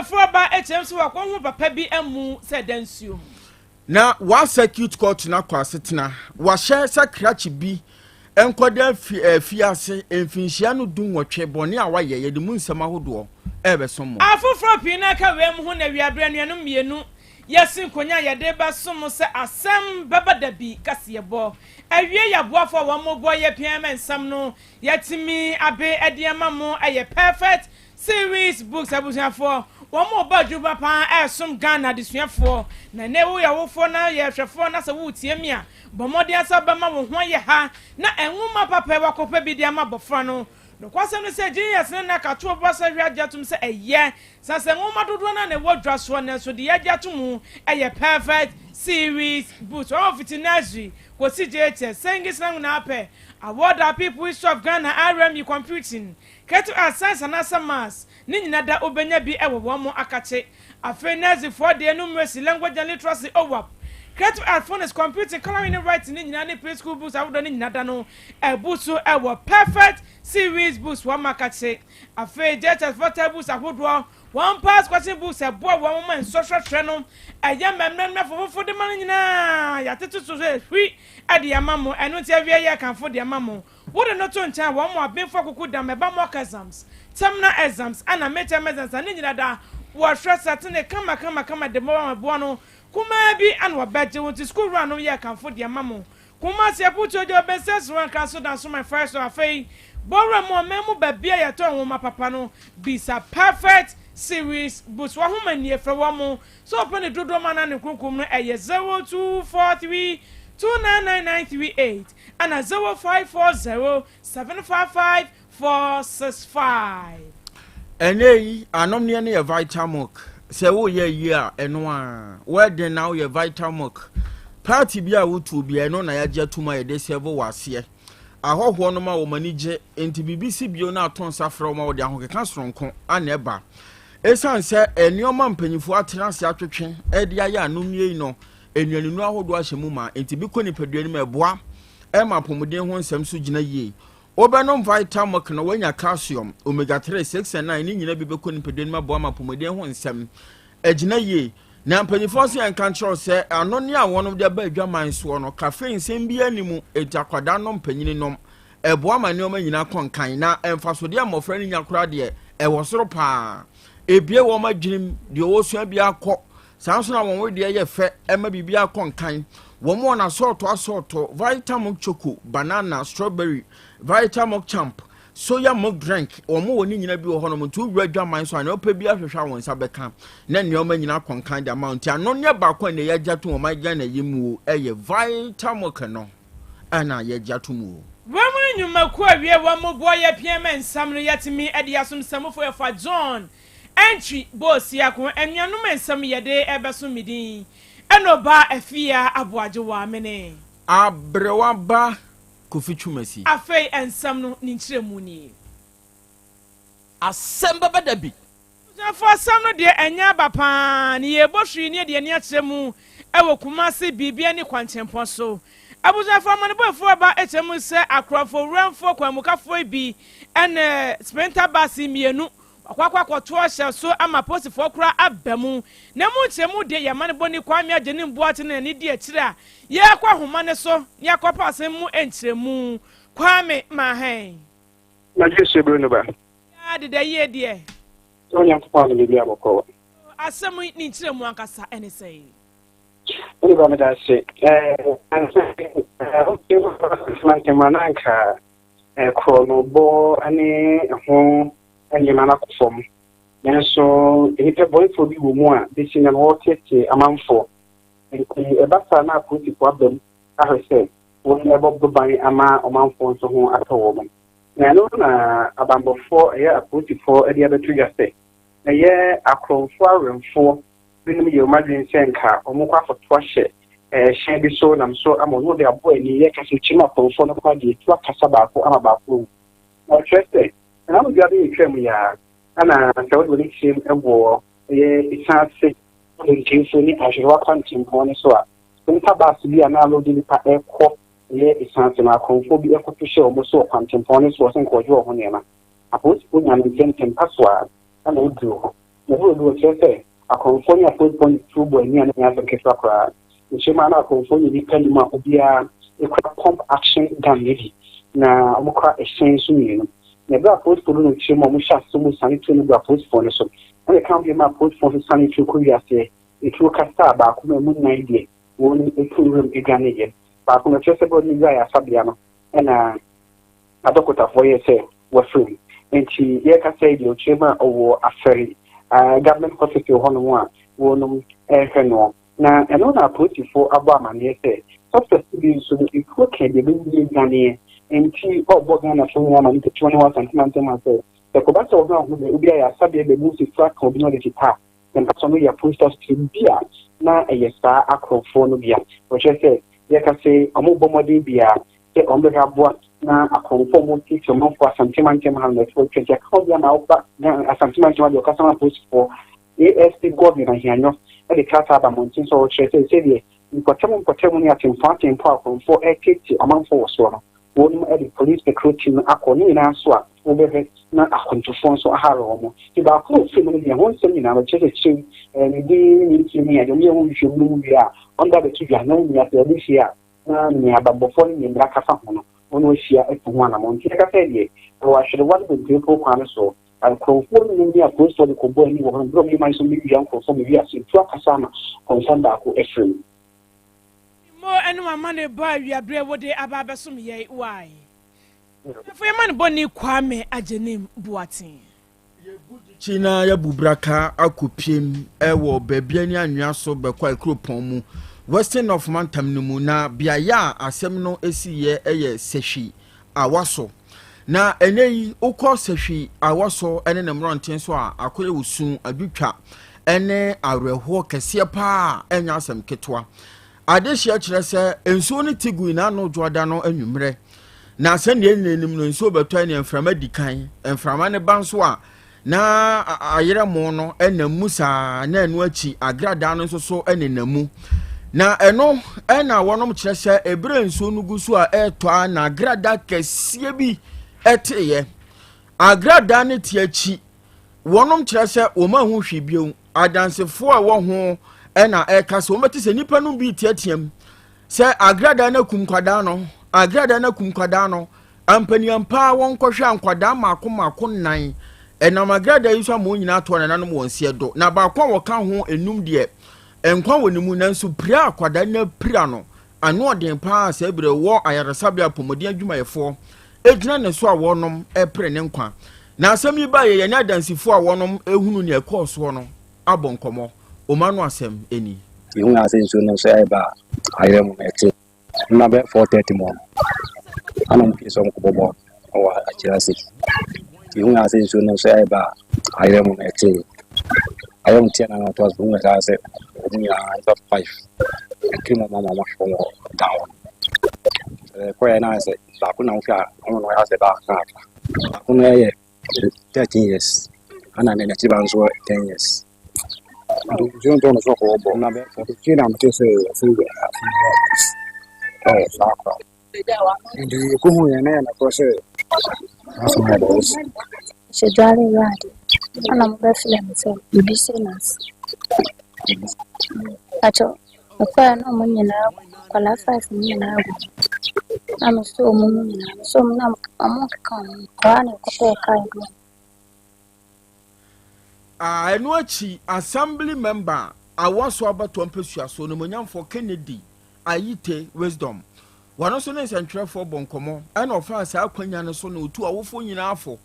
Amanebɔfoɔ ba kyerɛm sɛ wɔakɔhu papa bi amu sɛ ɛda nsuo mu. Na wa circuit court no akɔ asetena. Wahyɛ sɛ krakye bi nkɔda afiase mfinhyia no 18, bɔne a wayɛ, yɛde mu nsɛm ahodoɔ ɛrebɛsom mo. Afoforɔ pii no aka wei mu ho na awiaberɛ anuanom mmienu yɛsi nkonya a yɛde bɛsom mo sɛ asɛm bɛba da bi kaseɛbɔ awie. Yɛ aboafoɔ a wɔn bɔ yɛ pia ma nsɛm no yɛtumi abe ɛde ama mo. Ɛyɛ Perfect Series Books. Abusuafoɔ, wɔn mo bɔ adwuma paa ɛresom Ghana adesuafoɔ, na ne woyɛ awofoɔ na yɛ hwɛfoɔ na sɛ woretie mi a, bɔ mmɔden asa bɛma wo ho ayɛ ha na nwoma papa wakɔpɛ bi de ama abɔfra no. Nokwasɛm no sɛ JHS ne nakatoɔ bɔ sɛ hwɛ agye atom sɛ ɛyɛ sa sɛ nwoma dodoɔ no a na ɛwɔ dwa soɔ, nanso deɛ yɛagye ato mu ɛyɛ Perfect Series Books. Wɔn fiti nursery kɔsi JHS sɛ English language na apɛ, Award Our People, History of Ghana, RME, computing, creative arts, science anaasɛ maths ne nyina da, wobɛnya bi ɛwɔ wɔn mo akakye. Afei nurseryfoɔ deɛ, numeracy, language and literacy, OWAP, creative art, phonics, computing, colouring ne writing ne nyinaa ne preschool books ahodoɔ ne nyina da no ɛbu so ɛwɔ Perfect Series Books wɔn akakye. Afei JHS foɔ books ahodoɔ, wɔn past question books ɛboa wɔn ma nsɔhwɛhwɛ no ɛyɛ mmɛmmerɛmmerɛ fofofo de ma no nyinaa yɛatete so sɛ hwi ɛde ama mo. Ɛno nti awie yɛ kanfo de ama mo. Wode no to nkyɛn, wɔn mo abenfo akoko dam ɛba mock exams, terminal exams ɛna midterm exams ne nyina da wɔhwɛ sɛtene kama kama kama de mɔ wɔn no kumaa bi ɛna wɔbɛgye wɔn ti sukuu wura no yɛ kanfo de ama mo. Kumasi aputu ogya ɔbɛnsɛ so wɔn so dan so my first. So afei bɔwura mu ɔman mu baabi a yɛtɔn nwoma papa no, bisa Perfect Series Books. Wɔn ahoma nie, fɛ wɔn mo so ɔpɛ ne dodoɔ ma na ne nkunkum no ɛyɛ 0243299938 ɛna 0540755465. Ɛnɛ yi anomneɛ no yɛ Vitamilk. Sɛ woyɛ yie a, ɛno a wedding na woyɛ Vitamilk, party bi a wotuo bi, ɛno na yɛagye atum a yɛde serve wɔ aseɛ. Ahɔhoɔ no ma wɔn ani gye, nti biribi si bio na ato nsa frɛ wɔn a wɔde ahokeka soronko ana ɛba, ɛsiane sɛ nneɛma mpanyinfoɔ atena ase atwetwe ɛde ayɛ anomie yi no, nnuaninu ahodoɔ ahyɛ mu ma nti bi kɔ nipadua no mu, ɛboa ɛma apɔmuden ho nsɛm so gyina yie. Wobɛnom Vitamilk no, woanya calcium, omega 3, 6 and 9 ne nyina bi bɛkɔ nipadua no mu aboa ma apɔmuden ho nsɛm agyina yie. Na mpanyinfoɔ nso yɛn ka nkyerɛw sɛ ano ne a wɔn de aba adwaman soɔ no, caffeine nsɛm bi anim, eti akwadaa nom, panyin nom, ɛboa ma nneɛma nyinaa kɔ nkan. Na mfasodeɛ a mmɔfra no nya koraa deɛ, ɛwɔ soro paa. Ebie wɔn adwenem deɛ wɔsua bi akɔ saa nso na wɔn wedeɛ yɛ fɛ, ɛma biribi akɔ nkan. Wɔn wɔ n'asɔɔtɔ asɔɔtɔ: Vitamilk Choco, banana, strawberry, Vitamilk Champ, soya milk drink. Wɔn wɔ ne nyinaa bi wɔ hɔnom, nti wowura adwaman so a, nea ɔpɛ bi ahwehwɛ a wɔn nsa bɛka na nneɛma nyinaa kɔ nkan de ama wo. Nti ano ne baako a ne yɛagye ato wɔn Ghana yi mu o, ɛyɛ Vitamilk no ɛna yɛagye ato mu o. Wɔn mu no nnwumakuo awie wɔn mo boɔ yɛ pia ma nsɛm no yɛtumi de asom nsɛmufo yɛfa John Antwi Boosiako. Anuanom, nsɛm yɛde ɛbɛso me din ɛna ɔbaa Afia Aboagye wɔ amene. Aberewa ba Kofi Twumasi. Afei nsɛm no ne nkyerɛmu nie. Asɛm bɛbɛ da bi. Abusuafoɔ, asɛm no deɛ ɛnyɛ aba paa ne yɛbɔ hwee ne deɛ ani akyerɛ mu ɛwɔ Kumase biribia ne kwankyɛnpɔn so. Abusuafoɔ, amanebɔfoɔ aba akyerɛ mu sɛ akorɔmfo wuramfoɔ kwanmukafoɔ bi ɛne sprinter bus mmienu wakɔ akɔto ahyɛ so ama apolisifoɔ koraa aba mu. Na mu nkyerɛmu deɛ, yɛ amanebɔ ni Kwame agye ne mboate ne n'ani di akyire a yɛrekɔ ahoma ne so ne yɛakɔpa asɛm mu nkyerɛmu. Kwame Mahɛn. Nagye sebere no ba. Yaa deda yie deɛ. Sɛ Onyankopɔn ano biribi abɔkɔ. Asɛm yi ne nkyerɛmu ankasa ɛne sɛn? Wode ba, meda ase. Ntɛm a na anka korɔ no bɔ ne ho nneɛma no akɔ fam, nanso nnipa bɔnefoɔ bi wɔ mu a bɛsi na wɔretete amanfoɔ, nti ɛba saa na apolisifoɔ aba mu ahwɛ sɛ wɔn ɛbɔ ban ama ɔmanfoɔ nso ho atɔ wɔn. Na ɛno na abanbɔfoɔ, ɛyɛ apolisifoɔ, de abɛto dwa sɛ ɛyɛ akorɔmfoɔ awerɛmfoɔ binom yɛ wɔn adwene sɛ nka wɔn kɔ akɔto ahyɛ hyɛn bi so nam so ama wɔn de aboa ani yɛ kasa kyim akorɔmfoɔ no kɔ adeɛ tu akasa baako ama baako awu. Na ɔkyerɛ sɛ ɛnam dwa bi retwa mu yaa ɛna sɛ wɔde wɔn kyerɛm wɔ ɛyɛ esan ase nkenfo ne ahwerewa kwantempɔn no so a, nipa baasi bi a na alɔde nipa ɛkɔ ɛyɛ esan ase no, akorɔmfoɔ bi ɛkɔto hyɛ wɔn so wɔ kwantempɔn no so wɔ sɛ nkɔɔgye wɔn ho nneɛma. Apolisifoɔ nya no ntɛmtɛm pa so a ɛna oduru hɔ. Na ɛberɛ bi wɔkyerɛ sɛ akorɔmfoɔ ne apolisifoɔ de tuo bɔ ani a na ɛnyɛ asɛm ketewa koraa. Nkyerɛmu a na akorɔmfoɔ yɛ nnipa nnum a obiara kura pump action gun no bi, na wɔkura ɛhyɛn nso mmienu. Na ɛberɛ a apolisifoɔ du no nkyerɛmu a wɔhyɛ aseɛ wɔsiane tuo no gu apolisifoɔ no so. Ɛna ɛka ho bio ma apolisifoɔ nso siane tuo kɔ wiaseɛ. Etuo kasaa baako ma emu nnan deɛ wɔn tu wuram dwaneeɛ. Baako no kyerɛ sɛ berɛ a ɔde no wuraa ayaresabea no na adɔkotafoɔ yɛɛ sɛ wafiri mu. Enti yɛrekasa yi deɛ ɔkyerɛ mu a ɔwɔ Afɛri Government Hospital hɔnom a wɔnom rehwɛ noɔ. Na ɛno na apolisifoɔ abɔ amaneɛ sɛ suspect bi nso no etuo ka deɛ bɛwuie dwaneɛ. Enti ɔrebɔ Ghanafoɔ nyinaa amane ketewa ne wɔ Asante mantam ha sɛ sɛ ɛkɔba sɛ ɔhwɛ ɔho deɛ obi ayaresabea bɛbu sɛ tuo aka obi na ɔde tipa a, na mpɛ sɛ ɔno yɛ apolice officer bi a na ɛyɛ saa akorɔmfoɔ no bi a wɔkyerɛ sɛ yɛka sɛ wɔbɔ mmɔden biara sɛ wɔbɛhwɛ aboa na akorɔmfoɔ a wɔtete ɔmanfoɔ Asante mantam ha no na ɛtoɔ atwa nti aka obi ama woba Asante mantam ha deɛ ɔkasa ma apolisifoɔ ASP Godwin Ahianyɔ de krataa aba mmɔnten sɛ ɔkyerɛ sɛ sɛdeɛ mpɔtam mpɔtam ne atempɔn atempɔn a akorɔmfoɔ retete ɔmanfoɔ wɔ soɔ no Wɔnom de police patrol team no akɔ ne nyinaa so a wobɛhwɛ na akwantufoɔ nso ahare wɔn. Nti baako a ɔfiri mu no deɛ ho nsɛm nyinaa no kyerɛ sɛ kyerɛw ɛɛ ne din ne ne mfie ne adeɛ wɔyɛ ho nhwehwɛmu no mu wie a wɔn de abɛto dwa na wɔn sɛ wɔde hyia a na nea abanbɔfoɔ ne nea mmara ka fa ho no wɔn ahyia atu ho anamɔn. Nti yɛka sɛ deɛ ɛwɔ ahwerewa ne bebree kwan no soɔ nkurɔfoɔ no ne apolisifoɔ de kɔbɔ ani wɔ hɔ no berɛ a wɔyɛ man so wɔbɛwia nkurɔfoɔ ma wiase tu akasa ama kɔnsan baako afiri mu. Mo ne w'amanebɔ a awiaberɛ wode aba abɛsom yɛn wai. Afei amanebɔni Kwame Agyenim Boateng. Yɛbu dikyi na yɛabu braka akɔpiem wɔ baabi ne anwea so bɛkɔ kuropɔn mu, Western North mantam no mu, na beaeɛ a asɛm no siiɛ yɛ Sahwi Awaso. Na ɛnɛ yi wokɔ Sahwi Awaso ne ne mmorɔnten so a, akɔyɛ wo su, adwotwa ne awerɛhoɔ kɛseɛ paa a ɛnyɛ asɛm ketewa. Adehyeɛ kyerɛ sɛ nsuo no te gui n'ano dwoada no anwummerɛ. Na sɛdeɛ nyina anim no nsuo bɛtɔ ɛne mframa di kan. Mframa no ba nso a na ayerɛmo no nam mu saa na ɛno akyi agradaa no nso so nenam mu. Na ɛno ɛna wɔnom kyerɛ sɛ ɛberɛ nsuo no gu so a ɛretɔ a na agradaa kɛseɛ bi ɛteeɛ. Agradaa no te akyi wɔnom kyerɛ sɛ wɔn ahu hwee bio. Adansefoɔ a ɛwɔ ho ɛna ɛka sɛ wɔbɛte sɛ nnipa no bi teateam sɛ agradaa no akum nkwadaa no, agradaa no akum nkwadaa no. Ampaniampa ara wɔnkɔhwɛ a nkwadaa mmaako mmaako nnan ɛnam agradaa yi so ama wɔn nyinaa atoa nananom wɔn seɛ do. Na baako a wɔka ho enum deɛ nkwa wɔ ne mu nanso pira a akwadaa no apira no ano ɔden paa saa berɛ wɔ ayaresabea apɔmuden adwumayɛfoɔ gyina ne so a wɔnom repere ne nkwa. Na asɛm yi baeɛ yɛne adansifoɔ a wɔnom hunu nea ɛkɔɔ soɔ no abɔ nkɔmmɔ. Wɔn ano asɛm ni. Yɛhuu ara sɛ nsuo no nso ɛreba a ayerɛ mu na ɛte. Nna bɛyɛ 4:30 mu no, ana wɔn pie sɛ wɔn kɔbɔ bɔɔl wɔ akyire ase. Nti yɛhuu ara sɛ nsuo no nso ɛreba a ayerɛ mu na ɛte. Ayerɛ mu teɛ na na ɔtoa so huu ara sɛ wɔn nyinaa nnipa five ɛtiri mu ama wɔn ahwɛ wɔn wɔ dan hɔ. Ɛkɔɛ na ayɛ sɛ baako na wohwɛ a ɔno no ayɛ sɛ baako kakra. Baako no yɛ 13 years ɛna ne n'akyi ba nso 10 years. Nsuo ntɔ no so kɔɔ bɔ na bɛ fie na mete sɛ afei deɛ afei deɛ ɛwɔ saa kora. Nti yɛkɔhu yɛn na yɛn nakorɔ sɛ asɛm ayɛ dɛ ɛsi. Hyɛ dware yɛ ade ɛna mo bɛfrɛ me sɛ biribi sei na asi. Pakyɛ mekɔɛ na ɔmo nyinaa gu nkwadaa five no nyinaa gu na mesɔ ɔmo mu nyinaa mesɔ ɔmo na ɔmo nkeka ɔmo ho hɔ ara na yɛkɔpɛɛ kaa yɛde wɔn. A Ɛno akyi, Assembly Member a Awaso Abatoɔ Mpasua so, Onimuonyamfoɔ Kennedy Ayite Wisdom, wɔno nso ne nsɛntwerɛfoɔ bɔ nkɔmmɔ ɛna ɔfaa saa akwanya no so na ɔtu awofoɔ nyinaa fo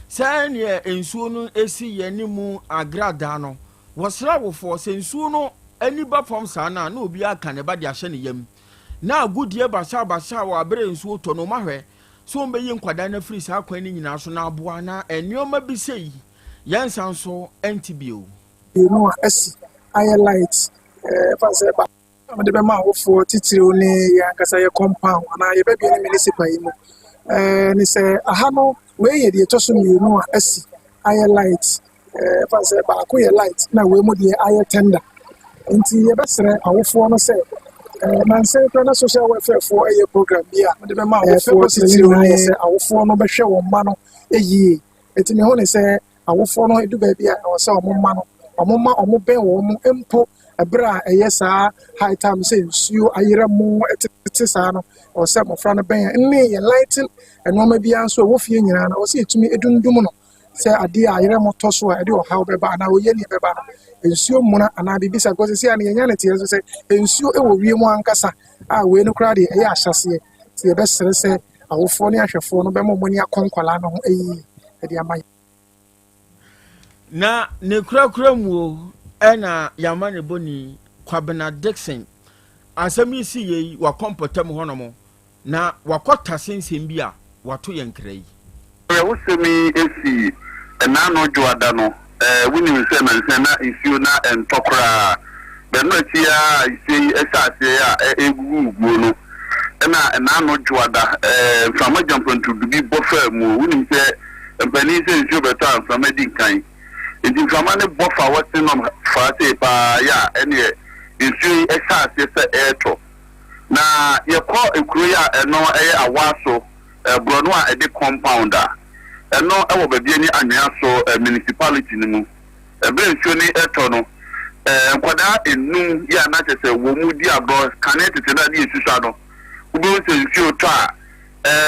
sɛdeɛ nsuo no si yɛ ne mu agradaa no. Wɔsrɛ awofoɔ sɛ nsuo no ani ba fam saa no a na obiara ka ne ba de ahyɛ ne yam na agodie basabasa wɔ abere nsuo tɔ no wɔahwɛ sɛ wɔbɛyi nkwadaa no afiri saa kwan no nyinaa so na aboa na nneɛma bi sei yɛnsan so nte bio. Mmienu a asi ayɛ light ɛfa sɛ ba a mede bɛma awofoɔ titiriw ne yɛn ankasa yɛ compound anaa yɛ baabi ne municipal yi mu ne sɛ aha no wei yɛ deɛ ɛtɔ so mmienu a asi ayɛ light ɛfa sɛ baako yɛ light na wei mu deɛ ayɛ tender nti yɛbɛsrɛ awofoɔ no sɛ nansa yi koraa na social welfare foɔ ɛyɛ program bi a mede bɛma awofoɔ titiriw ne sɛ awofoɔ no bɛhwɛ wɔn mma no yie nti mehu ne sɛ. Awofoɔ no edu baabi a ɛwɔ sɛ wɔn mma no wɔn ma wɔn bɛn wɔn mpo ɛberɛ a ɛyɛ saa high time sɛ nsuo ayerɛ mu tete saa no, ɛwɔ sɛ mmɔfra no bɛn yɛn ne yɛn lighting nneɛma biara nso ɛwɔ fie nyinaa no, ɛwɔ sɛ yɛtumi edundum no sɛ adeɛ a ayerɛ mu tɔ so a ɛde ɔhaw bɛba anaa oyɛ ne bɛba no, nsuo mmuna anaa biribi sa because sisi a no yɛnya ne teɛ so sɛ nsuo wɔ wiem ankasa a wei no koraa deɛ ɛyɛ ahyɛseɛ. Nti yɛbɛsrɛ sɛ awofoɔ ne ahwɛfoɔ no bɛma wɔn ani akɔ nkwadaa no ho yie de ama yɛn. Na ne korakora mu o, ɛna yɛama ne bɔni Kwabena Dickson. Asɛm yi si yei, wakɔ mpɔtam hɔnom na wakɔ tase nsɛm bi a wato yɛn nkra yi. Awerɛhosɛm yi sii nnaano Dwoada no. Wonim sɛ nnansa na nsuo na ɛntɔ koraa. Bɛno akyi ara a nsuo yi hyɛ aseɛ a ɛregugu guo no, ɛna nnaano Dwoada mframa gyampantrudu bi bɔ faa mu. Wonim sɛ mpanin sɛ nsuo bɛtɔ a mframa di nkan. Nti mframa no bɔ fa Western North faa sei paa yɛ a ɛneɛ nsuo yi hyɛ aseɛ sɛ ɛretɔ. Na yɛkɔ kuro yi a ɛno ɛyɛ Awaso borɔno a ɛde compound a ɛno wɔ Babiani Anwea so municipality no mu. Ɛberɛ a nsuo no retɔ no, nkwadaa nnum yi a na kyerɛ sɛ wɔn mu di agorɔ kane tete no a ne yɛsusua no, wobɛhu sɛ nsuo retɔ a,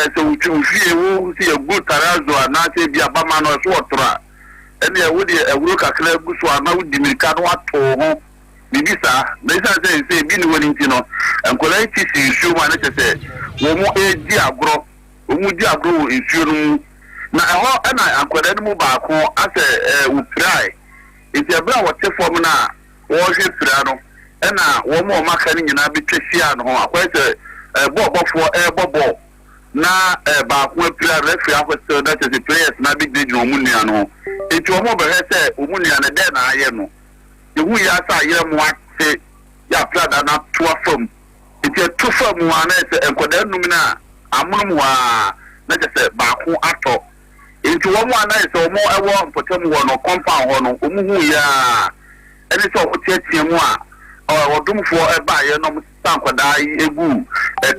sɛ wotwi wo fie wo sɛ yɛgu tarazo anaasɛ ebi abama no ɛso ɔtoro a, ɛneɛ wode ahuro kakra gu so a na wodi mirika na wato wo ho. Biribi saa. Na esiane sɛ seesei ebi nni hɔ no nti no, nkwadaa yi ti si nsuo mu a na kyerɛ sɛ wɔredi agorɔ. Wɔredi agorɔ wɔ nsuo no mu. Na ɛhɔ na nkwadaa no mu baako asɛ wɔpirae. Nti ɛberɛ a wɔte fam no a wɔrehwɛ pira no, ɛna wɔn a wɔaka no nyinaa bɛtwa hyiaa ne ho. Akɔyɛ sɛ bɔɔlbɔfoɔ rebɔ bɔɔl na baako apira, referee ahwesere na kyerɛ sɛ players no abɛgyinagyina wɔn nua no ho. Nti wɔrebɛhwɛ sɛ wɔn nua no dɛn na ayɛ no. Yehu yɛ ara sɛ ayerɛmo ate yɛ aprada no ato afa mu. Nti ɛto faa mu ara na ayɛ sɛ nkwadaa nnum no a amonom hɔ ara na kyerɛ sɛ baako atɔ. Nti wɔn a na ayɛ sɛ wɔn wɔ mpɔtam hɔ no, compound hɔ no, wɔn huu yɛ ara ɛne sɛ wɔn teatea mu a ɔdomfoɔ baeɛ na wɔn sesa nkwadaa yi guu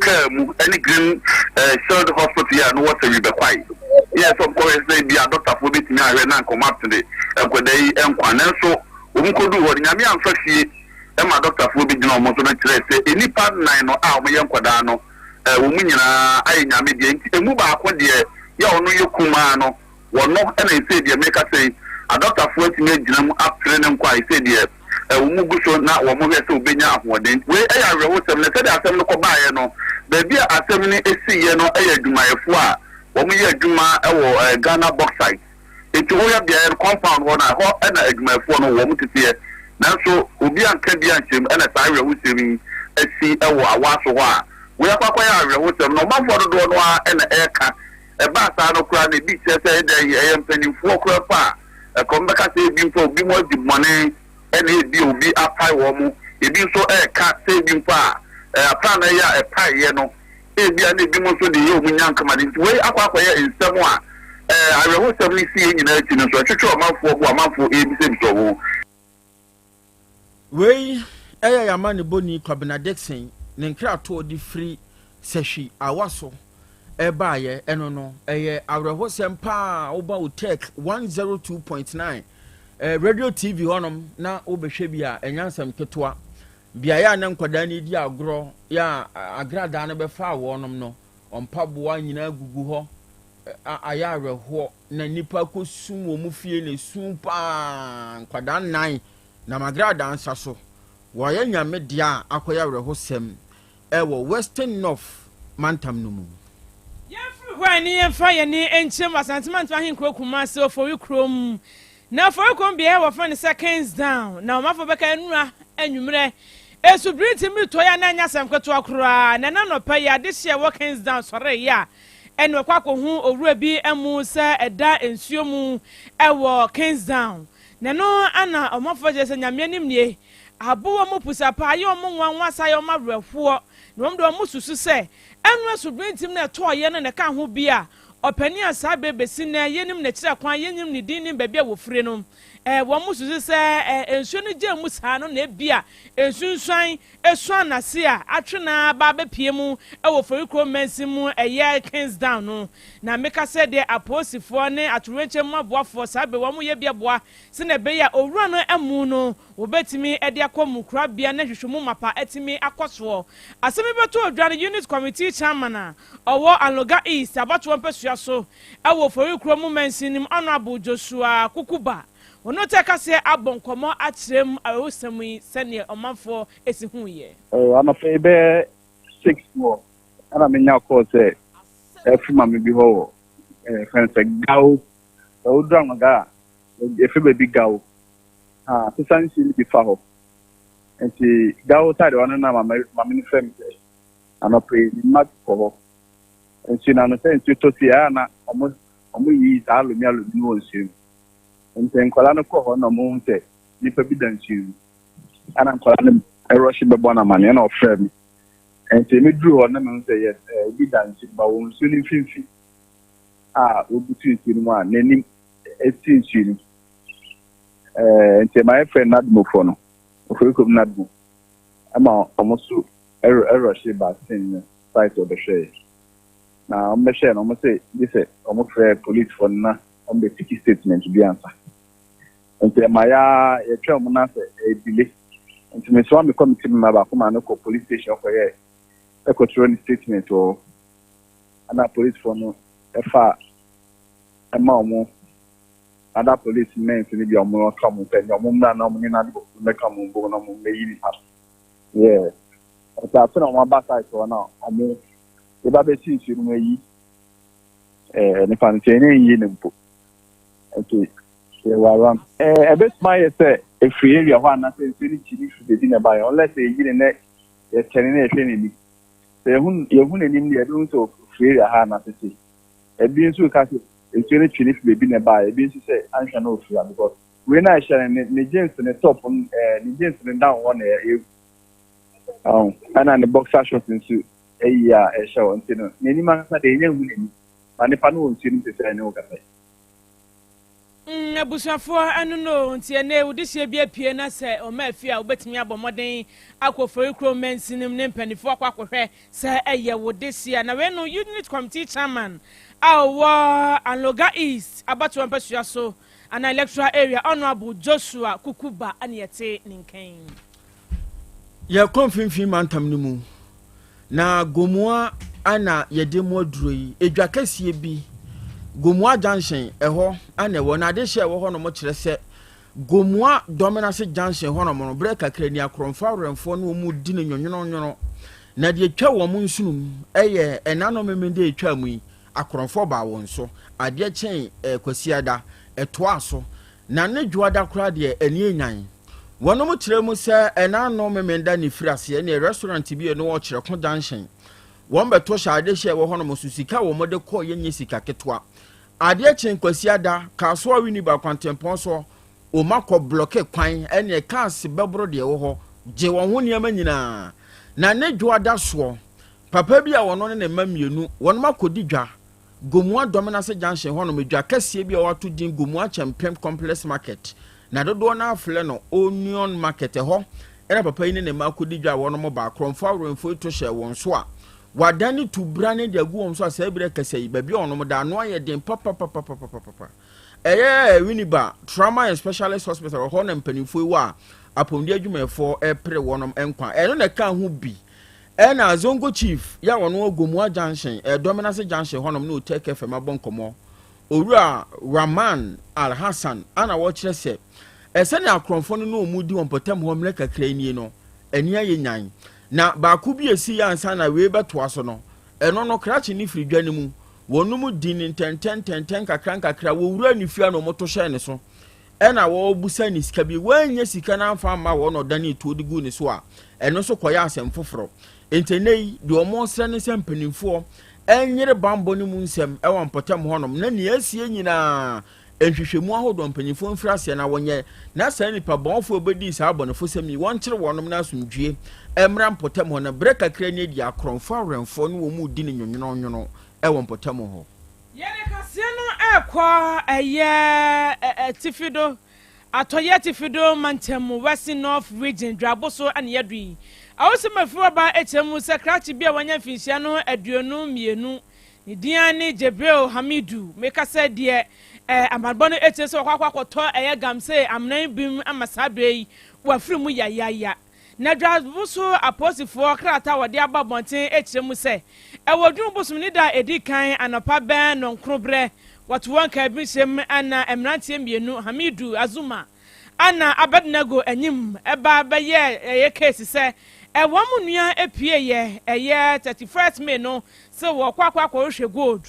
kaa mu ɛne Green Shield Hospital yi a ɛno wɔ Sɛwi Bɛkwae. Yɛɛ sɛ wɔkɔhwɛ sɛ ebia dɔktafoɔ bɛtumi ahwɛ na anka wɔatene nkwadaa yi nkwa. Nanso wɔkɔduu hɔ no, Nyame amfa fie ma dɔktafoɔ bɛgyina wɔn so no kyerɛɛ sɛ nnipa nnan no a wɔyɛ nkwadaa no, wɔn nyinaa ayɛ Nyame deɛ. Nti ɛmu baako deɛ yɛ a ɔno yɛ kumaa no, Wɔno na ɛsei deɛ merekasa yi, adɔktafoɔ atumi agyina mu apere ne nkwa a ɛsei deɛ wɔn gu so na wɔn hwɛ sɛ ɔbɛnya ahoɔden. Wei yɛ awerɛhosɛm na sɛdeɛ asɛm no kɔbaeɛ no, baabi a asɛm no siiɛ no yɛ adwumayɛfoɔ a wɔn yɛ adwuma wɔ Ghana Bauxite. Enti wohwɛ beaeɛ no, compound hɔ no a, ɛhɔ na adwumayɛfoɔ no wɔn teteɛ. Nanso obi anka bi ankyerɛ mu ɛna saa awerɛhosɛm yi asi wɔ Awaso hɔ a wei akɔ akɔyɛ awerɛhosɛm na ɔmanfoɔ dodoɔ no ara na ɛreka. Ɛbaa saa no koraa na ebi kyerɛ sɛ ɛdɛn, ɛyɛ mpanimfoɔ koraa mpo a, ɛkɔm bɛka sɛ ebi mpo a obi ho adi bɔne na ebia obi apae wɔn. Ebi nso reka sɛ ebi mpo a aprannaa yi a ɛpaeeɛ no, ebia na ebinom nso de reyɛ wɔn nyankamade. Nti wei akɔ akɔyɛ nsɛm a awerɛhosɛm no siiɛ nyinaa akyi no nso, ɛtwetwe ɔmanfoɔ bo a amanfoɔ rebisabisa wɔn ho. Wei yɛ yɛn amanebɔni Kwabena Dickson ne nkratoɔ de firi Sahwi awa so baeɛ. Ɛno no, ɛyɛ awerɛhosɛm paa. Woba wo Tech 102.9 Radio TV hɔnom na wobɛhwɛ bi a, ɛnyɛ asɛm ketewa. Beaeɛ a na nkwadaa no redi agorɔ yɛ a agradaa no bɛfaa wɔnom no, wɔn mpaboa nyinaa gugu hɔ. Ayɛ awerɛhoɔ na nnipa kɔsum wɔn fie na esu paa. Nkwadaa nnan nam agradaa nsa so. Wɔayɛ Nyame dea a akɔyɛ awerɛhosɛm wɔ Western North mantam no mu. Yɛmfiri hɔ a ne yɛmfa yɛn ani nkyerɛ mu Asante Mantam ahenkuro Kumasi Ofori kurom. Na Ofori kurom beaeɛ a wɔfrɛ no sɛ Kingsdown na ɔmanfoɔ bɛka nnura anwummerɛ. Nsubiri ntumi tɔeɛ a na ɛnyɛ asɛm ketewa koraa. Na ɛna anɔpa yi adehyeɛ a ɛwɔ Kingsdown sɔreeɛ a ɛna wɔkɔ akɔhu owura bi amu sɛ ɛda nsuo mu wɔ Kingsdown. Na ɛno na ɔmanfoɔ kyerɛ sɛ Nyame anim nie, abo wɔn pusa paa, ayɛ wɔn nwanwa saa ayɛ wɔn awerɛhoɔ. Na wɔn deɛ wɔn susu sɛ ɛno asubrentim na ɛtɔɔeɛ no na ɛka ho bi a ɔpanin a saa berɛ bɛsi nnɛ yɛnnim n'akyiri akwan, yɛnnim ne din ne baabi a wɔfire no. Wɔn susu sɛ nsuo no gyaa mu saa no na ebia nsunsuan esuan n'ase a atwe no ara ba abɛpue mu wɔ Forikrom mansin mu ɛyɛ Kingsdown no. Na meka sɛ deɛ apolisifoɔ ne atoyerɛnkyɛm mu aboafoɔ saa bere wɔn yɛ bi aboa sɛnea ɛbɛyɛ a owura no amu no wɔbɛtumi de akɔ mu korabea na nhwehwɛmu mapa atumi akɔ soɔ. Asɛm yi bɛtoo dwa no Unit Committee Chairman a ɔwɔ Anloga East abatoɔ mpasua so wɔ Oforikrom mu mansin no mu Honourable Joshua Kukuba Wɔne Ɔtaa Kaseɛ abɔ nkɔmmɔ akyerɛ mu awerɛhosɛm yi sɛdeɛ ɔmanfoɔ si huiɛ. Oh, anɔpa yi bɛyɛ 6 wɔ ɛna menya call sɛ ɛfiri maame bi hɔ wɔ ɛɛ fɛn sɛ Gao. Sɛ woduru Anwaga a, yɛfrɛ baabi Gao. Ha, sesa nsuo no bi fa hɔ. Nti Gao side hɔ no na maame maame no frɛ me sɛ anɔpa yi ne mma kɔ hɔ. Nsuo no ano sɛ nsuo tɔ si a na ɔmo ɔmo yiyi saa alomi alomi no wɔ nsuo mu. Nti nkwadaa no kɔɔ hɔ na ɔmo hu sɛ nipa bi da nsuo mu. Ɛna nkwadaa no ɛrɔhye bɛbɔ no amaneɛ na ɔfrɛ me. Nti me duru hɔ na mehu sɛ yes ɛɛ obi da nsuo mu ba wɔ nsuo no mfimfini a obutu nsuo no mu a n'anim esi nsuo no mu. Ɛɛ nti ɛma yɛfrɛ NADMOfoɔ no, Ofori kurom NADMO ɛma ɔmo so ɛrɔhye ba scene no site ɔbɛhwɛɛ. Na ɔmo bɛhwɛɛ no ɔmo se gye sɛ ɔmo frɛ policefoɔ no na ɔmo bɛ tiki statement bi ansa. Nti ɛma ya yɛtwɛn ɔmo na sɛ ɛyɛ delay. Nti me soma me committee member baako ma no kɔ police station ɔkɔyɛ ɛkɔtwerɛ ne statement wɔ hɔ. Ɛna policefoɔ no ɛfa ɛma ɔmo other police men no bi a ɔmo aka ɔmo sɛ ɔmo mmra na ɔmo ne n'ade bɛka ɔmo mbom na ɔmo mmɛyi nipa. Yeah. Nti afe na ɔmo aba site hɔ na ɔmo yɛba bɛsi nsuo no mu ayi ɛɛ nipa no, nti ɛnyɛ nyi no mpo, nti yɛwɔ around. Ɛɛ ɛbɛtumi ayɛ sɛ efiri area hɔ anaasɛ nsuo no kyi ne firi baabi na ɛbaeɛ, unless yɛyi ne nɛ yɛtɛne na yɛhwɛ n'ani. Sɛ yɛhu yɛhu n'anim deɛ, yɛbɛhu sɛ ofiri area ha anaasɛ sei. Ebi nso ka sɛ nsuo no twi ne firi baabi na ɛbaeɛ, ebi nso sɛ anhwɛ na ofiri ha, because wei na ɛhyɛ no ne jeans ne top, ɛɛ ne jeans ne down hɔ na ɛyɛ ɔn, ɛna ne boxer short nso ayi a ɛhyɛ hɔ, nti no n'anim ankasa deɛ yɛnyɛ nhu n'anim, na nipa no wɔ nsuo no mu te sɛ ɛne wo kasa yi. Abusuafoɔ ɛno no nti ɛnɛ wo dehyeɛ bi apue na sɛ ɔma afie a, wobɛtumi abɔ mmɔden akɔ Forikrom mansinim ne mpanimfoɔ akɔ akɔhwɛ sɛ ɛyɛ wo dehyeɛ. Na wei no Unit Committee Chairman a ɔwɔ Anloga East abatoɔ mpasua so anaa electoral area, Honourable Joshua Kukuba, ɛne yɛte ne nkan. Yɛkɔ Mfimfini Mantam no mu na Gomoa ana yɛde mu aduro yi. Edwa kɛseɛ bi, Gomoa Junction, ɛhɔ ana ɛwɔ, na adehyɛ ɛwɔ hɔ nom kyerɛ sɛ Gomoa Dɔmenase Junction hɔ nom no, berɛ kakra ni akorɔmfo awerɛmfoɔ ne wɔn di no nwonwononwono, na deɛ etwa wɔn nsonom ɛyɛ ɛnanom memende etwa mu yi, akorɔmfoɔ baa wɔn so adeɛ kyɛn Kwasiada ɛtoa so na ne Dwoada koraa deɛ ani enyan. Wɔnom kyerɛ mu sɛ ɛna ano Memenda ne firi aseɛ ne restaurant bi ɛno wɔ Kyerɛko Junction. Wɔn bɛto hyɛ adehyɛ ɛwɔ hɔnom so, sika a wɔn de kɔɔ yɛ nyɛ sika ketewa. Adeɛ kyen Kwasiada, Kasoa Winneba kwantempɔn so, wɔn akɔ blɔke kwan ɛne cars bɛboro deɛ ɛwɔ hɔ gye wɔn ho nneɛma nyinaa. Na ne Dwoada soɔ, papa bi a wɔno ne ne mma mmienu wɔnom akɔdi dwa Gomoa Dɔmenase Junction hɔnom, dwa kɛseɛ bi a wɔato din Gomoa Kyɛmpem Complex Market, na dodoɔ no ara frɛ no Onion Market. Ɛhɔ na papa yi ne ne mma akɔdi dwa a wɔnom baa. Korɔmfoɔ awerɛmfoɔ yi to hyɛɛ wɔn so a wɔadane tu brane de agu wɔn so a saa berɛ kɛsɛ yi, baabi a wɔnom da ano ayɛ den papapapapapapa. Ɛyɛ Winneba Trauma and Specialist Hospital, ɛhɔ na mpanimfoɔ yi wɔ a apɔmuden adwumayɛfoɔ repere wɔnom nkwa. Ɛno na ɛka ho bi. Ɛna Zongo Chief yɛ a ɔno wɔ Gomoa Junction, Dɔmenase Junction hɔnom ne Otec FM abɔ nkɔmmɔ. Owura Rahman Alhassan a na wɔkyerɛ sɛ sɛnea akorɔmfoɔ no ne wɔn redi wɔ mpɔtam hɔ mmerɛ kakra yi nie no, ani ayɛ nyan. Na baako bi a ɛsiiɛ ansa na wei bɛtoa so no, ɛno no krakye no firi dwa no mu, wɔnom di no ntɛntɛn ntɛntɛn nkakra nkakra, wɔwuraa ne fie a na wɔto hyɛɛ ne so. Ɛna wɔrebisa no sika bi, wannya sika no amfa amma wɔn na ɔdanee tuo de guu ne so a, ɛno nso kɔyɛ asɛm foforɔ. Enti ɛnnɛ yi, deɛ wɔresrɛ ne sɛ mpanimfoɔ nyere bammɔ no mu nsɛm wɔ mpɔtam hɔnom na nea asie nyinaa nhwehwɛmu ahodoɔ mpanimfoɔ mfiri aseɛ na wɔnyɛ, na saa nnipa bɔnfoɔ a wɔbɛdii saa abɔnefosɛm yi, wɔnkyere wɔnom na asomdwie mmra mpɔtam hɔ. Na berɛ kakra nie deɛ akorɔmfoɔ awerɛmfoɔ ne wɔn redi no nwonwononwono wɔ mpɔtam hɔ. Yɛde kaseɛ no rekɔ ɛyɛ atifi do. Atɔeɛ Atifido Mantam mu, Western North Region, Dwabo so na yɛadu yi. Awosem Afuruwaba kyerɛ mu sɛ krakye bi a wanya mfinhyia no 22, ne din ara ne Jibril Hamidu. Meka sɛ deɛ eh, amanebɔ no kyerɛ sɛ wakɔ akɔ akɔtɔ ɛyɛ gamsee amena yi bi mu ama saa berɛ yi wafiri mu yayaya. Na Dwabo so apolisifoɔ krataa a wɔde aba abɔnten kyerɛ mu sɛ, ɛwɔ June bosome ne da a ɛdi kan anɔpa bɛn nnɔnkron berɛ, wɔto wɔn nkaebinhyɛm na mmeranteɛ mmienu, Hamidu Azuma na Abednego Anyim ba bɛyɛɛ ɛyɛ case sɛ wɔn mu nua pieeɛ ɛyɛ 31st May no sɛ wɔrekɔ akɔ akɔhwehwɛ gold.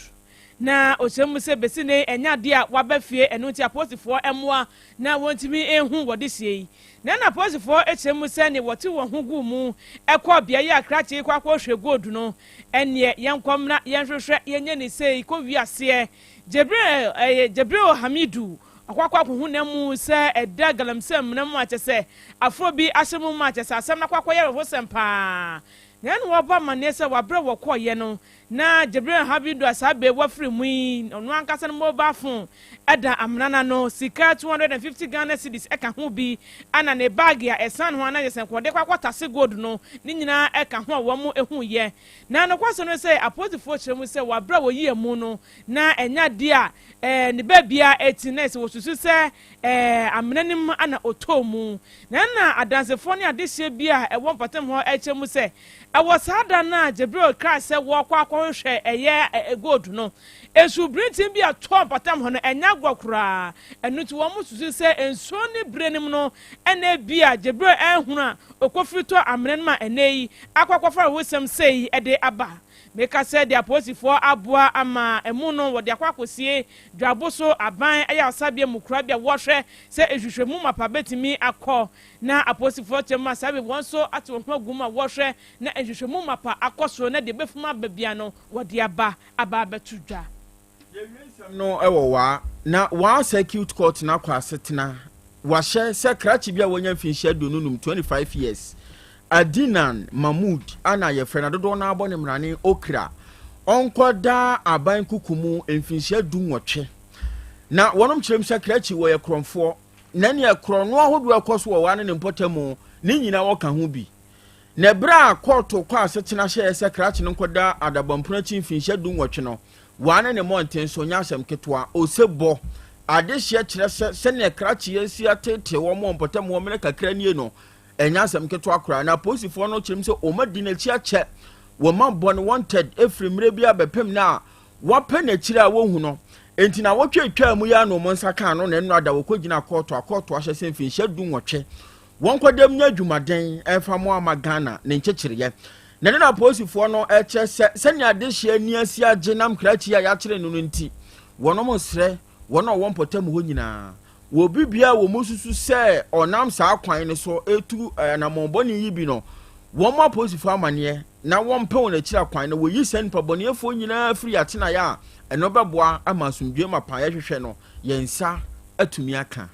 Na ɔkyerɛ mu sɛ bɛsi nnɛ yi ɛnyɛ adeɛ a waba fie ɛno nti apolisifoɔ mmoa na wɔntumi nhu wɔde sie yi. Na na apolisifoɔ kyerɛ mu sɛ neɛ wɔte wɔn ho guu mu kɔɔ beaeɛ a krakye yi kɔ akɔhwehwɛ gold no ɛneɛ yɛnkɔ mmra yɛnhwehwɛ yɛnyɛ ne sei kɔ wie aseɛ Jibril ɛyɛ Jibril Hamidu ɔkɔ akɔ akɔhu n'amu sɛ ɛda galamsey amena mu a kyɛ sɛ aforɔ bi ahyɛ mu ma kyɛ sɛ asɛm no akɔ akɔyɛ awerɛhosɛm paa. Na ɛna wɔbɔ amanneɛ sɛ wɔ aberɛ a wɔkɔeɛ no Na Jibril Habidu a saa bere wafiri mu yi, ɔno ankasa ne mobile phone da amena no ano, sika 250 Ghana cedis ka ho bi, ɛna ne bag a ɛsan ho a na kyerɛ sɛ nka ɔde kɔ akɔtase gold no, ne nyinaa ka ho a wɔhuiɛ. Na nokwasɛm ne sɛ, apolisifoɔ kyerɛ mu sɛ wɔ abere a wɔyii amu no, na ɛnyɛ adeɛ a ne baabiara ti, na ɛsɛ wɔsusu sɛ amena no mu na ɔtɔɔ mu. Na ɛna adansefoɔ ne adehyeɛ bi a ɛwɔ mpɔtam hɔ kyerɛ mu sɛ, Wɔ saa da no a Jibril kaa sɛ wɔrekɔ akɔhwehwɛ ɛyɛ gold no, nsubirintin bi a ɛtɔɔ mpɔtam hɔ no, ɛnyɛ agorɔ koraa. Ɛno nti wɔsusu sɛ nsuo ne berɛ no mu no na ebia Jibril anhunu a ɔkɔfiri tɔɔ amena no mu a ɛnnɛ yi akɔ akɔfa awerɛhosɛm sei de aba. Meka sɛ deɛ apolisifoɔ aboa ama amu no wɔde akɔ akɔsie Dwabo so aban ayaresabea mu korabea a wɔrehwɛ sɛ nhwehwɛmu mapa bɛtumi akɔ Na apolisifoɔ kyɛ ma saa bere wɔn nso ate wɔn ho agu mu a wɔrehwɛ na nhwehwɛmu mapa akɔ so na deɛ ɛbɛfum aba biara no wɔde aba aba abɛto dwa. Yɛwie nsɛm no wɔ Waa, na Waa Circuit Court no akɔ asetena. Wɔahyɛ sɛ krakye bi a wanya mfinhyia 25, 25 years, Adinan Mahmood a na yɛfrɛ no a dodoɔ no ara bɔ ne mmrane Okra, ɔnkɔda aban kuku mu mfinhyia 18. Na wɔnom kyerɛm sɛ krakye wɔyɛ korɔmfoɔ. Na nea korɔno ahodoɔ a ɛkɔ so wɔ hɔ ne ne mpɔtam ne nyinaa wɔka ho bi. Na ɛberɛ a kɔɔto kɔ asetena hyɛeɛ sɛ krakye no nkɔda adabampono akyi mfinhyia 18 no, waa ne ne mmɔnten so nyɛ asɛm ketewa. Osebɔ adehyeɛ kyerɛ sɛ sɛnea krakye asi ateetee wɔn wɔ mpɔtam hɔ mmerɛ kakra nie no, ɛnyɛ asɛm ketewa koraa. Na apolisifoɔ no kyerɛ mu sɛ wɔadi n'akyi akyɛ, wɔabɔ no wanted ɛfiri mmerɛ bi abɛpem no a Wɔapɛ n'akyiri a wonhu no. Enti nnawɔtwe a etwaa mu yi ara na wɔn nsa kaa no na nnora da wɔkɔgyinaa kɔɔto a kɔɔto ahyɛ sɛ mfinhyia 18 wɔnkɔda mu nyɛ adwumaden mfa mmoa mma Ghana ne nkyekyereɛ. Na ɛno na apolisifoɔ no kyerɛ sɛ sɛnea adehyeɛ ani asi agye nam krakye a yɛakyere no no nti, wɔnom srɛ wɔn a wɔwɔ mpɔtam hɔ nyinaa Wɔ obi biara a wɔsusu sɛ ɔnam saa kwan no so retu anammɔn bɔne yi bi no, wɔmmɔ apolisifo amanneɛ na wɔmpɛ wɔn akyiri akwan na wɔyi saa nnipa bɔneɛfoɔ nyinaa firi yɛn atenaeɛ a ɛno bɛboa ama asomdwoeɛ mapa a yɛhwehwɛ no yɛn nsa atumi aka.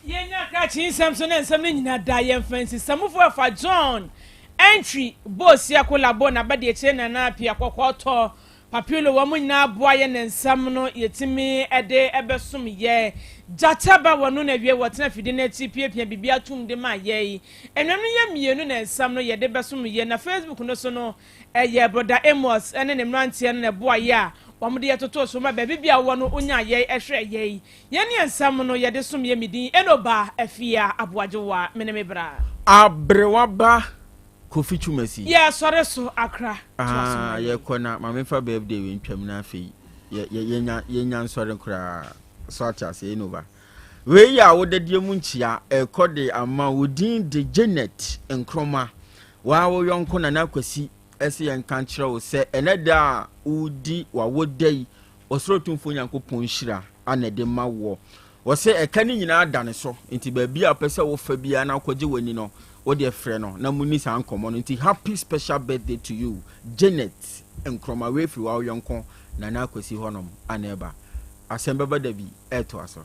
Yɛnya krakye nsɛm so na nsɛm no nyina da yɛn fa nsi. Samufo ɛfa John Antwi Bosia Kolabo na abadiakyire Nana Appiah Kɔkɔɔ tɔ Papilo wɔn nyinaa boa yɛ ne nsɛm no yɛtumi de bɛsom yɛ. Gyata ba wɔ no na awie wɔtena afidie no akyi piapia biribi atom de ma yɛ. Anuanom yɛ mmienu na nsɛm no yɛde bɛsom yɛ. Na Facebook no so no ɛyɛ Brɔda Amos ne ne mmeranteɛ no na ɛboa yɛ a wɔn de yɛ totoo so ma baabi biara wɔ no wonya yɛ hwɛ yɛ. Yɛn ne nsɛm no yɛde som yɛ. Me din Enoba Afia Aboagyewa me ne me bra. Aberewa ba Kofi Twumasi. Yɛ sɔre so akra toa so ma Ah, yɛn. yɛkɔ na ma memfa birthday wei ntwam na afei yɛ yɛ yɛnya yɛnya nsɔre koraa. So ate aseɛ Enova. Wei yɛ awodadie mu nkyia ɛkɔ de ama wo din de Janet Nkrumah. Waa wo yɔnko Nana Kwasi ɛsɛ yɛnka nkyerɛ wo sɛ ɛnɛ da a wodi w'awoda yi Ɔsoro Tumfoɔ Nyankopɔn nhyira na ɛde ma woɔ. Ɔse ɛka no nyinaa da ne so, nti baabi a wopɛ sɛ wofa biara na wokɔgye w'ani no, wodeɛ frɛ no na monni saa nkɔmmɔ no. Nti happy special birthday to you Janet Nkrumah, wei firi wo yɔnko Nana Akwasi hɔnom ana ɛba. Asɛm bɛba da bi, ɛretoa so.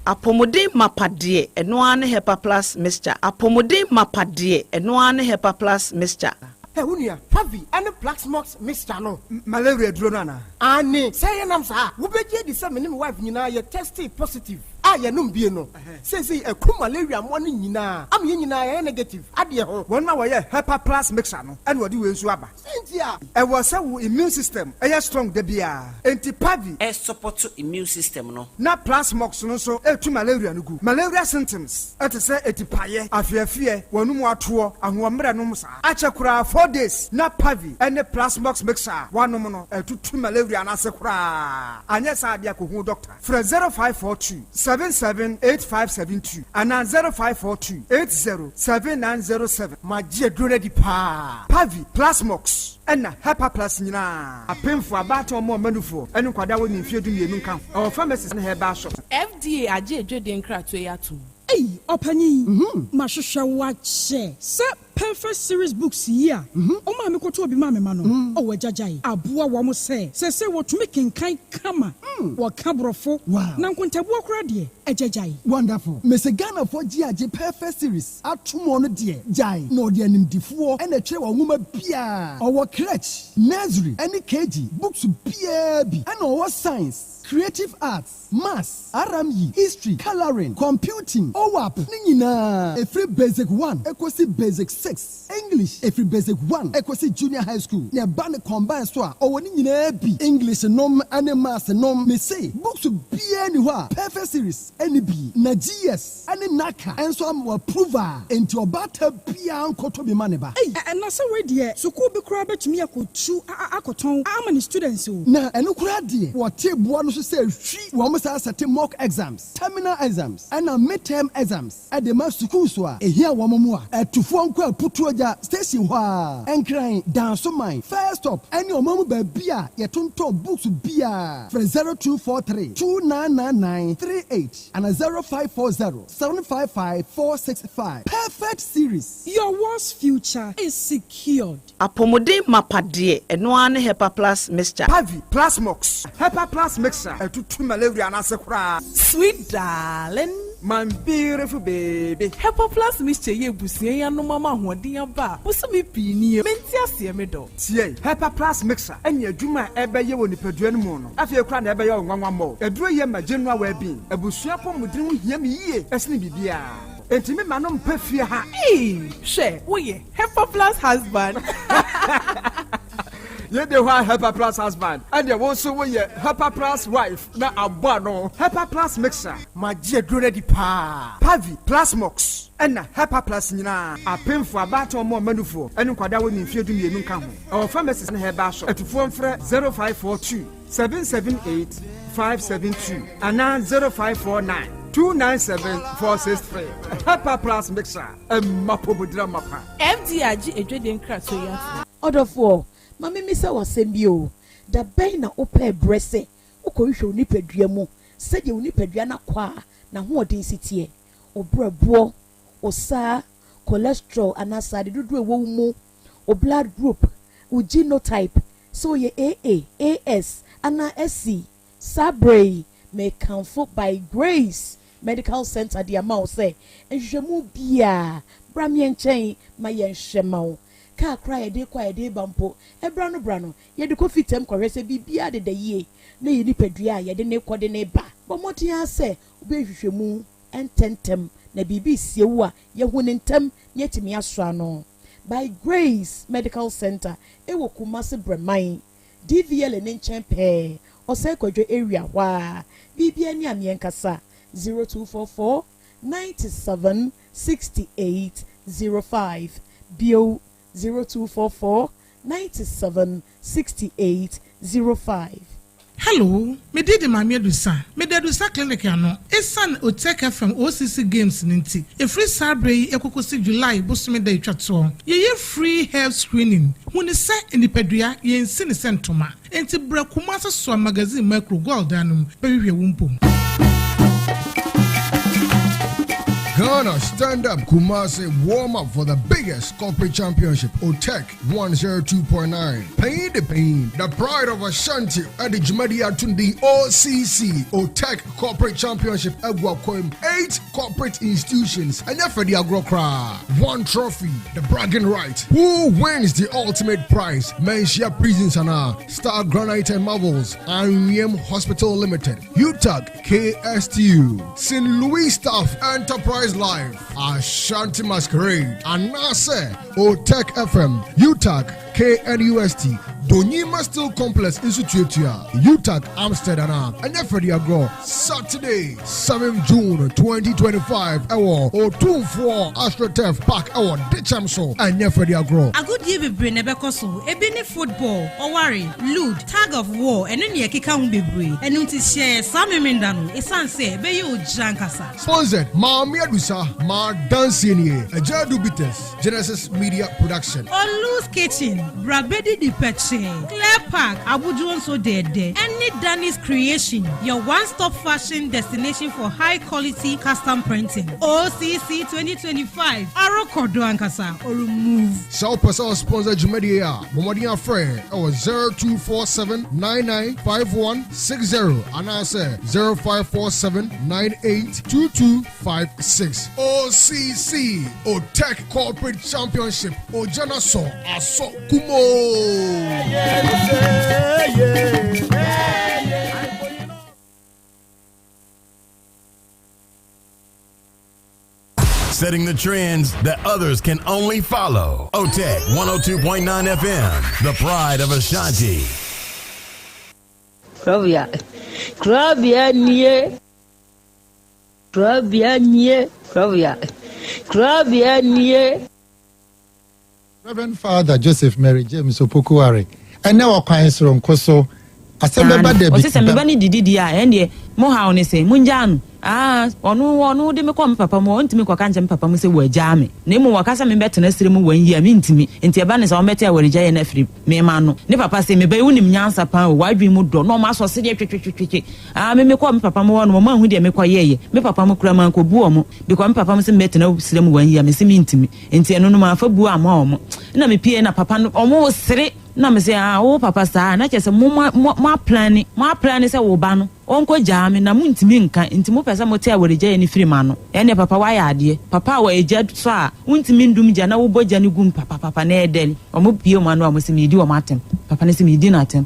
Apɔmuden mapa deɛ, ɛno ara ne Hepa Plus Mixture. Apɔmuden mapa deɛ, ɛno ara ne Hepa Plus Mixture. Hɛ wo nua, Harvey ne Plaxmox mixture no, malaria aduro no anaa? Aane, sɛ ɛyɛ nam saa a, wobɛgye adi sɛ me ne me wife nyinaa yɛ testee positive a. A yɛnom bie no, seesei aku malaria mmoa no nyinaa ama yɛn nyinaa yɛayɛ negative adeɛ ho. Wɔn a wɔyɛ Hepa Plus mixture no na wɔde wei nso aba. Sɛ nti a. Ɛwɔ sɛ wo immune system yɛ strong da biara, enti Pavi. Ɛsupɔto immune system no. Na Plasmox no nso tu malaria no gu. Malaria symptoms te sɛ atipaeɛ, afeafeɛ, w'anum atoɔ, ahoɔmmerɛ nom saa. Akyɛ koraa 4 days na Pavi ne Plasmox mixture a woanom no atutu malaria no ase koraa. Anyɛ saa deɛ a kɔhu doctor. Frɛ 0542 778572 anaa 0542 80 7907. Magye aduro no adi paa. Pavi, Plasmox, ɛna Hepa Plus nyinaa. Apemfo, abaatan, ɔmo a ɔma ne nkwadaa a wɔnni mfeɛ 12 nka ho. Ɛwɔ pharmacies ne herbal shops. FDA agye adwadie nkratoɔ yi atom. Ei, ɔpanyin, mahwehwɛ wo akyɛ sɛ Perfect Series books yi a ɔma me kɔtɔ obi ma me ma no ɔwɔ agyagyae aboa wɔn sɛ sɛ wɔtumi kenkan kama, wɔka borɔfo na nkontabuo koraa deɛ, agyagyae. Wonderful. Mese Ghanafoɔ gye agye Perfect Series atom no deɛ, gyae na ɔde animdifoɔ ɛna ɛtwerɛ wɔ nwoma biaa. Ɔwɔ crèche, nursery ɛne KG books biaa bi, ɛna ɔwɔ science, creative arts, maths, RME, history, colouring, computing, OWAP ne nyinaa ɛfiri basic 1 ɛkɔsi basic 6, English ɛfiri basic 1 ɛkɔsi junior high school, na ɛba ne combine so a, ɔwɔ ne nyinaa bi, English nom ne maths nom. Mese books biaa ni hɔ a Perfect Series ɛne bi na GS ɛne NaCCA ɛnso ama wɔ approve a, enti ɔbaata biaa nkɔtɔ bi ma ne ba. Ei, ɛna sɛ wei deɛ, sukuu bi koraa bɛtumi akɔtu akɔtɔn ama ne students o. Na ɛno koraa deɛ, wɔte boa no so sɛ hwi wɔn saa sɛte mock exams, terminal exams ɛna midterm exams ɛde ma sukuu so a ehia wɔn mu a ɛtufoɔ nkɔ Aputuogya station hɔ a, Nkran, Dansoman first stop, ɛne ɔman mu baabi a yɛtontɔn books biara. Frɛ 0243 299938 ana 0540 755 465. Perfect Series. Your world's future is secured. Apɔmuden mapa deɛ, ɛno ara ne Hepa Plus mixture. Pavi, Plasmox, Hepa Plus mixture ɛtutu malaria no ase koraa. Sweet darling. My beautiful baby. Hepa Plus mixture yɛ ebusua yi anom ama ahoɔden aba a bosome pii nie. Mente aseɛ, me dɔ. Tie, Hepa Plus mixture ɛne adwuma a ɛbɛyɛ wɔ nipadua no mu no, afei koraa na ɛbɛyɛ wo nwanwa mmɔ. Aduro yɛ ma general well-being. Abusua pɔmuden ho hia me yie ɛsene biribiara, enti me ma no mpɛ fie ha. Ee, hwɛ, woyɛ Hepa Plus husband. Yɛde hɔ a, Hepa Plus husband, ɛdeɛ wo nso woyɛ Hepa Plus wife na abɔ ano. Hepa Plus mixture. Magye aduro no adi paa. Pavi, Plasmox, ɛna Hepa Plus nyinaa. Apemfo, abaatan, ɔmo ɔma nufoɔ ɛne nkwadaa wɔ ne mfeɛ 12 nka ho. Ɛwɔ pharmacies ne herbal shop. Atufoɔ mfrɛ 0542 778 572 anaa 0549 297 463. Hepa Plus mixture, ɛma pomodira mapa. FDA agye adwadie nkratoɔ yi atom. Ɔdɔfoɔ, ma memisa w'asɛm bi o. Da bɛn na wopɛ berɛ sɛ wokɔhwehwɛ wo nipadua mu sɛdeɛ wo nipadua no akɔ a n'ahoɔden si teɛ, wo brɛboɔ, wo saa cholesterol anaa sade dodoɔ ɛwɔ wo mu, wo blood group, wo genotype, sɛ woyɛ AA, AS anaa SC? Saa berɛ yi, mekamfo By Grace Medical Center de ama wo sɛ nhwehwɛmu biaa, bra meɛ nkyɛn ma yɛnhwɛ ma wo. Kaa koraa yɛde kɔ a yɛde ba mpo, ɛbra no bra no, yɛde kɔ fitam kɔhwɛ sɛ biribiara deda yie na yɛ nipadua a yɛde ne kɔ de ne ba. Bɔ mmɔden ara sɛ wobɛhwehwɛ mu ntɛntɛm na biribi sie wo a, yɛhu ne ntɛm na yɛtumi asɔ ano. By Grace Medical Center ɛwɔ Kumase Brɛman, DVL ne nkyɛn pɛɛ, Ɔsɛe Kwadwo area hɔ a. Biribiara ni a, meɛnkasa 0244 97 68 05 bio, 0244 97 68 05. Hello, mede de Maame Adusa. Mede Adusa Clinic ano. Ɛsiane Otec FM OCC Games no nti, ɛfiri saa berɛ yi ɛkɔkɔsi July bosome da atwa toɔ, yɛyɛ free health screening. Hu ne sɛ nipadua yɛnsi ne sɛ ntoma. Enti brɛ Kumase Soa Magazine Macro Gold no mu bɛhwehwɛ wo mpom. Ghana Stand Up Kumasi warm up for the biggest corporate championship, OTEC 102.9. Pain the pain, the pride of Ashanti at the Jumadi Atundi OCC OTEC Corporate Championship Aguakoim. Eight corporate institutions and the Agrokra. One trophy, the bragging right. Who wins the ultimate prize? Mensia Prisons and Star Granite and Marvels, IM Hospital Limited, UTAG KSTU, St. Louis Staff Enterprise Life, Ashanti Masquerade, Anase, Otech FM, UTAG KNUST, Donyima Steel Complex Institute, UTAG Amsterdam, and Freddy Agro, Saturday, 7 June 2025, ɛwɔ Otumfoɔ AstroTurf Park ɛwɔ Dicham so, and Freddy Agro. Agodie bebree na ɛbɛkɔ so. Ebi ne football, ɔware, ludo, tug of war, ɛne nea ɛkeka ho bebree. Ɛno nti hyɛ saa Memenda no, ɛsiane sɛ ɛbɛyɛ ogya nkasa. Sponsored Maame Adusa, Ma Dansienie, Ajadu Bitters, Genesis Media Production. Olu's Kitchen, Brabedi di Pɛkyɛ, Clear Park, Abudu nso dɛɛdɛ, ɛne Danny's Creation, your one-stop fashion destination for high quality custom printing. OCC 2025, Arokɔdo ankasa, Orumove. Sɛ wopɛ sɛ sponsor dwumadie a, bɔmmɔden afrɛ ɛwɔ 0247 995160 anaasɛ 0547 982256. OCC OTEC Corporate Championship Ojana so Aso Kumo. Setting the trends that others can only follow. OTEC 102.9 FM, the pride of Ashanti. Krobea, Krobea nie. Krobea nie. Krobea, Krobea nie. Reverend Father Joseph Mary James Opokuware ɛnɛ wɔ kwan soronko so asɛm bɛba da bi. Ɔse sɛ me ba no didi deɛ a ɛndeɛ mo haw ne sɛn? Mongyaa no. Aa ɔno ɔno de me kɔ me papa mu a ɔntumi nkɔka nkyerɛ me papa mu sɛ wagyaa me na mmom ɔka sɛ membɛtena serɛ mu one year a mentumi nti ɛba no saa ɔmmɛte awaregyaeɛ no afiri me ma no. Ne papa se me ba yi wonim nyansa paa o w'adwene mu dɔ na ɔma asɔ sedeɛ twetwetwetwe aa me mekɔɔ me papa mu hɔ nom ɔmo anhu deɛ mekɔ yɛɛyɛ me papa mu koraa mankɔbu ɔmo because me papa mu se mebɛtena serɛ mu one year a mese mentumi Nti ɛno no mamfa buo amma wɔn. Ɛna mepie na papa no wɔn resere na me sɛ ah wo papa saa na kyerɛ sɛ mo mo mo aplane mo aplane sɛ wo ba no ɔnkɔ gyaa me na montumi nka nti mopɛ sɛ mote awaregyaeɛ no firi m'ano. Ɛnneɛ papa woayɛ adeɛ. Papa a wɔ gya sɔ a wontumi ndum gya na wobɔ gya no gum papapapa na ɛdɛn. Wɔn pue wɔn ano a wɔn se meredi wɔn atɛm. Papa no se meredi no atɛm.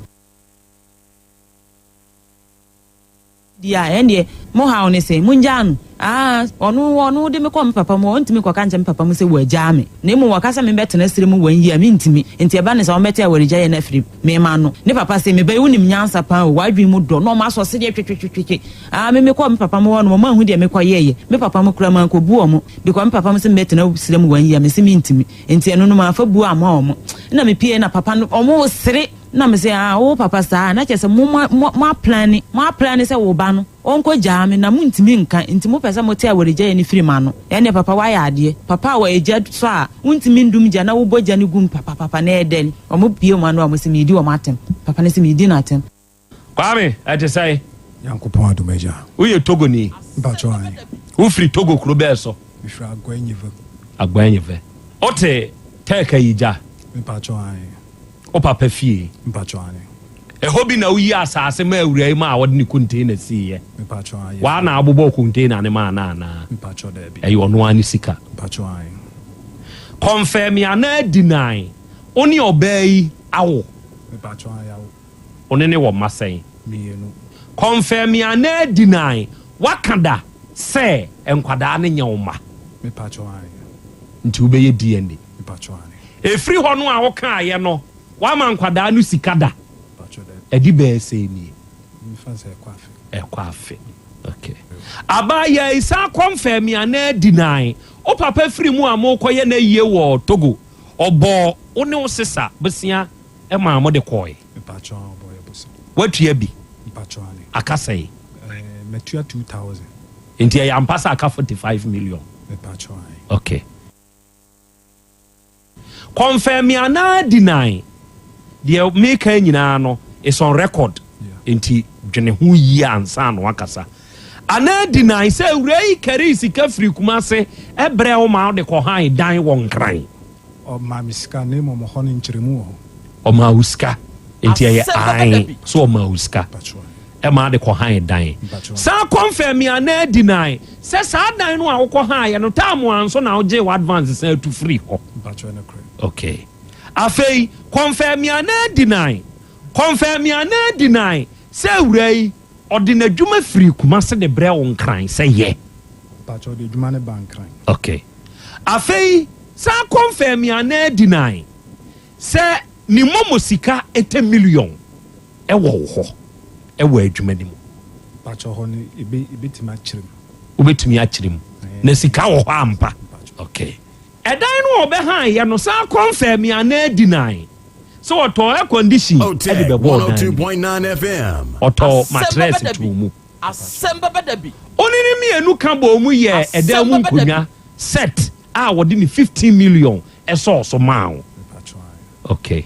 Deɛ a, ɛndeɛ mo haw ne sɛn? Mongyaa no. Aa, ɔno, ɔno de me kɔ me papa mu a, ɔntumi nkɔka nkyerɛ me papa mu sɛ wagyaa me. Na mmom ɔka sɛ mebɛtena serɛ mu one year a, mentumi. Nti ɛba no saa, ɔmmɛte awaregyaeɛ no afiri me ma no. Ne papa se, me ba yi, wonim nyansa paa o, w'adwene mu dɔ, na ɔma asɔ sedeɛ twetwetwetwe. Aa, me mekɔɔ me papa mu hɔ nom, ɔmo anhu deɛ mekɔyɛeɛ. Me papa mu koraa, mankɔbu ɔmo. Because me papa mu se mebɛtena serɛ mu one year a, mese mentumi. Nti ɛno no, mamfa buo amma ɔmo. Ɛna mepieeɛ na papa no, ɔmo resere. Na me se, ah, wo papa saa, na kyerɛ sɛ mo mo mo aplane, mo aplane sɛ wo ba no, ɔnkɔ gyaa me, na montumi nka, nti mopɛ sɛ mote awaregyaeɛ no firi m'ano. Ɛnneɛ papa woayɛ adeɛ. Papa a wɔ gya sɔ a, wontumi ndum gya na wobɔ gya no gum papapapa na ɛdɛn. Wɔn bue wɔn ano a, wɔse meredi wɔn atɛm. Papa no se meredi no atɛm. Kwame, ɛte sɛn? Nyankopɔn adom agya. Woyɛ Togoni? Mpakyɛw ae. Wofiri Togo kuro bɛɛ so? Mefiri Aguanyive. Aguanyive. Wote Tɛɛka yi gya? Mpakyɛw ae. Wo papa fie? Mpakyɛw ae. Ɛhɔ bi na woyi asaase maa awura yi maa wɔde ne container siiɛ? Mpakyɛw ae. Waa na abobɔɔ container no maa no anaa? Mpakyɛw daabi. Ɛyɛ ɔno ara ne sika? Mpakyɛw ae. Kɔnfɛme anaa deny, wo ne ɔbaa yi awo? Mpakyɛw ae awo. Wo ne no wɔ mma sɛn? Mienu. Kɔnfɛme anaa deny, woaka da sɛ nkwadaa no nyɛ wo mma? Mepakyɛw ae. Nti wobɛyɛ DNA? Mepakyɛw ae. Ɛfiri hɔ no a wokaeɛ no, woama nkwadaa no sika da? Mepakyɛw daabi. Ɛde bɛyɛ sɛn nie? Memfa nsɛ ɛkɔ afe. Ɛkɔ afe. Okay. Abaayaa yi, san kɔnfɛme anaa deny, wo papa firi mu a morekɔyɛ n'ayie wɔ Togo, ɔbɔɔ wo ne wo sesa bosea maa mode kɔɔe? Mepakyɛw a ɔbɔ yɛ bosa. Woatua bi? Mepakyɛw ane. Aka sɛn? Ɛɛ matua 2000. Nti ɛyɛ ampa sɛ aka 45 million? Mepakyɛw ane. Okay. Confirm anaa deny? Deɛ meka nyinaa no is on record. Nti dwene ho yie ansa na wakasa. Anaa deny sɛ awuraa yi karii sika firii Kumase brɛɛ wo ma wode kɔhan dan wɔ Nkran. Ɔmaa me sika na mmom hɔ no nkyerɛmu wɔ hɔ. Ɔmaa wo sika nti ɛyɛ ae sɛ ɔmaa wo sika ma wode kɔhan dan. San kɔnfɛmi anaa deny sɛ saa dan no a wokɔhaeɛ no time anso na wogyee w'advance san tu firii hɔ. Okay. Afei kɔnfɛmi anaa deny, kɔnfɛmi anaa deny sɛ awuraa yi Ɔde n'adwuma firii Kumase de brɛɛ wo Nkran sɛ yɛ. Mpakyɛ ɔde adwuma no baa Nkran. Ok. Afei san kɔnfɛmi anaa deny sɛ ne momo sika ɛtɛ million ɛwɔ wo hɔ ɛwɔ adwuma no mu. Mpakyɛ hɔ no ebe ebetumi akyerɛ mu. Wobɛtumi akyerɛ mu. Na sika wɔ hɔ ampa? Ok. Ɛdan no a ɔbɛhan yɛ no san kɔnfɛmi anaa deny Sɛ ɔtɔɔ air condition de Otec bɛbɔɔ dan no mu. 102.9 FM. Ɔtɔɔ Asɛm matress bɛba da too bi. mu. Asɛm bɛba da bi. Ɔne ne mmienu ka bɔɔ mu yɛɛ ɛdan mu Asɛm bɛba da bi. nkonnwa set a wɔde ne 15 million sɔɔ so maa wo. Okay.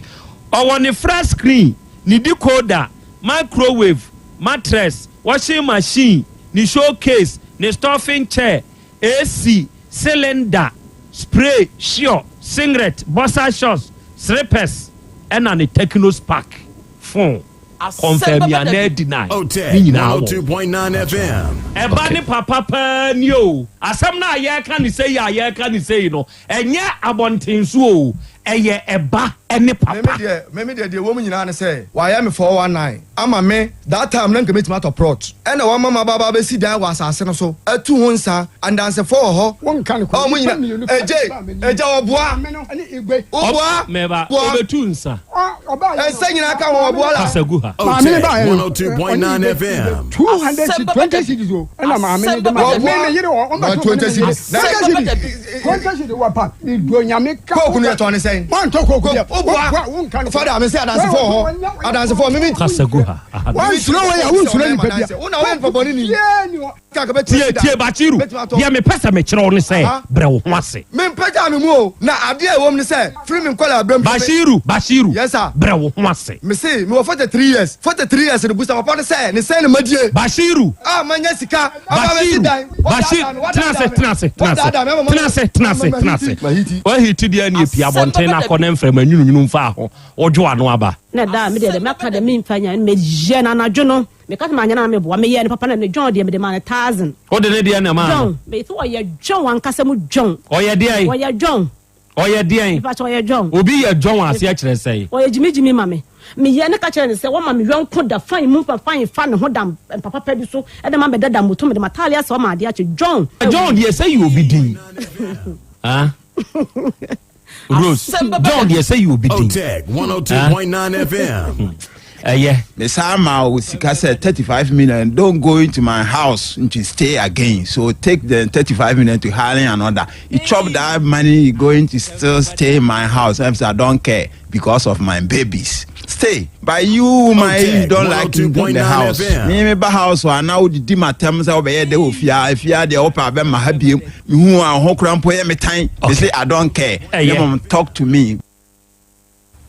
Ɔwɔ ne flat screen, ne decoder, microwave, mattress, washing machine, ne showcase, ne stuffing chair, AC, cylinder, spray, sure, singlet, boxer shorts, slippers ɛna ne Tecno Spark phone, Asɛm confirm bɛba da anaa bi. deny, ne Otec nyinaa wɔ hɔ. 102.9 FM. Ɛba ne papa paa nie o. Asɛm no a yɛreka no sei a yɛreka no sei no, ɛnyɛ abɔnten so o, ɛyɛ ɛba ne Meme papa. deɛ meme deɛ deɛ ɛwɔ mu nyinaa ne sɛ wayɛ me 419 ama me that time na nka mɛtumi atɔ plot ɛna wama maba aba abɛsi dan wɔ asase no so atu ho nsa andansefoɔ wɔ hɔ Wonka no a ɔmo Nnipa nyina mmienu pɛ ɛgye na ɛbaa m'anim. ɛgya ɔboa Maame no ne Igwe. woboa Mɛba, boa ɔbɛtu nsa. Ɔbaa yɛ no. ɛnsɛ nyinaa ka ho ɔboa la Kasa gu ha. Maame no Otec baeɛ no, ɔne 102.9 Igwe, Igwe, FM. 200 Asɛm cedis, bɛba 20 da bi. cedis o, ɛna maame no Asɛm de bɛba maa da me. bi. Me me yere wɔ, na ɔmbɛto 20 me ne me yere. cedis na 20 Asɛm bɛba cedis, da bi. 20 cedis wɔ pa. Medɔ Nyame ka. Coke no yɛtɔn ne sɛn Woantɔ coke deɛ. woboa Woboa, wonka no. fada me sɛ adansefoɔ wɔ hɔ adansefoɔ meme Kasa gu ha. Aha. Wansuro wei a, wonsuro nipa bia. wo na woyɛ nipa bɔne ni Yee ni hɔ. Tie, tie, Bashiru, deɛ mepɛ sɛ mekyerɛ wo ne sɛ, brɛ wo ho ase. Mempagyaa me mu o, na adeɛ a ɛwɔ mu ne sɛ, firi me nkwadaa berɛ mu. Bashiru, Bashiru, Yes sir. brɛ wo ho ase. Mese, mewɔ 43 years, 43 years no, busa papa no sɛ, ne sɛn na madie? Bashiru. A manya sika, aba abɛsi Bashiru, dan. Bashir, Wadaadaa me, tena ase, wadaadaa me, tena ase, tena ase, wadaadaa me, ama tena ase, tena ase, ama tena ase. mahiti, mahiti. Wahiti deɛ ɛne pia Asɛm abɔnten bɛba na da akɔ bi. ne mframa nwununwunu mfaa ho, wodwo ano aba. Na da a me deɛ dɛ Asɛm maka bɛba dɛ da bi. memfa nya no meyɛ no anadwo no meka sɛ manyɛ no a na meboa meyɛɛ no papa na ne John deɛ mede maa no thousand. Wode ne deɛ na ɛmaa no? John mese ɔyɛ John ankasa mu John. Ɔyɛ deɛn? Ɔyɛ John. Ɔyɛ deɛn? Mepa kyɛ ɔyɛ John. Obi yɛ John aseɛ kyerɛ sɛn? Ɔyɛ gyimi gyimi ma me. Meyɛ no ka kyerɛ no sɛ wɔma me yɔnko da fine mu fa fine fa ne ho da mpa papa bi so de ma bɛda da moto mede m'ataale asɛ ɔma adeɛ akye John. John deɛ sɛ yɛ obi din. Ah? Rose Asɛm bɛba John da bi. deɛ sɛ yɛ obi din. Otec 102.9 FM. Ɛyɛ. Me san maa wo sika sɛ 35 million don't go into my house to stay again so take the 35 million to hire another you chop that money you going to still stay in my house I say I don't care because of my babies stay but you woman you Otec don't like me in the 102.9 house FM. me me ba house a na wodidi m'atɛm sɛ wobɛyɛ dɛ wɔ fie a fie a deɛ wopɛ abɛma ha biem mehu a ho kora mpo yɛ me tan they say I don't care Ɛyɛ. mmom talk to me.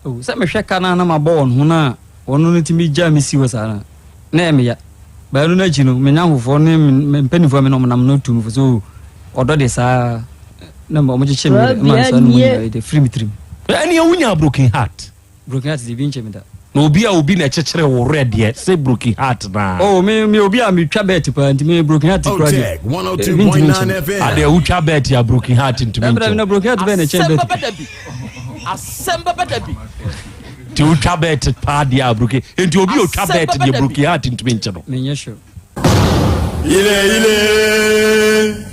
Oh, sɛ mehwɛ ka no a na mabɔ wɔn ho no a wɔn no tumi gyaa me si hɔ saa no a, na ɛyɛ me ya. But ɛno no akyi no, me nnamfofoɔ ne me mpanimfoɔ a me ne wɔn nam no tuu me fo sɛ, oh, ɔdɔ de saa na wɔkyekyee me werɛ maa saa no mu nyinaa de firi me tirim. Ɛnneɛ wonyaa broken heart. Broken heart deɛ ebi nkyɛ me da. Na obi a obi na ɛkyekyere wo werɛ deɛ sɛ broken heart naa. Oh, me me obi a metwa bet paa nti me broken heart kura deɛ. Otec Ebi ntumi nkyɛ 102.9 me. FM. Adeɛ wotwa bet a broken heart ntumi Dabi dabi nkyɛ na wo. broken heart bɛn na ɛkyɛn Asɛm bet. bɛba da bi. Asɛm bɛba da bi. Nti wotwa bet paa deɛ a broken nti obi a otwa Asɛm bet bɛba deɛ da bi. broken heart ntumi nkyɛ no. Menyɛ sure. Ile ile.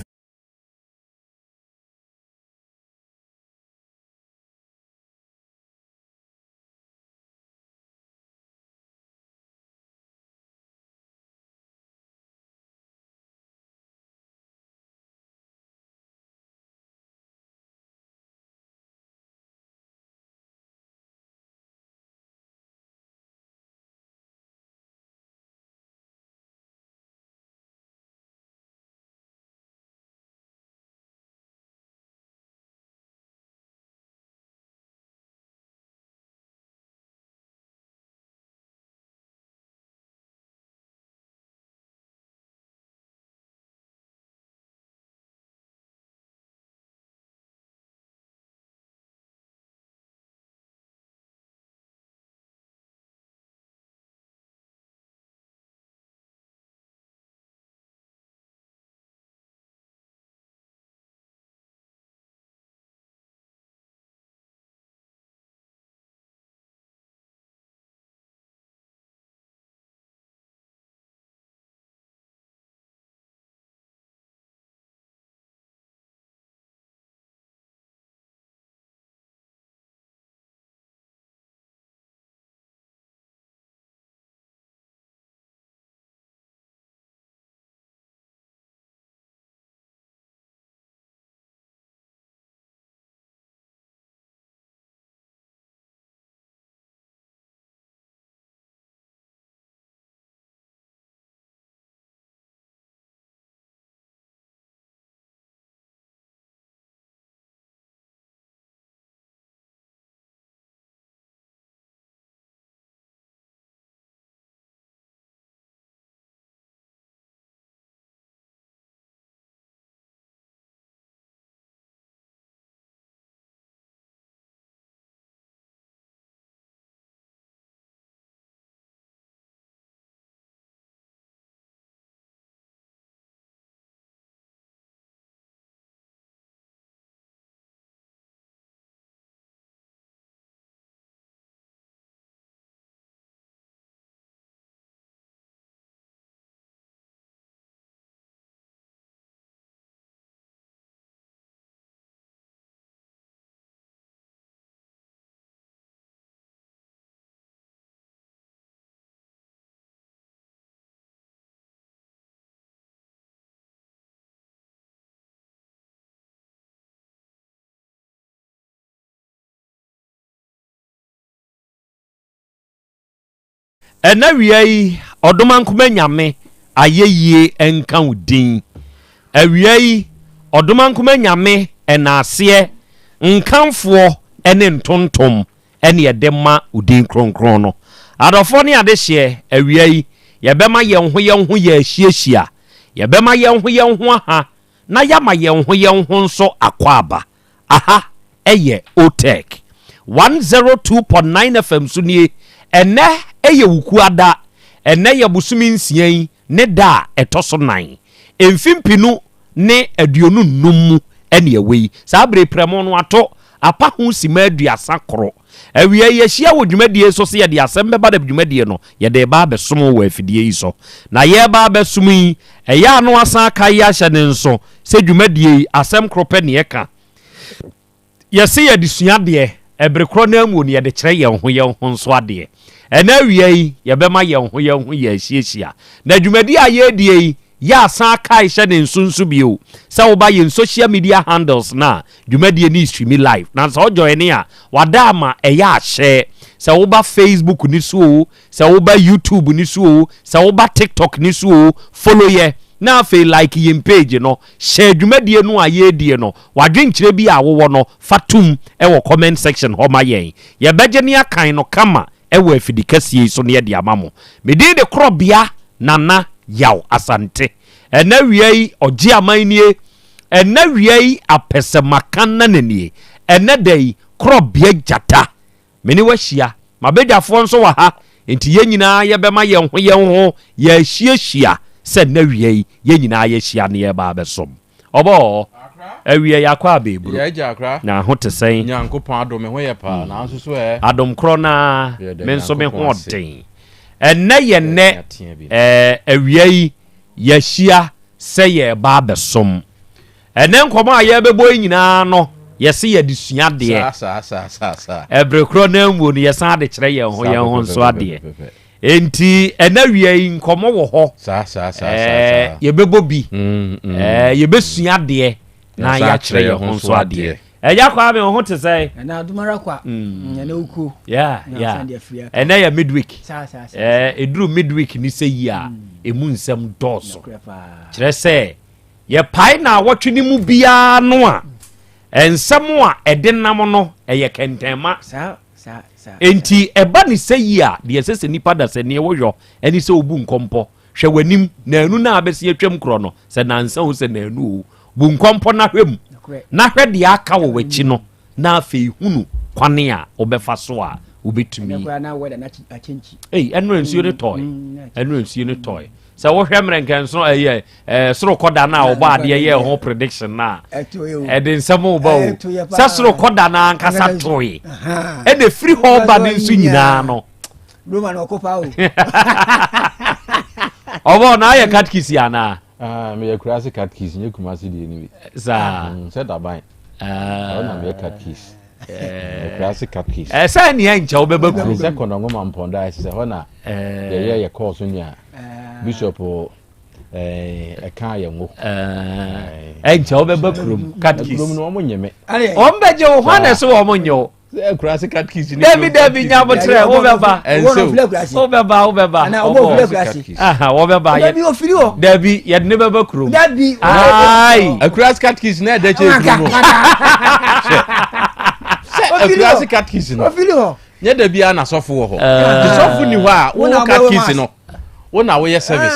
Ɛna awia yi, Ɔdomankoma Nyame ayɛyie nka wo din. Awia yi, Ɔdomankoma Nyame ɛnaaseɛ, nkamfoɔ ne ntontom ɛne yɛde ma wo din kronkron no. Adɔfoɔ ne adehyeɛ, awia yi, yɛbɛma yɛn ho yɛn ho yɛ ahyiahyia. Yɛbɛma yɛn ho yɛn ho aha na yɛama yɛn ho yɛn ho nso akwaaba. Aha yɛ Otec 102.9 FM so nie. Ɛnnɛ yɛ Wukuada. Ɛnnɛ yɛ bosome nsia yi ne da a ɛtɔ so nan. Mfe mpenu ne 25 mu ne ɛwɔ yi. Saa bere yi prɛmo no ato apa ho simma 31. Awia yi yɛahyia wɔ dwumadie so sɛ yɛde asɛm bɛba na dwumadie no yɛde reba abɛsom wo wɔ afidie yi so. Na yɛreba abɛsom yi, ɛyɛ a na wasan aka yi ahyɛ ne nso sɛ dwumadie yi asɛm koro pɛ ne yɛka. Yɛse yɛde sua adeɛ, ɛbere korɔ no ara mu no yɛde kyerɛ yɛn ho yɛn ho nso adeɛ. Ɛnɛ awia yi yɛbɛma yɛn ho yɛn ho yɛ ahyiahyia. Na dwumadie a yɛredie yi yɛ asan akae hyɛ ne nso nso bio sɛ woba yɛn social media handles no a dwumadie no streami live na sɛ wo joine a wada ama ɛyɛ ahyɛ sɛ woba Facebook ne so o sɛ woba YouTube ne so o sɛ woba TikTok ne so o follow yɛ na afei like yɛn page no hyɛ dwumadie no a yɛredie no wadwenkyerɛ bi a wowɔ no fa tom wɔ comment section hɔ ma yɛn yɛbɛgye ne akan no kama wɔ afidi kɛseɛ yi so na yɛde ama mo. Me din de Korɔbea Nana Yaw Asante. Ɛnɛ awia yi ɔgye aman nie, ɛnɛ awia yi apɛsɛmaka nana nie, ɛnɛ da yi Korɔbea Gyata. Me ne wo ahyia, m'abadwafoɔ nso wɔ ha, enti yɛn nyinaa yɛbɛma yɛn ho yɛn ho yɛahyiahyia sɛ ɛnɛ awia yi yɛn nyinaa yɛahyia na yɛreba abɛsom. Ɔbɔɔ, awia yi akɔ abɛɛburo. Yɛ agya akra. Na ho te sɛn? Nyankopɔn adom me ho yɛ paa, nanso so ɛ? Adom korɔ no ara, Yɛda me nso me ho Nyankopɔn ase. ɔden. Ɛnnɛ yɛ nnɛ, Yɛatena atea bi. ɛɛ, awia yi, yɛahyia sɛ yɛreba abɛsom. Ɛnnɛ nkɔmmɔ a yɛrebɛbɔ yi nyinaa no, yɛse yɛde sua adeɛ. Saa, saa, saa, saa, saa. Ɛbere korɔ no ara mu no, yɛsan de kyerɛ yɛn ho Saa yɛn ho nso pɛpɛpɛpɛpɛpɛ. adeɛ. Enti ɛna wia yi nkɔmmɔ wɔ hɔ. Saa saa saa saa. Yɛbɛbɔ bi. Mm, Yɛbɛsua adeɛ na yɛakyerɛ yɛn ho nso adeɛ. Ɛgya Kwame wo ho te sɛ? Ɛna adomara kwa. Ɛna okuo. Yeah, yeah. Ɛnɛ yɛ midweek. Ɛduru midweek ni sɛ yi a, emu nsɛm dɔɔso. Kyerɛ sɛ yɛpae na awɔtwe no mu biara no a, nsɛm a ɛde nam no ɛyɛ kɛntɛnma. Saa. Enti ɛba ne sɛ yi a, deɛ ɛsɛ sɛ nipa da sɛ neɛ wɔyɔ ɛne sɛ obu nkɔmpɔ. Hwɛ w'anim, naanu no a abɛsi atwam korɔ no, sɛ nansa o sɛ naanu o, bu nkɔmpɔ na hwɛ mu, na hwɛ deɛ aka wɔ w'akyi no, na afei hunu kwane a wobɛfa so a wobɛtumi. Ei, ɛnora nsuo no tɔe, ɛnora nsuo no tɔe. Sɛ wohwɛ mmerɛ nkɛnso ɛyɛ ɛɛ soro kɔda no a ɔbɔ adeɛ yɛ ho prediction no a ɛde nsɛm ba o sɛ soro kɔda no ankasa toe ɛna ɛfiri hɔ ba no nso nyinaa no ɔbɔ na ayɛ katkisi anaa ah, meyɛ kurase katkis nyɛ kumase deɛ no bi saa mm, sɛ daban ah. ɛna meyɛ katkis kurase katkis ɛsɛ nea nkyɛ wobɛba kurom sɛ kɔnɔngoma mpɔnda ɛsɛ sɛ hɔ na yɛyɛ yɛ kɔɔ so nea bishop ɛka yɛ ngo. ɛnkyɛ wobɛba kurom katkis kurom no wɔn nye me. wɔn bɛgye wo hwan na ɛsɛ wɔn nye wo. kurase katkis ni dabi dabi nyabotrɛ wobɛba wobɛba wobɛba wɔbɛba dabi yɛde ne bɛba kurom dabi ayi akurase katkis na ɛdɛ kyɛ kurom sɛ akurase katkis no nyɛ da biara na sɔfo wɔ hɔ nti sɔfo ni hɔ a wo katkis no wo na woyɛ service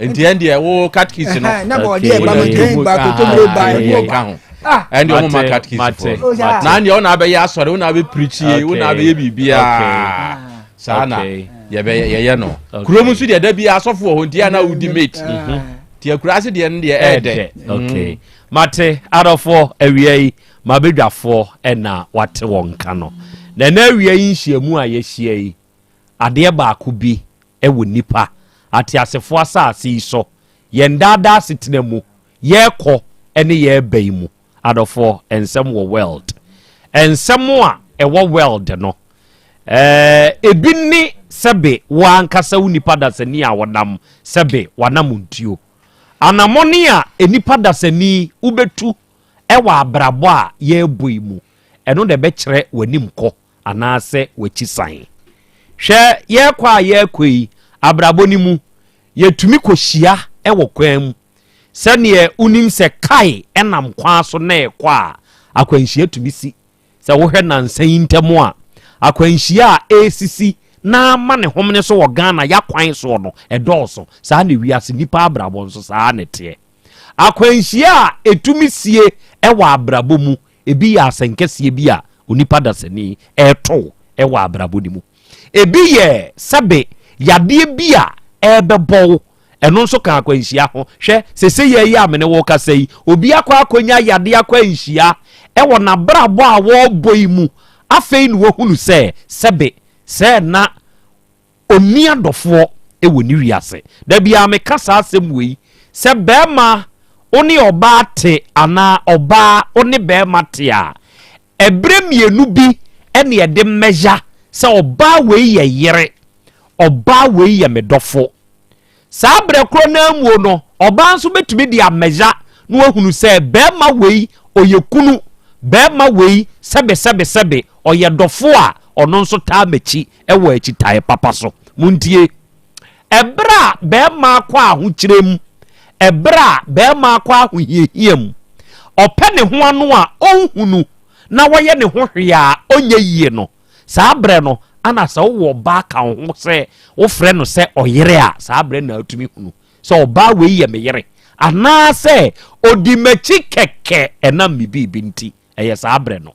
nti ɛn deɛ wo katkis no ka ho ɛn deɛ ɔmo ma katkis fo na ɛn deɛ wo na abɛyɛ asɔre wo na abɛ pirikyi wo na abɛyɛ biribiara saa na yɛbɛyɛ yɛyɛ no kurom nso deɛ da biara asɔfo wɔ hɔ nti yɛ na wodi mate nti akuraase deɛ no deɛ ɛɛdɛ okay mate adɔfoɔ awia yi M'abadwafoɔ na wate wɔn nka no. Na ɛnɛ awia yi nhyiamu a yɛahyia yi, adeɛ baako bi wɔ nnipa, ateasefoɔ asase yi so, yɛn daadaa asetena mu, yɛrekɔ ne yɛreba yi mu. Adɔfoɔ, nsɛm wɔ world. Nsɛm a ɛwɔ world no, ɛɛ, ebi ne sɛbe wo ankasa wo nipa dasani a wɔnam sɛbe w'anamontuo. Anamɔne a nnipa dasani wobɛtu wɔ abrabɔ a yɛrebɔ yi mu, ɛno na ɛbɛkyerɛ w'anim kɔ anaasɛ w'akyi san. Hwɛ, yɛrekɔ a yɛrekɔ yi, abrabɔ no mu, yɛtumi kɔhyia wɔ kwan mu. Sɛdeɛ wonim sɛ kae nam kwan so na ɛrekɔ a, akwanhyia tumi si. Sɛ wohwɛ nnansa yi ntam a, akwanhyia a ɛresisi na ama ne homene so wɔ Ghana y'akwan soɔ no, ɛdɔɔso. Saa na wiase nnipa abrabɔ nso saa na ɛteɛ. Akwanhyia a ɛtumi sie wɔ abrabɔ mu, ebi yɛ asɛnkɛseɛ bi a onipa dasani ɛreto wɔ abrabɔ no mu. Ebi yɛ sɛbe yadeɛ bi a ɛrebɛbɔ wo Ɛno nso ka akwanhyia ho. Hwɛ, seesei yi a me ne wo rekasa yi, obi akɔ akɔnya yadeɛ akwanhyia wɔ n'abrabɔ a wɔrebɔ yi mu. Afei na wahunu sɛ, sɛbe, sɛ na ɔnni adɔfoɔ wɔ ne wiase. Da biara meka saa asɛm wei, sɛ barima wo ne ɔbaa te anaa ɔbaa wo ne barima te a, ɛberɛ mmienu bi na yɛde measure sɛ ɔbaa wei yɛ yere, ɔbaa wei yɛ me dɔfo. Saa berɛ korɔ no ara muo no, ɔbaa nso bɛtumi de amɛya na wahunu sɛ barima wei ɔyɛ kunu, barima wei sɛbe sɛbe sɛbe ɔyɛ dɔfo a ɔno nso taa m'akyi wɔ akyitaeɛ papa so. Montie! Ɛberɛ a barima akɔ ahokyerɛ mu, ɛberɛ a barima akɔ ahohiahia mu, ɔpɛ ne ho ano a ɔnhunu na wɔyɛ ne ho hwee a ɔnyɛ yie no, Saa berɛ no, ana sɛ wowɔ ɔbaa ka wo ho sɛ wofrɛ no sɛ ɔyere a, saa berɛ na wotumi hunu sɛ ɔbaa wei yɛ me yere anaasɛ ɔdi m'akyi kɛkɛ ɛnam me biribi nti. Ɛyɛ saa berɛ no.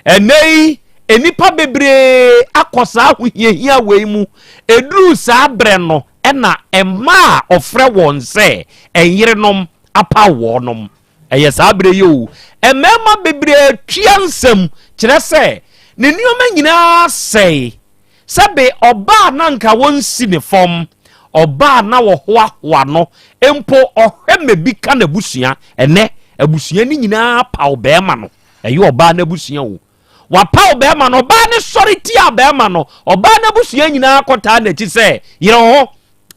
Ɛnnɛ yi, nnipa bebree akɔ saa ahohiahia wei mu. Ɛduruu saa berɛ no, ɛna mmaa a ɔfrɛ wɔn sɛ ɛyerenom apaw wɔnom. Ɛyɛ saa berɛ yi o, mmarima bebree atua nsam, kyerɛ sɛ ne nneɛma nyinaa sɛe. Sɛbe ɔbaa na nka wɔnsi ne fam, ɔbaa na wɔhoahoa no, mpo ɔhwɛ ma bi ka n'abusua. Ɛnɛ, abusua no nyinaa paw barima no. Ɛyɛ ɔbaa no abusua o. Wapaw barima no, ɔbaa no sɔre tia barima no. Ɔbaa no abusua nyinaa kɔtaa n'akyi sɛ, yere wo ho,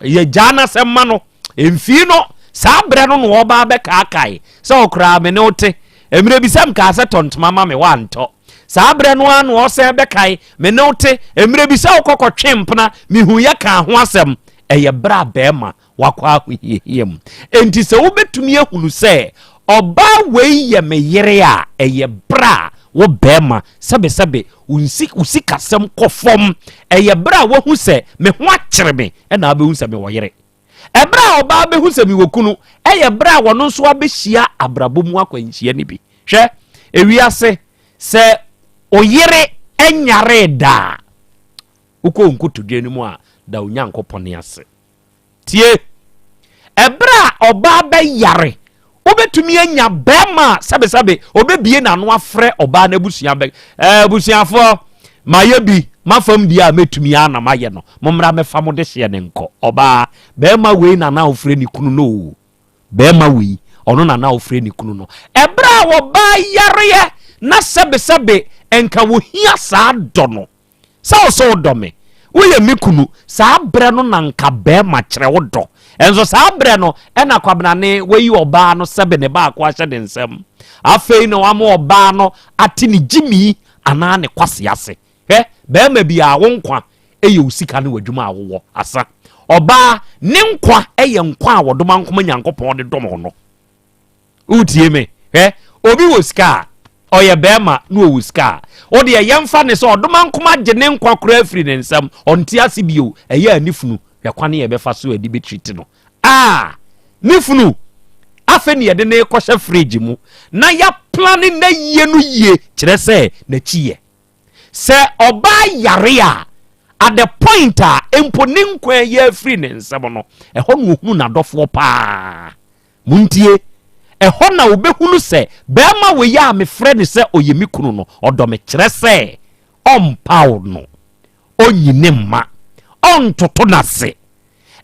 yɛgyaa n'asɛm ma no. Mfii no, saa berɛ no na ɔba bɛkaakae sɛ ɔkoraa me ne wo te. Mmerɛ bi sɛ mekaa sɛ tɔ ntoma ma me, woantɔ. Saa berɛ no ara na ɔsɛn bɛkae, me ne wo te. Mmerɛ bi sɛ wokɔ kɔtwe mpena, mehuiɛ kaa ho asɛm. Ɛyɛ berɛ a bɛrima wakɔ ahohiahia mu. Enti sɛ wobɛtumi ahunu sɛ ɔbaa wei yɛ me yere a, ɛyɛ berɛ a wo bɛrima sɛbesɛbe wo sikasɛm kɔ fam. Ɛyɛ berɛ a woahu sɛ me ho akyere me ɛna wobɛhu sɛ mewɔ yere. Ɛberɛ a ɔbaa bɛhu sɛ mewɔ kunu, ɛyɛ berɛ a wɔno nso abɛhyia abrabɔ mu akwanhyia no bi. Hwɛ, ewiase, sɛ oyere nyaree da a, wokɔ nkotodwe no mu a, da Onyankopɔn ase. Tie! Ɛberɛ a ɔbaa bɛyare, wobɛtumi anya bɛrima a sɛbesɛbe ɔbɛbie n'ano afrɛ ɔbaa no abusua bɛ, ɛɛ abusuafoɔ, mayɛ bi, mafam deɛ a mɛtumi ara na mayɛ no, mommra mɛfa mo dehyeɛ no nkɔ. Ɔbaa, bɛrima wei na na ɔfrɛ ne kunu no o. Bɛrima wei, ɔno na na ɔfrɛ ne kunu no. Ɛberɛ a ɔbaa yareɛ na sɛbesɛbe nka wɔhia saa dɔ no, Sɛ wo sɛ wodɔ me, woyɛ me kunu, saa berɛ no na nka bɛrima kyerɛ wo dɔ. Ɛnso saa berɛ no ɛna Kwabenane wayi ɔbaa no sɛbe ne baako ahyɛ ne nsam. Afei na wama ɔbaa no ate ne gyimii anaa ne kwasea ase. Hwɛ, bɛrima biara wo nkwa yɛ wo sika ne w'adwuma a wowɔ. Asa. Ɔbaa, ne nkwa yɛ nkwa a wɔdomankoma Nyankopɔn de dom no. Wotie me? Hwɛ, obi wɔ sika a, ɔyɛ bɛrima na ɔwɔ sika a, wo deɛ yɛmfa ne sɛ ɔdomankoma gye ne nkwa koraa firi ne nsam, ɔnte ase bio, ɛyɛ a ne funu, hwɛ kwane a yɛbɛfa so de bɛtriti no. Ah! Ne funu! Afei ne yɛde no rekɔhyɛ fridge mu na yɛaplane n'ayie no yie, kyerɛ sɛ n'akyi yɛ. Sɛ ɔbaa yare a, at the point a mpo ne nkwa yɛ afiri ne nsam no, ɛhɔ na ɔhunu n'adɔfoɔ paa. Montie! Ɛhɔ na wɔbɛhunu sɛ barima wei a mefrɛ no sɛ ɔyɛ me kunu no, ɔdɔ me, kyerɛ sɛ, ɔmpaw no, ɔnyi ne mma, ɔntoto n'ase.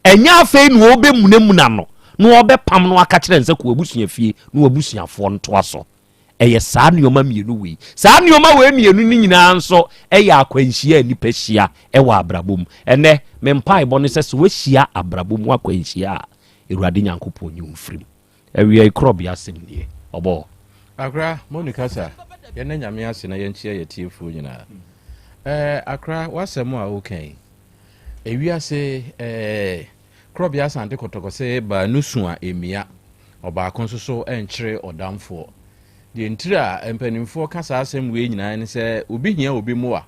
Ɛnyɛ afei na ɔrebɛmunamuna no na ɔrebɛpam no aka kyerɛ no sɛ kɔ w'abusua fie na w'abusuafoɔ ntoa so. Ɛyɛ saa nneɛma mmienu wei. Saa nneɛma wei mmienu no nyinaa nso yɛ akwanhyia a nnipa hyia wɔ abrabɔ mu. Ɛnnɛ, me mpaebɔ ne sɛ, sɛ woahyia abrabɔ mu akwanhyia a, Awurade Nyankopɔn nyi wo mfiri mu. Awia yi korɔbea asɛm nie. Ɔbɔɔ. Akra, Moni kasa, yɛnna Nyame ase na yɛnkyea yɛn atiefoɔ nyinaa. Ɛɛ Akra, w'asɛm a woka yi, Ewiase eh, Korɔbea Asante Kɔtɔkɔ se baanu su a emia, ɔbaako nso so nkyere ɔdamfoɔ. Deɛ ntiri a mpanimfoɔ ka saa asɛm wei nyinaa ne sɛ obi hia obi mmoa.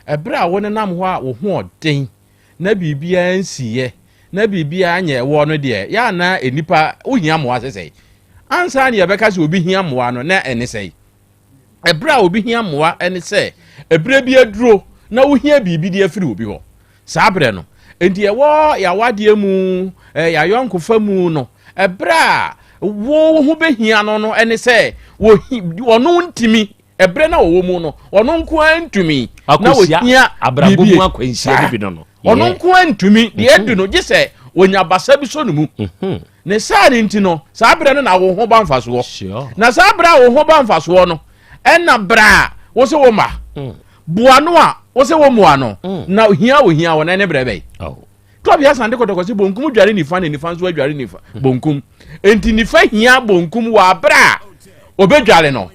Ɛberɛ a wonenam hɔ a wo ho ɔden na biribiara nsiiɛ na biribiara nyɛ woɔ no deɛ, yɛ a na nnipa wohia mmoa sesɛe. Ansa na yɛbɛka sɛ obi hia mmoa no na ɛne sɛe. Ɛberɛ a obi hia mmoa ne sɛ ɛberɛ bi aduro na wohia biribi de afiri obi hɔ. Saa berɛ no, enti ɛwɔ yɛawadeɛ mu, yɛayɔnkofa mu no, ɛberɛ a wo ho bɛhia no no ne sɛ ɔno ntumi, ɛberɛ no a ɔwɔ mu no, ɔno nko ara ntumi na ɔhia abrabɔ mu biribi. akwanhyia no bi no no. Ɔno nko ara ntumi, deɛ adu no, gye sɛ ɔnya basa bi sɔ ne mu. Ne saa no nti no, saa berɛ no na wo ho ba mfasoɔ. Na saa berɛ a wo ho ba mfasoɔ no, ɛna berɛ a wo se wo mma mm. boa no a wo se wo mmoa no, mm. na hia ohia wɔ na ɛne berɛ bɛyi. Oh. Tɔbi asan de kɔtɔkɔ se bonkum dware nifa na nifa nso adware nifa mm. bonkum. Enti nifa hia bonkum wɔ aberɛ a obɛdware no.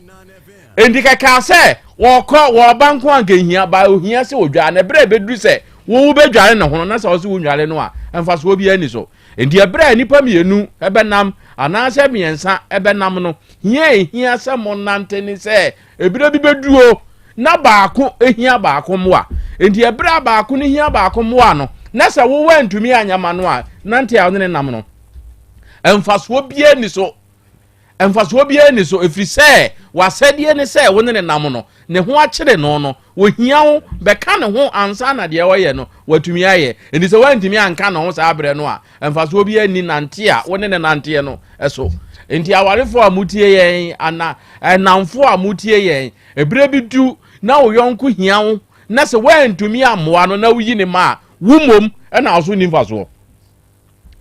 Enti kɛkɛ sɛ wɔkɔ wɔba nko anka hia ba ohia sɛ odware na berɛ a ɛbɛduru sɛ wo wobɛdware ne ho no na sɛ ɔse wo nware no a mfasoɔ biara ni so. Enti ɛberɛ a nnipa mmienu bɛnam anaasɛ mmiɛnsa bɛnam no, hia a ɛhia sɛ monante ne sɛ ɛberɛ bi bɛduo na baako hia baako mmoa. Enti ɛberɛ a baako no hia baako mmoa no, na sɛ wo woantumi anyɛ ma no a, nante a wo ne no nam no, mfasoɔ biara nni so. Mfasoɔ biara nni so, ɛfiri sɛ w'asɛdeɛ ne sɛ wo ne no nam no, ne ho akyere no no, ɔhia wo, bɛka ne ho ansa na deɛ ɔyɛ no watumi ayɛ. Enti sɛ woantumi anka ne ho saa berɛ no a, mfasoɔ biara nni nante a wo ne no nanteɛ no so. Enti awarefoɔ a motie yɛn, ana nnamfoɔ a motie yɛn, ɛberɛ bi du na wo yɔnko hia wo, na sɛ woantumi ammoa no na woyi ne ma a, wo mmom na wo so nni mfasoɔ.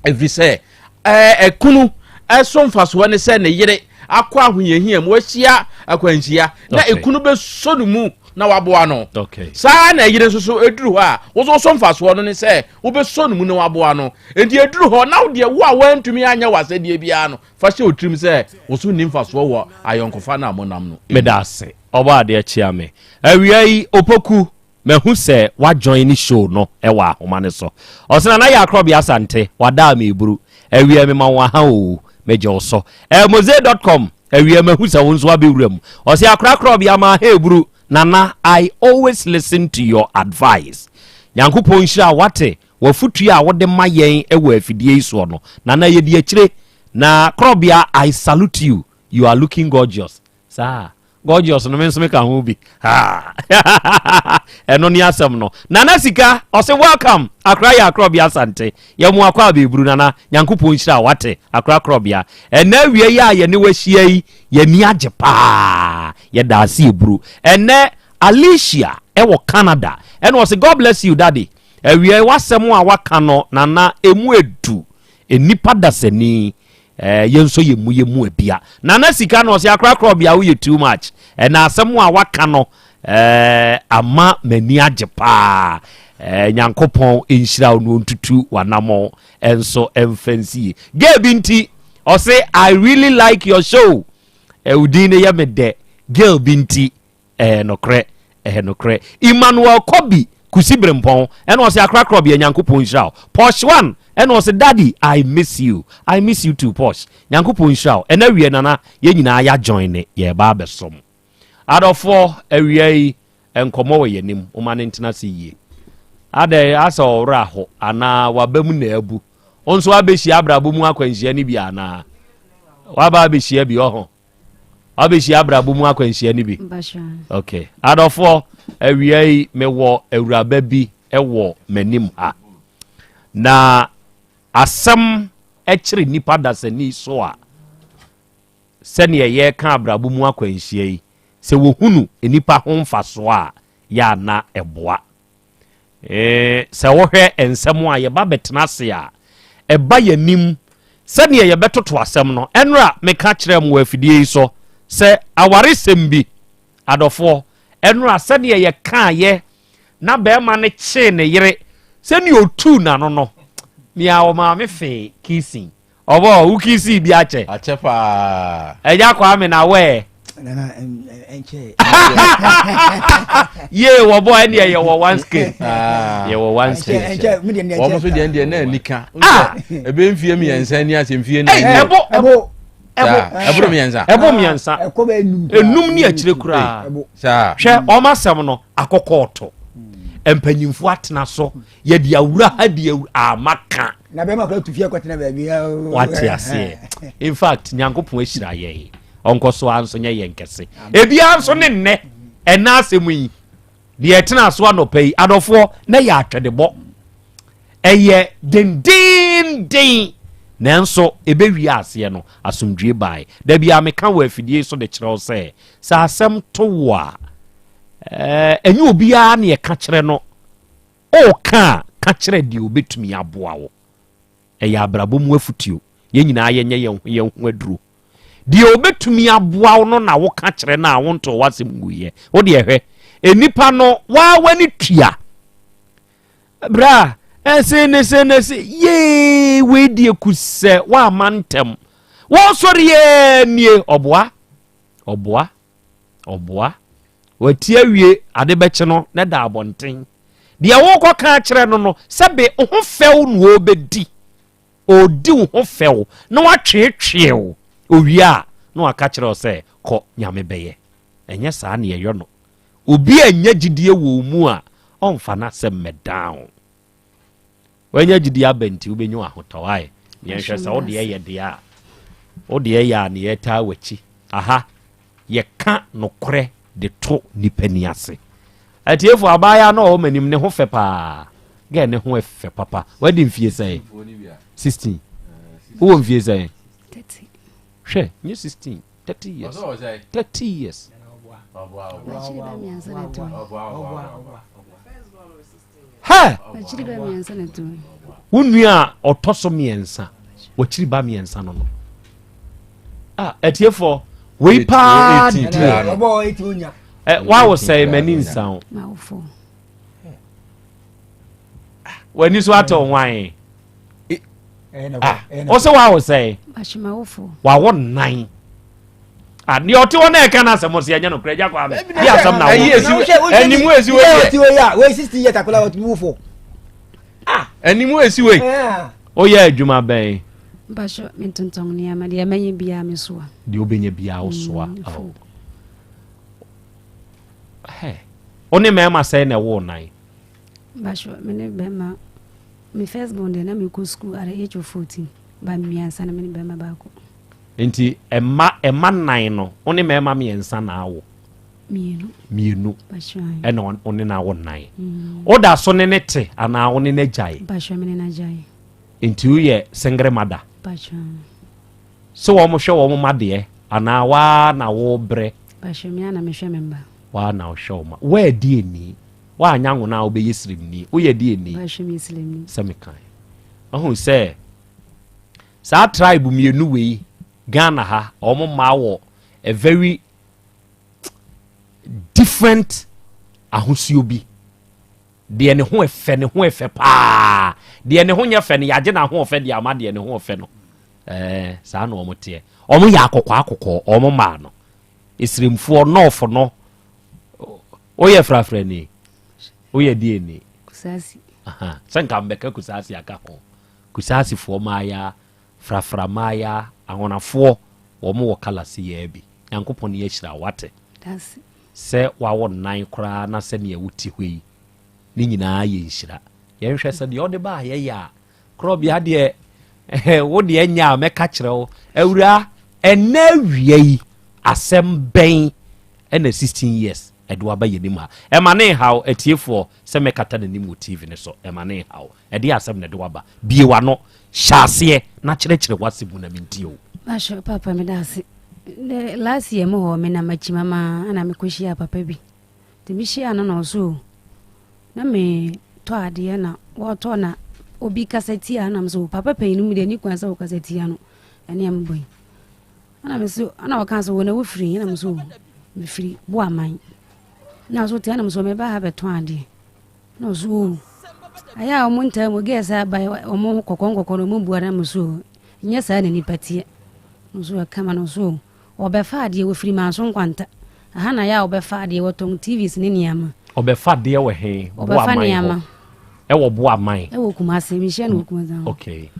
Ɛfiri sɛ ɛkunu ɛso mfasoɔ ne sɛ ne yere akɔ ahohiahia mu wahyia akwanhyia na ekunu bɛsɔ no mu na waboa no. Saa na ɛyere nso so ɛduru hɔ a woso so mfasoɔ no ne sɛ wobɛsɔ no mu na waboa no. Enti ɛduru hɔ na wodeɛ wo a woantumi anyɛ w'asɛdeɛ biara no fa hyɛ wo tirim sɛ wo so nni mfasoɔ wɔ ayɔnkofa no a monam no. Meda ase. Ɔbɔ adeɛ kyea me. Awia yi Opoku Mahu sɛ wa join show no wɔ ahoma no so. Ɔse Nana Yaa Krɔbea Asante, wada a meburu. Awia mema wo aha oo, megye wo so. Elmoze dot com, awia mahu sɛ wo nso abɛwura mu. Ɔse Akora Krɔbea ma aha eburu. Nana I always listen to your advice. Nyankopɔn nhyira wo wate, w'afutuo a wode ma yɛn wɔ afidie yi soɔ no. Nana yɛdi akyire. Na Krɔbea I salute you, you are looking gorgeous. Saa. Gorgeous no me nso meka ho bi. Ɛno ne asɛm no. Nana Sika ɔse welcome akora yɛ akorɔbea Asante. Yɛ mo akɔ abɛburu Nana. Nyankopɔn nhyira wate akora korɔbea. Ɛnɛ awia yi a yɛne wahyia yi yɛni agye paa. Yɛda ase eburu. Ɛnɛ Alicia ɛwɔ Canada. Ɛna ɔse God bless you daddy. Awia yi wasɛm a waka no Nana emu edu. Nnipa dasani Eh yɛn nso yɛ mu yɛ mu abia. Nana sika no ɔsɛ akorakora ɔbea woyɛ too much. Ɛna asɛm a waka no eh, ama m'ani agye paa. Eh, Nyankopɔn nhyira wo no ntutu w'anamɔn nso mfa nsie. Girl bi nti ɔse I really like your show. Eh, wo din no yɛ me dɛ. Girl bi nti Ɛyɛ nokorɛ, ɛyɛ nokorɛ. Emmanuel Kobi Kusi Brempɔn ɛna ɔse akra krɔbea Nyankopɔn nhyira wo. Posh One ɛna ɔse daddy I miss you, I miss you too Posh. Nyankopɔn nhyira wo. Ɛna awie Nana yɛn nyinaa ya join ne yɛreba abɛsom. Adɔfoɔ awia yi nkɔmmɔ wɔ yɛn anim momma no ntena ase yie. Adɛn asɛ ɔwerɛ aho anaa waba mu na abu? Wo nso abɛhyia abrabɔ mu akwanhyia no bi anaa? Waba abɛhyia bi ɔho? Wabɛhyia abrabɔ mu akwanhyia no bi? Ok. Adɔfoɔ, awia yi mewɔ awuraba bi wɔ m'anim ha. Na asɛm kyere nnipa dasani so a, sɛdeɛ yɛreka abrabɔ mu akwanhyia yi, sɛ wɔhunu nnipa ho mfasoɔ a, yɛ a na ɛboa. Ee, sɛ wohwɛ nsɛm a yɛba bɛtena ase a, ɛba yɛn anim sɛdeɛ yɛbɛtoto asɛm no. Ɛnora meka kyerɛɛ mo wɔ afidie yi so sɛ awaresɛm bi, adɔfoɔ, ɛnora sɛdeɛ yɛkaeɛ na bɛrima no kyee ne yere sɛdeɛ ɔtuu n'ano no, mea ɔmaa me fee kissing. Ɔbɔ wo kissing bi akyɛ. Akyɛ paa. Ɛgya Kwame na wɛɛ. Nana ɛnkyɛ. Yee wɔbɔ ɛne ɛyɛ wɔ one scale. Ah. Yɛ wɔ one scale. Ɛnkyɛ mi deɛ ɛnkyɛ. Wɔn nso deɛ deɛ na ani ka. Ah. Ebe mfie mmiɛnsa ni ase mfie nan. Ɛbo ɛbo ɛbo ɛboro mmiɛnsa. Ɛbo mmiɛnsa. Ɛkɔ bɛ enum. Enum ni akyire koraa. Saa. Hwɛ wɔn asɛm no akɔkɔɔtɔ. Mpanyinfo atena so yɛde awura ha de awura ama ka. Na bɛrima kora tu fie kɔtena baabi. Wate aseɛ. In fact Nyankopɔn ahyira yɛn. Ɔnkɔ so ara nso nyɛ yɛn kɛse. Ebiara nso ne nnɛ ɛna asɛm yi deɛ ɛtena so anɔpa yi adɔfoɔ na yɛ atwɛdebɔ. Ɛyɛ dendeenden nanso ɛbɛwie aseɛ no asomdwie bae. Da biara meka wɔ afidie so de kyerɛ wo sɛ sɛ asɛm to wo a ɛnyɛ obiara ne ɛka kyerɛ no. Ɔreka a, ka kyerɛ deɛ ɔbɛtumi aboa wo. Ɛyɛ abrabɔ mu afotuo. Yɛn nyinaa yɛnyɛ yɛn ho yɛn ho aduro. Deɛ ɔbɛtumi aboa wo no na woka kyerɛ no a wontoo w'asɛm nguiɛ. Wo deɛ hwɛ, nnipa no waa w'ani tua. Bra, ɛse ne se ne se, yee, wei deɛ kusɛ woamma ntɛm. Wɔsɔre yɛ nie, ɔboa, ɔboa. Ɔboa. Wati awie, ade bɛkye no na da abɔnten. Deɛ worekɔka akyerɛ no no, sɛbe wo ho fɛw na ɔrebɛdi. Ɔredi wo ho fɛw na watweetwee wo. Owie a, na waka kyerɛ wo sɛ, kɔ, Nyame bɛyɛ. Ɛnyɛ saa na yɛyɔ no. Obi annya gyidie wɔ wo mu a, ɔmfa n'asɛm mmɛdan wo. Wanya gyidi aba nti wobɛnya w'ahotɔ ae. Yɛnhwɛ sɛ wo deɛ yɛ deɛ a wo deɛ yɛ a ne yɛtaa w'akyi. Aha yɛka nokorɛ de to nipa ni ase. Atiefo abaayaa no a ɔwɔ m'anim ne ho fɛ paa. Gɛɛ ne ho ɛfɛ papa. Wadi mfie sɛn? 16. Wowɔ mfie sɛn? Hwɛ, nye 16. 30 years. 30 years. Hɛ! Wo nua a ɔtɔ so mmiɛnsa, wakyiri ba mmiɛnsa no no. Ah, atiefoɔ, wei paa deɛ. Wawo sɛe m'ani nsa wo. W'ani so atɔ hwan? Ah, wo sɛ wawo sɛe? Wawo nnan. Ah, deɛ ɔte hɔ na ɛka no asɛm ɔsɛ ɛnyɛ nokorɛ agya kwame de asɛm na wo ɛnimu esi wei deɛ wei 60 years akɔla wɔtumi wo fo ah ɛnimu esi wei woyɛ adwuma bɛn mpahyɛ mentontɔn nneɛma deɛ mɛnyɛ biara mesoa deɛ wobɛnya biara wosoa mm, oh. wo ne mmarima sɛn na ɛwoo nan mpahyɛ me ne bɛrima me first born deɛ na mekɔ school at the age of 14 ba mmiɛnsa na me ne bɛrima baako Nti mma mma nnan no, wo ne mmarima mmiɛnsa na awo? Mmienu. Mmienu. Ɛna wo ne no awo nnan. Mm. Woda so ne ne te anaa wo ne no agyae? Mpakyɛ me ne no agyae. Nti woyɛ singre mother? Mpakyɛ. Sɛ wɔn hwɛ wɔn mma deɛ anaa waa na wo brɛ? Mpakyɛ me ana mehwɛ me mma. Waa na wohwɛ wo mma. Woadi ani. Woanya nwona a wobɛyɛ sirimni. Woyɛ di ani. Mpakyɛ me sirimni. Sɛ mekan. Ɔhu sɛ Saa tribe mienu wei Ghana ha wɔn mmaa wɔ a very different ahosuo bi. Deɛ ne ho ɛfɛ ne ho ɛfɛ paa. Deɛ ne ho nyɛ fɛ no yɛagye n'ahoɔfɛ deɛ ama deɛ ne ho ɔfɛ no. Ɛɛ saa na wɔn teɛ. Wɔn yɛ akɔkɔ akɔkɔ wɔn mmaa no. Esremfoɔ nɔɔfo no woyɛ frafrani woyɛ deɛ ni. Kusasi. Sɛ nka mbɛka kusasi aka ho. Kusaasifoɔ maayaa, frafra maayaa, Ahonafoɔ, wɔn wɔ colour seyɛɛ bi. Nyankopɔn ahyira wo wate. Dase. Sɛ wawo nnan koraa na sɛdeɛ wote hɔ yi, ne nyinaa yɛ nhyira. Yɛnhwɛ sɛ deɛ ɔde baa yɛyɛ a, korɔbea deɛ wo deɛ nyɛ a mɛka kyerɛ wo. Awuraa, ɛnnɛ awia yi, asɛm bɛn ɛna 16 years ɛde waba yɛn anim ha? Ɛma ne nhaw atiefoɔ sɛ mɛkata n'anim wɔ TV no so, ɛma ne nhaw. Ɛdeɛn asɛm na ɛde wo aba? Bue w'ano, hyɛ aseɛ na kyerɛkyerɛ w'asɛm mu na mentie o. Pastor papa meda ase. The last year mu hɔ menam akyimama ana mekɔhyia papa bi. Nti mehyia no na ɔso o na metɔ adeɛ na wɔtɔ na obi kasa tia na so papa panyin mu deɛ ne kwan sɛ wɔkasa tia no ɛne ɛmbɔ yi. Ana me so ana ɔka so wɔ na wofiri na me so mefiri boaman. Na so tia na me so meba ha bɛtɔn adeɛ. Na ɔso o ayɛ a wɔn ntaa mu gɛɛ sɛ aba wɔn ho kɔkɔɔ nkɔkɔɔ na wɔn bu ara mu so o nyɛ saa na nipa teɛ na ɔso ɛkama na ɔso o Ɔbɛfa adeɛ, wɔfiri Manso Nkwanta. Aha na yɛ a ɔbɛfa adeɛ, wɔtɔn TVs ne nneɛma. Ɔbɛfa adeɛ wɔ he? Ɔbɛfa Boaman hɔ. nneɛma. Ɛwɔ Boaman. Ɛwɔ Kumase, mehyia no wɔ Kumase hɔ. Okay.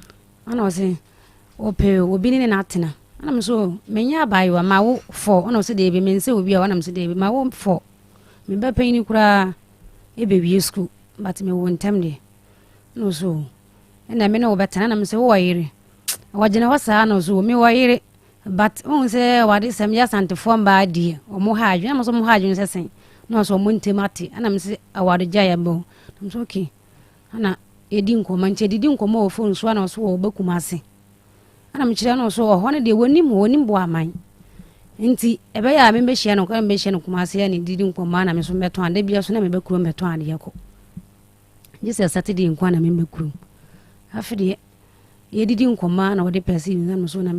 Ɛna ɔse ɔpɛ obi ne ne no atena. Ɛna me so menyɛ abaayewa ma wo fɔ. Ɛna ɔse deebi mensɛ obi a. Ɛna me so deebi ma wo fɔ. Me ba panyin koraa ɛbɛwie sukuu but me wo ntɛm deɛ. Ɛna ɔse o ɛna me ne wo bɛtena. Ɛna me sɛ wowɔ yere? Ɔgyina hɔ saa na ɔse o mewɔ yere but wohu sɛ awadesɛm yɛ asantefoɔ mmaa deɛ ɔmo ha adwene. Ɛna me sɛ ɔmo ha adwene sɛ sɛn? Na ɔse ɔmo ntɛm ate. Ɛna me sɛ awaregyae aba o. Ɛna me sɛ okay. Ɛna yɛdi nkɔmmɔ nti yɛdidi nkɔmmɔ wɔ phone so ɛna ɔso ɔba Kumase ɛna mekyerɛ no so ɔhɔ no deɛ wɔnim hɔ wɔnim Boaman nti ɛbɛyɛ a membɛhyia no kora membɛhyia no Kumase ɛna didi nkɔmmɔ ana me nso mɛtɔn adeɛ bia so na mebɛ kurom bɛtɔn adeɛ kɔ gye sɛ Saturday nko na membɛ kurom afe deɛ yɛdidi nkɔmmɔ na wɔde pɛse yi na so na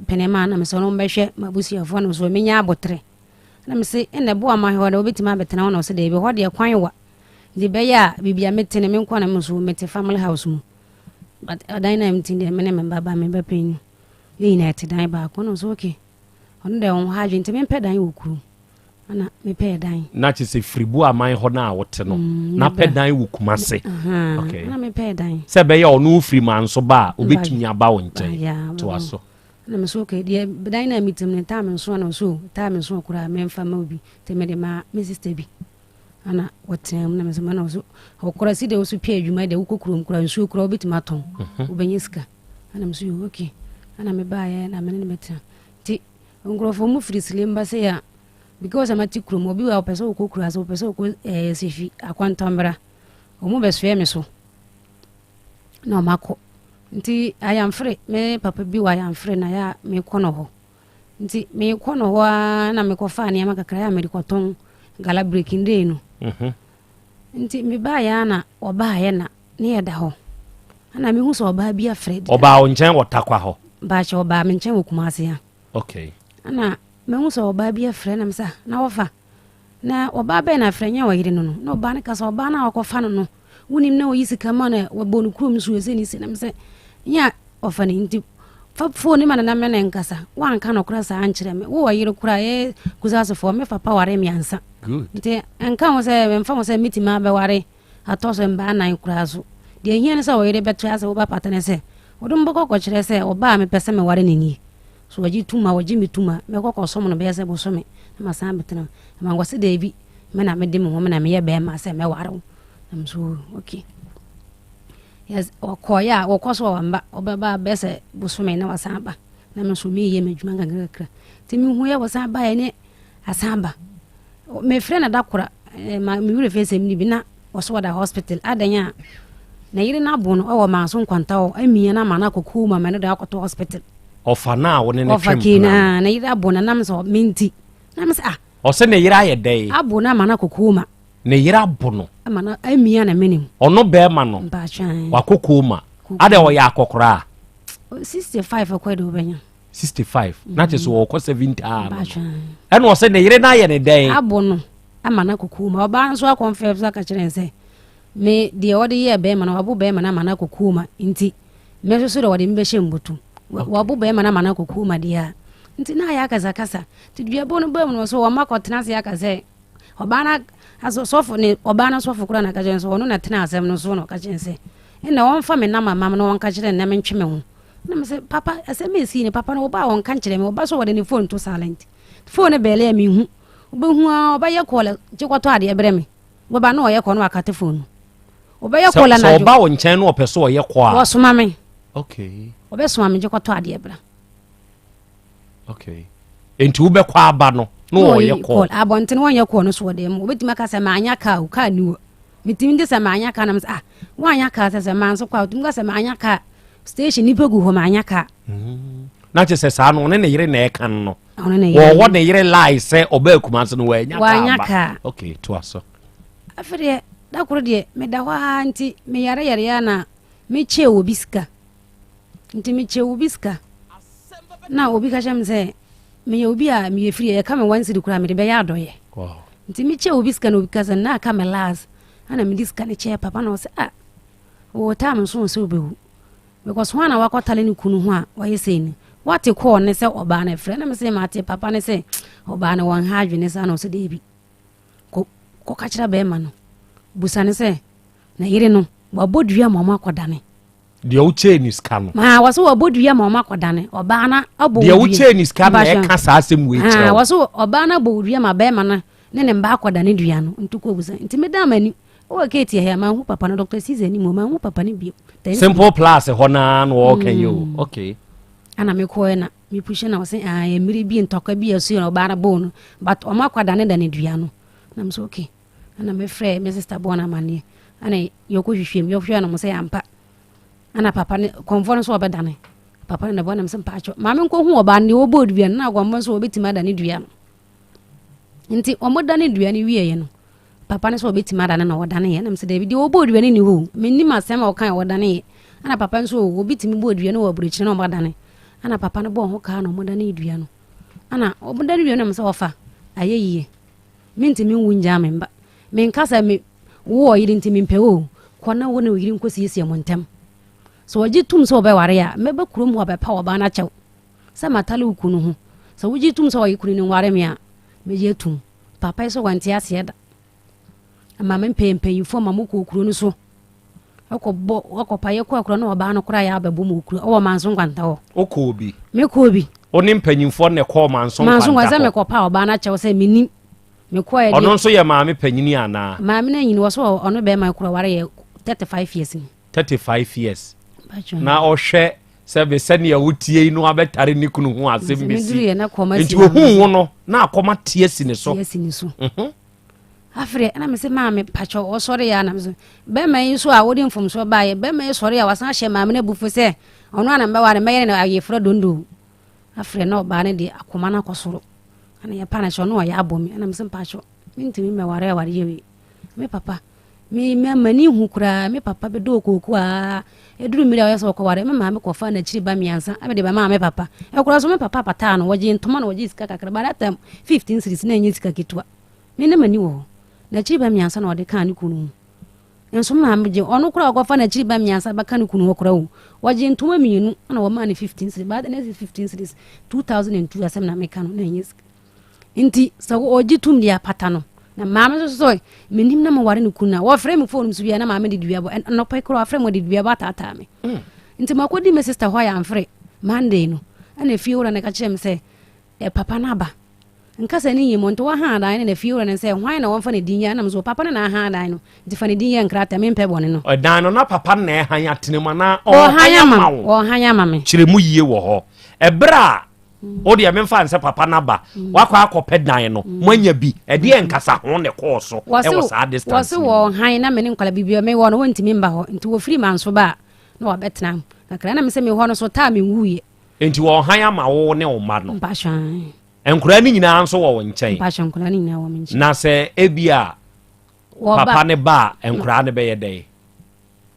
pene ma na mesɛ no mbɛhwɛ m'abusuafoɔ na so menya abotere na mese ɛna Boaman hɔ na wobɛtumi abɛtena hɔ na ɔsɛ deɛ hɔ deɛ kwan wa Nti bɛyɛ a biribi a mete no me nko na me nso mete family house mu but ɔdan no a mete deɛ me ne me ba ba me ba panyin yɛn nyinaa yɛte dan baako na ɔsɛ okay ɔno deɛ ɔho adwene nti mempɛ dan wɔ kurom ɛna mepɛɛ dan. Na kyerɛ sɛ firibu aman hɔ no a wote no mm, na pɛ dan wɔ Kumase. Okay. Na mepɛɛ dan. Sɛ ɛbɛyɛ ɔno wofiri manso ba a obɛtumi aba wo nkyɛn toa so. Na me so okay deɛ dan no a metim no taa me nso na ɔso taa me nso koraa memfa ma obi nti mede ma me sister bi. Ana wɔtena mu na mesɛ mana so ɔkora si deɛ woso pɛ adwuma deɛ wokɔ kurom kora nsuo kora wobɛtumi atɔn mhm. wobɛnya sika ana meso yɛ ok ana mebaeɛ na mene ne bɛtena nti nkurɔfoɔ mu firi silim ba sɛ yɛ because mate kurom obi wɔ ɔpɛ sɛ wokɔ kura sɛ wopɛ sɛ wokɔ ɛɛ eh, sehwi akwantɔmmra wɔn bɛsoɛ me so na wɔn akɔ nti ayamfere me papa bi wɔ ayamfere na yɛ a mekɔ no hɔ Nti meekɔ no hɔ ara na mekɔfaa nneɛma kakra a mede kɔtɔn gala breaking day no. Mhm. Nti mebaeɛ ara na ɔbaeɛ na ne yɛda hɔ. Ɛna mehu sɛ ɔbaa bi afrɛ. Ɔbaa wo nkyɛn wɔ Takwa hɔ? Baakyɛ ɔbaa me nkyɛn wɔ Kumase ha. Okay. Ɛna mehu sɛ ɔbaa bi afrɛ na mesɛ na wɔfa. Na ɔbaa bɛn na afrɛ nyɛ ɔyere no no. Na ɔbaa no ka sɛ ɔbaa no a ɔkɔfa no no wonim na ɔyi sika ma no wɔbɔ no kurom so ɛsɛ ne si na mesɛ nyɛ ɔfa ne nti fa fon ne ma nana me ne nkasa woanka no kora saa nkyerɛ me wowɔ yere kora yɛ kusasefoɔ me papa ware mmiɛnsa nti ɛnka ho sɛ mfa ho sɛ metumi abɛware atɔ so mbaa nan koraa so deɛ hia ne sɛ ɔyere bɛto asɛ woba pata ne sɛ wode mbɛkɔ kɔkyerɛ sɛ ɔbaa mepɛ sɛ meware ne nie so wɔgye tum a wɔgye me tum a mɛkɔ kɔsom no bɛyɛ sɛ bosome na masan bɛtena ma nkɔ sɛ daabi me na mede me ho me na meyɛ bɛrima sɛ mɛware wo na me so okay yes ɔkɔɔyɛ a wɔkɔ so a wamba ɔbɛba bɛyɛ sɛ bosome na wasan ba na me nso meyɛ m'adwuma nkakrakra nti mehu yɛ wɔsan baeɛ ne asan ba mefrɛ no da kora eh, ma me werɛ fɛ sɛm no bi na ɔso wɔda hospital adan a na yere no abo no ɔwɔ maa so nkwanta hɔ amia no ama no akɔkɔɔ mu ama no de akɔtɔ hospital ɔfa no a wo ne no ɔfa kei na na yere abo no nam sɛ menti na mesɛ ah Ɔsɛ ne yere ayɛ dɛn? Abo no ama no akɔ kooma. Ne yere abo no. Ama no amia ne mene mu. Ɔno bɛrima no. Mpaatwa. Wakɔ kooma. Adɛ ɔyɛ akɔkoraa? 65 ɔkɔ de wobɛnya. 65 na kyerɛ sɛ ɔkɔ 70 a no. Ɛna ɔsɛ ne yere no ayɛ ne dɛn? Abo no ama no akɔ kooma. Ɔbaa nso akɔmfɛ so aka kyerɛ no sɛ me deɛ ɔde yɛɛ bɛrima no wabo bɛrima no ama no akɔ kooma nti me nso so deɛ wɔde me bɛhyɛ mbotu. Wabo bɛrima no ama no akɔ kooma deɛ a nti na ayɛ akasakasa. Nti duabɔ no baa mu no so wɔn akɔtena ase aka sɛ ɔbaa no aso sɔfo ne ɔbaa no sɔfo koraa na aka kyerɛ no sɛ ɔno na tena asɛm no so na ɔka kyerɛ no sɛ ɛnna wɔmfa me nam ama me na wɔnka kyerɛ no na mentwe me ho na me sɛ papa asɛm esi ne papa no ɔba a wɔnka nkyerɛ me ɔba so wɔde ne phone to silent phone no bɛɛlɛ a mehu wobɛhu a ɔbɛyɛ kɔɔlɛ gye kɔtɔ adeɛ brɛ me wɔba na ɔyɛ kɔ no wakate phone no ɔbɛyɛ kɔɔlɛ anadwo sɛ ɔba wo nkyɛn na ɔpɛ so ɔyɛ kɔ a wɔsoma me okay ɔbɛsoma me gye kɔtɔ adeɛ bra okay nti wobɛkɔ aba no na wɔyɛ kɔɔ abɔnten wɔnyɛ kɔɔ no so wɔ dɛm wobɛtumi aka sɛ maanya kaa o kaa ni wɔ metumi de sɛ maanya kaa nam sɛ ah woanya kaa sɛ sɛ maa nso kɔ a wotumi ka sɛ maanya kaa station nipa gu hɔ maanya kaa mm. na kyerɛ sɛ saa no ɔne ne yere na ɛka no wɔwɔ ne yere lie sɛ ɔbaa akuma so no wɔanya kaa okay toa so afei deɛ da koro deɛ meda hɔ ara nti meyare yare a na mekyɛɛ wɔ bi sika Nti mekyɛ obi sika na obi ka kyerɛ me sɛ meyɛ obi a meyɛ firi ɛka me one cedi koraa mede bɛyɛ adɔyɛ nti mekyɛ obi sika na obi ka sɛ na aka me last ana mede sika no kyɛɛ papa na ɔsɛ ah wɔ time nso sɛ wobɛwu because ho a na wakɔtale ne kunu ho a wayɛ sei no Woate kɔɔ ne sɛ ɔbaa no frɛ na mese mate papa ne sɛ ɔbaa no wɔn ha adwene saa na ɔsɛ daabi. Kɔ kɔka kyerɛ bɛrima no. Busa ne sɛ na yere no wabɔ dua ma ɔmo akɔdane. Deɛ wokyɛɛ ne sika no. Maa wɔsɛ wabɔ dua ma ɔmo akɔdane ɔbaa no abɔ Deɛ wokyɛɛ ne sika no na ɛka saa asɛm wei kyerɛ wo. Wɔsɛ ɔbaa no abɔ dua ma bɛrima no ne ne mba akɔdane dua no nti kɔ busa nti medaa m'ani wɔ keeti ha manhu papa no Dr. Caesar anim manhu papa no bio. Simple plus hɔ naa na wɔka yi o mm. okay. Ana mekɔɛ na mepuhyɛ na wɔsɛ ah mmiri bi ntɔkwa bi ɛso yɛ ɔbaa no bɔɔ no but ɔmo akɔdane dane dua no na mo sɛ okay ana mefrɛ me sister bɔɔ no amaneɛ ana yɛkɔ hwehwɛ mu yɛhwehwɛ no mo sɛ ampa ana papa ne kɔnfoɔ no nso ɔbɛdane papa no na bɔ nam sɛ mpaakyɛ maame nkɔhu ɔbaa no deɛ ɔbɔɔ dua no na kɔnfoɔ nso ɔbɛtumi adane dua no nti ɔmo dane dua no wieɛ no papa no sɛ ɔbɛtumi adane na ɔdaneeɛ nam sɛ daabi deɛ ɔbɔɔ dua no ni hɔ mennim asɛm a ɔka ɔdaneeɛ ana papa nso obi tumi bɔɔ dua no wɔ aburokyire na ɔmo adane ana papa no bɔɔ ho kaa na ɔmo dane dua no ana ɔmo dane dua no nam sɛ ɔfa ayɛ yie mentumi nwu ngyaa me mba menka sɛ me wo ɔyere nti mempɛ o kɔ na wo ne ɔyere nkɔsiesie mo ntɛm sɛ ɔgye tom sɛ ɔbɛware a mɛba kurom hɔ abɛpa ɔbaa no akyɛw sɛ matale wo kunu ho sɛ wogye tom sɛ ɔyɛ kunu no nware me a mɛgye atum papa yi sɛ wɔnte aseɛ da ma me mpɛ mpanyinfoɔ ma mo kɔ kuro no so ɛkɔbɔ ɛkɔpa yɛ kɔ akura na ɔbaa no koraa yɛ abɛbɔ mu okuro ɔwɔ manso nkwanta hɔ. Wokɔ obi. Mekɔ obi. Wo ne mpanyinfoɔ na ɛkɔɔ manso nkwanta hɔ. Manso nkwanta sɛ mekɔpa ɔbaa no akyɛw sɛ menim mekɔ yɛ. Ɔno nso yɛ maame panyini anaa? Maame no anyini wɔ so ɔno bɛrima kura ware yɛ 35 years ni. 35 years. Na ɔhwɛ sɛ me sɛnea wotie yi no abɛtare ne kunu ho asɛm bɛsi nti ohuu wo no na akɔma te asi ne so. Te asi ne so. Mhm. Afei ɛna me sɛ maame pakyɛ ɔsɔre yɛ anam so bɛrima yi nso a wode mfomsoɔ baayɛ bɛrima yi sɔre a wasan ahyɛ maame no abufuo sɛ ɔno ana mbɛware mɛyɛ no ayefra dondo afei na ɔbaa no de akoma no akɔ soro ɛna yɛpa no kyɛ ɔno ɔyɛ abɔ me ɛna me sɛ mpakyɛ mentumi mmɛware awareɛ wei me papa me m'ani hu koraa me papa bɛdɔ okooko a ɛduru mmiri a ɔyɛ sɛ ɔkɔware me maame kɔfa n'akyiri ba mmiɛnsa ɛmɛ de bɛmaa me papa ɛkora so me papa pataa no wɔgye ntoma na wɔgye sika kakra by that time 15 series na ɛnyɛ sika ketewa me ne m'ani wɔ hɔ n'akyiri ba mmiɛnsa na ɔde kaa ne kunu ho nso maame gye ɔno koraa ɔkɔfa n'akyiri ba mmiɛnsa bɛka ne kunu hɔ koraa o wɔgye ntoma mmienu na wɔmaa no 15 series by that 15 series 2002 asɛm na meka no na ɛnyɛ sika Nti sɛ ɔgye tom deɛ apata no na maame nso sɛ menim na meware no kunu a wɔfrɛ me fon so bia na maame de dua bɔ anɔpa koraa wɔfrɛ me de dua bɔ ataataa me mm. nti makɔdi me sister hɔ a yɛamfrɛ Monday no ɛna fie wura no ka kyerɛ me sɛ eh, papa no aba nka sɛ ne yie mu nti wɔha adan no na fie wura no sɛ hwan na wɔmfa ne din yɛ ɛnam so papa no na aha adan no nti fa ne din yɛ nkrataa mempɛ bɔne no ɛdan no na papa no na ɛhan atene mu anaa ɔhan ama wo ɔhan ama me kyerɛ mu yie wɔ hɔ ɛberɛ a wo deɛ memfa nsɛ papa no aba mm. wakɔ akɔpɛ dan no mm. moanya bi ɛdeɛ mm. nkasa ho ne kɔɔ so ɛwɔ saa distance wɔse wɔ han na mene nkwala bibia mewɔ no wɔntumi mba hɔ nti wɔfiri ma nso ba a na wɔabɛtena kakra na mesɛ mehɔ no so taa menwuiɛ nti wɔn han ama wo ne wo mma no mpahwɛ nkwadaa no nyinaa nso wɔ wo nkyɛn mpahwɛ nkwadaa no nyinaa wɔ me nkyɛn na sɛ ebi a papa ne ba a nkwadaa no bɛyɛ dɛn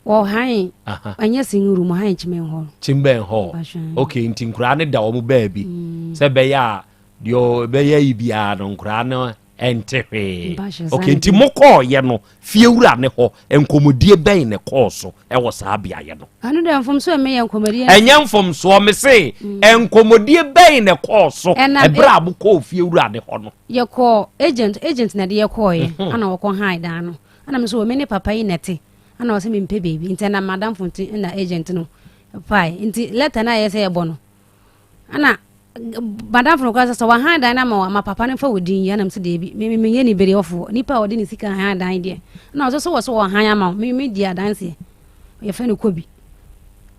Wɔ han ɛnyɛ single room han kyimɛn hall. Kyimɛn hall okay nti nkuraa no da wɔn baabi mm. sɛ bɛyɛ a deɛ ɛbɛyɛ yi biara no nkuraa no ɛnte hwee okay nti mo kɔɔyɛ no fiewura ne hɔ nkɔmɔdie bɛn ne kɔɔ so ɛwɔ saa beaeɛ no. ɛno deɛ mfomsoɔ ɛmɛ yɛ nkɔmɔdie. ɛnyɛ mfomsoɔ me se mm. nkɔmɔdie bɛn ne kɔɔ so ɛberɛ a mo kɔɔ fiewura ne hɔ no. yɛkɔɔ agent agent na de yɛkɔɔyɛ mhm. ana wɔkɔ han dan no Ɛna me nso me ne papa yi na ɛte ɛna ɔsɛ mempɛ baabi nti ɛna madamfo nti ɛna agent no pae nti letter no a ɛyɛ sɛ yɛbɔ no ɛna madamfo no koraa sɛ sɛ wahan dan no ama ama papa no mfa wɔ din yi ɛna me sɛ deebi me menyɛ ne bere ɔfoɔ nipa a ɔde ne sika han dan deɛ ɛna ɔsɛ sɛ wɔ sɛ wɔhan ama wo me me di adanseɛ yɛfrɛ no kobi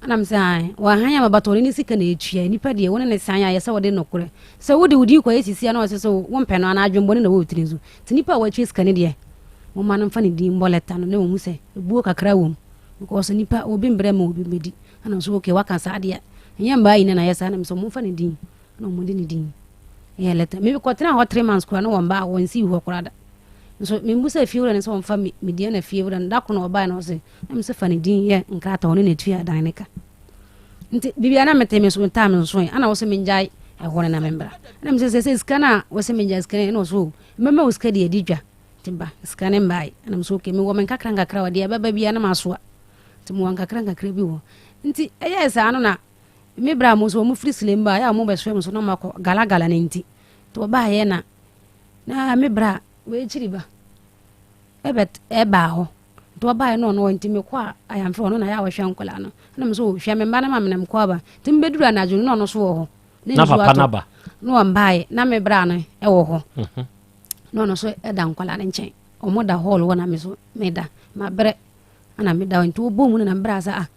ɛna me sɛ an wɔhan ama bata ɔne ne sika na ɛtua nipa deɛ wo ne ne san ayɛ sɛ wɔde nokorɛ sɛ wode wo din kɔyɛ sisi a na ɔsɛ sɛ wompɛ no anaa adwembɔne na wɔ tiri so Nti nipa a watua sika no deɛ, momma no mfa ne din mbɔ lɛta no na wɔhu sɛ ebuo kakra wɔ mu because nipa obi mbrɛ ma obi mbɛdi ɛna nso okay waka saa deɛ ɛnyɛ mmaa nyina na yɛ saa na mesɛ momfa ne din na wɔn de ne din yɛ lɛta me kɔtena hɔ three months koraa na wɔn ba wɔn si hɔ koraa da nso membu sɛ fie wura no sɛ wɔmfa me me din na fie wura no da ko na ɔbaa na ɔsɛ na mesɛ fa ne din yɛ nkrataa ɔno na etua dan ne ka nti biribiara na mete me so ntaa me nso ɛ ana wɔsɛ mengyae ɛhɔ no na membra ɛna mesɛ sɛ sɛ sika no a wɔsɛ mengyae sika no ɛna ɔso o mɛma wo sika de adi dwa nti ba sika no mbae ɛna mesɛ okay mewɔ me nkakra nkakra wɔ deɛ ɛbɛba biara na masoa nti mewɔ nkakra nkakra bi wɔ nti ɛyɛɛ saa no na Me bra mo nso wɔn firi Silem ba yɛ a wɔn bɛsoɛ mo so na wɔn akɔ galagala ne nti. Nti wɔbaayɛ na na me bra wɔakyiri ba ɛbɛ ɛbaa hɔ. Nti ɔbaeɛ no ɔno nti mekɔ a ayamfrɛ ɔno na yɛ a ɔhwɛ nkwadaa no. Ɛna me so hwɛ me mma no ma me na mekɔ aba. Nti mebɛduru anadwo no na ɔno so wɔ hɔ. Ne Na nsuo papa atɔ. no aba. Na ɔmbaeɛ na me bra no ɛwɔ hɔ. Na ɔno so ɛda nkwadaa no nkyɛn. Ɔmo da hall hɔ na me so meda. Mabrɛ ɛna meda hɔ nti wɔbɔ mu no na me bra sɛ ah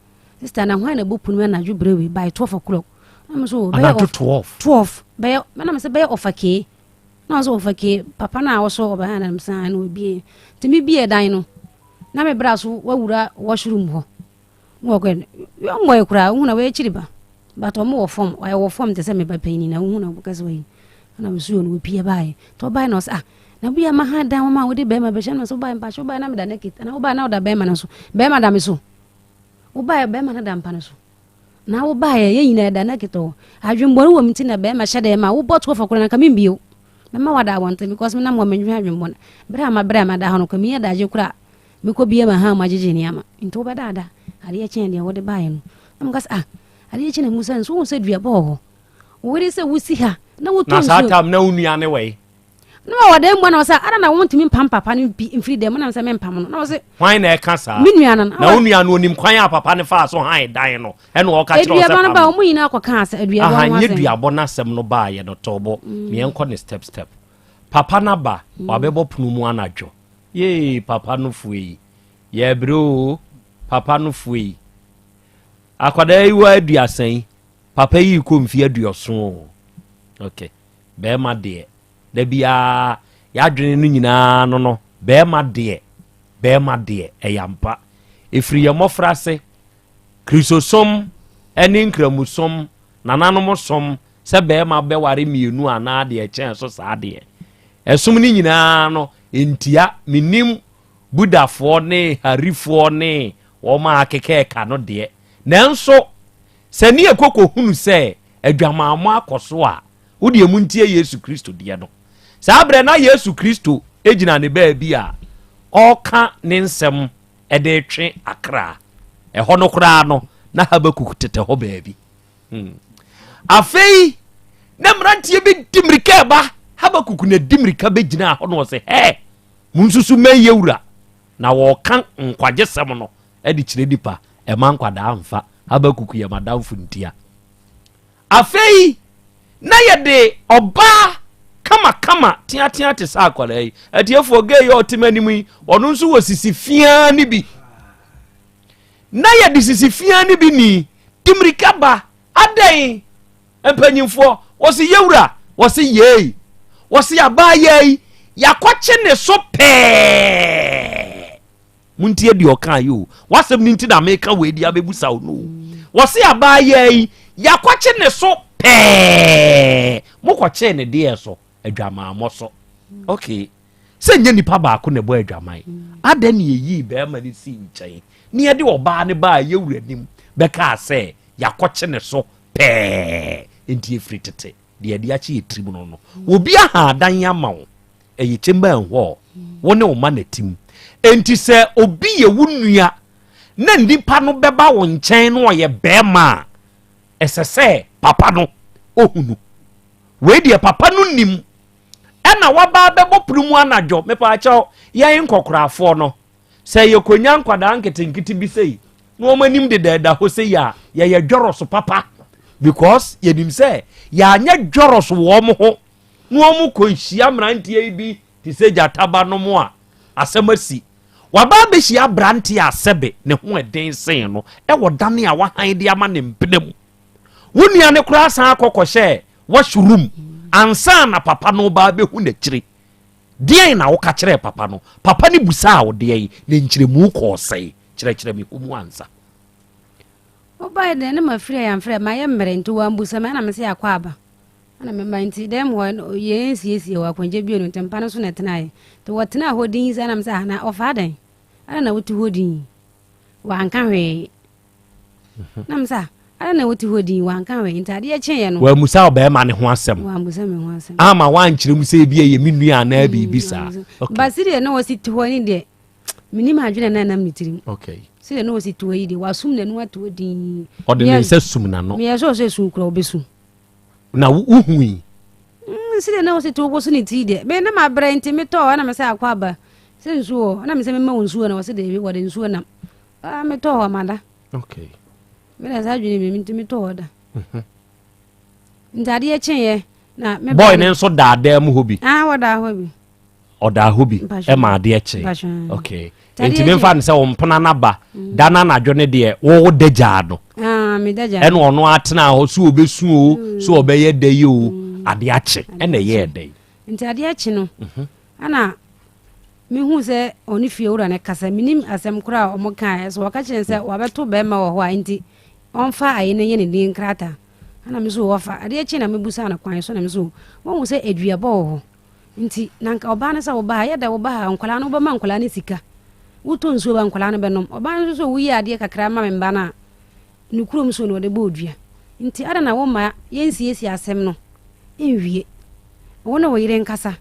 sister na hwan na ɛbɔ pono mu anadwo berɛ wei by 12 o'clock. Na me so bɛyɛ Anadwo 12. 12 bɛyɛ na me sɛ bɛyɛ ɔfa kee. Na ɔsɛ ɔfa kee papa no a ɔsɔ ɔbɛn na me sɛ na obie. Nti me bie dan no na me bra so wawura washroom hɔ. Na wɔkɔ yɔn bɔyɛ koraa wohu na wɔakyiri ba. But ɔmo wɔ fam ɔyɛ wɔ fam te sɛ me ba panyin na wohu na wɔka sɛ wɔyi. Na me so yɛ no wɔpie baeɛ. Nti ɔbaeɛ na ɔsɛ ah na bi a ma ha dan wɔn a wode bɛrima bɛhyɛ no so wobaeɛ mpakyɛ wobaeɛ na meda naked na wobaeɛ na woda bɛrima no so bɛrima da me so wobaeɛ bɛrima no da mpa no so na wobaeɛ yɛn nyinaa da naked hɔ adwembɔne wɔ me ti na bɛrima hyɛ dɛm a wobɔ toɔ fa koraa na nka membio mɛma wada abɔnten because menam hɔ mendwene adwembɔne berɛ a mabrɛ a mada hɔ no kɔ meyɛ dagye koraa mekɔ bie ma ha ma gyegye nneɛma nti wobɛdaada adeɛ kyɛn deɛ wode baeɛ no na meka sɛ ah adeɛ kyɛn na mu sɛ nso wohu sɛ duabɔ wɔ hɔ wode sɛ wosi ha na wotɔ Na saa nsuo tam na wo nua ne wɔ yi. na wɔwɔ dan mu na ɔsɛ ada na wɔntumi mpam papa no bi mfiri dan mu na sɛ mempam no na ɔsɛ Hwan na ɛka saa? Me nua no. Na wo nua no onim kwan a papa no faa so han dan no ɛna ɔka kyerɛ wo sɛ aduaba no pam ba no. wɔn nyinaa kɔkaa sɛ aduaba Aha ho nyɛ asɛm duabɔ no asɛm no baayɛ no tɔɔbɔ meɛnkɔ ne step step. Papa no aba wabɛbɔ pono mu anadwo. Yee papa no fue yi. Yɛbrɛ oo papa no fue yi. Akwadaa yi wɔ 30 yi papa yi rekɔ mfie 70 oo. Okay. Bɛrima deɛ da biara yɛadwene no nyinaa no no bɛrima deɛ bɛrima deɛ ɛyɛ ampa ɛfiri yɛn mmɔfra ase kristosom ne nkramosom nananom som sɛ bɛrima bɛware mmienu anaa deɛ ɛkyɛn so saa deɛ ɛsom no nyinaa no ntia menim budafoɔ ne harifoɔ ne wɔn a akeka ɛka no deɛ nanso sɛ ne yɛkɔkɔ hunu sɛ adwamammɔ akɔ so a Wo deɛ montie Yesu Kristo deɛ no. Saa berɛ na Yesu Kristo gyina ne baabi a ɔreka ne nsɛm de retwe akra. Ɛhɔ no koraa no, na Habakuk tetɛ hɔ baabi. Hmm. Afei, na mmeranteɛ bi di mmirika ɛba. Habakuk na di mmirika bɛgyinaa hɔ na ɔsɛ, hɛ, monsusu mmɛn yɛ wura. Na wɔreka nkwagyesɛm no de kyerɛ nipa, ɛma nkwadaa mfa. Habakuk yɛ madamfo ntia. Afei na yɛde ɔbaa kamakama teatea te sɛ akwadaa yi. Atiefoɔ, gay yi a ɔte m'anim yi, ɔno nso wɔ sisi fiaa no bi. Na yɛde sisi fiaa no bi ni, de mmirika ba. Adɛn? Mpanyinfoɔ, wɔsi yɛwura, wɔsi yei, wɔsi abaayaa yi, yɛakɔkye ne so pɛɛ. Montie deɛ ɔkaa yi o. W'asɛm no nti na meka wei de abɛbusa wo no o. Wɔse abaayaa yi, yɛakɔkye ne so pɛɛ. Mokɔkyee ne deɛ so? Adwamammɔ so. Okay. Sɛ nyɛ nipa baako na ɛbɔ adwaman. Adɛn na yɛyii bɛrima no sii nkyɛn na yɛde ɔbaa no baa yɛwura anim bɛkaa sɛ yɛakɔkye ne so pɛɛ? Enti ɛfiri tete, deɛ yɛde akye yɛ tirim no no, obi aha adan ama wo. Ɛyɛ chamber and hall. Wo ne wo ma na tim. Enti sɛ obi yɛ wo nua na nipa no bɛba wo nkyɛn na ɔyɛ bɛrima a, ɛsɛ sɛ papa no ohunu. Wei deɛ papa no nim. Ɛna waba abɛbɔ pono mu anadwo. Mepaakyɛw, yɛn nkɔkorafoɔ no, sɛ yɛkɔnya nkwadaa nketenkete bi sei na wɔn anim dedaada hɔ sei a, yɛyɛ dwɔrɔso papa because yɛnim sɛ yɛanyɛ dwɔrɔso wɔn ho na wɔkɔhyia mmeranteɛ yi bi te sɛ gyata ba nom a, asɛm asi. Waba abɛhyia aberanteɛ a sɛbe ne ho ɛden sen no wɔ dane a wahan de ama ne mpena mu. Wo nua no koraa san akɔ kɔhyɛɛ wash room ansa na papa no ba abɛhu n'akyire. Deɛn na woka kyerɛɛ papa no? Papa no busaa wo deɛn na nkyerɛmu kɔɔ sɛn? Kyerɛkyerɛ me hɔ mu ansa. Wobaeɛ deɛ na mafiri a yɛamfrɛ mayɛ mmerɛ nti wɔambusa me ɛna mese akɔ aba. Ɛna me mma nti dɛm hɔ no yɛn nsiesie wɔ akwankyɛ bio no nti mpa no so na ɛtenaeɛ nti wɔtenaa hɔ din saa na me sɛ ah na ɔfa adɛn adɛn na wote hɔ din wanka hwee na me sɛ ah adɛn na wote hɔ din wanka hwee nti adeɛ kyeeɛ no Wammusa ɔbarima no ho asɛm. Wammusa me ho asɛm. Ama wankyerɛ mu sɛ ebi ɛyɛ me nua anaa biribi saa. Okay. Ba sɛdeɛ na wɔsi te hɔ ne deɛ menim adwene na ɛnam ne tirim. Okay. Sɛdeɛ na ɔsi toa yi deɛ, wasum n'ano ato hɔ dinn. Ɔde ne nsa sum n'ano. Meyɛ sure sɛ su koraa ɔbɛsu. Na wohui? Mm, sɛdeɛ na ɔsi to woso ne ti deɛ, me na mabrɛ nti metɔɔ hɔ na mesɛ akɔ aba sɛ nsuo wɔ hɔ na mesɛ mema wo nsuo na ɔsɛ daabi wɔde nsuo nam. Ah, metɔɔ hɔ mada. Okay. Me na saa adwene mi nti metɔɔ hɔ da. Mhm. Nti adeɛ kyeeɛ na me Boy ne nso daa dan mu hɔ bi. Ah, wɔdaa hɔ bi. Ɔdaa hɔ bi ɛma adeɛ kyee. Okay. Nti memfa no sɛ wo mpena no aba mm. da no anadwo no deɛ wo da gyaa no. Ah, me da gyaa. Ɛna ɔno atena hɔ so ɔbɛsu o, mm. so ɔbɛyɛ da yi o, mm. adeɛ akye ɛna ɛyɛɛ dɛ. Nti adeɛ akye no, mhm. ɛna mehu sɛ ɔne fie wura no kasa menim asɛm koraa a ɔmo kaeɛ so wɔka kyerɛ sɛ wabɛto bɛrima wɔ hɔ a nti ɔmfa ayi no nyɛ ne din nkrataa ɛna me so wɔfa adeɛ kye na mebusa no kwan so na me so wɔhu sɛ aduabɔ wɔ hɔ nti na nka ɔbaa no sɛ woba ha yɛ dɛ woba ha nkwadaa no wobɛma nkwadaa no sika wotɔ nsuo ba nkwadaa no bɛnom ɔbaa no nso sɛ woyi adeɛ kakra ma me mba no a ne kurom so na ɔde bɔ odua nti ada na woma yɛnsiesie asɛm no nwie wo ne wo yere nkasa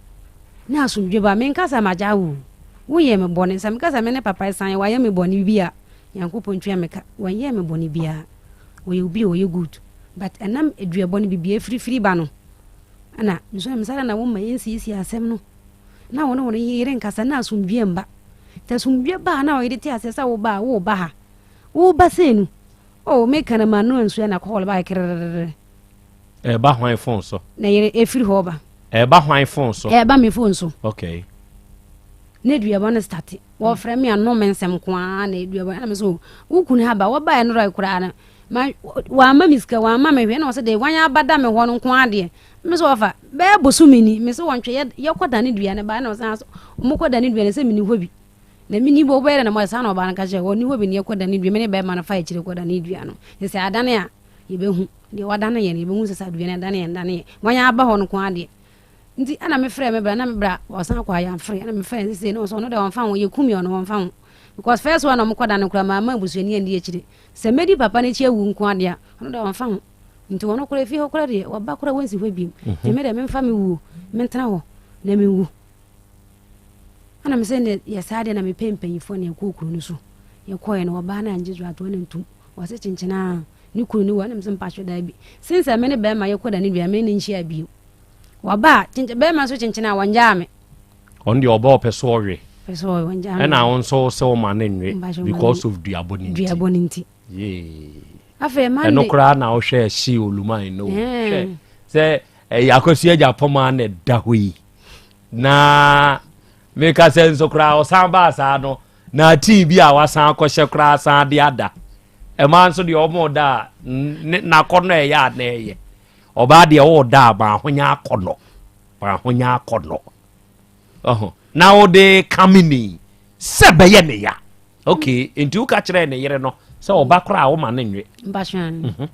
na asomdwe ba menkasa magya wo woyɛ me bɔne sɛ meka sɛ me ne papa san wayɛ me bɔne bi a nyankopɔn ntua me ka wanyɛ me bɔne biara ɔyɛ obi a ɔyɛ good but ɛnam aduabɔ no biribi afirifiri ba no ɛna nso ɛm sɛ na woma yɛnsiesie asɛm no na wo ne wo yere nkasa na asomdwe mba nti asomdwe ba na ɔyere te aseɛ sɛ wo ba a wo ba ha wo ba sei no oh meka na ma no ansuo na kɔɔl ba kererere ɛba hwan phone so na yere ɛfiri hɔ ba ɛba hwan phone so ɛba me phone so okay na aduaba no starte wɔfrɛ me ano me nsɛm ko ara na aduaba ɛna me so wo kunu ha ba wɔbaeɛ no rɔ koraa no ma wɔama me sika wɔama me hwɛ na wɔsɛ de wɔn aba da me hɔ no nko adeɛ me so wɔfa bɛɛ bosome ni me so wɔntwe yɛkɔ da ne dua no ba ɛna wɔsan so wɔkɔ da ne dua no sɛ meni hɔ bi na meni bɔ wobɛyɛ dɛ na mo saa na ɔbaa no ka kyerɛ wɔn ni hɔ bi ne yɛkɔ da ne dua me ne bɛrima no fa akyire kɔ da ne dua no sɛ adane a yɛbɛhu deɛ wadane yɛn yɛbɛhu sɛ saa dua no adane yɛn dane yɛn wɔn aba hɔ no ko adeɛ Nti ɛna me frɛ me bra na me bra ɔsan kɔ ayamfre ɛna me frɛ no sese na ɔsɛ ɔno deɛ ɔnfa ho yɛ kum yɛ ɔno ɔnfa ho because first one ɔmo kɔda no koraa maa ma abusuani andi akyire sɛ mɛdi papa n'akyi awu nko adeɛ a ɔno deɛ ɔnfa ho nti ɔno koraa efie hɔ koraa deɛ ɔba koraa wɔnsi hɔ biem mhm. nti me deɛ memfa me wuo mentena hɔ na menwu ɛna me sɛ ne yɛ saa deɛ na mepɛ mpanyinfoɔ na yɛkɔɔ kuro no so yɛkɔɛ no ɔbaa no angye so atoa no ntum wɔse kyenkyenaa ne kunu ne wɔ ɛna me sɛ mpatwo daa bi since me ne bɛrima yɛkɔ da ne dua me ne nhyia bio Wɔba a, kyenkyen bɛrima nso kyenkyen a wɔngyaa me. Ɔno deɛ ɔba ɔpɛ so ɔwe. Pɛ so ɔwe wɔngyaa me. Ɛna wo nso sɛ ɔma no nwe because of duabɔ ne nti. Duabɔ ne nti. Yee. Afei Monday. Ɛno koraa na wohwɛ ɛhye oluman no. Hwɛ sɛ ɛyɛ akɔsi agya pɔma na ɛda hɔ yi. Na meka sɛ nso koraa ɔsan baa saa no na tii bi a wasan akɔhyɛ koraa san de ada. Ɛmaa nso deɛ ɔmo da a n'akɔnɔ ɛyɛ a na ɛyɛ. Ɔbaa deɛ woda a ma ahonya akɔnɔ ma ahonya akɔnɔ ɔho na wode kamini sɛ bɛyɛ ne ya ok nti woka kyerɛ ne yere no sɛ ɔba koraa woma no nwe mpatwɛn mhm.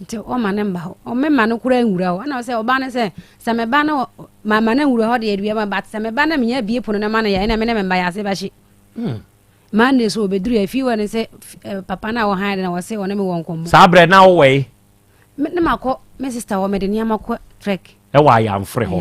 nti ɔma ne mba hɔ ɔmema no koraa nwura hɔ ɛna sɛ ɔba no sɛ sɛ meba no mama no nwura hɔ deɛ adua ma but sɛ meba no menya bie pono no ma no yɛ ɛna me ne me mba yɛ ase bɛhye hmm. Monday so ɔbɛduru afie hɔ ne sɛ eh, papa no a wɔhan de na wɔse ɔne me wɔ nkɔmmɔ saa berɛ na wowɔe Me ne makɔ me sister hɔ mede nneɛma kɔ trek. Ɛwɔ ayamfre hɔ.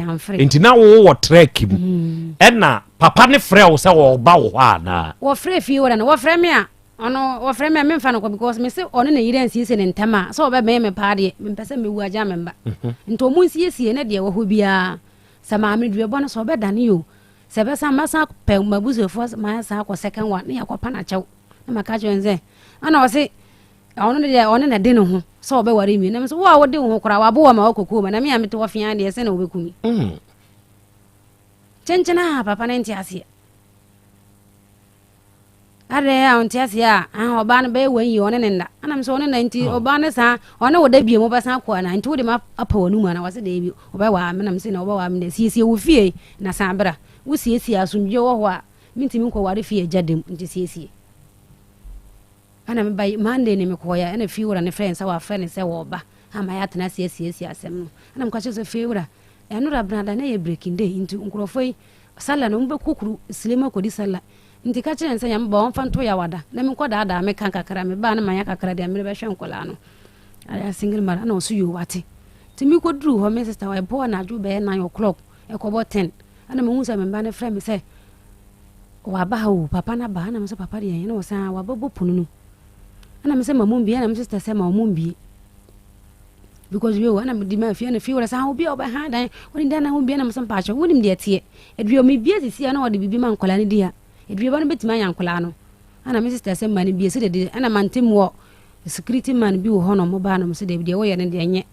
Nti na wo wɔ trek mu. Mm. Ɛna papa ne frɛ wo sɛ wɔba wo hɔ anaa? Wɔfrɛ fie wɔ no wɔfrɛ me a ɔno wɔfrɛ me a memfa no kɔ because me se ɔne ne yere ansiesie ne ntam a sɛ ɔbɛbɛn me paa deɛ mempɛ sɛ mewu agya me mba. Mhm. Nti ɔmo nsiesie ne deɛ wɔ hɔ biara sɛ maame duabɔ no sɛ ɔbɛdane o sɛ bɛsan mɛsan pɛ m'abusuafoɔ masan akɔ second one ne yɛakɔpa no akyɛw na maka kyerɛ no sɛ ɛna ɔse Ɔno deɛ ɔne na de ne ho sɛ ɔbɛware mi. Nam sɛ wo a wode wo ho koraa wabo wɔ ma wakɔ kurom na me a mete hɔ fea deɛ sɛ na wobɛku mi. Mm. Kyenkyen a papa no nte aseɛ. Adɛn a ɔnte aseɛ a ah, ɔbaa no bɛyɛ wɔn yie ɔne ne nna. Anam sɛ ɔne nna nti oh. ɔbaa no saa ɔne wo da bie mu wobɛsan akɔ ana nti wode ma apa w'anum ana wɔse daabi ɔbɛwaa me nam sɛ na ɔbɛwaa me dɛ siesie wo fie na san bra wosiesie asomdwie wɔ hɔ a mentumi nkɔware fie agya dam nti siesie. Ɛna me ba yi, Monday ne mekɔɔeɛ a, ɛna fiewura no frɛɛ no sɛ wafrɛ no sɛ wɔreba ama yɛatena ase asiesie asɛm no. Ɛna meka kyerɛ sɛ fiewura, ɛnora benada na ɛyɛ breaking day nti nkurɔfoɔ yi sala no wɔbɛkɔ kuro silem akɔdi sala. Nti ka kyerɛ no sɛ nyame ba wɔmfa nto yawada na menkɔ daadaa meka kakra mebaa no manya kakra deɛ mede bɛhwɛ nkɔlaa no. Ayɛ single mother ɛna ɔso yoo wate. Nti mekɔduruu hɔ me sister ɛbɔɔ anadwo bɛyɛ 9 o'clock ɛkɔbɔ 10 ɛna mehu sɛ me mba no frɛ me sɛ. Waba ha o, papa no aba ha. Ɛna me sɛ papa deɛ ɛna ɔsan wabɛbɔ pono no. Ɛna me sɛ ma mo mbie, ɛna me sister sɛ ma ɔmo mbie. Because wei o, ɛna me di ma fie, ɛna fie wura sɛ ah obi a ɔbɛha dan, wɔne dan na ho mbie, ɛna me sɛ mpaakyɛ, wonim deɛ ɛteɛ. Aduo me bie sisi a na ɔde biribi ma nkwadaa no di a, aduaba no bɛtumi anya nkwadaa no. Ɛna me sister sɛ ma no bie, sɛ deɛ ɛna mante mu wɔ security man bi wɔ hɔ na ɔmo baa na ɔmo sɛ deɛ deɛ wɔyɛ no deɛ nyɛ.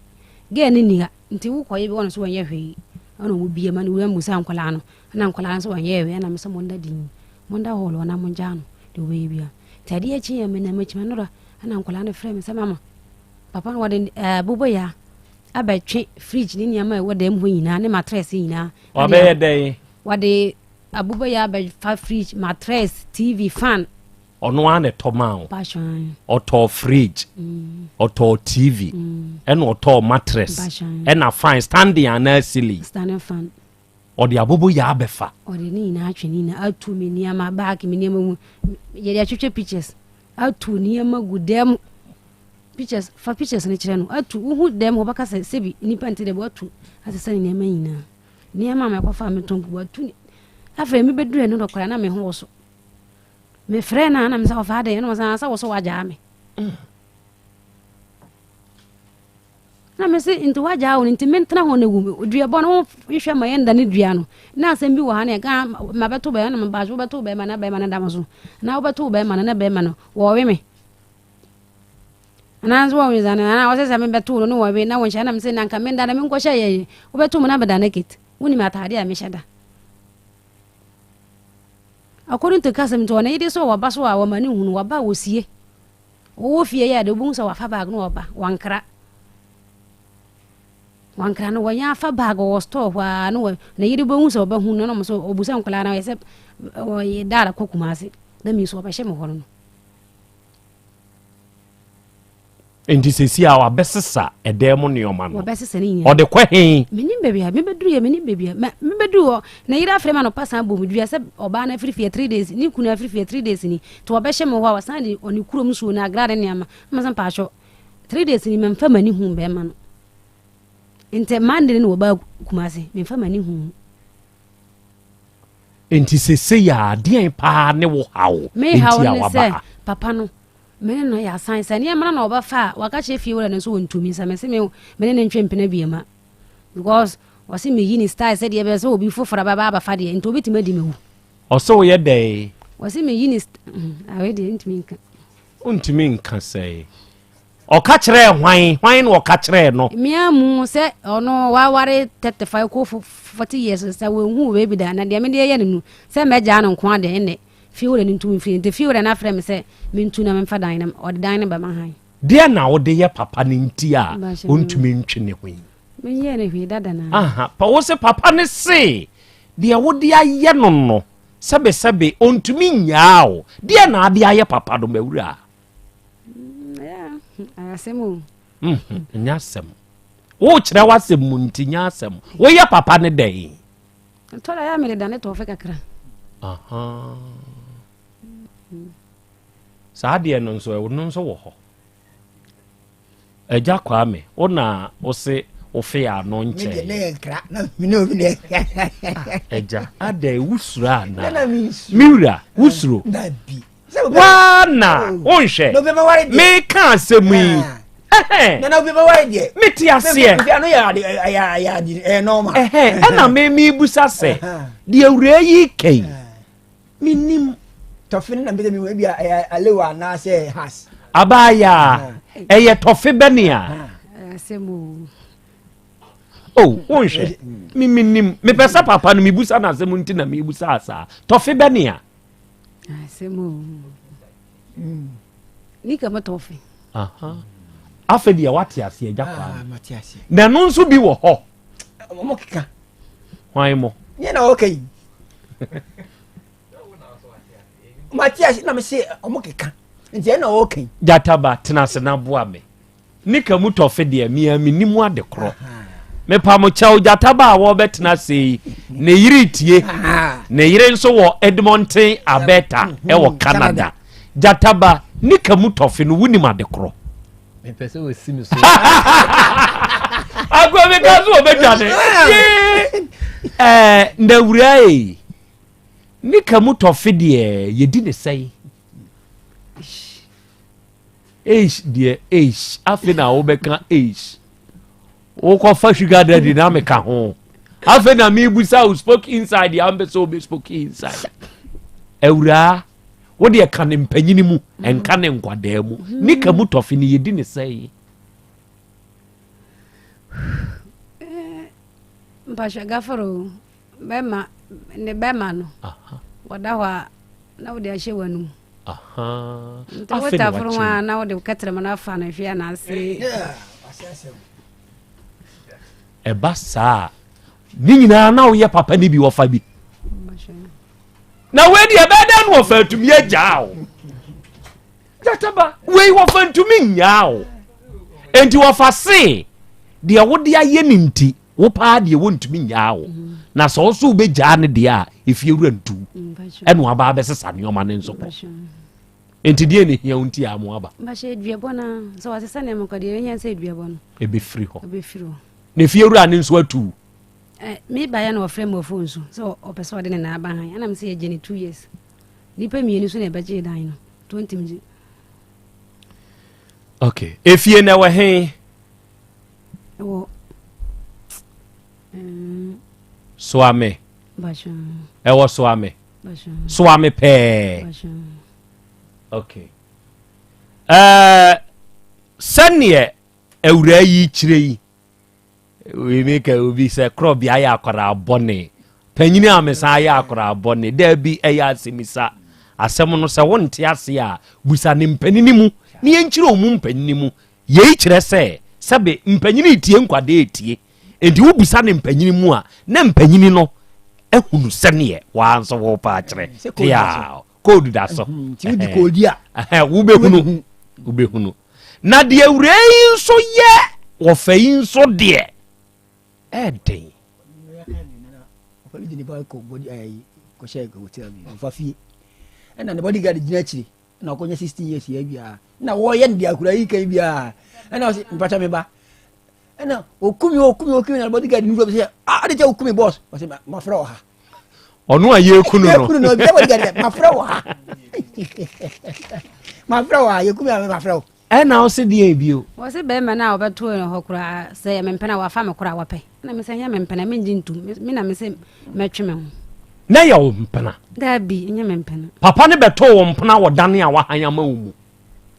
Girl no ni ha, nti wokɔyɛ bi wɔn so wɔnyɛ hwee. Ɛna ɔmo bie ma no wura mu sɛ nkwadaa no. Ɛna nkwadaa no nso wɔnyɛɛ hwee ɛna me sɛ monda dinn, monda hall hɔ na mongyaa no deɛ ɔbɛyɛ biara. Nti adeɛ kyeeɛ menam akyi m'anora ɛna nkwadaa no frɛ me sɛ mama papa no wɔde ɛɛ eh, boboya abɛtwe fridge ne nneɛma a ɛwɔ dan mu hɔ nyinaa ne matress nyinaa. Ɔbɛyɛ dɛn? Wɔde aboboya abɛfa fridge, matress, TV, fan. Ɔno ara na ɛtɔ maa wo. Ɔtɔɔ fridge, ɔtɔɔ TV, ɛna ɔtɔɔ mattress, ɛna fan standing anaa ceiling. Standing fan. Ɔde aboboyaa bɛfa. Ɔde ne nyinaa atwe ne nyinaa atu me nneɛma baage me nneɛma mu yɛde atwitwa pictures atu nneɛma gu dɛm pictures fa pictures no kyerɛ no atu wohu dɛm hɔ bɛka sɛ sɛbi nipa nte dɛm atu asesa ne nneɛma nyinaa nneɛma a mɛkɔfa a metɔn gu atu afei mebɛduru ɛno dɔ koraa na me ho wɔ so mefrɛ no a na mesɛ ɔfa adɛn ɛna ɔsɛ sɛ wo so wagyaa me mm. Na me se, Nti woagyaa wo no nti mentena hɔ na wu? Duabɔ no wohwehwɛ ma yɛnda ne dua no. Na asɛm bi wɔ ha ne ɛka mabɛto bɛrima na mebaa so wobɛto bɛrima na bɛrima no da mo so. Na wobɛto bɛrima no na bɛrima no wɔwe me. Anaa nso wɔwe sane anaa wɔsɛ sɛ mebɛto no ne wɔwe na wɔnhyɛ na me se na nka menda na menkɔhyɛ yɛ wobɛto mu na meda naked. Wonim ataade a mehyɛ da. According to kasɛm nti ɔne yere sɛ wɔba so a wɔma ne hunu wɔba a wɔsie. Wɔwɔ fie yɛ de wobɛhu sɛ wafa bag no ɔba wankra wankra no wɔnyɛ afa bag wɔ store hɔ a no ne yere bɛhu sɛ ɔbɛhu no na ɔmo sɛ ɔbusa nkwadaa no ɔyɛ sɛ ɔyɛ daara kɔ Kumase na mi nso ɔbɛhyɛ me hɔ no. Nti sɛsi a wabɛsesa ɛdan mu nneɛma no. Wɔbɛsesa ne nyinaa. Ɔde kɔ he? Menim baabi a mebɛduru yɛ menim baabi a mebɛduru hɔ na yere afrɛ me anɔpa san bɔ me dua sɛ ɔbaa no afiri fie three days ne kunu afiri fie three days ni nti wɔbɛhyɛ me hɔ a wɔsan de ɔne kurom nsuo no agra ne nneɛma na sɛ mpaatwɔ three days ni memfa m'ani hu bɛrima no nti Monday ne wɔbaa Kumase memfa m'ani hu. Nti sesei a deɛn paa ne wo haw Me haw nti a ne waba sɛ ha? papa no me ne no yɛ asan sɛ nneɛma no na ɔbɛfa a waka kyerɛ fie wura no nso wɔntumi sɛ mese me me ne no ntwe mpena biam a because ɔse meyi ne style sɛdeɛ ɛbɛyɛ sɛ obi foforɔ bɛba abɛfa deɛ nti obɛtumi adi mawu. Ɔse woyɛ dɛn? Ɔse meyi ne awei deɛ ntumi nka. Wontumi nka sɛe. Ɔka kyerɛɛ hwan? Hwan na ɔka kyerɛɛ no? Mmea mu sɛ ɔno waware 35 kɔ 40 years sɛ wɔnhu wei bi da na deɛ mede yɛ no nu sɛ mɛgyaa no nko adeɛ ɛnɛ fie wura no ntu mfiri nti fie wura no afrɛ me sɛ mentu na memfa dan no ɔde dan no bɛma han. Deɛ na wode yɛ papa no nti a ɔntumi ntwe ne ho yi? Menyɛɛ no hwee dada na. Aha, pa wo se papa no se deɛ wode ayɛ no no sɛbesɛbe ɔntumi nnyaa wo. Deɛ na ade ayɛ papa no mawura? Asɛm o. Nyɛ asɛm. Wokyerɛ w'asɛm mu nti nyɛ asɛm. Woyɛ papa ne dɛn? Ntɔla yɛ mede dane tɔfe kakra. Saa deɛ no nso ɛno nso wɔ hɔ. Agya Kwame, wo na wo se wo fe ano nkyɛn. Agya, adɛn wosuro anaa? Me wura, wosuro? Waa na wonhwɛ. Meka asɛm yi. Mete aseɛ. Ɛna me mebusa sɛ, deɛ wura yi ka yi, Menim tɔfe no na mpɛ sɛ mehu ebi a ɛyɛ alewa anaasɛ has. Abaayaa, ɛyɛ tɔfe bɛne a? Asɛm o. Oh, wonhwɛ. Me menim. Mepɛ sɛ papa no mebusa no asɛm nti na mebusa saa. Tɔfe bɛne a? Asɛm o. Nika mo tɔfe. Aha. Afei deɛ wate aseɛ agya kwaa. Ah, na ɛno nso bi wɔ hɔ. Ɔmo keka. Hwan mo? Nyɛ na ɔka yi. Mate ase na mese ɔmo keka. Nti ɛna ɔka yi. Gyataba tena ase na boa me. Nika mu tɔfe deɛ mea menim ade korɔ. Mepa mo kyɛw gyataba a wɔbɛtena ase yi ne yere tie. Ne yere nso wɔ Edmonton, Alberta mhm, ɛwɔ Canada. Gyataba nika mu tɔfe no wonim ade korɔ. mepɛ sɛ wɔsi me so akoa mi ka so wɔbɛdwane ɛɛ ndawura yi. Nika mu tɔfe deɛ yɛdi ne sɛn? Eish deɛ eish afei na wobɛka eish. Wokɔfa sugar daddy na meka ho. Afei na mebusa wo spoke inside deɛ ampɛ sɛ wobɛ spoke inside. Awuraa wo deɛ ka ne mpanyini mu ɛnka ne nkwadaa mu. Nika mu tɔfe no yɛdi ne sɛn? Eh, mpahyɛ gaforo Bɛma ne bɛma no wɔda hɔ a na wode ahyɛ w'anum. Nti wotaforo ho a na wode kɛtrɛma no afa no hwɛ anaase. Ɛba saa ne nyinaa na woyɛ papa no bi wɔfa bi na wei deɛ ɛbɛyɛ dɛn na wɔfa atumi agyaa wo gyataba wei wɔfa ntumi nnyaa wo enti wɔfa se deɛ wode ayɛ ne nti Wo paa deɛ wɔntumi nnyaa wo na sɛ wo so wobɛgyaa no deɛ a ɛfie wura ntu ɛna waba abɛsesa nneɛma no nso kɔ nti deɛ ne hia wo nti a mo aba ɛbɛfiri hɔ na ɛfie wura no nso atu mebaeɛ na ɔfrɛ me wɔ phone so sɛ ɔpɛ sɛ ɔde ne nan aba han ɛna mesɛ yɛgye ne two years nnipa mmienu so na ɛbɛgyee dan no 20 mgye okay efie na ɛwɔ he Ɛwɔ mm. Soame. Ɛwɔ Soame. Soame pɛɛ. Okay. Ɛɛ sɛneɛ awuraa yi kyerɛ yi wei ka obi sɛ korɔbea yɛ akwadaa bɔne panyini a mesan yɛ akwadaa bɔne daabi ɛyɛ asɛmisa asɛm no sɛ wonte ase a busa ne mpanini mu ne yɛnkyerɛ ɔmu mpanini mu Yei kyerɛ sɛ, sɛbe mpanyini retie nkwadaa retie, enti wobisa no mpanyini mu a, na mpanyini no ahunu sɛdeɛ waa nso worepɛ akyerɛ. Tia, koodu da so. Wobɛhunu, wobɛhunu. Na deɛ wura yi nso yɛ wɔfa yi nso deɛ, ɛden. Ɛna ne bodyguard gyina akyire. na ɔkɔnya 16 years yɛ biara na wɔyɛ no deɛ akura yi kan biara ɛna ɔsɛ mpata me ba ɛna okumi okumi okumi na bodyguard no sɛ ah ade kyɛ okumi boss ɔsɛ mafrɛ wɔ ha ɔno a yɛkunu no yɛkunu no ɔbia bodyguard sɛ mafrɛ wɔ ha mafrɛ wɔ ha yɛkumi a mafrɛ wɔ ɛna ɔsɛ deɛ bio wɔsɛ bɛrima no a wɔbɛto no hɔ koraa sɛ yɛ mempena wafa me koraa wɔpɛ Na me sɛ nyɛ me mpena mengye ntom me na me sɛ mɛtwe me ho. Na yɛ wo mpena? Daabi, nyɛ me mpena. Papa no bɛtoo wo mpena wɔ dane a wahan ama wo mu?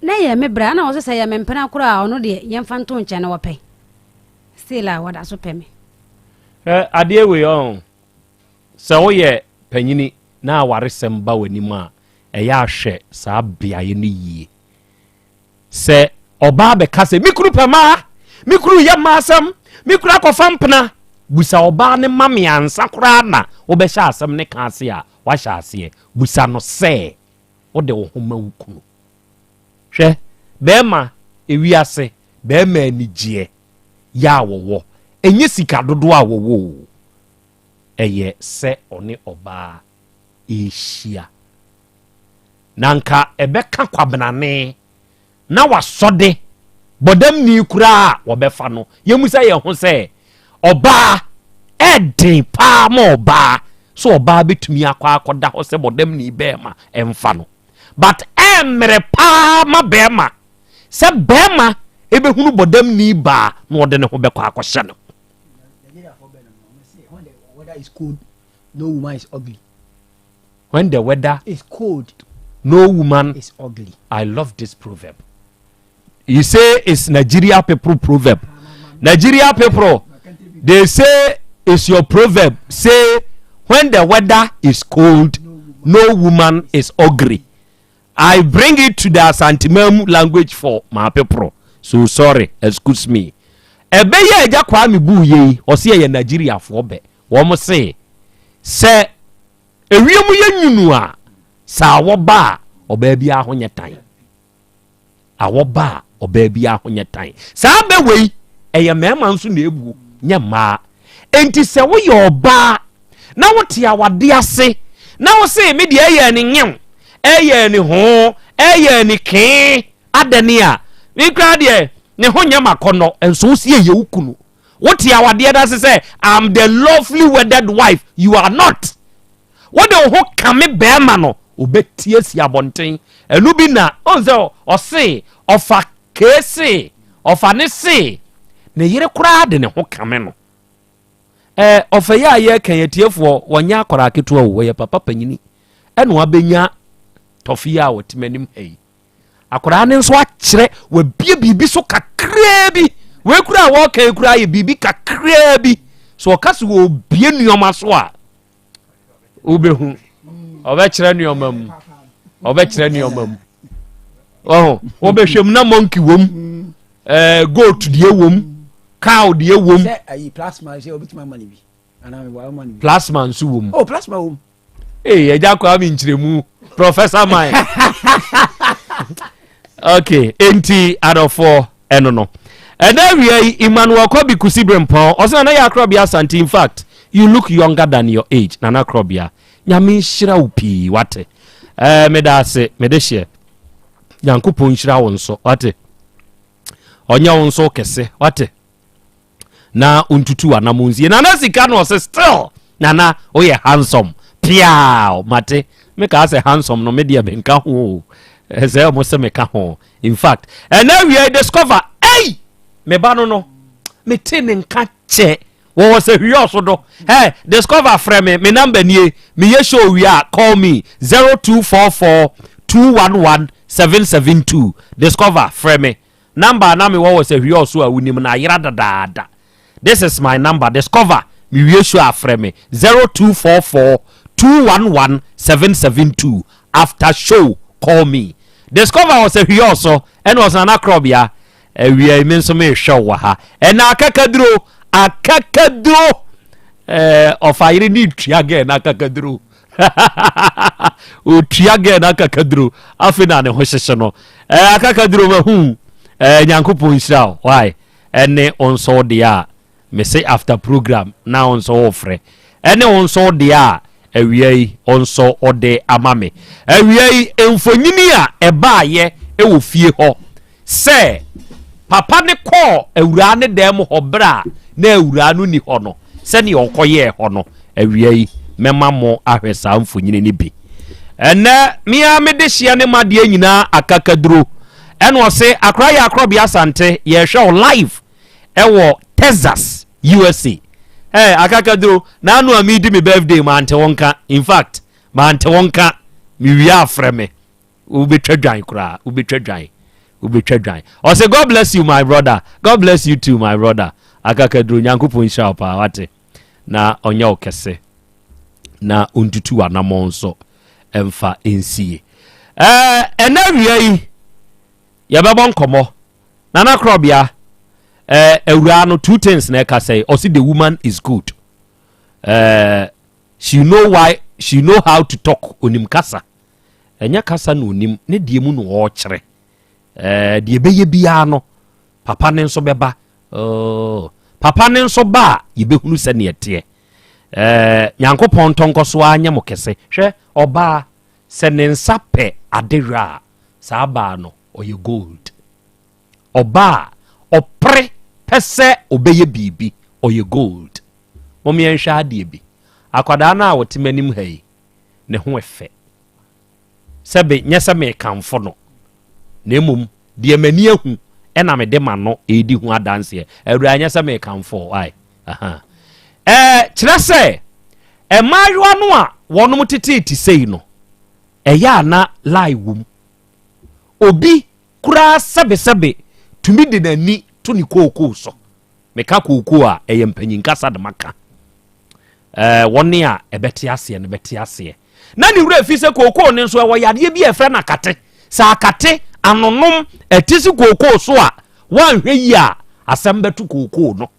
Na yɛ me bra, na ɔsɛ sɛ yɛ me mpena koraa a ɔno deɛ yɛmfa nto nkyɛn na wɔpɛ. Still a wɔda so pɛ me. Ɛ adeɛ wei ɔn sɛ woyɛ panyini na awaresɛm ba w'anim a ɛyɛ ahwɛ saa beaeɛ no yie. Sɛ ɔbaa bɛka sɛ, Me kunu pɛ mmaa, me kunu yɛ mmaa asɛm, me kunu akɔfa mpena. Busa ɔbaa no ma me ansa koraa na wobɛhyɛ asɛm ne ka ase a wahyɛ aseɛ. Busa no sɛ, Wode wo ho ma wo kunu? Hwɛ, bɛrima, ewiase, bɛrima anigyeɛ yɛ a wɔwɔ, ɛnyɛ sika dodoɔ a wɔwɔ o, ɛyɛ sɛ ɔne ɔbaa rehyia. Na anka ɛbɛka kwabenane na wasɔde bɔdamni koraa a wɔbɛfa no. Yɛmmisa yɛn ho sɛ, ɔbaa, ɛden paa ma ɔbaa sɛ ɔbaa bɛtumi akɔ akɔda hɔ sɛ bɔdamni bɛrima ɛmfa no. But ɛmmerɛ paa ma bɛrima sɛ bɛrima ɛbɛhunu bɔdamni baa na ɔde ne ho bɛkɔ akɔhyɛ no. No woman is ugly. When the weather is cold, no woman is ugly. I love this proverb. You say it's Nigeria people proverb. Nigeria people, they say it's your proverb. Say when the weather is cold, no woman is ugly. I bring it to the Asanteman language for my people. So sorry, excuse me. Ɛbɛyɛ agya Kwame buu yei, ɔse ɛyɛ Nigeriafoɔ bɛ. Wɔn se sɛ ewiem yɛ nwunu a, sɛ awɔ ba a, ɔbaa biara ho nyɛ tan. Awɔ ba a, ɔbaa biara ho nyɛ tan. Saa bɛ wei, ɛyɛ mmarima nso na ebuo, nyɛ mmaa. Enti sɛ woyɛ ɔbaa na wote awade ase na wo se me deɛ ɛyɛ ne nyew, ɛyɛ ne ho, ɛyɛ ne kee, adɛne a, me koraa deɛ ne ho nyɛ makɔnnɔ, nso wo se ɛyɛ wo kunu. Wote awadeɛ no ase sɛ I'm the lovely wedded wife, you are not. Wode wo ho kame bɛrima no, obɛtie asi abɔnten. Ɛno bi na ɔn sɛ ɔse ɔfa kee se ɔfa ne se ne yere koraa de ne ho kame no. Ɛɛ ɔfa yi a yɛreka yi atiefoɔ wɔnyɛ akwadaa ketewa o, wɔyɛ papa panyini ɛna wabɛnya tɔfe yi a wɔte m'anim ha yi. Akwadaa no nso akyerɛ wabie biribi so kakraa bi. Wei kura a wɔreka yi kura yɛ biribi kakraa bi. So ɔka so wɔbie nneɛma so a wobɛhu ɔbɛkyerɛ nneɛma mu ɔbɛkyerɛ nneɛma mu ɔho wobɛhwɛ mu na monkey wom ɛɛ eh, goat deɛ wom cow deɛ wom plasma nso wom oh, plasma wom ee ɛgya kɔ ami nkyerɛmu professor mine okay enti adɔfoɔ ɛno no ɛnɛ awia yi Emmanuel Kɔbi Kusi Brempɔn ɔsɛ nana yɛ akorɔbea Asante in fact you look younger than your age nana akorɔbea nyame nhyira wo pii wate ɛɛ meda ase mede hyɛ nyankopɔn nhyira wo nso wate ɔnyɛ wo nso kɛse wate na ɔntutu anamo nsie nana sika no ɔsɛ still nana woyɛ handsome piaa mate mekaa sɛ handsome no medeɛ menka ho o sɛ ɔmo sɛ meka ho in fact ɛna awia discover ei me ba no no mete ne nka kyɛ wɔwɔ sɛ hwiɛ ɔso do hey discover frɛ me me number nie meyɛ show wie a call me 0244 211 772 discover frɛ me Number a na mewɔ wɔ sahwi ɔso a wonim no ayera dadaada. This is my number, discover mewie show a frɛ me 0244 211 772 after show call me. Discover wɔ sahwi ɔso ɛna ɔso nana korɔbea awia yi me nso mehwɛ wɔ ha ɛna akakaduro akakaduro ɛɛ ɔfa yere ne tua gɛɛ na akakaduro. otua gɛɛ no akakaduro afei na ne ho hyehye no ɛɛ akakaduro mahu ɛɛ nyankopɔn nhyira wo why ɛne wo nso wo deɛ a mese after program na wo nso wofrɛ ɛne wo nso wo deɛ a awia yi wo nso wode ama me awia yi mfonyini a ɛbaayɛ ɛwɔ fie hɔ Sɛ papa no kɔɔ awuraa no dan mu hɔ berɛ a na awuraa no nni hɔ no, sɛdeɛ ɔkɔyɛɛ hɔ no, awia yi, mɛma mo ahwɛ saa mfonini no bi. Ɛnnɛ, me ara me dehyeɛ ne m'adeɛ nyinaa akakaduro. Ɛna ɔse, Akora yɛ Akorɔbea Asante, yɛrehwɛ wo live ɛwɔ Texas, USA. Hey, akakaduro, n'ano a meredi me birthday, mante wo nka. In fact, mante wo nka. Mewie a frɛ me. Wobɛtwa dwan koraa, wobɛtwa dwan, wobɛtwa dwan. Ɔsɛ God bless you my brother, God bless you too my brother. Akakaduro, Nyankopɔn nhyira wo paa, wate. Na ɔnyɛ wo kɛse, na ɔntutu w'anammɔn nso ɛmfa nsie. Ɛɛ, ɛnɛ awia yi, yɛbɛbɔ nkɔmmɔ. Nana Korɔbea, ɛɛ, awuraa no two things na ɛka sɛ, ɔse the woman is good. Ɛɛ, she know why, she know how to talk, onim kasa. Ɛnyɛ kasa na onim, ne deɛ mu na ɔrekyerɛ. Ɛɛ deɛ ɛbɛyɛ biara no, papa ne nso bɛba. Oh, papa ne nso ba a, yɛbɛhunu sɛdeɛ ɛteɛ. Ɛɛ Nyankopɔn ntɔnkɔ so ara nyɛ mo kɛse. Hwɛ, ɔbaa, sɛ ne nsa pɛ adehwɛ a, saa baa no, ɔyɛ gold. Ɔbaa a ɔpere pɛ sɛ ɔbɛyɛ biribi, ɔyɛ gold. Mom yɛnhwɛ adeɛ bi. Akwadaa no a ɔte m'anim ha yi, ne ho fɛ. Sɛbe, nyɛ sɛ merekamfo no, na mmom deɛ m'ani ahu na mede m'ano redi ho adanseɛ. Awuraa, nyɛ sɛ merekamfo wo, ae. Aha. Ɛɛ, kyerɛ sɛ, mmaayewa no a wɔnom teteete sei no, ɛyɛ a na lie wom. Obi koraa sɛbesɛbe tumi de n'ani to ne kookoo so. Meka kookoo a, ɛyɛ mpanyin kasa de maka. Ɛɛ, wɔn a ɛbɛte aseɛ no bɛte aseɛ. Na ne werɛ fi sɛ kookoo no nso ɛwɔ yadeɛ bi a ɛfrɛ no akate. Sɛ akate anonom ɛte si kookoo so a, woanhwɛ yie a, asɛm bɛto kookoo no.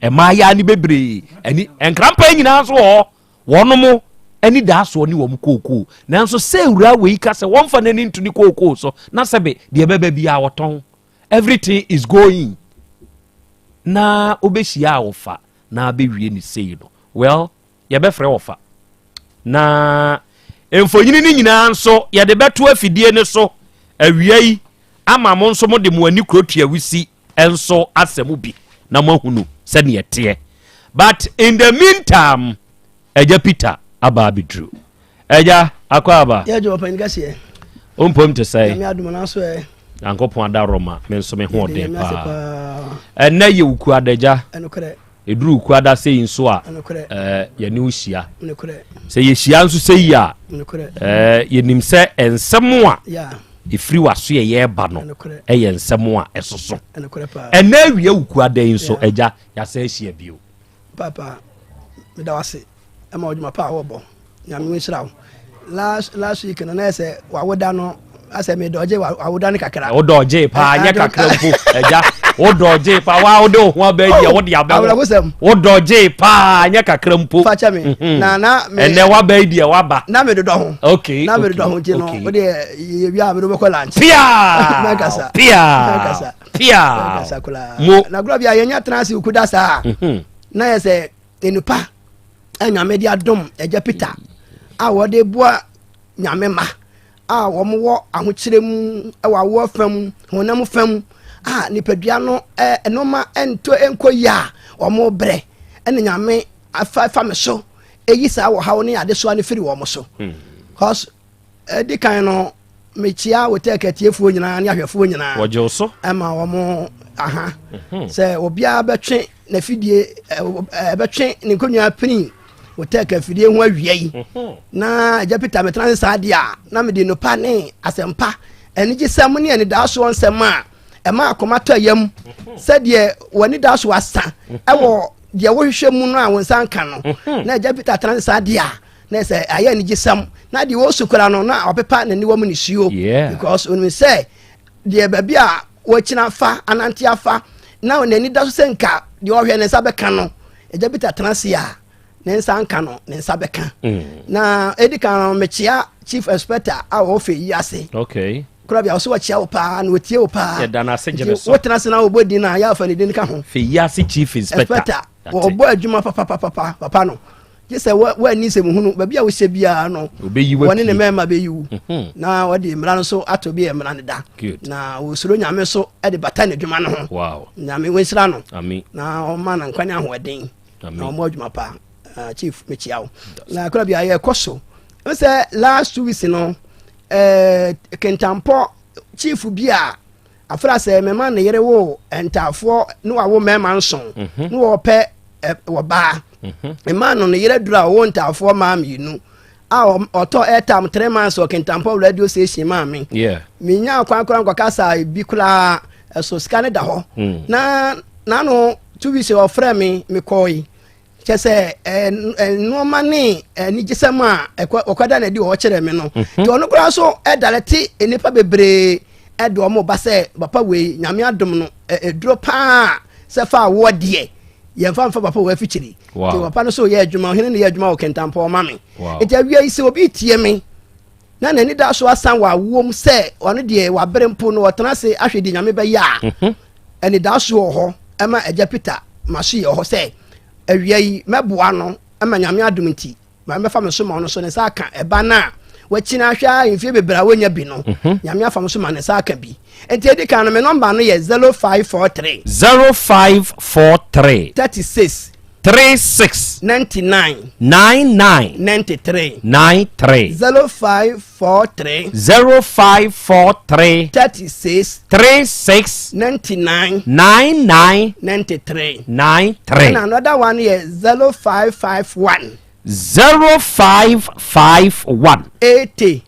Mmaayaa no bebree ani nkrampa nyinaa nso wɔ hɔ. Wɔnom ani daa soɔ ne wɔn kookoo. Nanso sɛ awuraa wei ka sɛ wɔmfa n'ani nto ne kookoo so na sɛbe deɛ ɛbɛba biara wɔtɔn. Everything is going. Na wobɛhyia a wɔfa na abɛwie ne sei no. Well, yɛbɛfrɛ wɔfa. Na mfonyini no nyinaa nso yɛde bɛto afidie no so awia yi ama mo nso mode mo ani kurotua wisi nso asɛm bi na moahunu sɛdeɛ ɛteɛ. But in the meantime, Agya Peter aba abɛduru. Agya, akɔ aba. Yɛ adwuma panyin kɛseɛ. Ompom te sɛ. Nyame adom na so ɛ. Nyankopɔn adaworoma me nso me ho ɔden paa. Ɛnɛ yɛ Wukuada agya. Ɛnokorɛ. Ɛduru Wukuada sei nso a Ɛnokorɛ. ɛɛ yɛne wo hyia. Ɛnokorɛ. Sɛ yɛhyia nso sɛ yi a Ɛnokorɛ. ɛɛ yɛnim sɛ nsɛm a Yeah. ɛfiri w'aso yɛ yɛreba no Ɛnokorɛ. ɛyɛ nsɛm a ɛsoso. Ɛnokorɛ paa. Ɛnɛ awia Wukuada yi nso agya yɛasan ahyia bio. Papa meda wo ase ɛma ɔdwuma pa a wɔbɔ nyame wo nhyira wo last last week no na yɛ sɛ wawoda no asɛ medɔgye wawoda no kakra wodɔgye paa nyɛ kakra mpo agya wodɔgye paa wa wode wo ho aba yi a wode abɛwo wodɔgye paa nyɛ kakra mpo fakyɛ me mhm. na na me ɛnɛ waba yi deɛ waba na medodɔ ho okay na medodɔ ho nti no wode yɛwie a mede wobɛkɔ lunch pia pia pia mo na agorɔ bi a yɛnya tena ase okuda saa mhm. na yɛ sɛ nnipa nyame de adom agya peter a wɔde boa nyame ma a wɔwɔ ahokyerɛ mu wɔ awoɔ fam honam fam a nipadua no nneɛma nto nkɔ yie a wɔn brɛ ɛna nyame afa fa me so eyi saa wɔhaw ne adesoa no firi wɔn so hmm. cause Edi kan no, mekyia Wotɛk atiefoɔ nyinaa ne ahwɛfoɔ nyinaa. Wɔgye wo so. Ɛma wɔn aha. Mhm. Sɛ obiara bɛtwe n'afidie ɛbɛtwe ne nkonnwa pini Wotɛk afidie ho awia yi. Mhm. Na Agya Peter metena se saa deɛ a na mede nnupa ne asɛmpa anigyesɛm ne anidaasoɔ nsɛm a ɛma akoma tɔ yam mhm. sɛdeɛ w'anidaasoɔ asa ɛwɔ deɛ wohwehwɛ mu no a wo nsa nka no na Agya Peter tena se saa deɛ a na sɛ ayɛ anigyesɛm na deɛ ɔresu koraa no na ɔpepa n'aniwa mu nisuo because onim sɛ deɛ baabi a wɔakyina fa anante afa na n'ani da so sɛ nka deɛ ɔhwɛ ne nsa bɛka no ɛgya bi tatena ase a ne nsa nka no ne nsa bɛka mm. na edi kan no mekyia chief inspector a ɔwɔ fɛ yi ase okay kura bi a ɔsɛ wɔkyia wo paa na wɔtie wo paa yɛda no ase gyeme so wotena ase na wobɔ din a yɛ afa ne din ka ho fɛ yi ase chief inspector inspector wɔbɔ adwuma papapapa papa no gye sɛ woanni nsɛmhunu baabi a wohyɛ biara no wɔne ne mmarima bɛyi wo mhm. na wɔde mmara no so ato bi yɛ mmara no da na wɔsuro nyame so de bata n'adwuma no ho nyame wɔnhyira no na ɔma no nkwa ne ahoɔden na ɔmmɔ adwuma pa ah, chief mekyia wo na kora bia yɛkɔ so sɛ last weeks no eh, kentampɔ chief bi a afra sɛ mɛma ne yere wo ntaafoɔ ne wawo mmarima nson mhm. ne wɔpɛ wɔbaa mhm. mmaa no ne yere duru a ɔwɔ ntaafoɔ maa mmienu a ɔtɔ airtime three months wɔ Kintampo radio station maa me menya kwan koraa nkɔka saa bi koraa ɛso sika ne da hɔ mm. na nano two weeks ɔfrɛ me mekɔe kyɛ sɛ nneɛma ne anigyesɛm a ɔkɔda no adi wɔ hɔ kyerɛ me no mhm. nti ɔno koraa so ɛdalɛte nnipa bebree ɛde ɔmo ba sɛ papa wei nyame adom no ɛduro paa sɛ fa awoɔ deɛ yɛmfa mfa papa wɔ afikyiri nti papa no so yɛ adwuma ɔhene no yɛ adwuma wɔ kɛntampɔ ɔma me nti awia yi sɛ obi tie me na n'ani da so asan wɔ awoɔ mu sɛ ɔno deɛ wabere mpo no ɔtena ase ahwɛ deɛ nyame bɛyɛ a mhm. anidaso wɔ hɔ ɛma agya Peter maso yɛ hɔ sɛ awia yi mɛboa no ɛma nyame adom nti ma mɛfa me so ma ɔno so ne nsa aka ɛba no a wakyini ahwɛ a mfie bebree a wɔnya bi no mhm. nyame afa me so ma ne nsa aka bi nti edi kan no me nɔmba no yɛ 0543 0543 36 36 99 99 93 93 0543 0543 36 36 99 99 93 93 And another one yɛ 0551 0551 80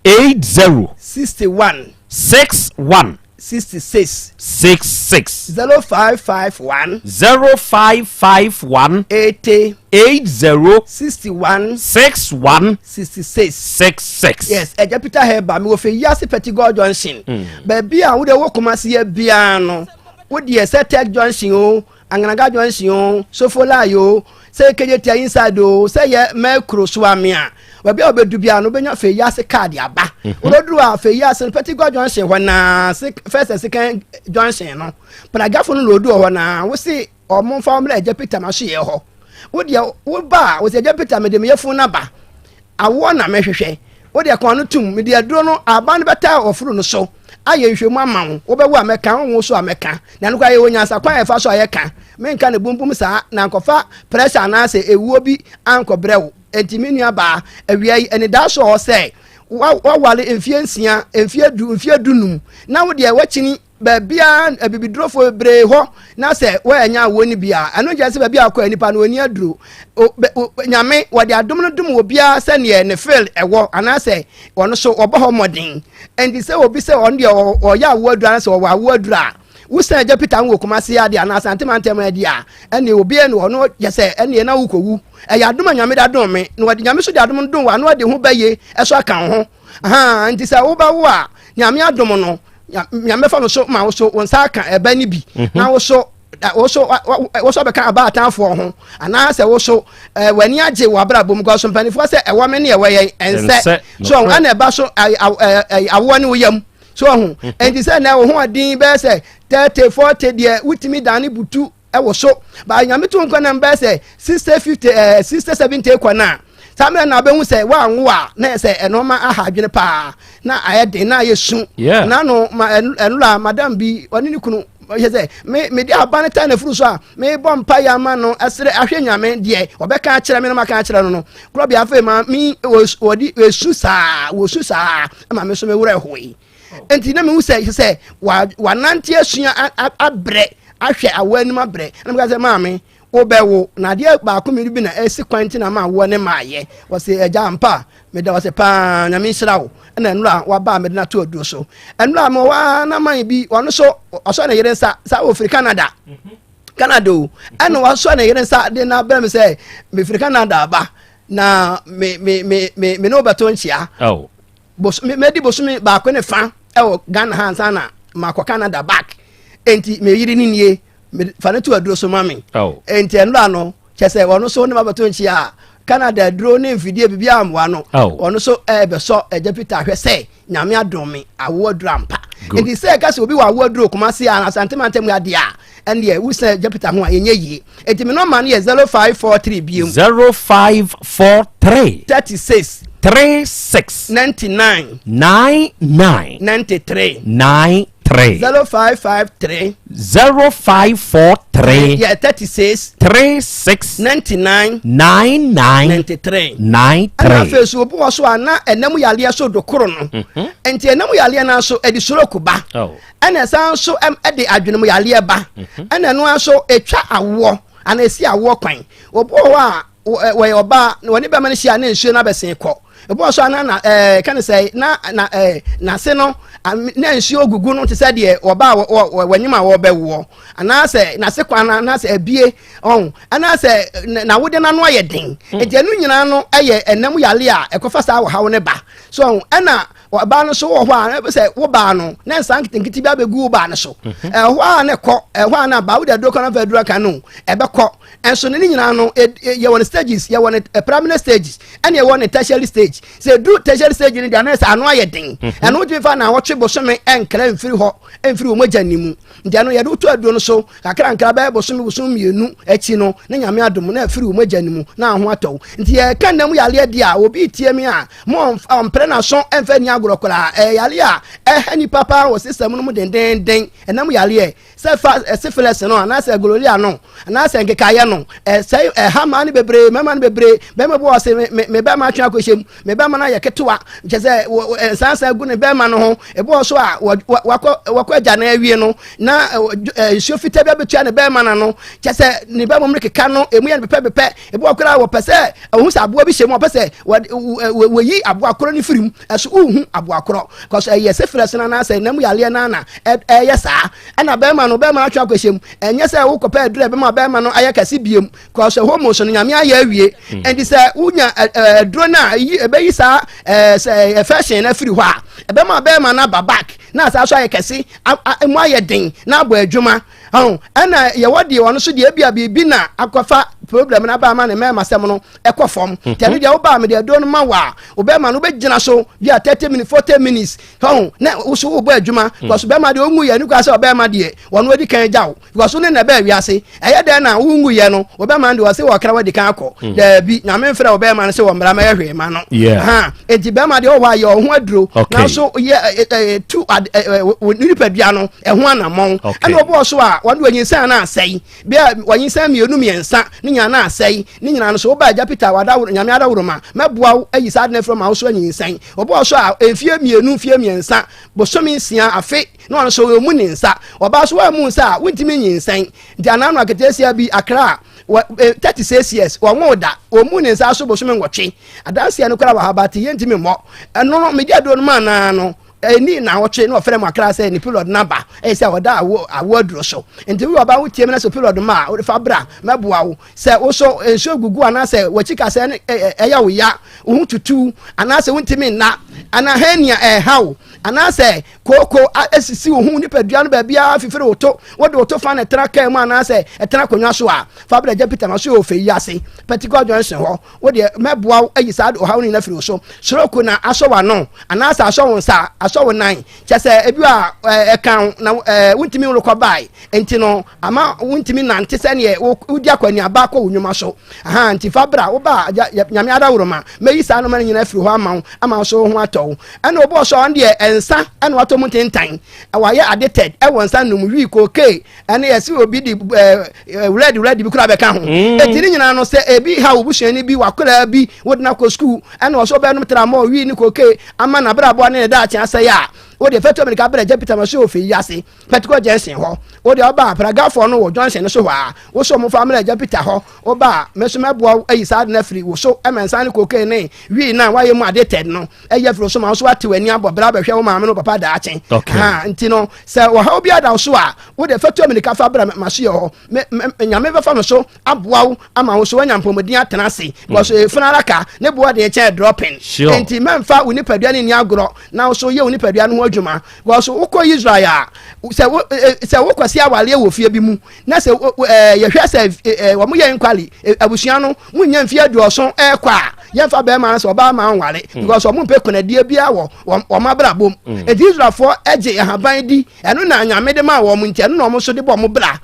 80 61 61 66 66 0551 0551 80 80 61 61 66 66. Yes, Ẹja Peter Herbal mi wɔ fɛ Yiase Petigol Junction. Mm. Baabi a wode wɔ Kumasi yɛ biara no, wodeɛ sɛ Tech Junction o, Angranga Junction o, Sofolai o, sɛ Kejetia inside o, sɛ yɛ Mɛkuro Suame a, baabi a wobɛdu biara no wobɛnya fɛ Yiase card aba. Mhm. Wododuru a fɛ Yiase no Petigol Junction hɔ naa, first and second junction no, Pragafo no na odu hɔ naa, wose ɔmo mfa wɔn mmerɛ Agya Peter m'asoyɛ hɔ. Wo deɛ woba a, wose Agya Peter mede me yafunu no aba, awoɔ na mehwehwɛ. Wo deɛ kɔn no tum, mede aduro no, aban no bɛtaa ɔfuru no so ayɛ nhwɛmu ama wo. Wobɛwo a mɛka, wonwo so a mɛka. Na ɛno koraa yɛwɔ nyansa kwan a yɛfa so a yɛka. Menka no bumbum saa na ankɔfa pressure anaasɛ ewuo bi ankɔbrɛ wo. Enti me nua baa, awia yi, anidaso wɔ hɔ sɛ waware mfeɛ nsia, mfeɛ du, mfeɛ dunum, na wo deɛ wakyini baabiara abibidurofoɔ bebree hɔ na sɛ wɔanya awoɔ no bi a, ɛno nkyerɛ sɛ baabi a wɔkɔ nipa no ɔni aduro. Nyame wɔde adom no dom obiara sɛdeɛ ne field ɛwɔ anaasɛ ɔno so ɔbɔ hɔ mmɔden. Enti sɛ obi sɛ ɔno deɛ ɔyɛ awoɔ aduro anaasɛ ɔwɔ awoɔ aduro a, wosan agya Peter ho wɔ Kumasi adeɛ anaa Asante mantam adeɛ a, ɛneɛ obiara ni hɔ no yɛ sɛ ɛneɛ na wokɔwu. Ɛyɛ adom a Nyame de adom me, na wɔde Nyame so de adom no dom wo a, na wɔde ho bɛye ɛso aka wo ho. Ahaa, nti sɛ wobɛwo a, Nyame adom no, Nyame bɛfa no so ma wo so wo nsa aka ɛbɛ no bi, mhm. na wo so wo so wo so bɛka abaatanfoɔ ho, anaasɛ wo so w'ani agye wɔ abrabɔ mu, kɔso mpanimfoɔ sɛ ɛwɔ me ne ɛwɔ yɛn ɛnsɛ so ɛna ɛba so awoɔ ne wo yam so ɔho mhm. nti sɛ na wo ho ɔden bɛyɛ sɛ 30 40 deɛ wotumi dane butu ɛwɔ so ba nyame to nkɔ nam bɛyɛ sɛ 60 50 ɛɛ 60 70 kɔ no a saa mmerɛ na abɛhu sɛ woanwo a na yɛ sɛ ɛnɔɔma aha adwene paa na ayɛ den na ayɛ su na no ma ɛnora madam bi ɔne ne kunu yɛ sɛ me mede aba no tan n'afuru so a mebɔ mpa yɛ ama no ɛsrɛ ahwɛ nyame deɛ ɔbɛka akyerɛ me no maka akyerɛ no no korɔ bia afei ma me wɔde esu saa wɔsu saa ma me so me werɛ hoe nti na mehu sɛ sɛ wanante asua abrɛ ahwɛ awoɔ anim abrɛ na meka sɛ maame wobɛwo na adeɛ baako mmienu bi na ɛsi kwan nti na ma awoɔ ne maayɛ wɔse agya ampa meda wɔse paa nyame nhyira wo ɛna nnora waba a mede no ato aduro so nnora mewɔ hɔ na man bi ɔno so ɔsɔ ne yere nsa saa wɔfiri Canada Canada o ɛna wasɔ ne yere nsa de na brɛ me sɛ mefiri Canada aba na me me me me me ne wobɛto nkyea oh. Bos me madi bosome baako ne fa wɔ Ghana ha ansa na makɔ Canada back. Enti me yere ne nie, me fa no to aduro so ma me. Oh. Enti ɛnora no, kyɛ sɛ ɔno so ne ma bɛto nkyia a, Canada aduro ne mfidie biribi ammoa no. Oh. Ɔno so ɛbɛsɔ Agya Peter ahwɛ sɛ Nyame adom me awo aduro ampa. Enti sɛ ɛka sɛ obi wɔ awo aduro Kumasi a Asante mantam adeɛ a, ɛndeɛ wosan Agya Peter ho a ɛnyɛ yie. Enti me nɔma no yɛ 0543 biom. 0543. 36. 36. 99. 99. 93. 93. 0553. 0543. Yeah, 36. 36. 99. 99. 93. 93. Ɛna afei so obi wɔ so a na ɛnam yareɛ so dokoro no. Mhm. Nti ɛnam yareɛ no nso ɛde stroke ba. Oh. Ɛna ɛsan nso ɛde adwenem yareɛ ba. Mhm. Ɛna ɛno nso ɛtwa awoɔ anaa ɛsi awoɔ kwan. Obi wɔ hɔ a wɔyɛ ɔbaa na wɔne bɛma no hyia ne nsuo no abɛsen kɔ. Ebi wɔ so a na na ɛɛ ka ne sɛ na na ɛɛ n'ase no na nsuo gugu no te sɛ deɛ ɔbaa wɔ wɔ wɔnyim a wɔbɛwoɔ anaasɛ n'ase kwan no anaasɛ abie ɔn anaasɛ n'awode n'ano ayɛ den hmm. nti ɛno nyinaa no ɛyɛ ɛnam yale a ɛkɔfa saa ɔhaw no ba so ɔn ɛna ɔbaa no so wɔ hɔ a sɛ wo baa no na nsa nketenkete bi abɛgu wo baa no so mhm. ɛhɔ a na ɛkɔ ɛhɔ a na ba wode aduro kɔ na fa aduro aka no ɛbɛkɔ ɛnso ne ne nyinaa no yɛwɔ no stages yɛwɔ no primary stages ɛna yɛwɔ no tertiary stage sɛ ɛduru tertiary stage no deɛ anayɛ sɛ ano ayɛ den mhm. ɛno wotumi fa na wɔtwe bosome ɛnkra mfiri hɔ mfiri wɔn mogya ne mu nti ɛno yɛde woto aduro no so kakra nkra bɛyɛ bosome bosome mmienu akyi no na nyame adom na afiri wɔn mogya ne mu na aho atɔ nti yɛka nna mu yareɛ deɛ a obi tie mi a mo ɔmpere n'aso ɛmfa ni agorɔ koraa ɛyɛ yareɛ a ɛha nipa paa wɔ system no mu dendenden ɛnam yareɛ sɛ fa syphilis no anaasɛ gonorrhea no anaasɛ nkekaeɛ no ɛsɛe ɛha mmaa no bebree mmarima no bebree bɛrima bi wɔ se me me bɛrima atwe akɔhyɛ mu me bɛrima no ayɛ ketewa kyɛ sɛ nsansan gu ne bɛrima no ho ebi wɔ so a wakɔ wakɔ agya no awie no na nsuo fitaa bi abɛtua ne bɛrima no ano kyɛ sɛ ne bɛrima mu no keka no emu yɛ no pɛpɛpɛpɛ ebi wɔ koraa wɔpɛ sɛ ɔhu sɛ aboa bi hyɛ mu ɔpɛ sɛ wɔyi aboa korɔ no firi mu ɛso wohu aboa korɔ kɔsɔ ɛyɛ syphilis no anaasɛ nam yareɛ no ana ɛyɛ saa ɛna bɛrima no bɛrima atwe akɔhyɛ mu ɛnyɛ sɛ wokɔpɛ aduru a ɛbɛma bɛrima no ayɛ kɛse biem kɔsɔ hormones no nyame ayɛ awie hmm. ɛnti sɛ wonya aduro no a ɛbɛyi saa sɛ infection no afiri hɔ a ɛbɛma bɛrima no aba back na asaa so ayɛ kɛse mu ayɛ den na abɔ adwuma Ɔn, ɛna yɛwɔ deɛ ɔno so deɛ ebia biribi na akɔfa problem no aba ama ne mmarima sɛm no ɛkɔ fam. Mhm. Tɛno deɛ wobaa me deɛ aduro no ma wo a, wobɛma no wobɛgyina so bi a 30 minutes, 40 minutes. Ɔn, na wo so wobɔ adwuma. Mm. Because bɛrima deɛ ɔngu yɛ ne kura sɛ ɔbɛrima deɛ wɔn adi kan gya wo. Because wo ne na ɛbɛɛ wiase. Ɛyɛ dɛn na wongu yɛ no, wobɛma no deɛ ɔse wɔkra wadi kan akɔ. Mm. Daabi, nyame mfrɛ ɔbɛrima no sɛ wɔmmra mɛyɛ hwee ma no. Ha, enti bɛrima deɛ ɔwɔ hɔ a yɛ ɔho aduro. Nanso yɛ tu wo nipadua no ɛho anammɔn. Ɛna ɔbɔɔ so a a wɔn wɔnyinsɛn na asɛe bia wɔnyinsɛn mmienu mmiɛnsa ne nyinaa na asɛe ne nyinaa no so woba agya Peter wadaworo nyame adaworo ma mɛboa wo ayi saa ade no afiri ma wo so anyinsɛn wɔbɔɔ so a mfie mmienu mfie mmiɛnsa bosome nsia afe na ɔno so ɔmu ne nsa ɔbaa so wɔamu nsa a wontumi nyinsɛn nti anaa no aketesia bi akra a 36 years wɔnwo da ɔmu ne nsa so bosome nwɔtwe adanseɛ no koraa wɔ ha ba te yɛntumi mmɔ ɛno no megye aduro no ma anaa no ɛni naawɔtwe na ɔfrɛ mu akra sɛ ne period no aba ɛyɛ sɛ ɔda awo awo aduro so nti woyɛ ɔbaa wotie mi na sɛ period ma a fa bra mɛboa wo sɛ wosɔ nsuo gugu anaasɛ wakyi kasɛ no ɛyɛ wo ya wo ho tutu anaasɛ wontumi nna anaa hernia ɛha wo anaasɛ kooko asisi wo ho nipadua no baabiara fifiri wo to wode wo to fa na ɛtena kaa mu anaasɛ ɛtena akonnwa so a fa bra gya Peter ma so yɛ ɔfɛ yi ase Pentecost Junction hɔ Wo deɛ, mɛboa wo ayi saa ɔhaw no nyinaa afiri wo so. Stroke na asɔ w'ano, anaasɛ asɔ wo nsa, asɔ wo nan. Kyɛ sɛ ebi a ɛka wo na wontumi nrekɔ bae. Nti no, ama wontumi nante sɛdeɛ wodi akɔneaba kɔ wo nnwuma so. Aha, nti fa bra, woba a, Nyame adaworoma, mɛyi saa nnoɔma no nyinaa afiri hɔ ama wo, ama wo so wo ho atɔ wo. Ɛna obi wɔ so a, ɔno deɛ, nsa ɛna watɔ mu ntentan. Wayɛ addicted ɛwɔ nsa nom, wii, cocaine, ɛne yɛsi obi de ɛɛ wuradi wuradi bi kura bɛka ho mm. eti ne nyinaa no sɛ ebi ha obusuani bi wakora bi wode na kɔ sukuu ɛna ɔsɔ bɛnom tramɔ wii ne koke ama n'abrabɔ ne ne daakye asɛe a wode fɛtɔ mirika brɛ gya peter maso ofe yi ase pɛtikɔ junction hɔ wode ɔba pragafoɔ no wɔ junction no so hɔ a wosɔ mo fa mmerɛ gya peter hɔ woba a me nso mɛboa wo ayi saa ade no afiri wo so ɛma nsa ne koke ne wii na wayɛ mu ade tɛd no ɛyɛ afiri wo so ma wo so ate w'ani abɔ bra bɛhwɛ wo maame no papa daakye ha nti no Sɛ ɔhaw bi ada wo so a, wo deɛ fa tu ammirika fa bra m'asoɛeɛ hɔ. Me, me, Nyame bɛfa me so aboa wo ama wo so woanya mpɔmuden atena ase. Because mm. efunu adaka ne boɔ den kyɛn dropping. Sure. Enti mɛmfa wo nipadua no nni agorɔ na wo so yɛ wo nipadua no ho adwuma. Because wokɔ Israel a, sɛ wo eh, sɛ wokɔsi awareɛ wɔ fie bi mu na sɛ eh, yɛhwɛ sɛ eh, wɔn yɛ nkwali abusua no mu nya mfie aduɔson ɛrekɔ a yɛmfa bɛrima no sɛ ɔbaa ma nware hmm. because wɔn mpɛ kunadie biara wɔ wɔn abrabɔ mu hmm. eti Israelfoɔ gye ahaban di ɛno na nyame de ma wɔn nti ɛno na wɔn nso de bɔ wɔn bra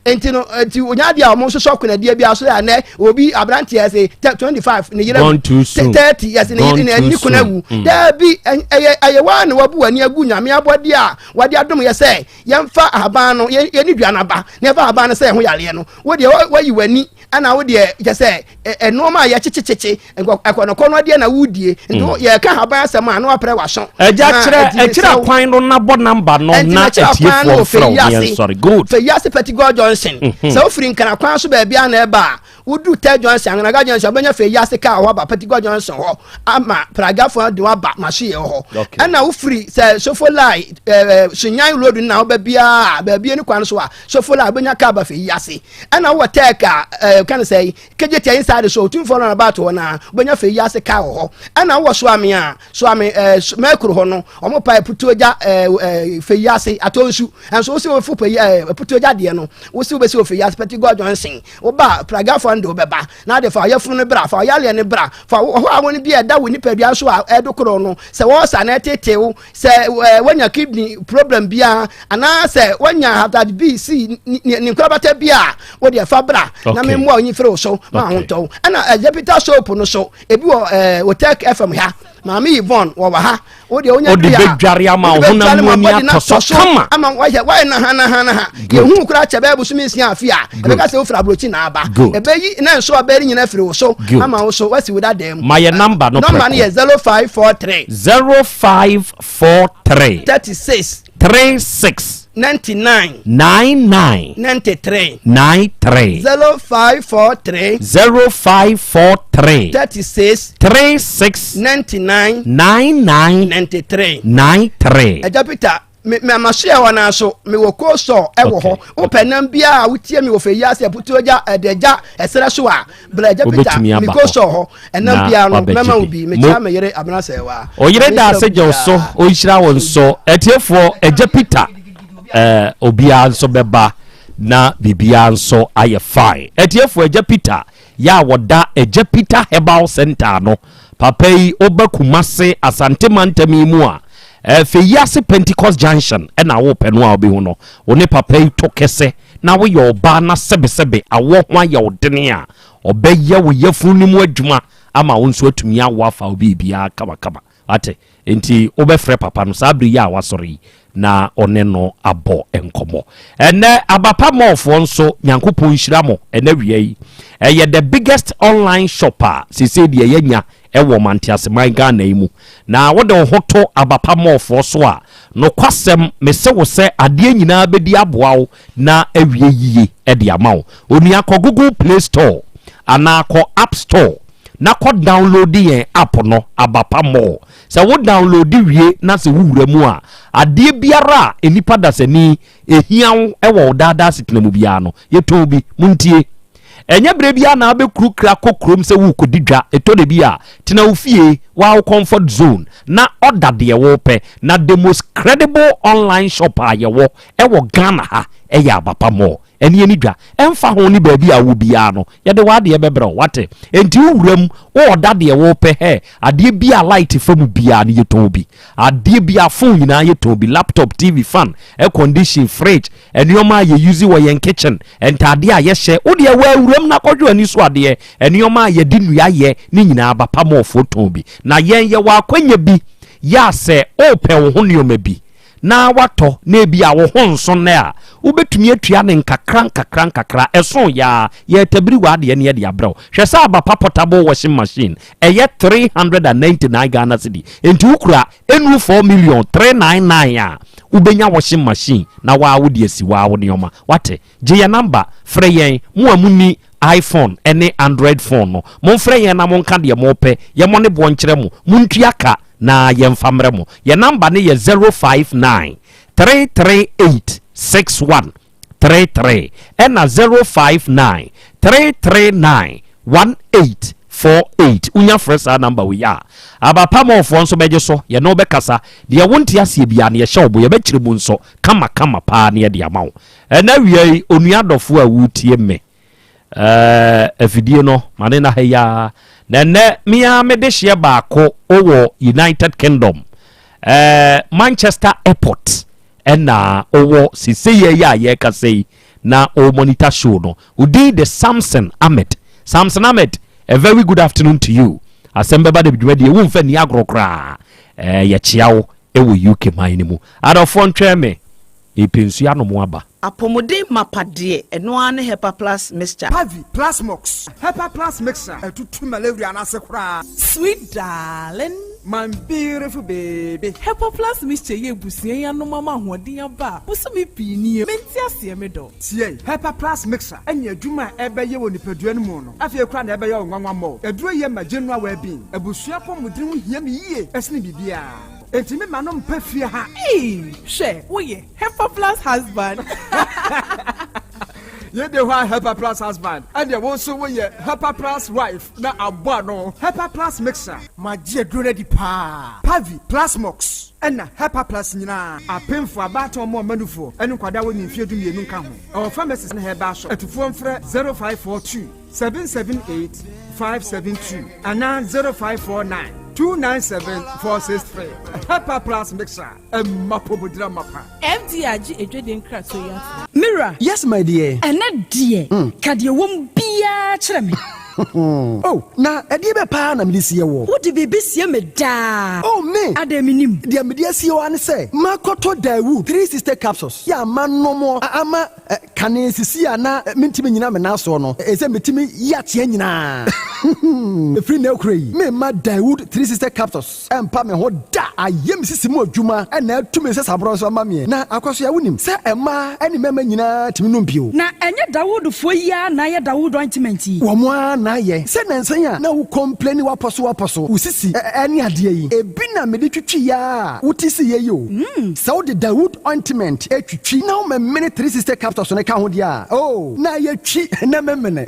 nti no nti onya adeɛ a wɔn nso sɔ kunadie biara so yɛ anɛ obi aberanteɛ ɛsɛ 25 ne yere 30 yɛsɛ ne yere ne ɛni kuna wu hmm. daabi ɛyɛ ɛyɛ waa na wabu wani agu nyame abɔdeɛ a wɔde adom yɛ sɛ yɛmfa ahaban no yɛne dua no aba na yɛmfa ahaban no sɛ ɛho yareɛ no wo deɛ wayi w'ani ɛna wo deɛ kyɛ sɛ nneɛma a yɛkyekyekye ɛkɔnɔkɔnɔ deɛ na wodie nti mm. yɛka ahaban asɛm a na waprɛ w'aso. Ɛgya kyerɛ ɛkyerɛ kwan no na bɔ namba no na atiefoɔ mfrɛ wo yɛn sɔre good. Fɛ yiase Petit Johnson mhm. sɛ wofiri nkana kwan so baabi a na ɛba a Wodu Third Junction, Angranga Junction, wobɛnya fɛ yi ase kaa hɔ aba Patigua Junction hɔ ama Pragafoɔ de waba Mahyeɛ hɔ. Ɛna wofiri sɛ Sofolai ɛɛ Sunyan road no na woba biara baabi ne kwan so a Sofolai wobɛnya kaa ba fɛ yi ase. Ɛna wowɔ Tech a ɛɛ kan sɛ Kejetia inside so Otumfoɔ no about hɔ na wobɛnya fɛ yi ase kaa wɔ hɔ. Ɛna wowɔ Soame a Soame ɛɛ Mɛkuro hɔ no wɔn pa Putuogya ɛɛ ɛɛ fɛ yi ase Atonsu. Ɛnso wosi wofo pɛ yi ɛɛ Putuogya deɛ no wosi wobɛsi wɔ fɛ yi ase Patigua Junction. Woba a, pragafo no de wo bɛba, na ade fa ɔyafunu no bra, fa ɔyareɛ no bra, fa ɔhɔ a wɔn bi a ɛda wo nipadua so a ɛdokoro no, sɛ wɔresa na ɛtetew wo, sɛ woanya kidney problem biara, anaasɛ woanya hepatitis B, C, ne nkorabata bi a, wo deɛ fa bra na memmoa wo nyifiri wo so ma ho ntɔ wo. Ɛna Jupiter soap no so, ebi wɔ Otec FM ha. Maame Yvonne wɔ wɔ ha. Wo deɛ wonya Wode dua a, bɛdware ama wode wo honam bɛdware mu ma ani body no atɔ so atɔ so kama. ama wayɛ wayɛ nahanaha. Good. Yɛhu koraa kyɛ bɛyɛ bosome nsia afe a, Good. ɛbɛka sɛ wofiri aburokyi na aba. Good. Ɛbɛyi na nso abɛyɛ ne nyinaa afiri wo so Good. ama wo so wasi wo dadaa mu. Ma yɛ number no Nɔmba no prɛko. yɛ 0543 0543 36 36 99 99 93 93 0543 0543 36 36 99 99 93 93. Agya Peter, me me amasoɛ hɔ naa so mewɔ cold store ɛwɔ hɔ wopɛ nam biara a wotie me wɔ fɛ yi ase aputuo gya ɛdɛ gya ɛserɛ so a bla agya Peter Wobɛtumi me aba cold hɔ store hɔ ɛnam na biara no wabɛgye mɛma wo bi. bi Mo mekyia me yere Abena Sɛwa Ɔyere Nyame da nhyira ase gye wo so, obiara. ɔnhyira wo nso. Atiefoɔ, Agya Peter, eh, obiara nso bɛba na biribiara nso ayɛ fine. Atiefoɔ, Agya Peter yɛ a wɔda Agya Peter Herbal Center ano. Papa yi, woba Kumase, Asante mantam yi mu a, eh, Feyiase Pentecost Junction ɛna wopɛ no a wobɛhu no. Wo ne papa yi to kɛsɛ na woyɛ ɔbaa na sɛbesɛbe awoɔ ho ayɛ wo dene a, ɔbɛyɛ wo yafunu no mu adwuma ama wo nso atumi awo afa wo biribiara kamakama. Wate? Enti wobɛfrɛ papa no saa bere yi a wasɔre yi. na ɔne no abɔ nkɔmmɔ. Ɛnɛ Abapa Mallfoɔ nso, Nyankopɔn nhyira mo ɛnɛ wia yi. Ɛyɛ the biggest online shop a seesei deɛ yɛanya ɛwɔ Manteaseman Ghana yi mu. Na wode wo ho to Abapa Mallfoɔ so a, nokwasɛm mese wo sɛ adeɛ nyinaa bɛdi aboa wo na awie yie de ama wo. Onua kɔ Google Play Store anaa kɔ App Store na kɔ download yɛn app no, Abapa Mall. Sɛ wo download wie na sɛ wowura mu a, adeɛ biara a nnipa dasani ɛhia wo wɔ wo daadaa asetena mu biara no, yɛtɔn bi. Montie! Ɛnyɛ berɛ biara na wobɛkurukura kɔ kurom sɛ worekɔdi dwa. Ɛtɔ da bi a, tena wo fie, woa wo comfort zone, na order deɛ wopɛ. Na the most credible online shop a yɛwɔ wɔ Ghana ha yɛ Abapa Mall. Ɛne ani dwa. Ɛmfa ho ne baabi a wowɔ biara no, yɛde w'adeɛ bɛbrɛ wo, wate? Enti wo wura mu, wo ɔda deɛ wopɛ, hɛ, adeɛ bi a light fa mu biara no, yɛtɔn bi. Adeɛ bi a phone nyinaa yɛtɔn bi, laptop, TV, fan, air condition, fridge, nneɛma a yɛ use wɔ yɛn kitchen, ntaadeɛ a yɛhyɛ, wo deɛ wɔ awuram na kɔhwɛ w'ani so adeɛ, nneɛma a yɛde nnua yɛ ne nyinaa Abapa Mallfoɔ tɔn bi. Na yɛn yɛwɔ akwanya bi yɛ a sɛ wopɛ wo ho nneɛma bi, na woatɔ na ebia wo ho nso nnɛ a, wobɛtumi atua no nkakra nkakra nkakra. Ɛso yɛ a, yɛretabiri w'adeɛ na yɛde abrɛ wo. Hwɛ sɛ aba pa portable washing machine, ɛyɛ 399 Ghana cedi. Enti wokura ɛnnuru 4 million 399 a, wobɛnya washing machine na wo ara wode asi wo ara wo nneɛma. Woate? Gye yɛn number, frɛ yɛn. Mo a monni iPhone ne Android phone no, momfrɛ yɛn na monka deɛ mopɛ, yɛmmɔ ne boɔ nkyerɛ mo. Montua ka. na yɛmfa mmerɛ mo. Yɛn number no yɛ 059 338 6133 ɛna 059 339 1848. Wonya frɛ saa number wei a, Abapamɔfoɔ nso bɛgye so, yɛne wo bɛkasa. Deɛ wonte aseɛ biara no, yɛhyɛ wo bo, yɛbɛkyerɛ mu nso kama kama paa na yɛde ama wo. Ɛna awia yi, onua dɔfoɔ a woretie me, Ɛɛ afidie no ma ne na ha yi ara. Na ɛnɛ me ara me dehyeɛ baako wɔ United Kingdom. Ɛɛ Manchester Airport ɛna ɔwɔ sesei yi a yɛrekasa yi na ɔ monitor show no. Odin de Samson Ahmed. Samson Ahmed, a very good afternoon to you. Asɛm bɛba da dwumadie wo mfa ni agorɔ koraa. Ɛɛ yɛkyea wo ɛwɔ UK man no mu. Adɔfoɔ ntwɛn me. Mepɛ nsuo anom aba. Apɔmuden mapa deɛ, ɛno ara ne Hepa Plus mixture. Pavi, Plasmox, Hepa Plus mixture ɛtutu malaria no ase koraa. Sweet darling. My beautiful baby. Hepa Plus mixture yi abusua yi anom ama ahoɔden aba a bosome pii nie. Mente aseɛ me dɔ. Tie, Hepa Plus mixture ɛne adwuma a ɛbɛyɛ wɔ nipadua no mu no, afei koraa na ɛbɛyɛ wo nwanwa mmɔ. Aduro yi ma general well-being. Abusua apɔmuden ho hia me yie ɛsene biribiara. Enti me ma no mpa fie ha. Eii hwɛ woyɛ Hepa Plus husband. Yei de hɔ a Hepa Plus husband ɛneɛ wo nso woyɛ Hepa Plus wife na abɔ ano. Hepa Plus mixer. Magye aduro no adi paa. Pavi, Plasmox ɛna Hepa Plus nyinaa. Apemfoɔ, abaatan ɔmo ɔma nufoɔ ɛne nkwadaa a wɔnni mfeɛ 12 nka ho. Ɛwɔ pharmacies ne herbal shop. Atufoɔ mfrɛ 0542 778 572 anaa 0549 297 463. Hepa Plus mixer. Ɛmma pɔmudira mapa. FDA agye adwadie nkratoɔ yi atom. Me wura. Yes my dear. Ɛnnɛ deɛ, ka deɛ ɛwɔ mu biara kyerɛ me. Oh, na ɛdeɛ bɛn paa na mede sie woɔ? Wode biribi sie me daa. Oh, me! Adɛn mennim? Deɛ mede asie wo ara ne sɛ, makɔtɔ Daewoo 360 capsules yɛ a manom a ama Kane sisi a na mentumi nnyina me nan soɔ no, ɛsɛ metumi yi ateɛ nyinaa. Ɛfiri nnɛ rekora yi, meremma Daewoo 360 capsules mpa me ho da. Ayɛ me sisi mu adwuma na atu me nsasaborɔ nso ama meɛ. Na Akwasoa, wonim sɛ mmaa ne mmarima nyinaa tumi nom bio. Na ɛnyɛ Dawoodfoɔ yi ara na ayɛ Dawood ointment yi? Wɔn ara na ayɛ. Sɛ nnansa yi a na wo complaini w'apɔso w'apɔso, wo sisi ne adeɛ yi, ebi na mede twitwiiɛ ara a wote siiɛ yi o. Sɛ wode Dawood ointment twitwi na womemene 360 capsules no ka ho deɛ a, oh, na ayɛ twi na memene.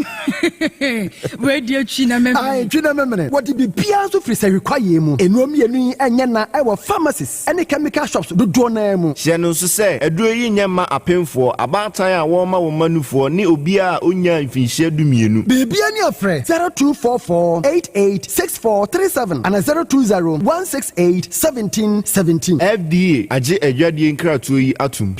Wei deɛ twi na memene. Ae, twi na memene. Wɔde biribiara nso firi sahwi kwaeɛ mu. Nnuro mmienu yi nyɛ na ɛwɔ pharmacies ne chemical shops dodoɔ no ara mu. Hyɛ no nso sɛ, aduro yi nyɛ mma apemfoɔ, abaatan a wɔrema wɔn mma nufoɔ ne obiara a ɔnnyaa mfinhyia dumienu. Biribiara ni a frɛ 0244 88 6437 anaa 020 168 1717. FDA agye adwadie nkratoɔ yi atom.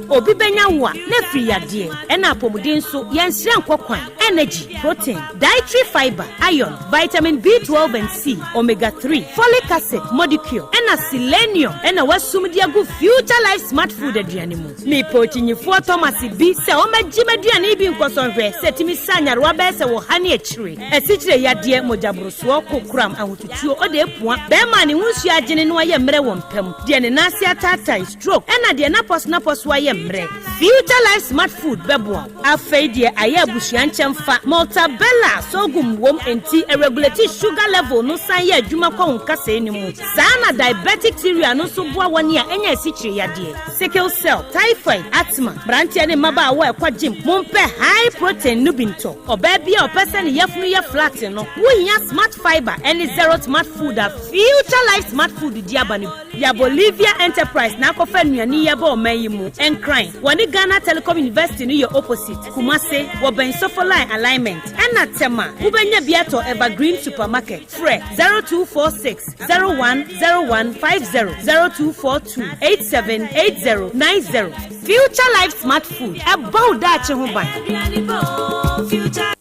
Obi bɛnya wo a, na afiri yadeɛ. Ɛna apɔmuden nso, yɛnsrɛ nkɔ kwan. Energy, protein, dietary fibre, iron, vitamin B12 and C, omega 3, folic acid, modicure, ɛna selenium ɛna wɔasum de agu Future Life Smart Food aduane mu. Mepɛ okyinyifoɔ Thomas bi sɛ ɔmmɛgye m'aduane yi bi nkɔsɔ nhwɛ sɛ ɛtumi sa nyarewa bɛyɛ sɛ wɔ ha ne akyire. Asikyire yadeɛ, mogyaborosoɔ, kokoram, ahotutuo, ɔde apua, bɛrima a ne ho nsuo agyene na wayɛ mmerɛ wɔ mpa mu, deɛ ne nan ase ataatae, stroke, ɛna deɛ n'apɔso-napɔso ayɛ mmerɛ. Future Life Smart Food bɛboa wo. Afei deɛ ayɛ abusua nkyɛmfa, Maltabella sorghum wom enti ɛregulate sugar level no san yɛ adwuma kɔ wo nkasɛɛ no mu. Saa na diabetic cereal no nso boa wɔn a anya asikyire yadeɛ, sickle cell, typhoid, asthma. Mmeranteɛ ne mmabaawa a ɛkɔ gym, mompɛ high protein no bi ntɔ. Ɔbaa bi a ɔpɛ sɛ ne yafunu yɛ flat no, wohia Smart Fibre ne Zero Smart Food a Future Life Smart Food de aba no bi. Ya Bolivia Enterprise na akɔfa nnuane yi aba ɔman yi mu. Nkran, wɔne Ghana Telecom University no yɛ opposite. Kumase, wɔbɛn Sofoline Alignment. Ɛna Tema, wobɛnya bi atɔ Evergreen Supermarket. Frɛ 0246 010150, 0242 878090. Future Life Smart Food, ɛbɔ wo daakye ho ban.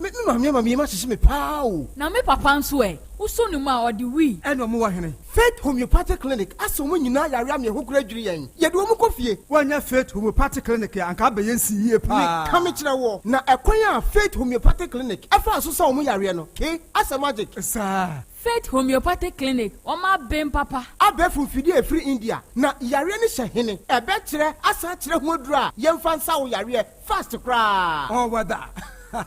Me me maame ama me yam ahyehye me paa o. Na me papa nso ɛ? Wosɔ ne mu a, ɔde wii. Ɛna ɔmo wɔ hene? Faith Homeopathic Clinic asa ɔmo nyinaa yare ama ɛho koraa dwiri yɛn. Yɛde ɔmo kɔ fie. Woanyɛ Faith Homeopathic Clinic a, anka abɛyɛ nsi yie paa. Meka mekyerɛ woɔ, na ɛkwan a Faith Homeopathic Clinic ɛfaa so sa ɔmo yareɛ no, ke, asɛ magic. Saa. Faith Homeopathic Clinic, wɔn aben papa. Abɛɛfo mfidie a ɛfiri India, na yareɛ no hyɛ hene? Ɛbɛkyerɛ asan akyerɛ ho aduro a yɛmfa nsa wo yareɛ fast koraa. All weather.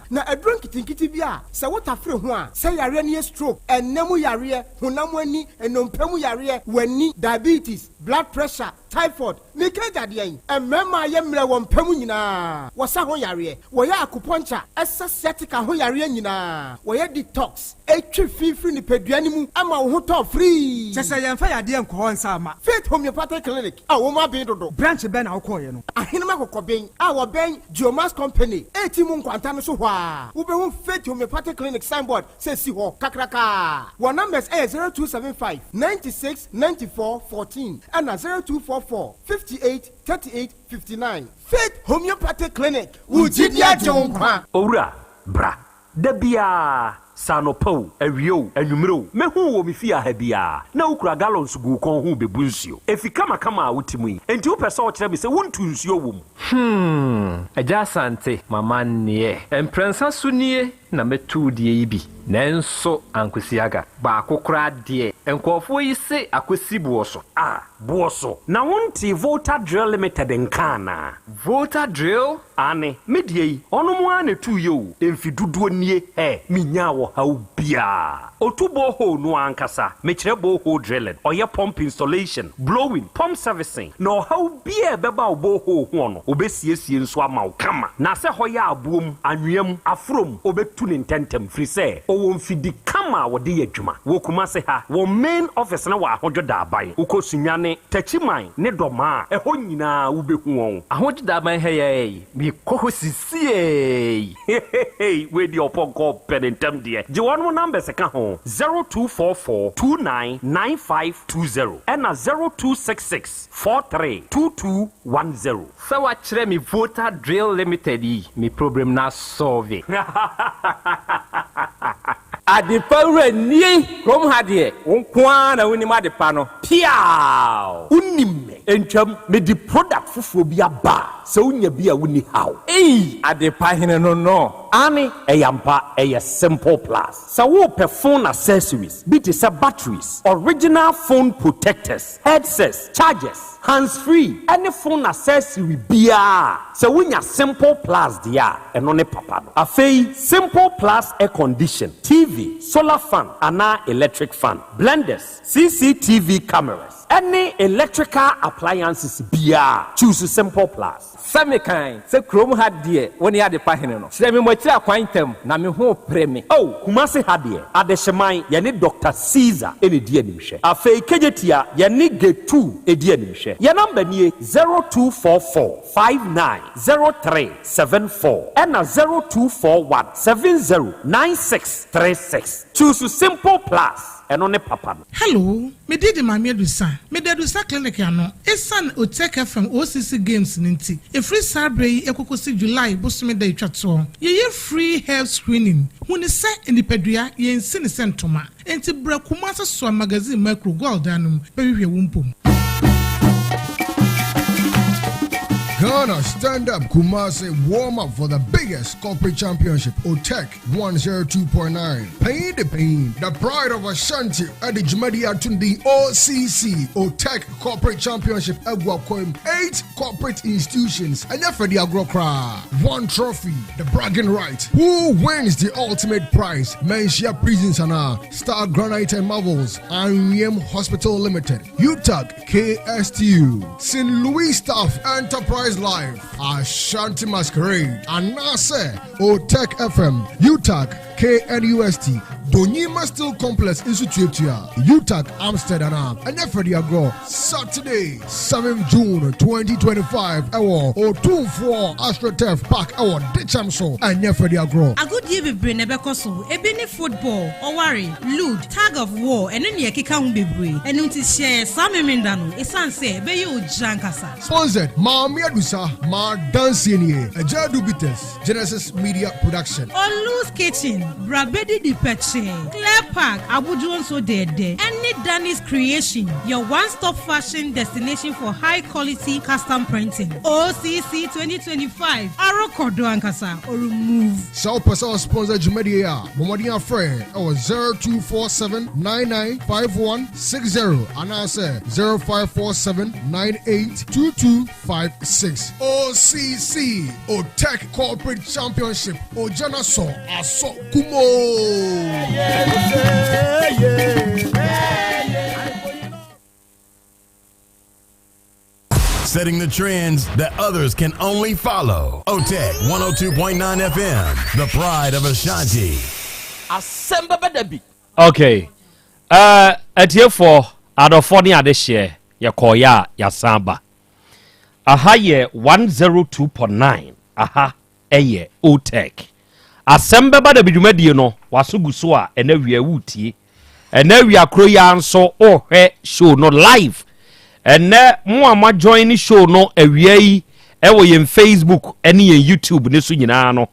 Na aduro nketenkete bi a sɛ wotafere ho a, sɛ yareɛ no yɛ stroke, ɛnna mu yareɛ, honam ani, nnompe mu yareɛ, w'ani, diabetes, blood pressure, typhoid, meka agya deɛn? Mmarima a yɛ mmerɛ wɔ mpa mu nyinaa, wɔsa ho yareɛ. Wɔyɛ acupuncture, ɛsa sciatica ho yareɛ nyinaa. Wɔyɛ detox, ɛtwe fi firi nipadua no mu ma wo ho tɔ firii. Kyerɛ sɛ yɛmfa yadeɛ nkɔ hɔ nsa mma. Faith Homeopathic Clinic a wɔn aben dodo. Branch bɛn na wokɔeɛ no? Ahenem Akokɔben a wɔbɛn Geomax Company a mu nkwanta no so hɔ a, wobɛhu Faith Homeopathic Clinic signboard sɛ si hɔ kakrakaa. Wɔn numbers yɛ 0275 96 94 14 ɛna 0244 58 38 59. Faith Homeopathic Clinic, wo gyidi agye wo nkwa. Owura, bra. Da biara, sɛ anɔpa o, awia o, anwummere o, mɛhu wo wɔ me fie ha biara, na wokura gallons gu wo kɔn ho rebebu nsuo. Efi kamakama a wote mu yi, enti wopɛ sɛ wokyerɛ me sɛ wontu nsuo wɔ mu? Hmm, Agya Asante, m'amanneɛ. Mprɛnsa so nie na mɛtu wo deɛ yi bi, nanso ankosi aga. Baako koraa deɛ, nkurɔfoɔ yi se akɔsi boɔ so. Ah, boɔ so. Na wontee Volta Drill Limited nka anaa? Volta Drill? Aane, me deɛ yi, ɔnom ara na ɛtuiɛ o, mfe dodoɔ nie, hɛ, menyaa ɔhaw biara. Ɔtu borehole no ara ankasa, mekyerɛ borehole drilling, ɔyɛ pump installation, blowing, pump servicing, na ɔhaw biara a ɛbɛba wo borehole hoɔ no, ɔbɛsiesie nso ama wo kama. Na sɛ hɔ yɛ aboɔ mu, anwea mu, aforɔ mu, ɔbɛtu no ntɛntɛm, firi sɛ ɔwɔ mfidi kama a wɔde yɛ adwuma. Wɔ Kumase ha, wɔn main office no wɔ Ahodwo Daaban. Wokɔ Sunyani, Techiman ne Dɔmaa a, ɛhɔ nyinaa wobɛhu wɔn. Ahodwo Daaban ha yi ara yi, mekɔ hɔ sisiei. Hehehe wei deɛ ɔpɔnkɔ pɛ ne ntɛm deɛ. Gye wɔnom numbers ka ho, 0244 29 9520 ɛna 0266 43 2210. Sɛ wakyerɛ me Volta Drill Limited yi, me problem no asɔlve. Adepa wura nie! Kurom ha deɛ, wo nko ara na wonim adepa no. Piaaw! Wonim me. Ntwam, mede product foforɔ bi aba a, sɛ wonya bi a wonni haw. Ei! Adepa hene no no. Aane, ɛyɛ ampa, ɛyɛ Simple Plus. Sɛ worepɛ phone accessories bi te sɛ batteries, original phone protectors, headsets, chargers, hands free ɛne phone accessory biara a, sɛ wonya Simple Plus deɛ a, ɛno ne papa no. Afei, Simple Plus air condition, TV, solar fan anaa electric fan, blenders, CCTV cameras, ɛne electrical appliances biara, choose Simple Plus. Sɛ mekan sɛ kurom ha deɛ wo ne adepa hene no. Kyerɛ me mo akyiri akwan ntɛm na me ho repere me. Oh, Kumasi ha deɛ, Adehyeman, yɛne Doctor Caesar na ɛdi animhwɛ. Afei Kejetia, yɛne Getu di animhwɛ. Yɛn number nie, 0244 59 03 74 ɛna 0241 70 96 36. Choose Simple Plus. ɛno ne papa no. Hello, me din de Maame Adusa. Meda Adusa Clinic ano. Esiane Otec FM OCC Games no nti, ɛfiri saa berɛ yi ɛkɔkɔsi July bosome da a ɛtwa toɔ, yɛyɛ free health screening. Hu no sɛ nipadua, yɛnsi no sɛ ntoma. Enti bra Kumasi Soa Magazine Macro Goil dan no mu bɛhwehwɛ wo mpom. Ghana Stand Up Kumasi warm up for the biggest corporate championship, OTEC 102.9. Pain the pain, the pride of Ashanti at the Jumadi Atundi OCC OTEC Corporate Championship Aguakoim. Eight corporate institutions and for the Agrokra. One trophy, the bragging right. Who wins the ultimate prize? Mensia Prisons and Star Granite and Marvels, IM Hospital Limited, UTAG KSTU, St. Louis Staff Enterprise Life, Ashanti Masquerade, Anase, Otech FM, UTAG KNUST, Donyima Steel Complex Institute, UTAG Amsterdam, and Freddy Agro, Saturday, 7 June 2025, ɛwɔ Otumfoɔ AstroTurf Park ɛwɔ Dicham so, ɛnyɛ Freddy Agro. Agodie bebree na ɛbɛkɔ so. Ebi ne football, ɔware, lude, tug of war, ɛne nea ɛkeka ho bebree. Ɛno nti hyɛ saa Memenda no, esiane sɛ ɛbɛyɛ ogya ankasa. Sponsored, Maame Adusa, Ma Dansie Nie, Agya Adu Bitters, Genesis Media Production. Olu's Kitchen, Bra Bɛdidi Pɛkyɛɛ, Clear Park, Abodwoɔ Nso Dɛɛdɛ, ɛne Danny's Creation, your one-stop fashion destination for high quality custom printing. OCC 2025, Arokɔ do ankasa, ɔremove. Sɛ wopɛ sɛ ɔsponsor dwumadie yi a, bɔ mmɔden afrɛ ɛwɔ 0247 995160 anaasɛ 0547 982256. OCC OTEC Corporate Championship Ogya no asɔ asɔ kumoo. Setting the trends that others can only follow. OTEC 102.9 FM, the pride of Ashanti. Asɛm bɛba da bi. Okay. Uh, atiefoɔ, adɔfoɔ ne adehyeɛ, yɛkɔɔyɛ a yɛasan aba. Aha yɛ 102.9, aha ɛyɛ OTEC. Asɛm bɛba da bi dwumadie no, waso gu so a ɛnɛ wia woretie. Ɛnɛ awia koro yi ara nso wohwɛ show no live. Ɛnɛ mo a mo join ne show no awia yi ɛwɔ yɛn Facebook ɛne yɛn YouTube ne so nyinaa no,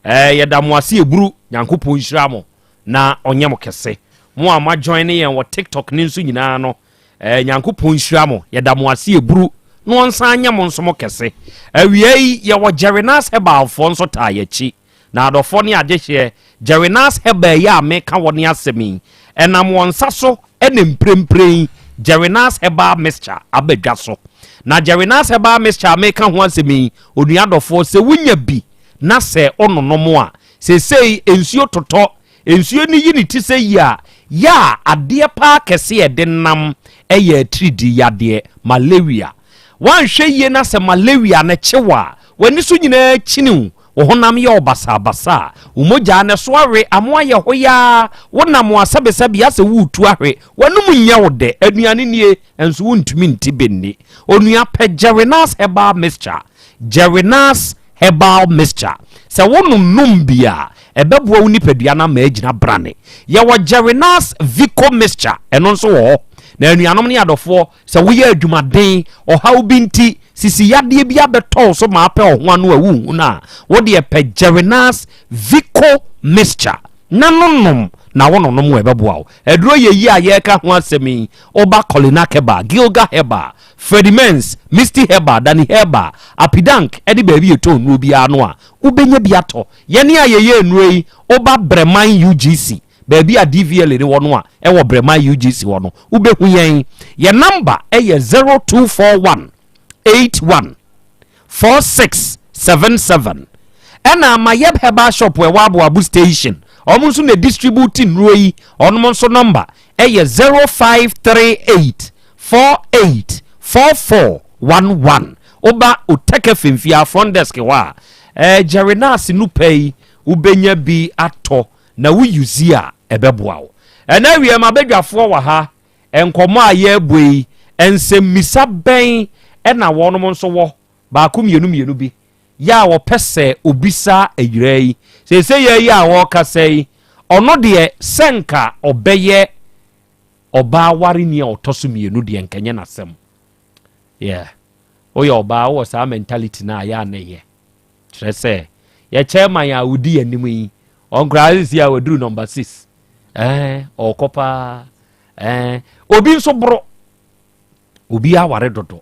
ɛɛ yɛda mo ase eburu, Nyankopɔn nhyira mo na ɔnyɛ mo kɛse. Mo a mo join ne yɛn wɔ TikTok ne nso nyinaa no, ɛɛ Nyankopɔn nhyira mo, yɛda mo ase eburu na ɔnsan nyɛ mo nso mo kɛse. Awia yi yɛwɔ Jerrynas Herbalfoɔ nso taa yɛakyi. Na adɔfoɔ ne adehyeɛ, Jerrynas Herbal yi a meka wɔ ne asɛm yi, ɛnam wɔn nsa so na mprempren yi Jerrynas Herbal Mixture aba dwa so. Na Jerrynas Herbal Mixture a meka ho asɛm yi, onua dɔfoɔ, sɛ wonya bi na sɛ wononom a, seesei nsuo totɔ, nsuo no yi ne ti sɛ yi a, yɛ a adeɛ paa kɛse a ɛde nam yɛ atiridii yadeɛ, malaria. Woanhwɛ yie na sɛ malaria no kye wo a, w'ani so nyinaa kyini wo, Wo honam yɛ wo basabasa, wo mogya no so awe, ano ayɛ hoyaa, wonam asɛbesɛbe asɛ woretu ahwe, w'anom nyɛ wo dɛ, aduane nie, nso wontumi nte bi nni. Onua, pɛ Jerrynas Herbal Mixture, Jerrynas Herbal Mixture. Sɛ wonom nom bi a, ɛbɛboa wo nipadua no ama agyina brane. Yɛwɔ Jerrynas Vico Mixture, ɛno nso wɔ hɔ. Na anuanom ne adɔfoɔ, Sɛ woyɛ adwumaden, ɔhaw bi nti, sisi yadeɛ bi abɛtɔ wo so ma apɛ wo ho ano a wonhu no a, wo deɛ pɛ Jerenas Vico Mixture na no nom na wononom a ɛbɛboa wo. Aduro yɛ yi a yɛreka ho asɛm yi, woba Kolinak Herbal, Gilga Herbal, Freddie Mens, Misty Herbal, Danny Herbal, Apidank ne baabi a yɛtɔn nnuro biara no a, wobɛnya bi atɔ. Yɛne a yɛyɛ nnuro yi, woba Breman UGC, Baabi a DVLA no wɔ no a ɛwɔ Breman UGC hɔ no, wobɛhu yɛn. Yɛn namba yɛ 0241 81 4677. Ɛna Amayɛb Herbal Shop a ɛwɔ Aboabo Station, wɔn nso na distribute nnuro yi. Wɔn nso nɔmba yɛ 0538 48 4411. Woba Oteke Femfia front desk hɔ a, ɛɛ Jerry Nurse no pɛ yi, wobɛnya bi atɔ. Na wo use a ɛbɛboa wo. Ɛnɛ awia m'abadwafoɔ wɔ ha, nkɔmmɔ a yɛrebɔ yi, nsɛmmisa bɛn na wɔnom nso wɔ, baako mmienu mmienu bi, yɛ a wɔpɛ sɛ obisa awuraa yi. Seesei yɛ yi a wɔrekasa yi, ɔno deɛ sɛ nka ɔbɛyɛ. Ɔbaa wareni a ɔtɔ so mmienu deɛ nka ɛnyɛ n'asɛm. Yeah. Woyɛ ɔbaa wowɔ saa mentality no a yɛ a na ɛyɛ. Kyerɛ sɛ yɛ chairman a ɔdi yɛn anim yi, ɔn koraa sisi a waduru number 6. Ɛɛ, ɔkɔ paa. Ɛɛ, obi nso boro. Obi aware dodo.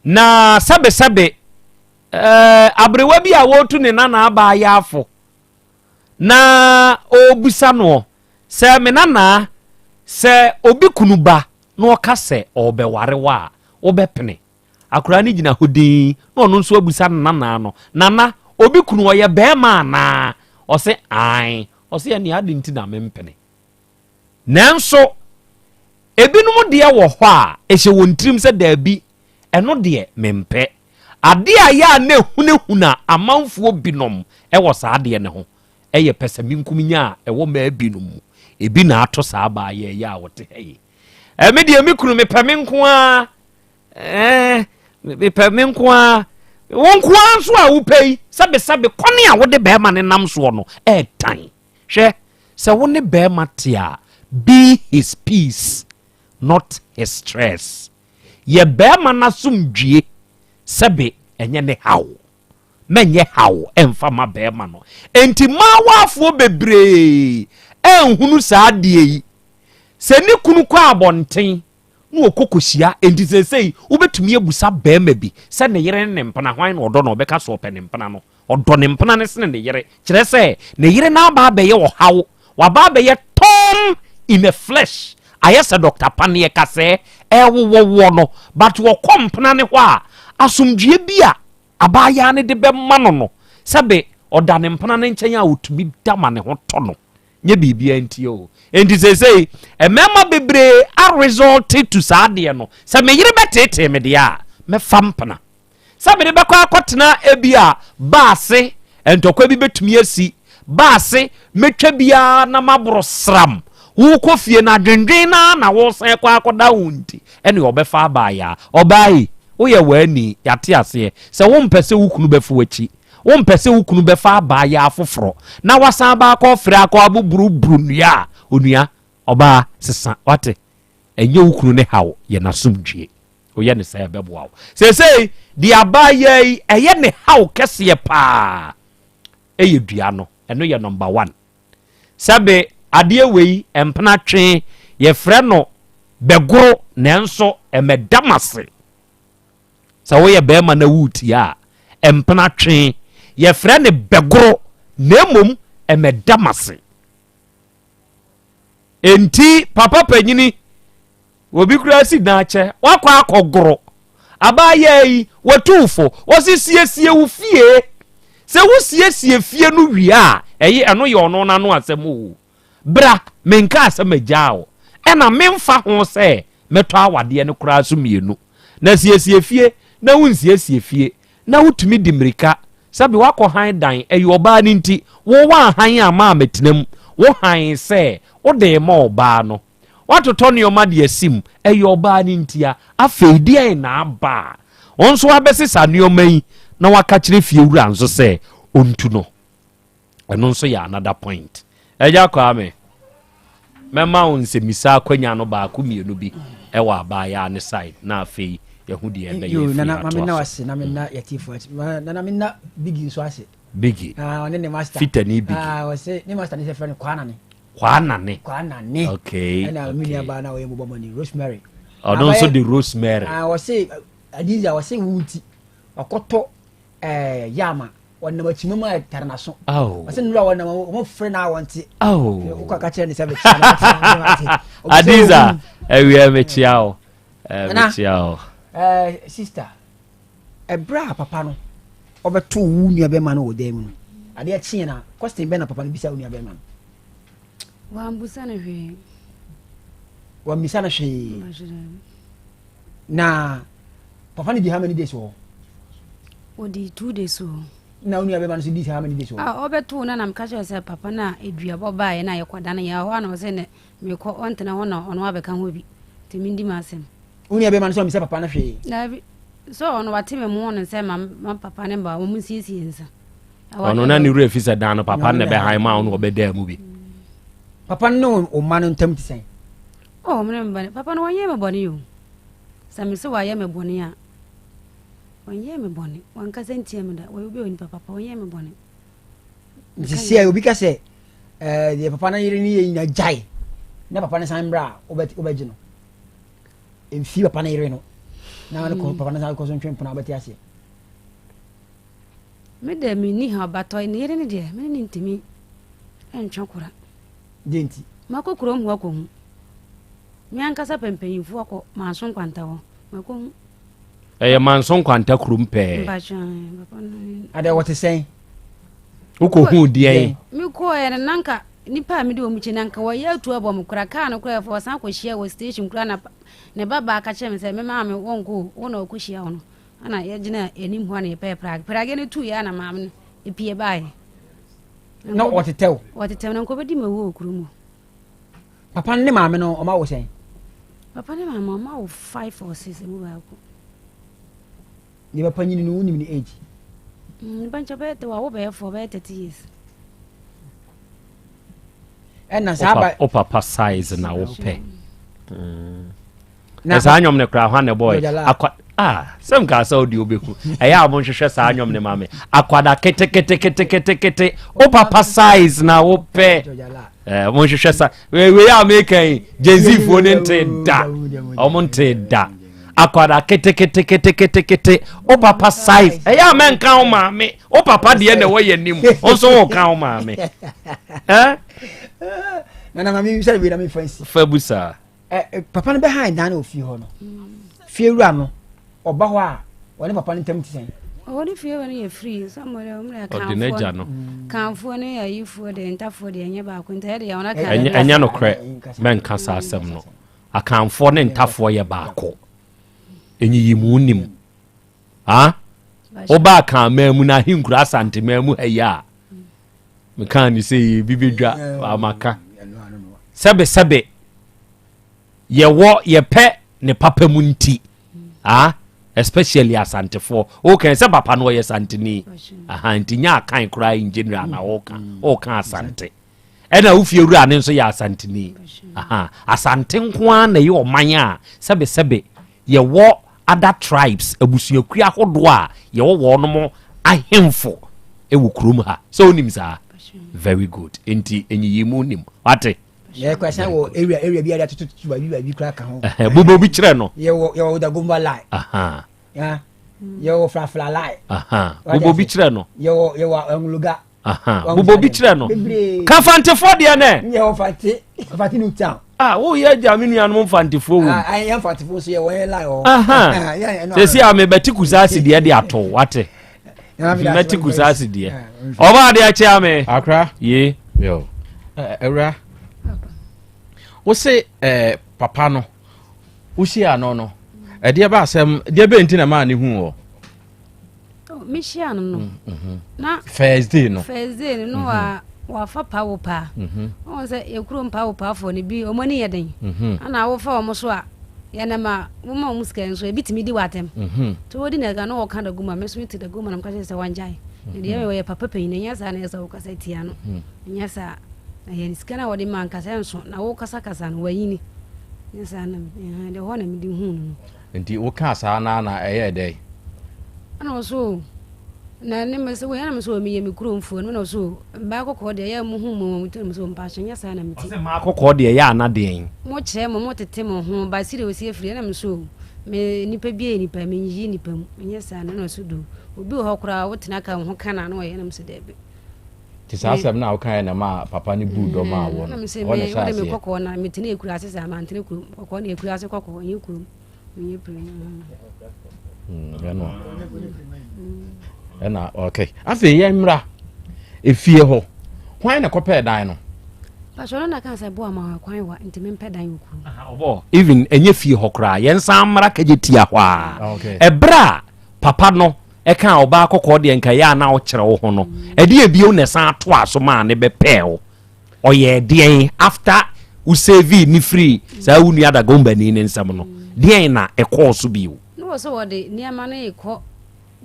Na sɛbesɛbe, ɛɛ, aberewa bi a wɔretu ne nana aba ayɛ na ɔrebisa noɔ sɛ me nana sɛ obi kunu ba na ɔka sɛ ɔrebɛware wo a, wobɛpene? Akwadaa no gyina hɔ dinn na ɔno nso abusa ne nana no, Nana, obi kunu ɔyɛ barima anaa? Ɔse ae. Ɔse ɛnneɛ adɛn nti na mempene? Nanso ebinom deɛ wɔ hɔ a, ɛhyɛ wɔn tirim sɛ daabi, ɛno deɛ mempɛ. Adeɛ a ɛyɛ a na ɛhunahuna amanfoɔ binom wɔ saa adeɛ no ho yɛ pɛsɛmenkominya a ɛwɔ mmaa binom mu. Ebi na ato saa abaayewa yi a ɔte ha yi. Ɛme deɛ me kunu mepɛ me nko ara. Ɛɛ mepɛ me nko ara. Wo nko ara nso a wopɛ yi, sɛbesɛbe kwane a wode bɛrima no nam soɔ no ɛɛtan. Hwɛ, sɛ wo ne bɛrima te a, be his peace, not his stress. Yɛ bɛrima no asomdwie sɛbe ɛnyɛ ne haw. Mɛnyɛ haw ɛmfa ma bɛrima no. Enti mmaawaafoɔ bebree ɛnhunu saa adeɛ yi. Sɛ ne kunu kɔ abɔnten na ɔkɔ kɔhyia, enti seesei wobɛtumi abusa bɛrima bi sɛ ne yere ne ne mpena hwan na ɔdɔ no, ɔbɛka sɛ ɔpɛ ne mpena no. Ɔdɔ ne mpena no sene ne yere. Kyerɛ sɛ, ne yere no aba abɛyɛ ɔhaw. Waba abɛyɛ thorn in the flesh. Ayɛ sɛ Dɔkta Paneɛ kasɛɛ ɛrewowɔ woɔ no. But ɔkɔ mpena no hɔ a, asomdwoeɛ bi a abaayaa no de bɛma no no, sɛbe ɔda ne mpena no nkyɛn a ɔtumi da ma ne ho tɔ no. Nyɛ biribiara nti o. Enti seesei, mmarima bebree aresort to saa adeɛ no. Sɛ me yere bɛteetee me deɛ a, mɛfa mpena. Sɛ mede bɛkɔ akɔtena ebia baase, ntɔkwa bi bɛtumi asi, baase, mɛtwa biara na maboro sram. Wokɔ fie no adwendwen no ara na wosan kɔ akɔda ho nti, ɛne ɔbɛfa abaayaa. Ɔbaa yi, woyɛ w'ani, yɛate aseɛ. Sɛ wompɛ sɛ wo kunu bɛfa w'akyi, wompɛ sɛ wo kunu bɛfa abaayaa foforɔ na wasan aba akɔfrɛ akɔ aboburuburu nnua a, onua, ɔbaa, sesa, wate? Ɛnyɛ wo kunu ne haw, yɛ n'asomdwie. Woyɛ no saa ɛbɛboa wo. Seesei deɛ abaayaa yi ɛyɛ ne haw kɛseɛ paa ɛyɛ dua no. Ɛno yɛ number one. Sɛbe adeɛ wei mpena twe yɛfrɛ no bɛgoro nanso ɛmɛda m'ase. Sɛ woyɛ bɛrima na woretia a mpena twe yɛfrɛ no bɛgoro na mmom ɛmɛda m'ase. Enti papa panyini Obi koraa si dan akyɛ, wakɔ akɔgoro. Abaayaa yi, watu wo fo. Ɔse siesie wo fie. Sɛ wosiesie fie no wie a, ɛye ɛno yɛ ɔno n'ano asɛm o. Bra, menkaa sɛ magyaa wo. Ɛna memfa ho sɛ mɛtɔ awadeɛ no koraa so mmienu. Na siesie fie na wonsiesie fie na wotumi di mmirika sɛbe woakɔ han dan, ɛyɛ ɔbaa no nti, wo woanhan amma ammɛtena mu. Wo han sɛ wode rema ɔbaa no. Woatotɔ nneɛma de asi mu, ɛyɛ ɔbaa no ntia. Afei deɛn na aba a wo nso woabɛsesa nneɛma yi na woaka kyerɛ fiewura nso sɛ ɔntu no? Ɛno nso yɛ another point. Agya Kwame, mɛma wo nsɛmmisa akwanya no baako mmienu bi ɛwɔ abaayaa ne side na afei yɛho deɛ ɛbɛyɛ Yo, afiri nana, ma menna atoa so. wase na menna yɛtiefo ase. Ma- Nana menna Biggie nso ase. Biggie. Ah, ɔne ne master. Fitani Biggie. Ah, ɔse ne master ne sɛ frɛ no Kwanane. Kwanane. Kwanane. Okay. Ɛna me nua baa na ɔyɛ mobɔ money Rosemary. Ɔno nso de Rosemary. Ah, ɔse Adiza ɔse wo nti ɔkɔtɔ ɛɛ yama ɔnam akyima mu a tare n'aso. Ɔse nnura ɔnam ɔmo frɛ na wɔnte. Wokɔ aka kyerɛ ne sɛ mekyia no. Adiza awia mekyia wo. Mekyia wo. Ɛɛ sister ɛberɛ a papa no ɔbɛto wo nua bɛrima no wɔ dan mu no adeɛ kyeɛ na question bɛn na papa no bisa wo nua bɛrima no. Wambusa no hwee. Wambisa no hwee. Na papa no di how many days wɔ hɔ? Ɔdi two days wɔ hɔ. Na wo nua bɛrima no nso di how many days wɔ hɔ? Ah, ɔbɛto no na meka kyerɛ sɛ papa no a aduabɔ baeɛ na yɛkɔda no yɛ hɔ a na ɔsɛ ne mekɔ ɔntena hɔ na ɔno abɛka ho bi nti mendi m'asɛm. Wo nua bɛrima no nso ammisa papa no hwee? Daabi. Sɛ ɔno wate me mo no sɛ ma ma papa ne ba wɔn nsiesie nsa. Ɔno na ne werɛ fi sɛ dan no papa no na ɛbɛhan ma ɔno ɔbɛdaa mu bi. Papa no ne wo mma no ntam te sɛn? Oh, mene me bɔne. Papa no wɔnyɛɛ me bɔne o. Sɛ mese wayɛ me bɔne a, wɔnyɛɛ me bɔne. Wankasa ntia me da. Wɔyɛ obi a onipa papa. Wɔnyɛɛ me bɔne. Nti sɛ obi ka sɛ ɛɛ deɛ papa no yere ne yɛ nyina gyae na papa no san mmra a wobɛgye no. Mfi papa no yere no na ne hmm. papa no san kɔ so ntwe mpena wobɛte aseɛ. Me deɛ menni ha ɔbatɔ ne yere no deɛ mene ne ntumi ntwe kora. Deɛ nti? Makɔ kurom hɔ akɔhu. Me ankasa pɛ mpanyimfoɔ akɔ Manso Nkwanta hɔ. Makɔhu. Ɛyɛ Manso Nkwanta kurom pɛɛ. Mpakyɛ papa no. Adɛ wɔte sɛn? Wokɔhuu deɛn? Mekɔɛ no na nka nipa a mede wɔn kyi na nka wɔyɛ atu abɔ me kora kaa no kora ɛfɔ wɔsan kɔhyia wɔ station kora na ne ba baa ka kyerɛ me sɛ me maame wɔnkɔ o wo na ɔkɔhyia wo no ana yɛgyina anim hɔ na yɛpɛɛ prage prage no tuiɛ ana maame no epie baeɛ na ɔtetɛw ɔtetɛw na nkɔbɛdi ma wu wɔ kuro mu papa ne maame no ɔma wo sɛn papa ne maame ɔma wo five or six mu baako ne papa nyini no wonim ne age mm, nipa nkyɛ bɛyɛ tɛ wawo bɛyɛ fɔ bɛyɛ 30 years ɛna saa ba o papa size na wopɛ mm. Na saa nnwom no koraa hwan na ɛbɔɔ akwa ah sɛ nka sɛ wode wobɛku ɛyɛ a monhwehwɛ saa nnwom no ma me akwada keteketeketekete wo papa size na wopɛ eh, monhwehwɛ sa wei a meka yi genzifoɔ no nte da ɔmo nte da akwada keteketeketekete wo papa size ɛyɛ a mɛnka wo maame wo papa deɛ na ɛwɔ yɛ anim wo nso woka wo maame eh? nana maame bisa wei na mefa nsi fa bu saa Ɛ papa no bɛhan dan no wɔ fie hɔ no, fiewura no ɔba hɔ a ɔne papa no ntam te sɛn? Ɔwɔ ne fiewura no yɛ free sɛ mo deɛ Ɔde n'agya no. Kanfoɔ ne ayifoɔ deɛ ntafoɔ deɛ ɛnyɛ baako nti ɛyɛ deɛ wɔn aka. Ɛnyɛ ɛnyɛ nokorɛ mɛnka saa asɛm no. Akanfoɔ ne ntafoɔ yɛ baako. Nyiyimu nim. Ha? Woba akanman mu na ahenkura asanteman mu ha yi a mekaa ne sɛ yi bi bɛdwa amaka. Sɛbesɛbe yɛwɔ yɛpɛ ne papa mu nti ah especially asantefoɔ wokan sɛ papa no ɔyɛ santeni aha nti nyɛ akan koraa in general na woka woka asante ɛna wo fie wura ne nso yɛ asanteni aha asante nko ara na ɛyɛ ɔman a sɛbesɛbe yɛwɔ other tribes abusuakuo ahodoɔ a yɛwɔ wɔnom ahemfo wɔ kurom ha sɛ wonim saa very good nti nyiyimu nim wate yɛ kɔ ɛsan wɔ area area bi a tututu baabi baabi kura ka ho. bobɔ bi kyerɛ no. yɛ wɔ yɛ wɔ dagomba line. yɛ wɔ frafra line. bobɔ bi kyerɛ no. yɛ wɔ yɛ wɔ anwuluga. Bobɔ bi kyerɛ no. Ka fantefoɔ deɛ nɛ. Yɛ wɔ fante fante new town. Ah, wo yɛ agya me nuanom mfantefoɔ wɔ mu. Ah, yɛ mfantefoɔ nso yɛ wɔn yɛ line wɔ hɔ. Sɛsi a mebɛte kusaasi deɛ de ato wate. Mɛte kusaasi deɛ. Ɔba adeɛ akyɛ ame. Akra. Ye. Yo. Awura. Wo se eh, papa no. Wohyia no no. Ɛdeɛ ba asɛm, deɛ bɛn nti na maa ne hu wɔ? Oh, mehyia no no mm, mm-hmm. na first day no first day no no wa mm-hmm. wafa pa wo paa mm-hmm. wɔn sɛ yɛkuro mpa wo paafoɔ no bi wɔn ani yɛ den ana wofa wɔn so a yɛnam a woma wɔn sika nso ebi tumi di w'atɛm nti wɔdi na ɛka na wɔka da guma me nso mete da guma na meka kyerɛ sɛ wɔngyae na deɛ wɔyɛ papa panyin ɛnyɛ saa na ɛsɛ wokasa tia no ɛnyɛ saa na yɛn sika no a wɔde ma nkasa nso na wokasakasa no wanyini nyɛ saa na deɛ hɔ na mede hu no. Nti wokaa saa no ara na ɛyɛɛ dɛn? Ɛna ɔse o, na ne me sɛ wei ɛna me sɛ o meyɛ me kuromfoɔ no, ɛna ɔse o mmaa kɔkɔɔ deɛ ɛyɛ a mo hu mo mo ti, ɛna me sɛ o mpakyɛ nyɛ saa na me ti. Ɔse mmaa kɔkɔɔ deɛ ɛyɛ a na deɛn? Mo kyerɛ mo, mo tete mo ho, ba siri osi afiri, ɛna me sɛ o me nipa bi yɛ nipa, me nyiyi nipa mu, menyɛ saa na, ɛna ɔse do obi wɔ hɔ koraa wo tena ka wo ho ka na ano ɔyɛ, ɛna me sɛ daabi. Nti saa asɛm no a wokaeɛ na ɛmaa papa no buu dɔm a wɔ no, ɛna me sɛ ɛhɔ na me ɛhyɛɛ wode me aseɛ. kɔkɔɔ na metena akura ase saa mantena kurom, kɔkɔɔ na akura ase kɔkɔɔ nyɛ kurom. Ɛno ɛna okay afei yɛn mmra efie hɔ hwan na kɔpɛɛ dan no. Pastor no na kan sɛ boa ma kwan wa nti mempɛ dan wɔ kurom. Ɔbɔ even ɛnyɛ fie hɔ koraa yɛn san mmra kagye tia hɔ a ɛberɛ a papa no ɛka ɔbaa kɔkɔɔ deɛ nka yɛ a na ɔkyerɛ wo ho no ɛdeɛ ebio na ɛsan atoa so maa ne bɛpɛɛ wo. Ɔyɛɛ deɛn after wo savee ne firii saa wo nua Dagombani ne nsam no? Deɛn na ɛkɔɔ so bio? Ne wɔ sɛ wɔde nneɛma no rekɔ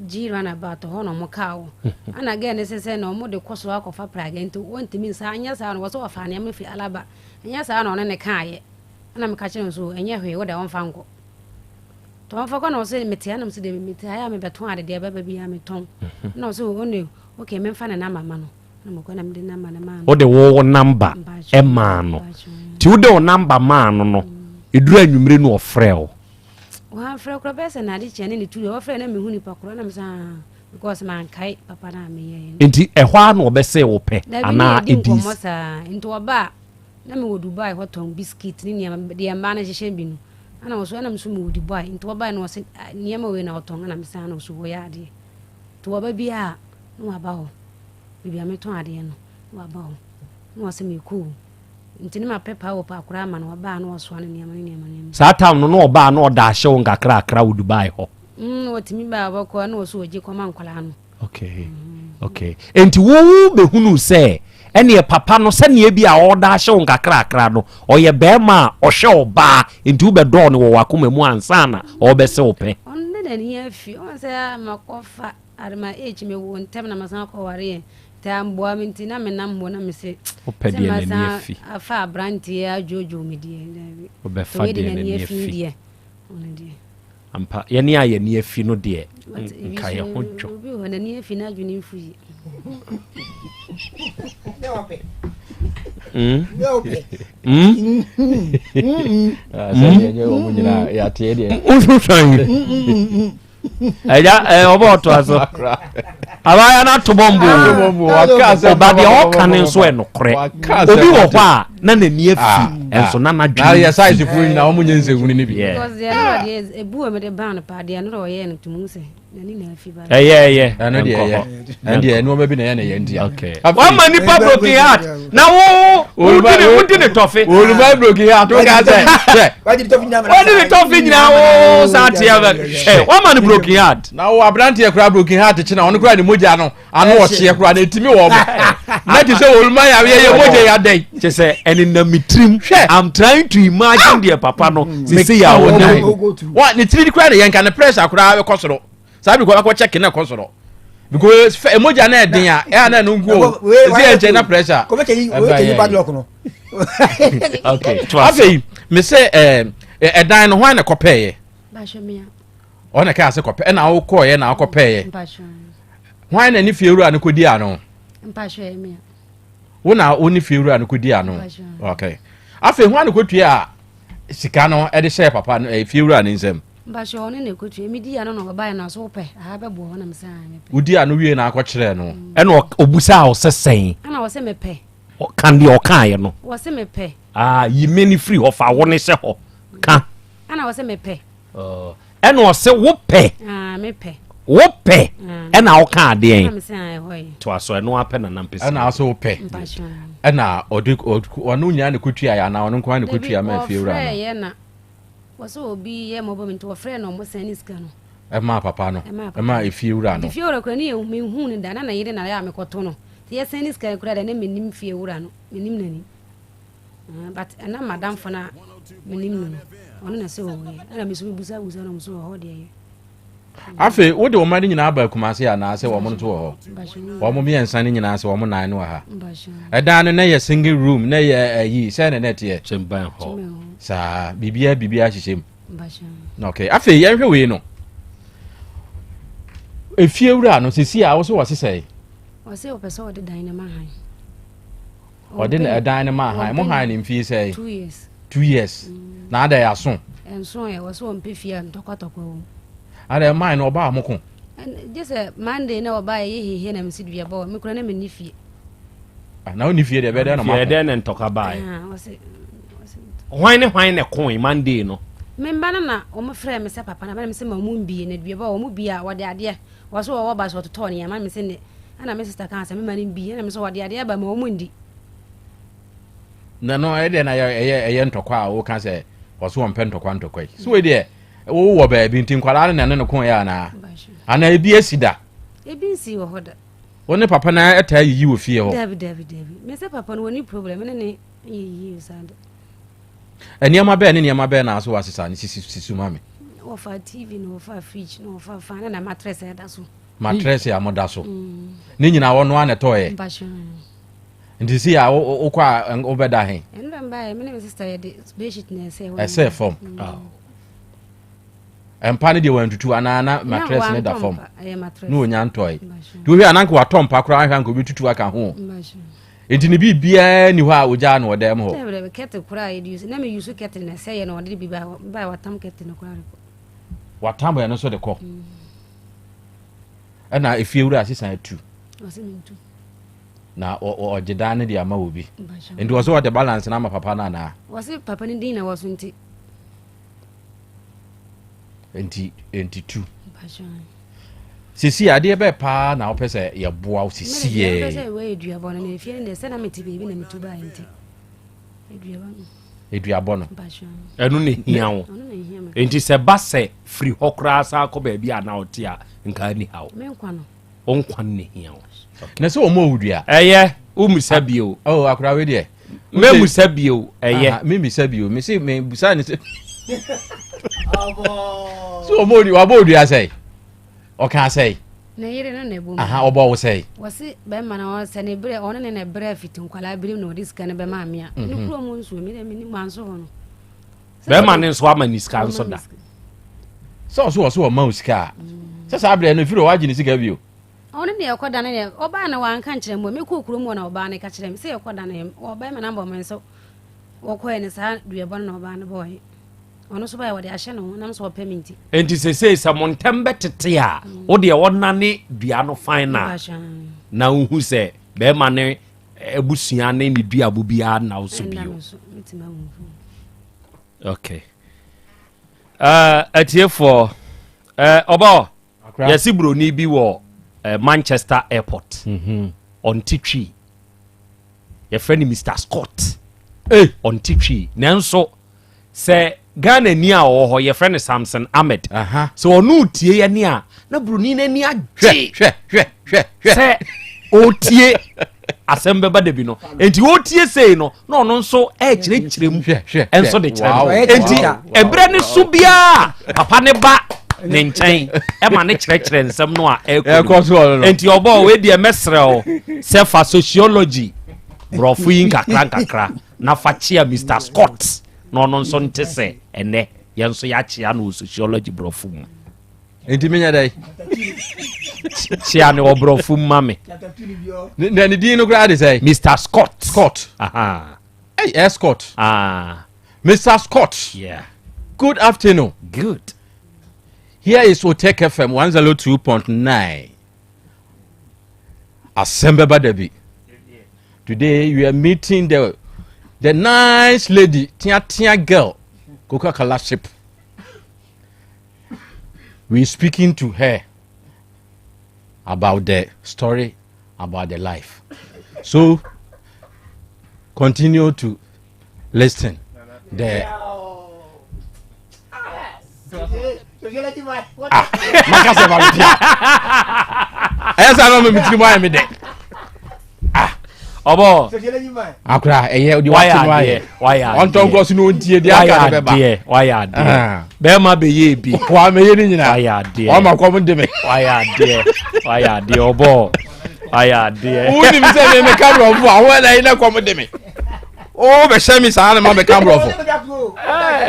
G runabout hɔ na wɔn kaa wɔ ɛna girl no sɛ sɛ na wɔn de kɔ so akɔfa praga nti wɔntumi nsa anyɛ saa no wɔ sɛ wɔfa nneɛma firi Alaba anyɛ saa na ɔne ne kaayɛ. Ɛna meka kyerɛ no so ɛnyɛ hwee wo deɛ ɔmfa nkɔ. Nti ɔmfa kɔ na ɔsɛ mete ha na mesɛ deɛ mete ha yɛ a mebɛtɔn ade deɛ ɛbɛba biara metɔn. Mhm. Ɛna ɔsɛ ɔne okay memfa ne namba ma no. Na mekɔ na mede namba no maa no. Wode wo wo namba maa no. Nti wode wo namba maa no no, ɛduru anwummere no ɔfrɛ wo. Wɔamfrɛ koraa bɛyɛ sɛ n'ade kyɛ ne ne turu ɔfrɛ na mehu nipa korɔ na mesɛ ah because mankae papa no a meyɛɛ no. Nti ɛhɔ ara na ɔbɛsee wo pɛ Dabi ne anaa yɛdi ɛdii nkɔmmɔ saa nti ɔba a na mewɔ Dubai hɔ tɔn biscuit ne nneɛma deɛ mmaa no hyehyɛ bi no ɛna ɔso ɛna nso mewɔ Dubai nti ɔbae no ɔse ah, nneɛma wei na ɔtɔn ɛna mesan na ɔso wɔyɛ adeɛ nti ɔba bi a na waba hɔ baabi a metɔn adeɛ no na waba hɔ na ɔse mekɔ o nti ne mapɛ paa wɔ paa koraa ama no ɔbaa na ɔsoa ne nneɛma ne nneɛma nneɛma Saa time no na ɔbaa na ɔda ahye wo nkakrakra wɔ Dubai hɔ. Mm, ɔtumi baa ɔbɛkɔ na ɔso ɔgye kɔma nkwadaa no. Okay. Okay. Enti wo bɛhunu sɛ ɛneɛ papa no sɛneɛ bi a ɔda ahye wo nkakrakra no ɔyɛ bɛrima a ɔhwɛ ɔbaa nti wobɛdɔɔ no wɔ w'akoma mu ansa na ɔrebɛse wo pɛ. Ɔno ne n'ani afi ɔn sɛ makɔfa At my age me wo ntɛm na masan akɔ ware yɛ nti amboa me nti na me nam hɔ na me se Wopɛ sɛ deɛ n'ani masan afi. afa abranteɛ adwoodwoo me deɛ daabi. Wobɛfa Wei de deɛ n'ani n'ani afi afi. deɛ ɔno deɛ. Ampa yɛne a yɛni afi no deɛ But ebi nka nso yɛn ho dwo. obi wɔ hɔ n'ani afi n'adwene mfu yie. Mm. Mm. Ah, sɛ deɛ ɛnyɛ wɔn nyinaa yɛateɛ deɛ. Wohwehwɛ ɛgya ɛ ɔbɛ ɔtoa so abaayewa no ato bɔmbo ɔba deɛ ɔka ne nso ɛnokorɛ obi wɔ hɔ a na n'ani afi ah, ɛnso na n'adwene yɛ size fo nyinaa wɔn nyɛ nsɛnhunu no bi. ɛyɛ ɛyɛ ɛno deɛ ɛyɛ ɛno deɛ nneɛma bi na ɛyɛ na ɛyɛ ntia. wama nipa broken heart na wo wodi ne wodi ne tɔfe. olùbá broken heart o ka sɛ sɛ. Wadi ne tɔfe nyinaa wo saa teɛ bɛ ɛ wama ne broken heart. Na wo aberanteɛ koraa broken heart kyena ɔno koraa ne mogya no ano ɔhyeɛ koraa na ɛtumi wɔ mo na te sɛ oluma yareɛ yɛ mogya yɛ adɛn. Kyɛ sɛ ɛnenam me tirim hwɛ I'm trying to imagine deɛ papa no sisi yɛ a ɔnam. Wa ne tiri koraa ne yɛn ka ne pressure koraa bɛkɔ soro saa bi kɔ akɔ check na ɛkɔ soro because fɛ mogya na ɛden a ɛyà na ɛno ngu o esi yɛ nkyɛn na pressure. Ɛbɛ yɛ padlock no. Okay afei me sɛ ɛɛ ɛdan no hwan na kɔpɛɛ yɛ. Ɔna kaa sɛ kɔpɛ ɛna awokɔɔyɛ na akɔpɛɛ yɛ. Hwan na ne fie wura no kɔdi ano. Wo na wo ne fie wura no kɔdi ano. Okay afei hwan na kɔtua sika no ɛde hyɛɛ papa no ɛɛ fie wura ne nsam. Mpakyɛ ɔno na ɛkɔtua medi ano na ɔbaeɛ no so wopɛ aha bɛboa hɔ na mesɛ mepɛ. Wodi ano wie na akɔkyerɛɛ no. Ɛna ɔbusaa wo sɛ sɛn. Ɛna ɔsɛ mepɛ. Ka deɛ ɔkaeɛ no. Wɔse mepɛ. Ah, yi me no firi hɔ fa wo ne hyɛ hɔ. Ka. Ɛna ɔsɛ mepɛ. Ɛna ɔsɛ wopɛ. Ah, mepɛ. Wopɛ. Ah. Ɛna ɔka adeɛ. Ɛna mesɛ ah, ɛhɔ yɛ. To aso ɛno apɛ na nam pɛ Ɛna ɔsɛ wopɛ. Ɛna ɔde ɔno nyinaa na kɔtua yɛ anaa ɔno nko ara na kɔtua ma afie wura no. Ɔfrɛ yɛ na wɔsɛ obi yɛ mɔbɔ mi nti wɔfrɛ na ɔmo sɛn ne sika no. Ɛmaa papa no. Ɛmaa efie wura no. Efie wura kura ne yɛ mehu ne da na na yere na yɛ a mekɔto no. Nti yɛsɛn ne sika kura da ne menim fie wura no menim n'ani. Ah, but ɛna madamfo no a menim no no ɔno na sɛ ɔwɔ yɛ ɛna me so mebusa busa no so wɔ hɔ deɛ yɛ. Afei wode wɔn mma no nyinaa aba Kumase anaasɛ wɔn nso wɔ hɔ? Wɔn mmiɛnsa no nyinaa sɛ wɔn nan no wɔ ha. Ɛdan no na yɛ single room na yɛ ayi sɛ na na ɛteɛ. Kyɛmbɛn hɔ. Saa biribiara biribiara hyehyɛ mu. Okay afei yɛnhwɛ wei no. Efie wura no sisi a wɔsɛ wɔsesɛe. Ɔsɛ ɔpɛ sɛ ɔde dan no ma han. Ɔde na ɛdan no ma han. Mo han ne mfie sɛ. Two years. 2 years. Mm. Na ada yɛ aso. Nso yɛ wɔsɛ wɔn pɛ fie a ntɔkwatɔkwa wɔ mu. Ada man no ɔbaa mo ko. Gye sɛ Monday na ɔbaa yɛ hehe na mesi dua bɔ me kura na menni fie. Ah, na wonni fie deɛ ɛbɛyɛ dɛn na mako. Fie dɛn na ntɔkwa baeɛ. Ah, hwan ne hwan na ɛkoe Monday no. Me mba no na wɔn frɛ me sɛ papa na me sɛ ma wɔn mbie na dua bɔ wɔn bie a wɔde adeɛ wɔso wɔwɔ ba so wɔtotɔ nneɛma me sɛ ne ɛna me sista kan sɛ me ma no mbie ɛna me sɛ wɔde adeɛ ba ma wɔn ndi. Na no ɛyɛ deɛ na ɛyɛ ɛyɛ ntɔkwa a wɔka sɛ wɔso wɔn pɛ ntɔkwa ntɔkwa yi so wei deɛ wowɔ baabi nti nkwadaa no na ɛne no ko yɛ anaa anaa ebi asi da. Ebi nsi wɔ hɔ da. Wo ne papa no taa yiyi wɔ fie hɔ? Dabi dabi dabi me sɛ papa no wɔni problem ne ne yɛ yiyi saa da. Nneɛma bɛɛ ne nneɛma bɛɛ na aso wasesa ne sisi sisi ma me. Wɔfa TV na wɔfa fridge na wɔfa fan na mattress a ɛda so. Mattress a moda so. Mm. Ne nyinaa wɔn ara na ɛtɔɔyɛ. Nti si a wokɔ a wobɛda he? Ɛno dɛ mbaeɛ me ne me sister yɛde bedsheet na ɛsɛ hɔ. Ɛsɛ fam. Mpa no deɛ wantutu anaa na mattress ne da fam na onya ntɔe. Nti wohwɛ a na nka watɔ mpa koraa ahwɛ anka obi aka ho. Nti ne biribiara ni hɔ a ogyaa no wɔ dan mu hɔ. Dɛbi kettle koraa yɛde use na me use kettle na ɛsɛ yɛ na ɔde bi ba ba watam kettle no koraa de kɔ. Watam ɛno nso de kɔ. Ɛna efie wura sisan atu. Ɔsɛ mentu. Na ɔgye dan no de ama obi. Nti ɔsɛ ɔde balance no ama papa no anaa? Wɔse papa no din na ɛwɔ so nti. Nti nti tu. Sisi adeɛ bɛɛ paa na wopɛ sɛ yɛboa wo sisi yɛ. Mepɛ sɛ wɔyɛ duabɔ no na efie no deɛ sɛ na mete baabi na metu baa nti. Aduabɔ no. Aduabɔ no. Ɛno na ehia wo. Nti sɛ ba sɛ firi hɔ koraa san kɔ baabi a na ɔte a nka ani ha wo. Me nkwa no. Wo nkwa no na ehia wo. Na sɛ wɔn owu dua. Ɛyɛ wommisa bio. Oh akora wei deɛ. Mɛmusa bio ɛyɛ. Memmisa bio mese mebusa ne sɛ. So wɔn owu wabɔ odua sɛe ɔka sɛe. Ne yere no na ɛbɔ mu. Aha ɔbɔ wo sɛe. Wɔsi bɛrima na ɔsɛ ne brɛ ɔne ne na brɛ fiti nkwalaa birim na ɔde sika no bɛma amea. Ne mhm. kuro mu nsuo mi dɛ mi ni mu anso hɔ no. Bɛrima ne nso ama ne sika nso da. Sɛ ɔso ɔso ɔma wo sika a sɛ saa berɛ no ɛfiri hɔ wagye ne sika bio. Ɔno deɛ ɛkɔ da no deɛ ɔbaa no wanka nkyerɛ mu mekɔɔ kurom hɔ na ɔbaa no ka kyerɛ me sɛ ɛkɔ da no ɔbaa ma nambɔ me nso wɔkɔɛ no saa duabɔ no na ɔbaa no bɔɔɛ ɔno nso baɛ wɔde ahyɛ ne ho nam sɛ ɔpɛ me nti. Enti sesei sɛ mo ntɛm bɛtete a wo deɛ ɔnane dua no fan na na wohu sɛ bɛrima ne abusua ne ne duabo biara nna wo so bio. Okay. Uh, atiefoɔ uh, ɔbɔ yɛse buroni bi wɔ uh, Manchester airport mm -hmm. ɔnte twi yɛfrɛ no Mr Scott hey. ɔnte twi nanso sɛ Ghana ni a ɔwɔ hɔ yɛfrɛ no Samson Ahmed sɛ ɔno tie yɛ ne a na buroni no ani agye sɛ ɔtie asɛm bɛba da bi no nti ɔtie sei no na ɔno nso ɛrekyerɛkyerɛ mu nso de kyerɛ no nti ɛberɛ ne so biara papa ne ba ne nkyɛn ɛma ne kyerɛkyerɛ nsɛm no a ɛrekɔ so nti ɔbɔ wei deɛ mɛsrɛ wo sɛ fa sociology borɔfo yi nkakra nkakra na fa kyea Mr Scott na ɔno nso nte sɛ ɛnɛ yɛn nso yɛakyea no wɔ sociology borɔfo mu nti menyɛ dɛ kyea ne wɔ borɔfo mu ma me na ne din no koraa de sɛ Mr Scott Scott hey, eh, Scott ah. Mr Scott yeah. good afternoon good here is Otek FM 102.9 asɛm bɛba da bi today we are meeting the the nice lady tia girl coca-cola ship we speaking to her about the story about the life so continue to listen the ah maka sɛ ma metia ɛyɛ sɛ ama me tiri mu ayɛ me dɛ ah ɔbɔ akora ɛyɛ deɛ wate no ayɛ ɔntɔ nkɔ so na ɔntie deɛ aka no bɛba wayɛ adeɛ ah. bɛrima bɛyɛ bi wamɛyɛ ne nyinaa wayɛ adeɛ wama kɔm de me wayɛ adeɛ wayɛ adeɛ ɔbɔ wayɛ adeɛ wonim sɛ me meka borɔfo a wɔn na yi na kɔm de me o bɛhyɛ mi saa na ma bɛka borɔfo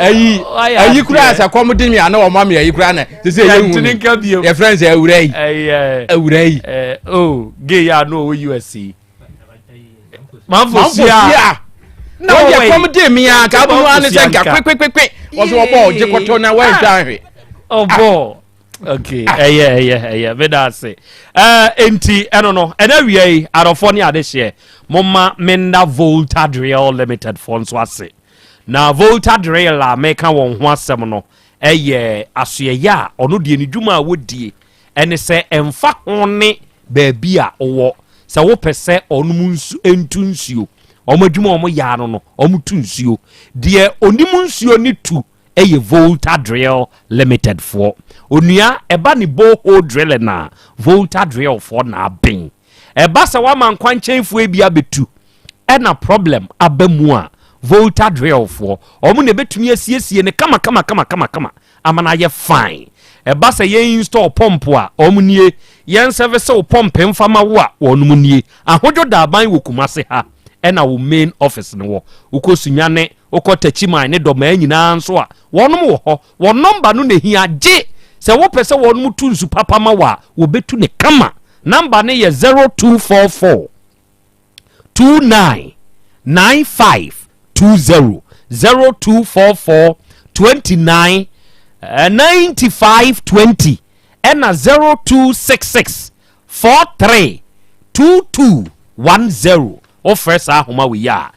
ayi ayi kura sɛ kɔm de mi a na wɔn mi ayi kura na sese yɛ hu mi yɛ fɛn sɛ awura yi awura yi. o gay a no ɔwɔ us yi manfo sia na wɔn yɛ kɔm de mi a ka abu ani sɛ nka kwekwekwekwe wɔsɛ wɔbɔ ɔgye kɔtɔ na wɔn ntwa ahwɛ. ɔbɔ okay ah. ɛyɛ ɛyɛ ɛyɛ meda ase ɛɛ nti ɛno no ɛna wia yi adɔfoɔ ne adehyeɛ moma menda Volta Drill Limited foɔ nso ase na Volta Drill a meka wɔn ho asɛm no ɛyɛ asoɛyɛ a ɔno deɛ ne dwuma a wɔdie ɛne sɛ ɛmfa ho ne baabi a ɔwɔ sɛ wopɛ sɛ ɔnom nsu ntu nsuo wɔn adwuma a wɔn yɛ ano no wɔn tu nsuo deɛ onim nsuo ne tu yɛ Volta Drill Limited foɔ. Onua, ɛba ne borehole drilling a, Volta Drill foɔ na aben. Ɛba sɛ wama nkwankyɛnfoɔ bi abɛtu ɛna problem aba mu a, Volta Drill foɔ, wɔn na ɛbɛtumi asiesie no kama kama kama kama kama ama no ayɛ fine. Ɛba sɛ yɛn install pump a, wɔn nie. Yɛn service wo pump mfa ma wo a, wɔn nie. Ahodwo da aban wɔ Kumasi ha. ɛna wo main office no wɔ. Wokɔ Sunyane, wokɔ Takyiman ne Dɔmaa nyinaa nso a, wɔnom wɔ hɔ. Wɔn nɔmba no na ɛhia gye sɛ wopɛ sɛ wɔnom tu nsu papa ma wo a, wɔbɛtu ne kama. Nɔmba no yɛ 0244 29 95 20 0244 29 95 20 ɛna 0266 43 22 10. Wofrɛ saa ahoma wei a,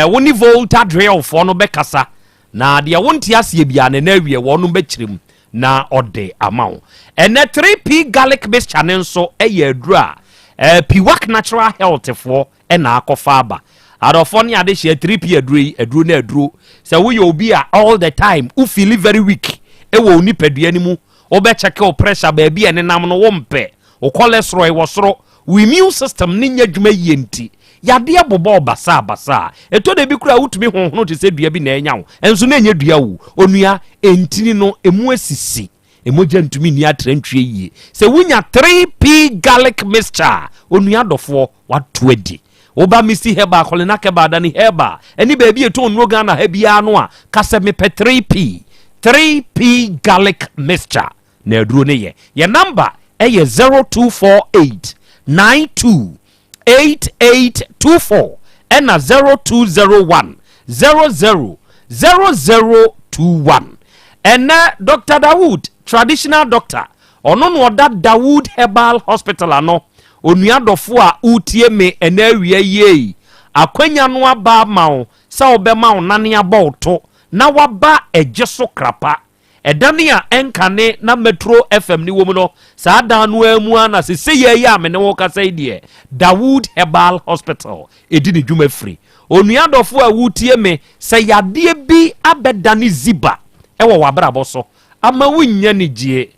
wo ne Volta Drillfoɔ no bɛkasa na deɛ wonte aseɛ biara no ɛnɛ awie wɔnom bɛkyerɛ mu na ɔde ama wo. Ɛnɛ 3P garlic mixture no nso yɛ aduro a Piwak Natural Health foɔ na akɔfa aba. Adɔfoɔ ne adehyeɛ 3P aduro yi, aduro no aduro. Sɛ woyɛ obi a all the time wo feel very weak wɔ wo nipadua no mu, wobɛkyɛke wo pressure baabi a ɛnenam no wompɛ, wo cholesterol wɔ soro, wo immune system no nyɛ adwuma yie nti, yadeɛ bobɔ wo basaa basaa. Ɛtɔ da bi koraa a wotumi honhono te sɛ dua bi na anya wo, nso na ɛnyɛ dua o. Onua, ntini no ɛmu asisi. Mogya ntumi nni atrantwie yie. Sɛ wonya 3P garlic mixture a, onua dɔfoɔ, wato adi. Woba Misty Herbal, Kolinak Herbal, Dani Herbal, ɛne baabi a ɛtɔn nnuro Ghana ha biara no a, ka sɛ mepɛ 3P, 3P garlic mixture na aduro no yɛ. Yɛn namba yɛ 0248 92 8824 ɛna 0201 00 0021. Ɛnɛ Dr. Dawood, traditional doctor, ɔno na ɔda Dawood Herbal Hospital ano. Onua dɔfo a wotie me ɛnɛ awia yie, akwanya no aba ama wo sɛ wobɛma wo nane abɔ wo to na waba ɛgye so krapa. Ɛdan a ɛnkane na Metro FM no wɔ mu no, saa dan no ara mu ara na seesei yi a me ne wo rekasa yi deɛ, Dawood Herbal Hospital di ne dwuma firi. Onua dɔfo a woretie me, sɛ yadeɛ bi abɛdane ziba wɔ w'abrabɔ so ama wonnya anigyeɛ,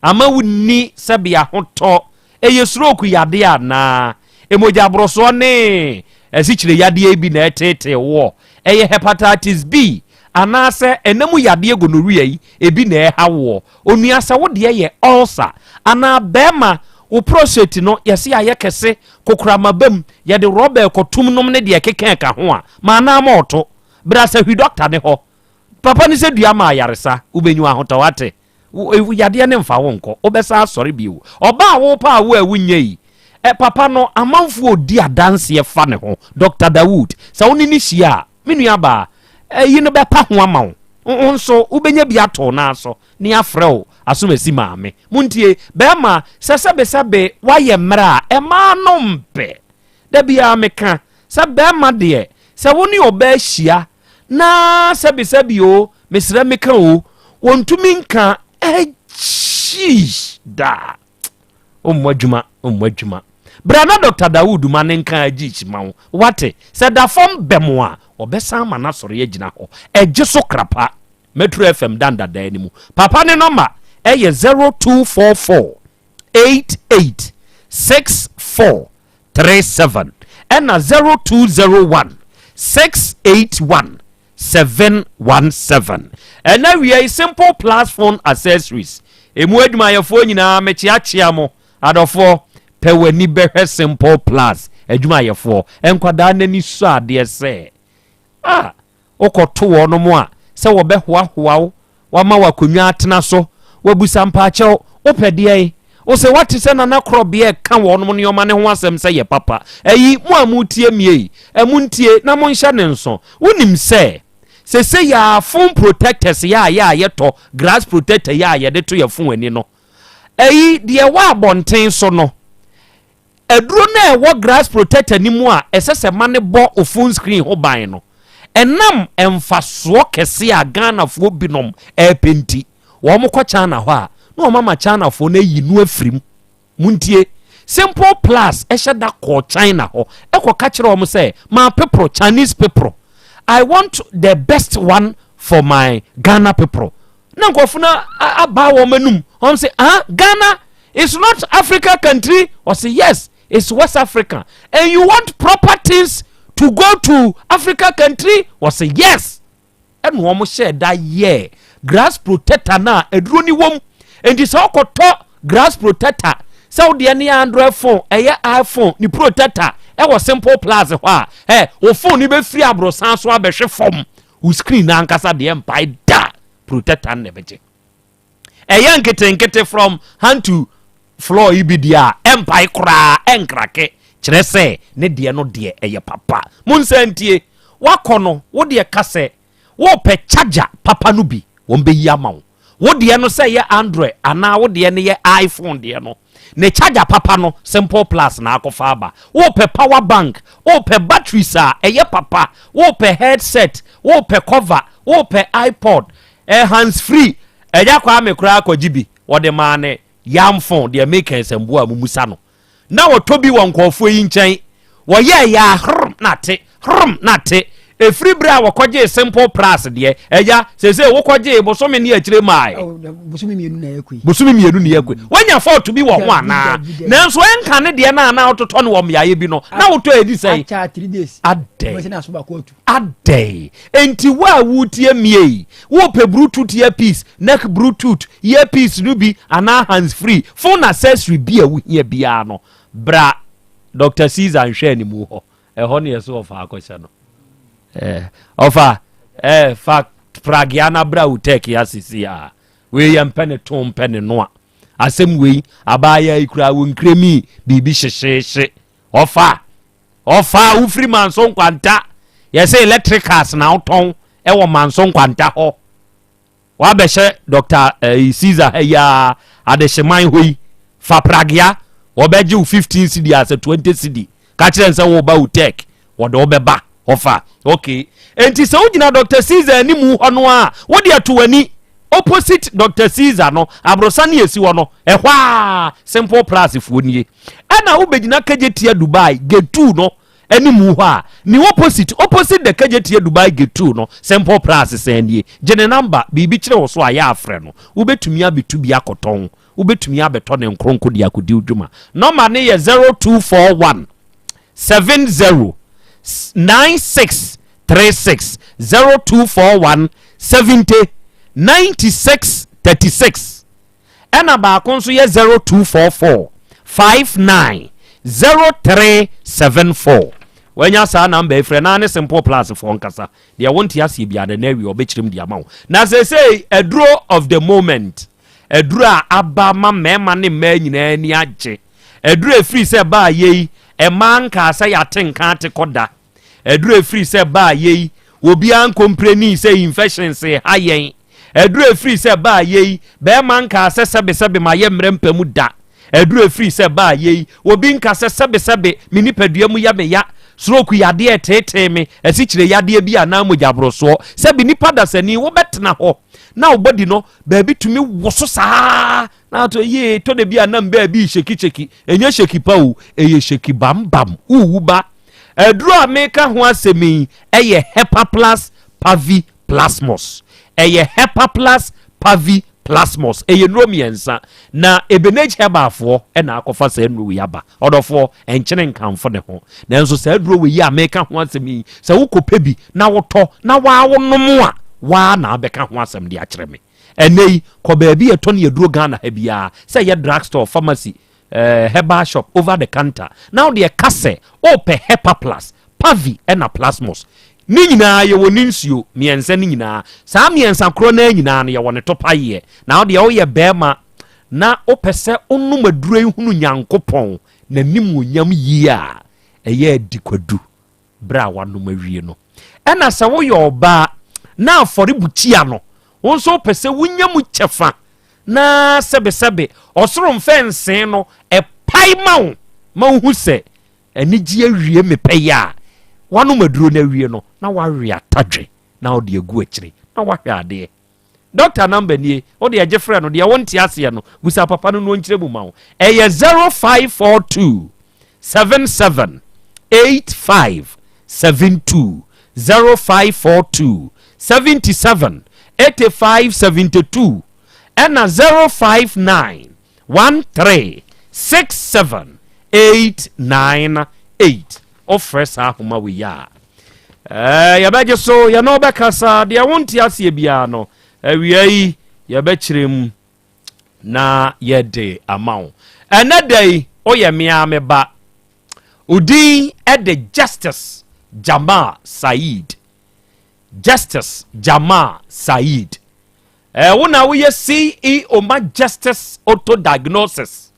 Ama wonni sɛbe ahotɔ. Ɛyɛ stroke yadeɛ anaa? Mogya borosoɔ ne asikyire yadeɛ bi na ɛreteetee woɔ? Ɛyɛ hepatitis B anaasɛ ɛna mu yadeɛ gonorrhea yi ebi na ɛreha woɔ? Onua sɛ wo deɛ yɛ ulcer anaa bɛrima wo prostate no yɛse ayɛ kɛse, kokorama ba mu, yɛde rɔba ɛkɔtum nom ne deɛ ɛkeka ɛka ho a, ma anaa ma ɔto. Bra sahwi dɔkta ne hɔ. Papa no sɛ dua ma ayaresa, wobɛnyu ahotɔ wate. Wo yadeɛ no mfa wo nkɔ, wobɛsan asɔre bio. Ɔbaa a wopɛ a wo a wonnya yi, ɛ papa no, amanfoɔ redi adanseɛ fa ne ho. Doctor Dawood, sɛ wo ne no hyia a, me nuabaa, ayi no bɛpa ho ama wo. Wo nso, wobɛnya bi ato wo nan so ne afrɛ wo asomasi maame. Montie, bɛrima, sɛ sɛbesɛbe woayɛ mmerɛ a, mmaa no mpɛ. Da biara meka sɛ bɛrima deɛ, sɛ wo ne ɔbaa hyia na sɛbesɛbe o, mesrɛ meka o, wɔntumi nka agyii da. Ɔmmɔ adwuma, ɔmmɔ adwuma. Bra na Dr. Dawood ma ne nka agyii ma wo. Wate, sɛ da fam bɛm a, ɔbɛsan ma n'asɔre agyina hɔ. Ɛgye so krapa. Metro FM dan dadaa no mu. Papa ne nɔma ɛyɛ 0244 88 64 37 ɛna 0201 681 717. Ɛna wia yi Simple Plus Phone Accessories emu adwumayɛfoɔ nyinaa mekyeakyea mo adɔfoɔ. Pɛ w'ani bɛhwɛ Simple Plus adwumayɛfoɔ nkwadaa n'ani sɔ adeɛ sɛ a wokɔto wɔnom a sɛ wɔbɛhoahoa wo, wɔama wo akonnwa atena so, wɔabusa mpaakyɛw, wopɛ deɛn? Wo sɛ woate sɛ Nana Korɔbea reka wɔnom nneɛma no ho asɛm sɛ yɛ papa. Ayi, mo a moretie me ei, ɛ montie na monhyɛ no nso. Wonim sɛ, sesei a phone protectors yɛ a yɛ a yɛtɔ, grass protector yi a yɛde to yɛ phone ani no, ayi, deɛ ɛwɔ abɔnten so no, Aduro no a ɛwɔ grass protector no mu a ɛsɛ sɛ ma no bɔ wo phone screen ho ban no, ɛnam mfasoɔ kɛseɛ a Ghanafoɔ binom repɛ nti, wɔkɔ China hɔ a, na wɔama Chinafoɔ no ayi no afiri mu. Montie, Simple Plus hyɛ da kɔɔ China hɔ kɔka kyerɛɛ wɔn sɛ, My people, Chinese people, I want the best one for my Ghana people. Na nkurɔfo no abaa wɔn anum. Wɔn sɛ, ah, Ghana is not Africa country. Ɔsɛ yes, it's West Africa. And you want proper things to go to Africa country? Ɔsɛ yes. Ɛna wɔn hyɛ da yɛ grass protector na aduro ni wɔm. Nti sɛ ɔkɔtɔ grass protector sɛ wodeɛ ne Android phone ɛyɛ iPhone ne protector wɔ Simple Plus hɔ a, ɛ, wo phone no bɛfiri aborosan so abɛhwe fam. Wo screen no ankasa deɛ mpae da. Protector no na ɛbɛgye. Ɛyɛ nketenkete from hand to floor yi bi deɛ a, ɛmpae koraa, ɛnkrake. Kyerɛ sɛ ne deɛ no deɛ ɛyɛ papa. Monsan ntie, woakɔ no, wo deɛ ka sɛ Worepɛ charger papa no bi, wɔbɛyi ama wo. Wo deɛ no sɛ ɛyɛ Android anaa wo deɛ no yɛ iPhone deɛ no, ne charger papa no Simple Plus na akɔfa aba. Worepɛ power bank, worepɛ batteries a ɛyɛ papa, worepɛ headset, worepɛ cover, worepɛ iPod, eh, hands free, Agya Kwame koraa kɔgye bi, wɔde maa ne yamfo, deɛ meka yi sɛ mboa a mumusa no. Na wɔtɔ bi wɔ nkurɔfoɔ yi nkyɛn. Wɔyɛɛ yɛ a hrom na ate, hrom na ate. Ɛfiri berɛ a wɔkɔgyee Simple Plus deɛ, agya, seesei wokɔgyee bosome ne akyire maae. Bosome mmienu na yɛkɔ yi. Bosome mmienu na yɛkɔ yi. Woanya fɔɔto bi wɔ ho anaa? Nanso ɛnka ne deɛ no a na wototɔ no wɔ mmeaeɛ bi no, na wotɔ ɛdi sɛn? Akyɛ 3 days. Adɛn? Wobɛsɛ na aso baako atu. Adɛn? Enti wo a woretie me yi, worepɛ Bluetooth earpiece, neck Bluetooth earpiece no bi anaa hands free, phone accessory bi a wohia biara no, bra Doctor Caesar nhwɛanimu hɔ. Ɛhɔ ne yɛsɛ ɔfa akɔhyɛ no. Eh, ɔfa, eh, fa pragea na bra wo tech ya sisi a. Wei yɛ mpɛ ne to mpɛ ne noa. Asɛm wei, abaayaa yi koraa wɔ nkremi biribi hyehyeehye. Ɔfa, Ɔfa a wofiri Manso Nkwanta, yɛsɛ electricals na wotɔn wɔ Manso Nkwanta hɔ. Wabɛhyɛ Dr. Eh, Caesar ha yi ara, adehyeman hɔ yi. Fa pragea, wɔbɛgye wo 15 cedi asɛ 20 cedi. Ka kyerɛ sɛ woba wo tech, wɔde wobɛba. Ɔfa, okay. Enti sɛ wogyina Dr. Caesar animu hɔ no a, wode ato w'ani opposite Dr. Caesar no, aborosa ne esi hɔ no, ɛhɔ a Simple Plus foɔ nie. Ɛna wobɛgyina Kejetia Dubai gate 2 no animu hɔ a, ne opposite, opposite the Kejetia Dubai gate 2 no, Simple Plus sɛn nie. Gye ne number, biribi kyerɛ wo so a, yɛ afrɛ no. Wobɛtumi abɛtu bi akɔtɔn, wobɛtumi abɛtɔ ne nkronko de akɔdi wo dwuma. Nɔma no yɛ 0241 70 96 36, 0241 70 96 36. Ɛna baako nso yɛ 0244 59 0374. Wanya saa namba yi frɛ naa ne Simple Plus foɔ nkasa. Deɛ wonte aseɛ biara no na awie ɔbɛkyerɛ mu de ama wo. Na seesei aduro of the moment, aduro a aba ma mmarima ne mmaa nyinaa ani agye. Aduro ɛfiri sɛ baa yei mmaa nkaa sɛ yɛate nka ate kɔ da. Aduro ɛfiri sɛ baa yei obiara nkompleni sɛ infections ha yɛn. Aduru a ɛfiri sɛ baa yei, barima nkaa sɛ sɛbesɛbe mayɛ mmerɛ mpa mu da. Aduru a ɛfiri sɛ baa yei, obi nka sɛ sɛbesɛbe me nipadua mu yɛ me ya, stroke yadeɛ reteetee me, asikyire yadeɛ bi anaa mogyaborosoɔ. Sɛbe nipa dasani, wobɛtena hɔ na wo body no baabi tumi woso saa na ato yie, tɔ da bi a nam baabi rehyɛkihyɛki, ɛnyɛ hyɛki pa o, ɛyɛ hyɛki bambam, wowu ba. Aduru a meka ho asɛm yi yɛ Hepaplus Pavi Plasmos. Ɛyɛ Hepaplus Pavi Plasmos. Ɛyɛ nnuro mmiɛnsa. Na Ebenage Herbalfoɔ na akɔfa saa nnuro wei aba. Ɔdɔfoɔ, ɛnkyene nkamfo ne ho. Nanso saa aduro wei a meka ho asɛm yi, sɛ wokɔpɛ bi na wotɔ na waa wonom a, waa na abɛka ho asɛm de akyerɛ me. Ɛnnɛ yi, kɔ baabi a yɛtɔn aduro Ghana ha biara, sɛ ɛyɛ drugstore, pharmacy, eh, herbal shop, over the counter, na wo deɛ ka sɛ wopɛ Hepaplus, Pavi ɛna Plasmos. Ne nyinaa yɛwɔ ne nsuo, mmiɛnsa no nyinaa. Saa mmiɛnsa korɔ no ara nyinaa no yɛwɔ ne topayeɛ. Na wo deɛ woyɛ barima na wopɛ sɛ wonom aduro yi hunu Nyankopɔn n'animuonyam yie a, ɛyɛ adi kwadu berɛ a woanom awie no. Ɛna sɛ woyɛ ɔbaa na afɔrebukyia no, wo nso wopɛ sɛ wonya mu kyɛfa na sɛbesɛbe ɔsoro mfɛnsee no ɛpae ma wo ma wohu sɛ Anigye awie me pɛyɛ a, woanom aduro no awie no, na woawe atadwe na wode agu akyire na woahwɛ adeɛ. Dɔkta namba nie, wo deɛ gye frɛ no, deɛ wonte aseɛ no, busa papa no na ɔnkyerɛ mu ma wo. Ɛyɛ 0542 77 85 72, 0542 77 85 72, ɛna 059 13 67 898 Wofrɛ saa ahoma wei a, eh, yɛbɛgye so, yɛne wobɛkasa, deɛ wonte aseɛ biara no, awia yi yɛbɛkyerɛ mu na yɛde ama wo. Ɛnɛ da yi, woyɛ me ara me ba. Wo din de Justice Jamal Saeed. Justice Jamal Saeed. Eh, wo na woyɛ CEO ma Justice Auto Diagnosis.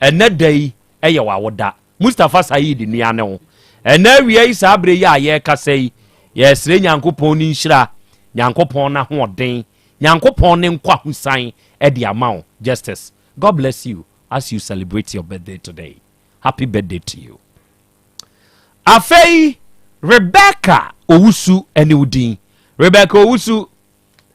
Ɛnɛ da yi ɛyɛ w'awoda. Mustapha Saeed nua ne wo. Ɛnɛ awia yi saa berɛ yi a yɛrekasa yi, yɛresrɛ Nyankopɔn ne nhyira, Nyankopɔn n'ahoɔden, Nyankopɔn ne nkwahosan de ama wo, Justice. God bless you as you celebrate your birthday today. Happy birthday to you. Afei Rebecca Owusu ɛne wo din. Rebecca Owusu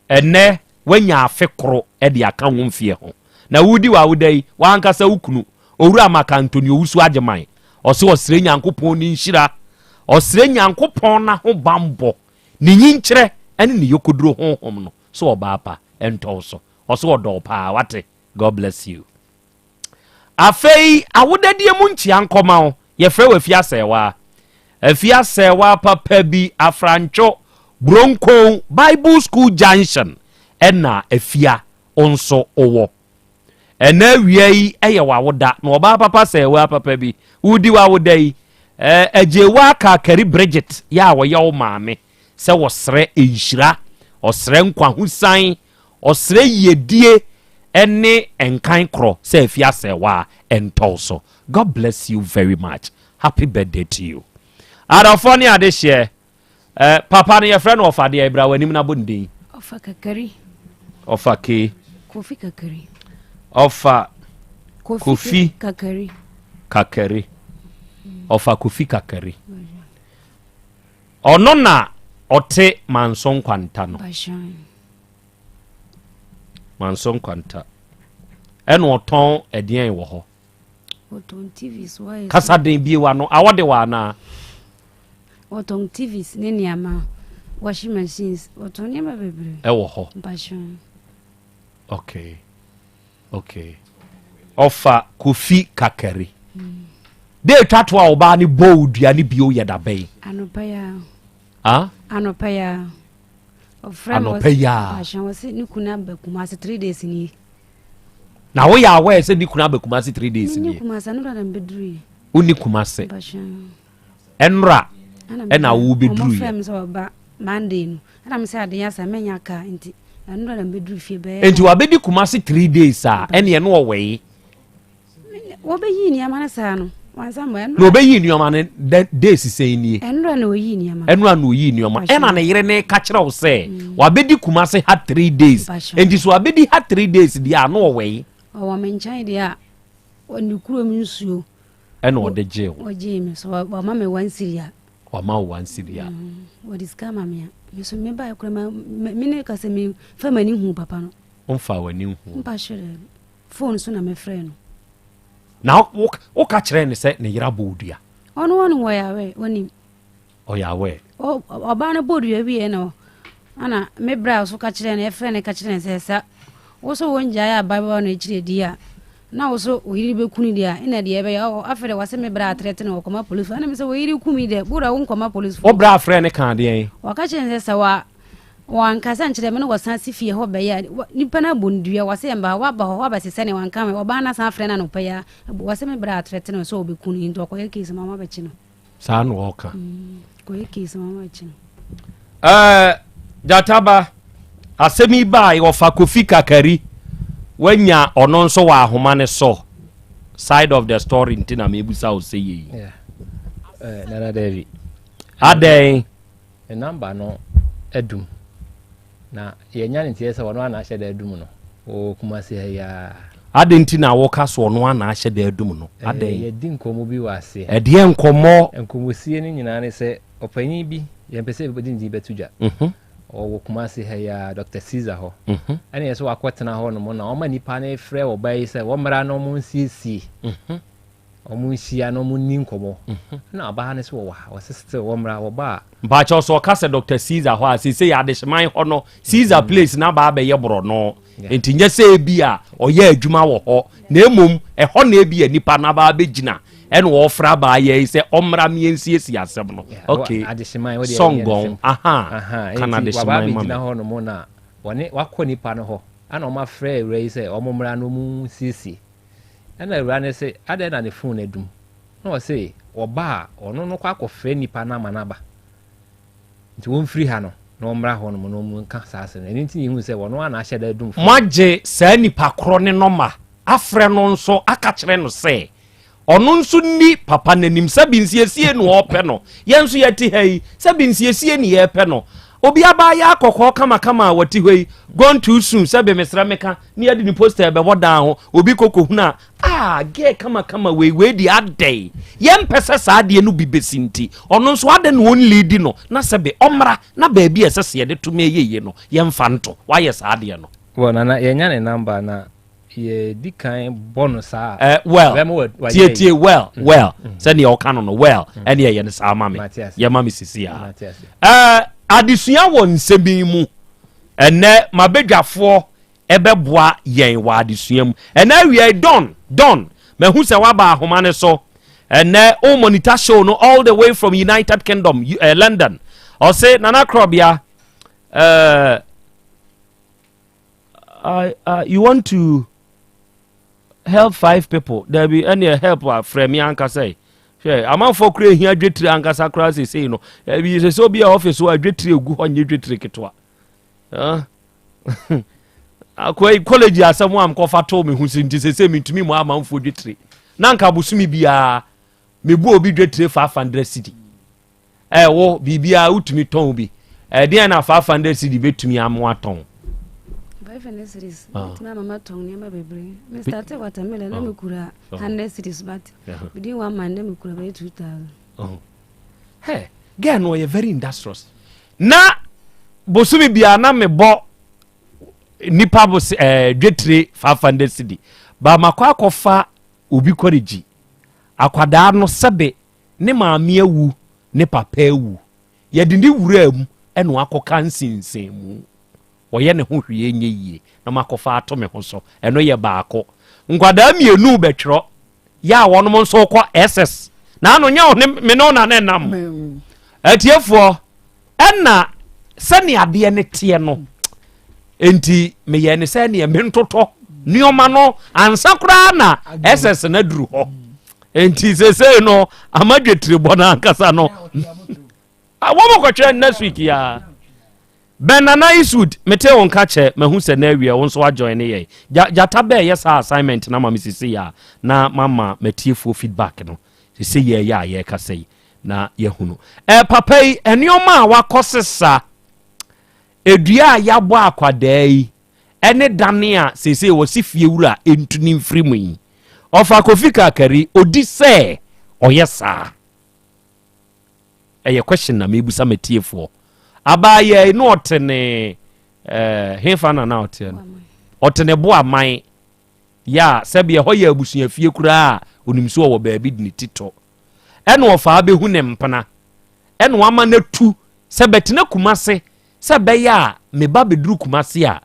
ɛnɛ wanya afe koro ɛde aka wo mfeɛ ho. Na wodi w'awoda yi w'ankasa wo kunu Owura Maka Anthony Owusu Agyeman ɔse ɔsrɛ Nyankopɔn ne nhyira, ɔsrɛ Nyankopɔn n'ahobanbɔ, ne nyinkyerɛ ɛne ne yokoduro honhom no so ɔbaa pa ɛntɔ wo so. Ɔse ɔdɔ wo paa wate. God bless you. Afei awodadie mu nkyea nkɔma wo, yɛfrɛ wo Afia Asɛɛwaa. Afia Asɛɛwaa papa bi, Afrantwo, Bronkon, Bible School Junction ɛna Afia wo nso wowɔ. Ɛnɛ awia yi ɛyɛ w'awoda na ɔbaa papa Sɛɛwaa papa bi, wodi w'awoda yi, Agyeewaa Kakari Bridget yɛ a ɔyɛ wo maame sɛ wɔsrɛ nhyira, ɔsrɛ nkwahosan, Ɔsrɛ yiedie ne nkan korɔ sɛ afi asɛɛwa a ɛntɔ wo so. God bless you very much. Happy birthday to you. Adɔfoɔ ne adehyeɛ, eh, papa no yɛfrɛ no ɔfa deɛ, bra w'anim na bɔ ne din. Ɔfa kakari. Ɔfa ke. Kofi kakari. Ɔfa Kofi, Kofi kakari. Kakari. Ɔfa Kofi kakari. Ɔno na ɔte Manso Nkwanta no. Manso Nkwanta. Ɛna ɔtɔn ɛdeɛn wɔ hɔ? Ɔtɔn TVs wires. Kasa den bie wa no awɔ de wɔ anaa? Ɔtɔn TVs ne nneɛma, washing machines, ɔtɔn nneɛma bebree. Ɛwɔ hɔ. Mpakyɛw. Okay. Okay. Ɔfa Kofi Kakari. De etwa to a ɔbaa ne bɔ wo dua ne bio yɛ da bɛn? Anɔpa yi a. Ah? Anɔpa yi a. Ɔfrɛ me. Anɔpa yi a. Ahyɛn wɔ se ne kunu aba Kumasi 3 days ni. Na woyɛ aware sɛ ne kunu aba Kumasi 3 days ni? Menni Kumasi, anɔpa na mbɛduru yi. Wonni Kumasi? Ɛnora ɛna wobɛduru yi. Ɔmɔfrɛ me sɛ ɔba Monday no. Ɛna me sɛ adeɛ asa mɛnya kaa nti ɛnora na mbɛduru fie bɛyɛ. Nti wabɛdi Kumasi 3 days a ɛne ɛno ɔwɛyi. Wɔbɛyi nneɛma no saa no wansa mmɔ ɛnora. Na ɔbɛyi nneɛma no days sɛn nie. Ɛnora na ɔyi nneɛma. Ɛnora na ɔyi nneɛma ɛna ne yere ne ka kyerɛ wo sɛ mm. wabɛdi Kumasi ha 3 days. Nti so wabɛdi ha 3 days deɛ a na ɔwɛyi. Ɔwɔ me nkyɛn deɛ a ɔne kurom nsuo. Ɛna ɔde gyee wo. Ɔgyee me so wama me one cedi a. Wama wo one cedi a. Mm, wɔde sika ma me a me so me ba kura ma me ne kasa me fa m'ani hu papa no. Womfa w'ani hu. Mpa hwere phone so na mefrɛ no. Na woka kyerɛ ne sɛ ne yere abɔ wo dua. Ɔno ɔno wɔyɛ awɛ onim. Ɔyɛ aware. Ɔbaa no bɔ dua wieɛ no ana me bra so ka kyerɛ no ɛfrɛ no ka kyerɛ no sɛ sa wo so wo ngyae abayewa no akyire di a na wo so wo yere bɛku no deɛ a ɛna deɛ ɛbɛyɛ ɔ afei deɛ wɔse me bra atrɛte no wɔkɔma polisi ɛna me sɛ wo yere ku me deɛ bora wo nkɔma polisi wo bra afrɛ no kaa deɛn? Wɔka kyerɛ no sɛ sɛ wa wɔankasa nkyerɛ me no wɔsan si fie hɔ bɛyɛ a nipa no abɔ no dua wɔse ɛmba hɔ waba hɔ wabɛsesɛ ne wanka me ɔbaa no asan afrɛ no anɔpa yi a wɔse me bra atrɛte no sɛ ɔbɛku no nti ɔkɔyɛ case ma wɔabɛkye no Saa na ɔka. Kɔyɛ case ma wɔn akyi no. Ɛɛ Gyataba, asɛm yi baa ɔfa Kofi Kakari wanya ɔno nso wɔ ahoma ne so side of the story nti na mebusa wo sɛ yei. Yeah. Uh, Nana Devi. Adɛn? Ne number no adum. Na yɛnya ne nteɛ sɛ ɔno ana ahyɛ da adum no wɔ Kumasi ha yi ara. Adɛn nti na woka sɛ ɔno ana ahyɛ da adum no? Adɛn? Yɛdi nkɔmmɔ bi wɔ aseɛ. Ɛdeɛn nkɔmmɔ? Nkɔmmɔsie no nyinaa ne sɛ ɔpanyin bi, yɛmpɛ sɛ yɛde ne din bɛto dwa. Ɔwɔ Kumasi ha yi ara, Doctor Caesar hɔ. Ɛna yɛ sɛ wakɔtena hɔ nom na ɔma nnipa no frɛ ɔbaa yi sɛ wɔmmra na wɔnsiesie. Ɔmo nhyia na ɔmo nni nkɔmɔ. Ɛna ɔbaa no sɛ wɔwɔ ha, ɔse still wɔmmra, wɔba a. Mpakyɛw sɛ ɔka sɛ Doctor Caesar hɔ a, seesei Adehyeman hɔ no, Caesar place no aba abɛyɛ borɔno. Nti nyɛ sɛ ebia ɔyɛ adwuma wɔ hɔ, na mmom ɛhɔ na ebia nipa no aba abɛgyina ɛna ɔrefrɛ abaayewa yi sɛ ɔmmra mmɛnsiesie asɛm no. Okay, Adehyeman, wo deɛ Sɔngɔn, yɛ ne simple. aha, Aha, ka no nti waba Adehyeman ma me. abɛgyina hɔ nom na wɔne, wakɔ nipa no hɔ, ɛna ɔmo afrɛ awura yi sɛ ɔmo mmra na ɔmo nsiesie. Ɛna awuraa no se, adɛn na ne phone adum? Na ɔse ɔba a ɔno no kɔ akɔfrɛ nipa no ama no aba. Nti wɔmfiri ha no na wɔmmra hɔ nom na wɔnka saa asɛm no. Ɛno nti na yɛhuu sɛ ɔno ara na ahyɛ da adum fon. Moagye saa nipa korɔ ne nɔma afrɛ no nso aka kyerɛ no sɛ ɔno nso nni papa no anim sɛbi nsiesie na ɔrepɛ no. Yɛn nso yɛte ha yi, sɛbi nsiesie ne yɛrepɛ no. Obi abaayaa kɔkɔɔ kamakama a wɔte hɔ yi, gone too soon, sɛbi mesrɛ meka, ne yɛde ne poster bɛbɔ dan ho, obi kɔkɔhunu a, ah, girl kamakama wei, wei deɛ adɛn? Yɛmpɛ sɛ saa adeɛ no bi bɛsi nti, ɔno nso adɛn na ɔnliidi no na sɛbi ɔmmra na baabi a ɛsɛ sɛ yɛde to ma ɛyɛ yie no, yɛmfa nto. Wayɛ saa adeɛ no. Well, Nana, yɛnya ne number na yɛdi kan bɔ no saa a. Eh, well, tie tie, well, mm. well, mm. sɛdeɛ ɔka no no, well, mm. ɛne ɛyɛ no saa ma me, yɛma me sisi a. Eh, adesua wɔ nsɛm yi mu, ɛnɛ mabadwafoɔ ɛbɛboa yɛn wɔ adesua mu. Ɛnɛ awia yi, Don, Don, mahu sɛ waba ahoma no so. Ɛnɛ, o monitor show no all the way from United Kingdom, uh, London. Ɔse, Nana Krobia, uh, I, you want to help five people dabi ɛneɛ help a frɛ me ankasa yi hwɛ amanfoɔ kora ehia dwetire ankasa koraa sesei no ebi sɛ sɛ obi a ɔfis hɔ a dwetire egu hɔ nyɛ dwetire ketewa akɔ yi college asɛm a mkɔfa too me ho si nti sesei mentumi mu amanfoɔ dwetire na nka bosome biara mebu obi dwetire 500 cedi Ɛ wo, biribiara wotumi tɔn bi. Ɛdeɛn na 500 cedi bɛtumi ama watɔn? 500 cedis bɛtumi ama matɔn nneɛma bebree. Me starte watermelon na mekura 100 cedis but within one month na mekura bɛyɛ 2000. Hey, girl no ɔyɛ very industrious. Na bosome biara na mebɔ nipa bose ɛɛ eh, dwetire 500 cedi. Ba makɔ akɔfa obi kɔregyi. Akwadaa no sɛbe Ne maame awu, ne papa awu. Yɛde ne wuraa mu na wakɔka nsensanmu. Ɔyɛ ne ho hwee nyɛ yie na makɔfa ato me ho so. Ɛno yɛ baako. Nkwadaa mmienu rebɛtwerɛ yɛ a wɔnom nso rekɔ SS. Na ano nyɛ wo ne me ne wo na na ɛnam. Atiefoɔ, ɛna sɛnea adeɛ no teɛ no nti meyɛ ne sɛ neɛ mentotɔ nneɛma no ansa koraa na ss no aduru hɔ nti sesei no ama dwetirebɔ no ankasa no wɔn kɔtwerɛ next week ya bɛn nana Eastwood mete wo nka kyɛ mahu sɛ na awie wo nso ajoin ne yɛn gyata bɛɛ yɛ saa assignment na ma me sisi ya na mama matiefoɔ feedback no sisi yɛ yɛ a yɛrekasa yi na yɛahunu. Ɛ papa yi, nneɛma a wakɔsesa, edua a yɛabɔ akwadaa yi, ɛne dane a seesei wɔsi fie wura ntu ne mfiri mu yi. Ɔfa Kofi Kakari, odi sɛ ɔyɛ saa. Ɛyɛ question na mebusa matiefoɔ. Abaayaa yi na ɔte ne eh, hefa na na ɔteɛ no? Ɔte ne bo aman. Yɛ a sɛbi ɛhɔ yɛ abusuafie koraa a onim so ɔwɔ baabi de ne ti to. Ɛna ɔfaa bɛhu ne mpena ɛna wama no atu sɛ bɛtena Kumase sɛ ɛbɛyɛ a me ba bɛduru Kumase a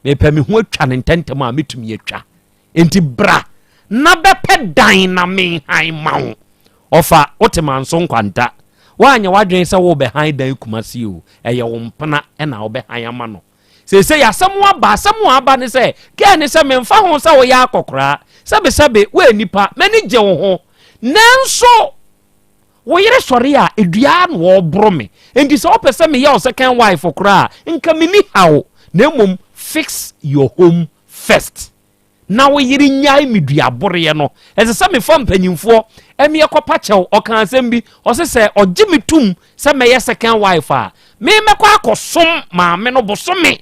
mepɛ me ho atwa no ntɛntɛm a mɛtumi atwa nti bra na bɛpɛ dan na menhan ma wo ɔfa wote manso nkwanta woanyɛ w'adwene sɛ wobɛhan dan Kumase o ɛyɛ wo mpena ɛna wobɛhan ama no Seesei asɛm aba, asɛm a aba ne sɛ, girl ne sɛ memfa ho sɛ woyɛ akɔkoraa, sɛbesɛbe woyɛ nipa, m'ani gye wo ho, nanso wo yere sɔre a, dua na ɔreboro me. Enti sɛ wopɛ sɛ meyɛ wo second wife koraa a, nka menni haw, na mmom fix your home first. na wo yere nyae me duaboreɛ no, ɛsɛ sɛ mefa mpanyimfoɔ ɛme ɛkɔpa kyɛw. Ɔka asɛm bi, ɔse sɛ ɔgye me tum sɛ mɛyɛ second wife a, me mɛkɔ akɔsom maame no bosome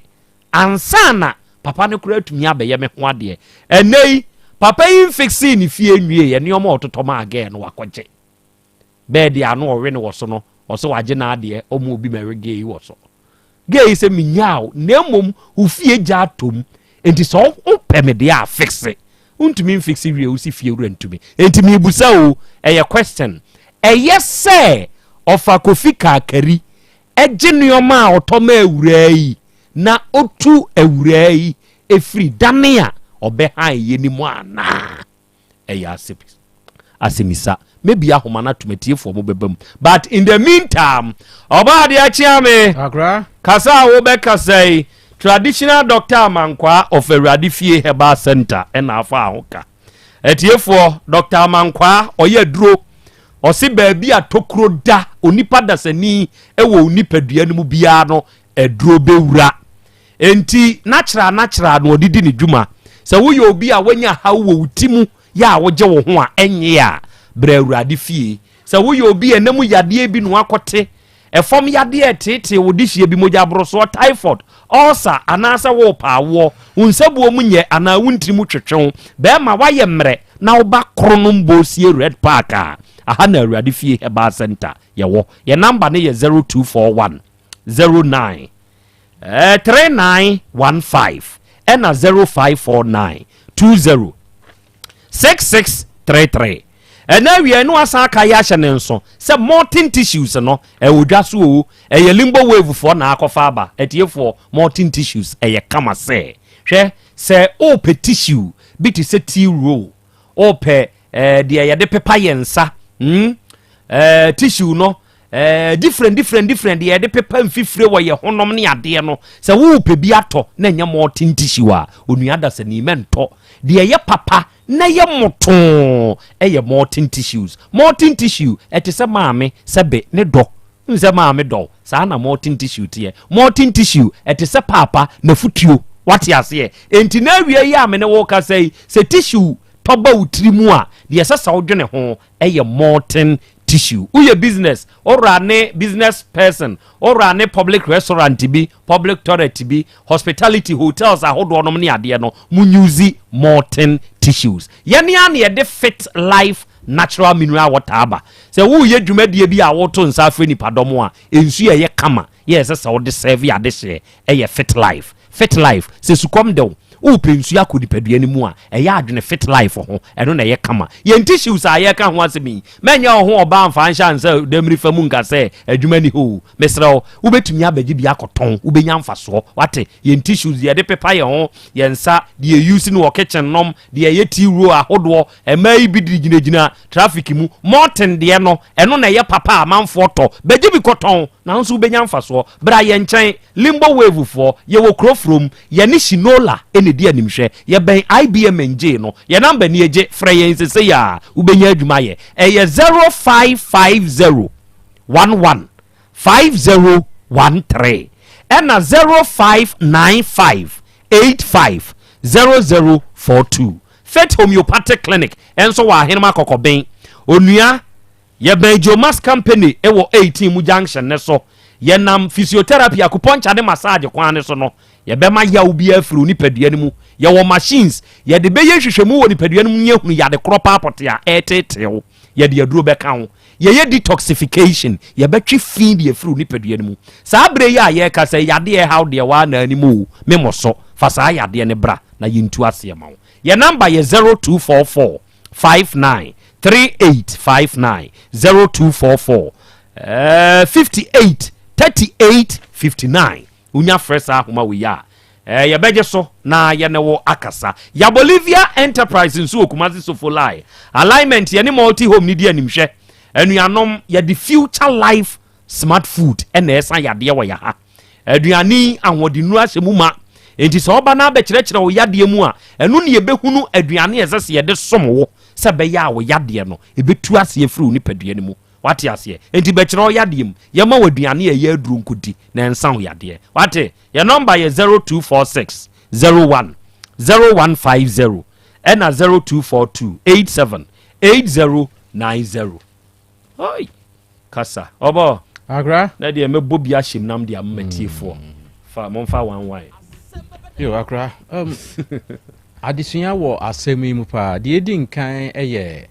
ansa na papa no koraa atumi abɛyɛ me ho adeɛ. Ɛnnɛ yi, papa yi mfixee ne fie nwieɛ, nneɛma a ɔtotɔ maa girl no wakɔgye. Bɛɛ deɛ ano ɔwe no wɔ so no, ɔsɛ wagye n'adeɛ, ɔma obi mɛwe gay yi wɔ so. Gay yi sɛ menyaa wo, na mmom wo fie gya atom, enti sɛ wopɛ me deɛ a fixe. Wontumi mfixe wie, wosi fie wura ntumi. Enti mebusa o, ɛyɛ question. Ɛyɛ sɛ ɔfa Kofi Kakari gye nneɛma a ɔtɔ ma awuraa yi na ɔtu awuraa yi firi dane a ɔbɛhan yɛ no mu anaa? Ɛyɛ asɛmisa. Maybe ahoma no atom atiefoɔ mo bɛba mu. But in the meantime, ɔbaa adeɛ akyea me. Akra. Kasa a wobɛkasa yi, traditional doctor Amankwaa of Awurade Fie Herbal Center ɛna afa ho ka. Atiefoɔ, Dr. Amankwaa ɔyɛ aduro. Ɔse baabi a tokuro da onipa dasani wɔ wo nipadua no mu biara no, aduro bɛwura. Enti natural natural na ɔde di ne dwuma. Sɛ woyɛ obi a woanya haw wɔ wo ti mu yɛ a wogye wo ho a ɛnnye a, bra Awurade fie. Sɛ woyɛ obi a ɛna mu yadeɛ bi na woakɔte, ɛfam yadeɛ a ɛteetee wo dehyeɛ bi, mogyaborosoɔ, typhoid, ulcer, anaasɛ worepɛ awoɔ, wo nsabuo mu nyɛ anaa wo ntiri mu twetwe wo, bɛrima woayɛ mmerɛ na woba Kronom Bosie Red Park a, aha na Awurade Fie Herbal Centre yɛwɔ. Yɛn number no yɛ 0241 09 3915 ɛna 0549 20 6633. Ɛna awia no asan aka yɛ ahyɛ ne nso sɛ molten tissues no ɛwɔ dwa so o, ɛyɛ limbo wave foɔ na akɔfa aba. Atiefoɔ, molten tissues ɛyɛ kama sɛ hwɛ sɛ wopɛ tissue bi te sɛ tea roll, wopɛ deɛ yɛde pepa yɛn nsa, tissue no different different different deɛ yɛde pepa mfifire wɔ yɛ honom ne adeɛ no, sɛ wopɛ bi atɔ na ɛnyɛ molten tissue a, onua dasani mɛntɔ. Deɛ ɛyɛ papa na ɛyɛ motoo ɛyɛ molten tissues. Molten tissue ɛte sɛ maame sɛbe ne dɔ n sɛ maame dɔ, saa na molten tissue teɛ. Molten tissue ɛte sɛ paapa n'afutuo, wate aseɛ? Enti na awie yi a me ne wo kasa yi, sɛ tissue tɔba wo tiri mu a, deɛ ɛsɛ sɛ wodwene ho ɛyɛ molten tissue. Woyɛ business owura ne business person, owura ne public restaurant bi, public toilet bi, hospitality hotels ahodoɔ nom ne adeɛ no, mo use molten tissues. Yɛne a na yɛde Fit Life natural mineral water aba. Sɛ woyɛ dwumadie bi a woto nsa afrɛ nipadɔm a, nsu a ɛyɛ kama yɛ ɛsɛ sɛ wode serve adehyeɛ ɛyɛ Fit Life. Fit Life, sɛ sukɔm de wo, wopɛ nsuo akɔ nipadua no mu a, ɛyɛ adwene Fit Life ho, ɛno na ɛyɛ kama. Yɛn tissues a yɛka ho asɛm yi, mɛnyɛ wo ho ɔbaa mfa nhyɛ ansa damiri fa mu nka sɛ adwuma ni hɔ o. Mesrɛ wo, wobɛtumi abɛgye bi akɔtɔn, wobɛnya mfasoɔ, wate? Yɛn tissues deɛ yɛde pepa yɛn ho, yɛn nsa, deɛ yɛuse no wɔ kitchen nom, deɛ ɛyɛ tea roll ahodoɔ, mmaa yi bi de gyinagyina traffic mu, molten deɛ no, ɛno na ɛyɛ papa a amanfoɔ tɔ. Bɛgye bi kɔtɔn nanso wobɛnya mfasoɔ. Bra yɛn nkyɛn, Limbo Wave foɔ, yɛwɔ kuro furom, yɛne Shinola ɛna ɛdi animhwɛ, yɛbɛn IBM NJ no. Yɛn number ni, agye frɛ yɛn sesei a wobɛnya adwuma yɛ. Ɛyɛ 0550 11 5013 ɛna 0595 85 0042. Faith Homeopathic Clinic ɛnso wɔ Ahenema Kɔkɔben. Onua, yɛbɛn Jomas Company ɛwɔ 18 mu junction ne so. Yɛnam physiotherapy, acupuncture ne massage kwan ne so no, yɛbɛma yaw bi afiri wo nipadua no mu. Yɛwɔ machines yɛde bɛyɛ nhwehwɛmu wɔ nipadua no mu ne yɛhunu yade korɔ paapɔte a ɛreteetee wo. Yɛde aduro bɛka ho. Yɛyɛ detoxification, yɛbɛtwe fi de afiri wo nipadua no mu. Saa berɛ yi a yɛreka sɛ yadeɛ ɛhaw deɛ waa na anim o, memmɔ so fa saa yadeɛ no bra na yɛntu aseɛ ma wo. Yɛ number yɛ 0244 59 3859, 0244 58 38 59. Wonya frɛ saa ahoma wei a, yɛbɛgye so na yɛne wo akasa. Ya Bolivia Enterprise nso wɔ Kumasi Sofolai alignment, yɛne Multi Home ne di animhwɛ. Anuanom, yɛde Future Life Smart Food ɛna ɛsa yadeɛ wɔ yɛ ha. Aduane ahoɔdennuro ahyɛ mu ma, enti sɛ ɔba no abɛkyerɛkyerɛ wo yadeɛ mu a, ɛno ne yɛbɛhunu aduane a ɛsɛ sɛ yɛde som wo sɛ ɛbɛyɛ a wo yadeɛ no ɛbɛtu aseɛ firi wo nipadua no mu, wate aseɛ? Enti bɛkyerɛ wo yadeɛ mu, yɛma wo aduane a ɛyɛ aduro nkɔdi na ɛnsa wo yadeɛ, wate? Yɛ number yɛ 0246 01 0150 ɛna 0242 87 8090. Oi, kasa ɔbɔ. Akra. Na deɛ mɛbɔ bi ahyɛm nam de ama matiefoɔ. Fa momfa one one. Yo, akra. Adesua wɔ asɛm yi mu paa. Deɛ ɛdi nkan yɛ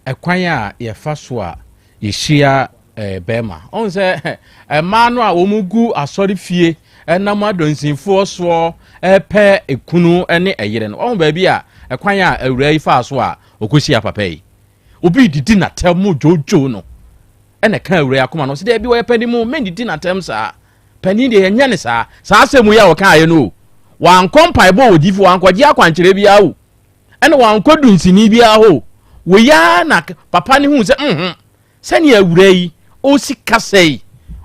ɛkwan a yɛfa so a yɛhyia bɛrima. Ɔhu sɛ mmaa no a wɔn gu asɔre fie ɛnam adɔnsinfoɔ soɔ ɛpɛ ekunu ne ɛyere no. Ɔhu baabi a ɛkwan a awura yi faa so a ɔkɔhyia papa yi. Obi didi n'atɛm mu dwoodwoo no, ɛna ɛka awura yi akoma no sɛ dɛbi, wɔyɛ panin mu, mɛndidi n'atɛm saa. Panin deɛ yɛnyɛ ne saa. Saa asɛm yi a wɔkaeɛ no o, wankɔ mpaebɔ wɔ difo, wankɔgye akwankyerɛ biara o, ɛna wankɔ dunsini biara hɔ o. Wei ara na papa no hu sɛ sɛnea awura yi ɔsi kasa yi,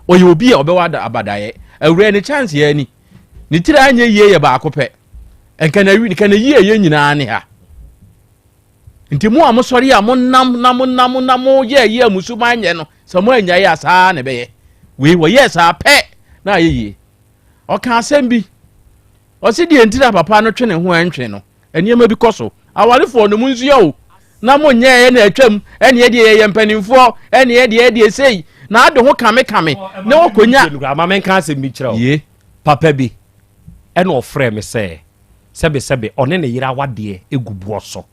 ɔyɛ obi a ɔbɛwɔ abadaeɛ. Awura yi ne chance yɛ ani ne tiri anyɛ yie yɛ baako pɛ, nka na nka na yie yɛ nyinaa ne ha. Nti mo a mosɔre a monam na monam na moyɛ ayi a mo suban nyɛ no, sɛ moannyae a saa na ɛbɛyɛ. Wei wɔyɛɛ saa pɛ na ayɛ yie. Ɔka asɛm bi. Ɔse deɛ nti na papa no twe ne ho ɛntwe no, nneɛma bi kɔ so. Awarefoɔ no monsua o, na monyɛɛ na atwam, ɛneɛ deɛ yɛyɛ mpanimfoɔ, ɛneɛ deɛ ɛdeɛ sei, na ade ho kame kame, na wɔkɔnya. Ma menka asɛm bi kyerɛ wo. Ye. Papa bi ɛna ɔfrɛɛ me sɛ sɛbesɛbe ɔne ne yere awadeɛ gu boɔ so.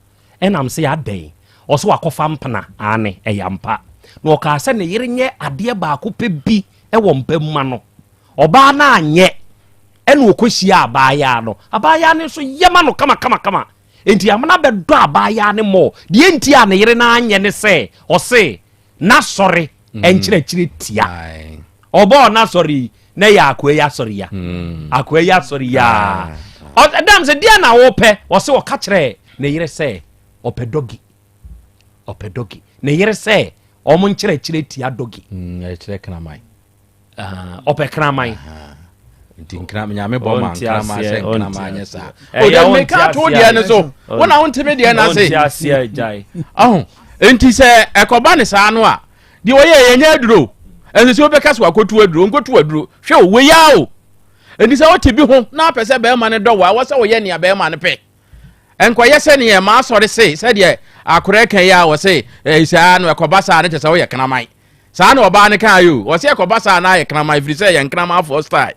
Ɛna mese adɛn? Ɔse wakɔfa mpena. Aane, ɛyɛ ampa. Na ɔkaa sɛ ne yere nyɛ adeɛ baako pɛ bi wɔ mpa mu ma no. Ɔbaa no anyɛ. Ɛna ɔkɔhyiaa abaayaa no. Abaayaa no nso yɛ ma no kamakamakama. Enti amena bɛdɔ abaayaa no mmɔɔ. Deɛ nti a ne yere no anyɛ ne sɛ, ɔse n'asɔre mm. nkyerɛkyerɛ tia. Ɔbɔɔ n'asɔre yi, na ɛyɛ akoa yi asɔre ya. Mm. Akoa yi asɔre ya. Ah. Ɛdam sɛ deɛ na wɔpɛ, ɔse ɔka kyerɛ ne yere sɛ ɔpɛ dɔgi. Ɔpɛ dɔgi. Ne yere sɛ wɔn nkyerɛkyerɛ tia dɔgi. Mm, ɛkyerɛ kraman. Ah, ɔpɛ kraman. Nti nkram nyame bɔ ma nkraman sɛ nkraman nyɛ saa. O de meka to deɛ no so. Wo na wontumi deɛ no ase. Ɔho. Nti sɛ ɛkɔba ne saa no a, deɛ ɔyɛ yɛnyɛ aduro. Ɛsɛ sɛ wobɛka sɛ wakɔtu aduro, nkɔtu aduro. Hwɛ o, wei a o. Nti sɛ wote bi ho na apɛ sɛ bɛrima no dɔ wo a, wɔ sɛ woyɛ nea bɛrima no pɛ. Nkɔyɛ sɛdeɛ m'asɔre se, sɛdeɛ akorɛ ka yi a wɔse, eh, saa no ɛkɔba saa no kyɛ sɛ woyɛ kraman. Saa na ɔbaa no kaa yi o. Ɔse ɛkɔba saa na ayɛ kraman ɛfiri sɛ yɛ nkramanfoɔ style.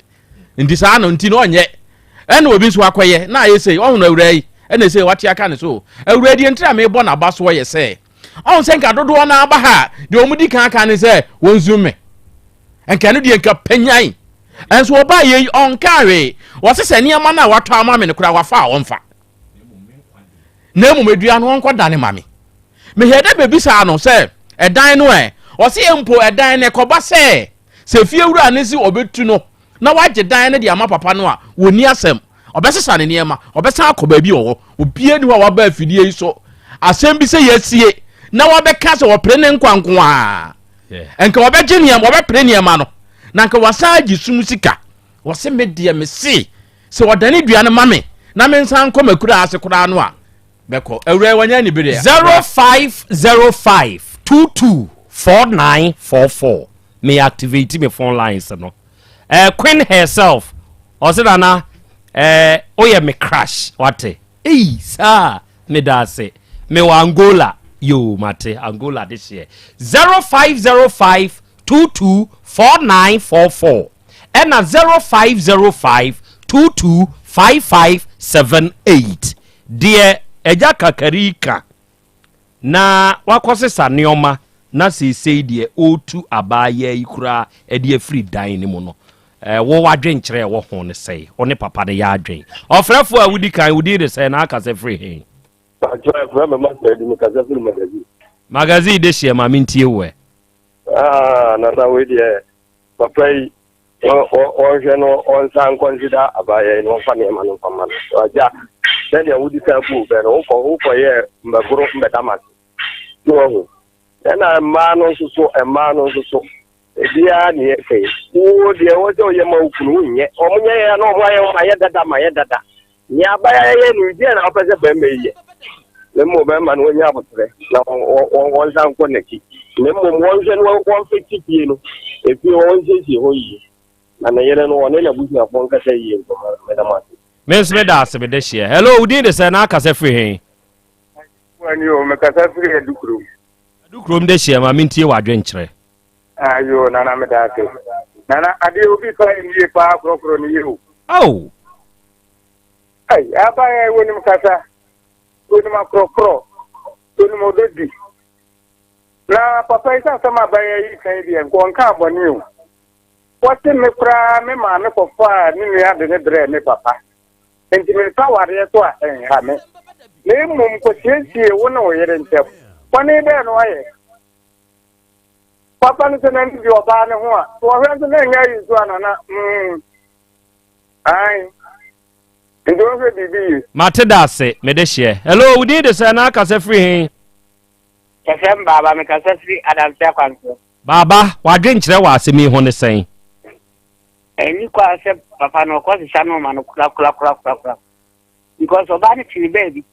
Nti saa no nti no ɔnyɛ. Ɛna obi nso akɔyɛ na ayɛ sei. Ɔhono awuraa yi ɛna sei wate aka ne so. Awuraa deɛ ntira mebɔ n'aba soɔ yɛ sɛ ɔho sɛ nka dodoɔ no aba ha deɛ wɔn di kan aka ne sɛ wɔn zoom me. Nka ɛno deɛ nka panyan. Ɛnso ɔbaa yɛ yi ɔnka hwee. Wɔse sɛ nneɛma no a watɔ ama me no koraa wafa a ɔmfa. Na mmom adua no ɔnkɔ dane ma me. Mehwɛ dɛ bebisaa no sɛ ɛdan no ɛ? Ɔse mpo ɛdan no ɛkɔba sɛ sɛ fiewura no se ɔbɛtu no na wagye dan no de ama papa no a, wɔnni asɛm. Ɔbɛsesa ne nneɛma, ɔbɛsan akɔ baabi ɔwɔ. Obiara nni hɔ a waba afidie yi so asɛm bi sɛ yɛasie na wabɛka sɛ ɔpere ne nkwa nko ara. Nka ɔbɛgye nneɛma, ɔbɛpere nneɛma no na nka wasan agye sum sika. Ɔse me deɛ mese sɛ ɔdane dua no ma me na mensan nkɔ m'akuraa ase koraa no a, bɛkɔ. Awuraa yi wanya anibereɛ. 0505 22 4944 me activate me phone lines no eh, Queen herself ɔse nana eh, woyɛ me crush wate ei saa meda ase mewɔ Angola yo mate Angola de hyeɛ 0505 22 4944 ɛna 0505 22 5578 Deɛ Agya Kakari ka, na wakɔsesa nneɛma na seesei deɛ ɔretu abaayaa yi koraa de afiri dan no mu no, wo w'adwenkyerɛ a ɛwɔ ho ne sɛn? Wo ne papa no yɛ adwen? Ɔfrɛfoɔ a wodi kan, wo din de sɛn na akasa firi he? Pakyɛ, ɛfrɛ me Master Adu, mekasa firi Magazine. Magazine de hyeɛ ma mentie wo ɛ. Ah, nana wei deɛ papa yi wɔnhwɛ no ɔnsan nkɔnsida abaayɛ yi na ɔmfa nneɛma no mfa ma no agya sɛdeɛ wodi kan bu bɛ no wokɔ wokɔyɛ mbɛgoro mbɛda ma ase ne wahu ɛna mmaa no nso so mmaa no nso so ebiara ne yɛ fɛ wo deɛ wɔ sɛ woyɛ ma wo kunu wonyɛ wɔn nyɛ yɛ na wɔn ayɛ wɔn ayɛ dada ma yɛ dada Nea abaayewa yɛ no, deɛn na wopɛ sɛ barima yi yɛ? Na mmom barima no wɔnya aboterɛ na wɔnsan nkɔ n'akyi. Na mmom wɔnhwɛ no wɔmfete fie no, efie hɔ wɔnsiesie hɔ yie. Na ne yere no ɔne n'abusuafoɔ nkasa yie nkɔma. Meda mo ase. Me nso meda ase mede hyeɛ. Hello, wo din de sɛn na akasa firi he? Wani o, mekasa firi Adukurom. Adukurom de hyeɛ ma mentie w'adwenkyerɛ. Ayo nana meda ase. Nana adeɛ obi fa nie paa korɔkorɔ ne yie o. Ao. Ai aba yɛ wonim kasa, wonim akorɔkorɔ, wonim ɔdɔ di. Na papa yi sɛ asɛm aba yɛ yi kan deɛ nka ɔnka abɔne o. Wɔte me koraa me maame kɔfaa ne nua de ne brɛɛ me papa. Nti mefa awareɛ so a ɛnha me. Na mmom kɔsiesie wo ne wo yere ntam. Bɔne bɛɛ no ayɛ. Papa no sɛ n'ani gye ɔbaa no ho a, sɛ ɔhwɛ nso na ɛnyɛ ayi nso a nana mm ae nti ɔnhwɛ biribi yie. Mate da ase, mede hyeɛ. Hello, wo din de sɛn na akasa firi he? Yɛfrɛ me Baaba, mekasa firi Adanse Akwansoɔ. Baaba, w'adwenkyerɛ wɔ asɛm yi ho ne sɛn? Ɛnni kwa sɛ papa no ɔkɔ sesa nnoɔma no korakorakorakorakora because ɔbaa no te ne baabi.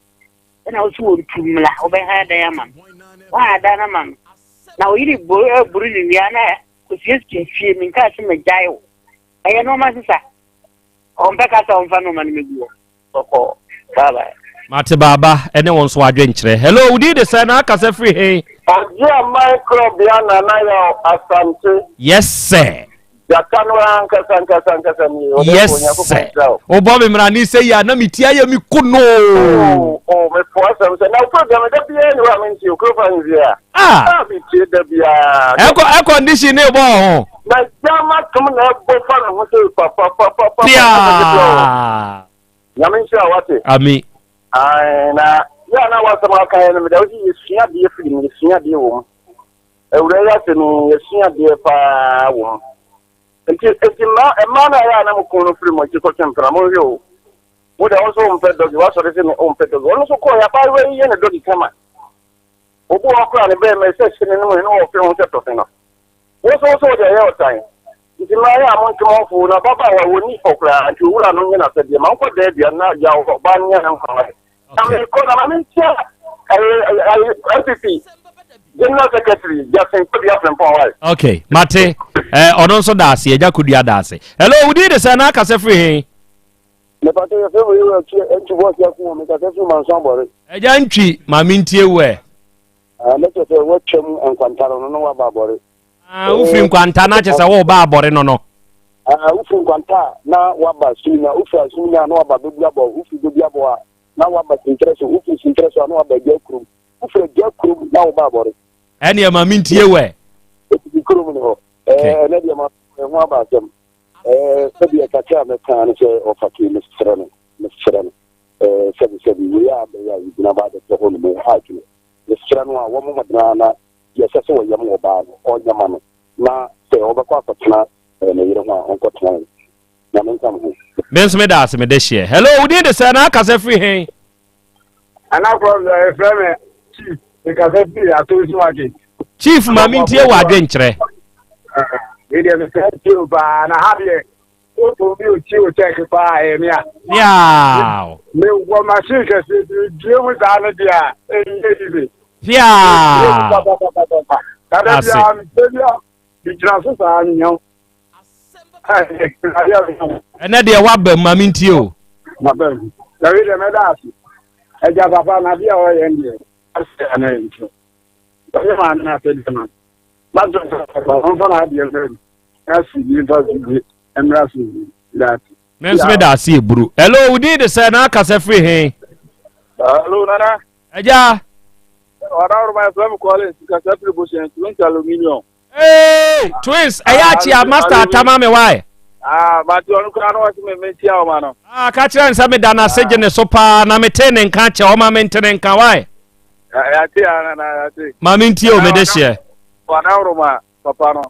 Ɛna wo so wɔntu mmla, wobɛhan dan ama no. Woahan dan no ama no. Na wo yere buru ne wia na kɔsiesie fie, menkaa sɛ magyae wo. Ɛyɛ nnoɔma sesa. Ɔmpɛ kasa ɔmfa nnoɔma no mɛgu hɔ. Bɔkɔɔ. Bye bye. Mate baaba ɛne wo nso adwenkyerɛ. Hello, wo din de sɛn na akasa firi he? Ɔgyeaman Korɔbea Nana Yaw Asante. Yes sir. Gyata no ara ankasa ankasa ankasa nie. Ɔdɛfo Yes Onyankopɔn sir. nhyira wo. Wobɔ me mmara ne sɛ yi a na me ti ayɛ me konoo. Oh, oh, mefo asɛm sɛ na wo program da biara ni hɔ a mentie o, kuro fa nzie a. Ah. Ah, metie da biara. Air air condition ne bɔ ho. Na gyama tom na ɛbɔ fa ne ho sɛ papapapapa. Pia. Nyame nhyira wo wate. Ami. Ae, na yɛ a na wasɛm aka yɛ no meda wo sɛ yɛsua adeɛ firi mu, yɛsua adeɛ wɔ mu. Awura yi asɛm yi, yɛsua adeɛ paa wɔ mu. Nti, nti mmaa, mmaa no a yɛ a na mo kun no firi mo akyi kɔtwe mpena, monhwɛ o. Wo deɛ wo nso wompɛ dɔgi, woasɔre sɛ wompɛ dɔgi. Ɔno nso kɔɔ yɛ abaayewa yi yɛ ne dɔgi kama. Obi wɔ hɔ koraa ne bɛrima sɛ hyɛ ne no mu ne wɔfe ho sɛ tɔfe no. Wo nso wo sɛ wode ɛyɛ ɔtan. Nti mmaa yɛ a montwe mo ho fo na ababaawa wɔnni fɔ koraa nti owura no nyɛ n'asɛdeɛ ma nkɔ daa dua na gya ɔbaa no nyɛ ne nkwa ware. Na mekɔ na ma menkyia NPP General Secretary Justin Kodua Frimpong ware. Okay, mate. Eh, ɔno nso da ase, agya Kodua da ase. Hello, wo din de sɛ na akasɛ firi he? Mepatɛ yɛfrɛ me yɛwura Ntwi Bɔɔsi Ako wɔ mekasɛ firi Manso Abɔre. Agya Ntwi, ma mentie wo ɛ. Ah, na kyerɛ sɛ woatwam nkwanta no no na woaba abɔre. Ah, wofiri nkwanta na kyerɛ sɛ woreba abɔre no no. Ah, wofiri nkwanta a na woaba Sumina, wofiri Sumina a na woaba Bɛbuabɔ, wofiri Bɛbuabɔ a na woaba Sintrɛ so, wofiri Sintrɛ so a na woaba Agya Kurom, wofiri Agya Kurom na woba abɔre. Ɛneɛ ma mentie wo ɛ. Ɛfiri kurom ne hɔ. Ɛɛ, ɛnɛ deɛ ma ɛho aba asɛm. Ɛɛ, sɛdeɛ kakra a mɛka ne sɛ ɔfa kee mesrɛ no, mesrɛ no. Ɛɛ, sɛbi sɛbi wei a bɛyɛ a yɛgyina ba abɛtɔ hɔ nom ɛha adwene. Mesrɛ no a wɔmmɔ mmɔden ara na deɛ ɛsɛ sɛ ɔyɛ ma ɔbaa no, ɔnyɛ ma no, na sɛ ɔbɛkɔ akɔtena ne yere ho a, ɔnkɔtena o. Nyame nka mo ho. Me nso meda ase mede hyeɛ. Hello, wo din de sɛn na akasa firi he? Nana Krɔbea, yɛfrɛ me Chief, mekasa firi Atonsu Market. Chief ma mentie wɔ adwenkyerɛ. Wei deɛ mesɛ tie o paa, na ha deɛ Wotɔ bi otie o check paa ɛyɛ me a. Piaw. Me wɔ machine kɛse nti me bie mu saa no deɛ a ɛnyɛ easy. Piaw. Dada bia me bie bia me gyina so saa me nya. Ɛnɛ deɛ waba mu ma me ntie o. Maba mu. Na wei deɛ mɛda ase. Agya papa na adeɛ a ɔyɛ no deɛ asɛ ana nti. Ɔyɛ maame na asɛ deɛ ma. Mato sɛ ɔmfa na adeɛ mmerɛ mu. Me nso meda ase eburu. Hello, wo din de sɛ na akasa firi he? Hello, Nana. Agya. Ɔdaworo ma yɛfrɛ me Collins, kasa firi Bosɛn, Twins Aluminium. Hey, Twins, ɛyɛ akyi a master atama me wae. Ah, mate ɔno koraa na wɔse me menkyia wo ma no. Ah, ka kyerɛ no sɛ meda no ase gye ne so paa na metee ne nka kyɛ ɔma mente ne nka wae. Yɛate a, Nana, yɛate. Ma mentie o, mede hyeɛ. Ɔdaworo ma papa no.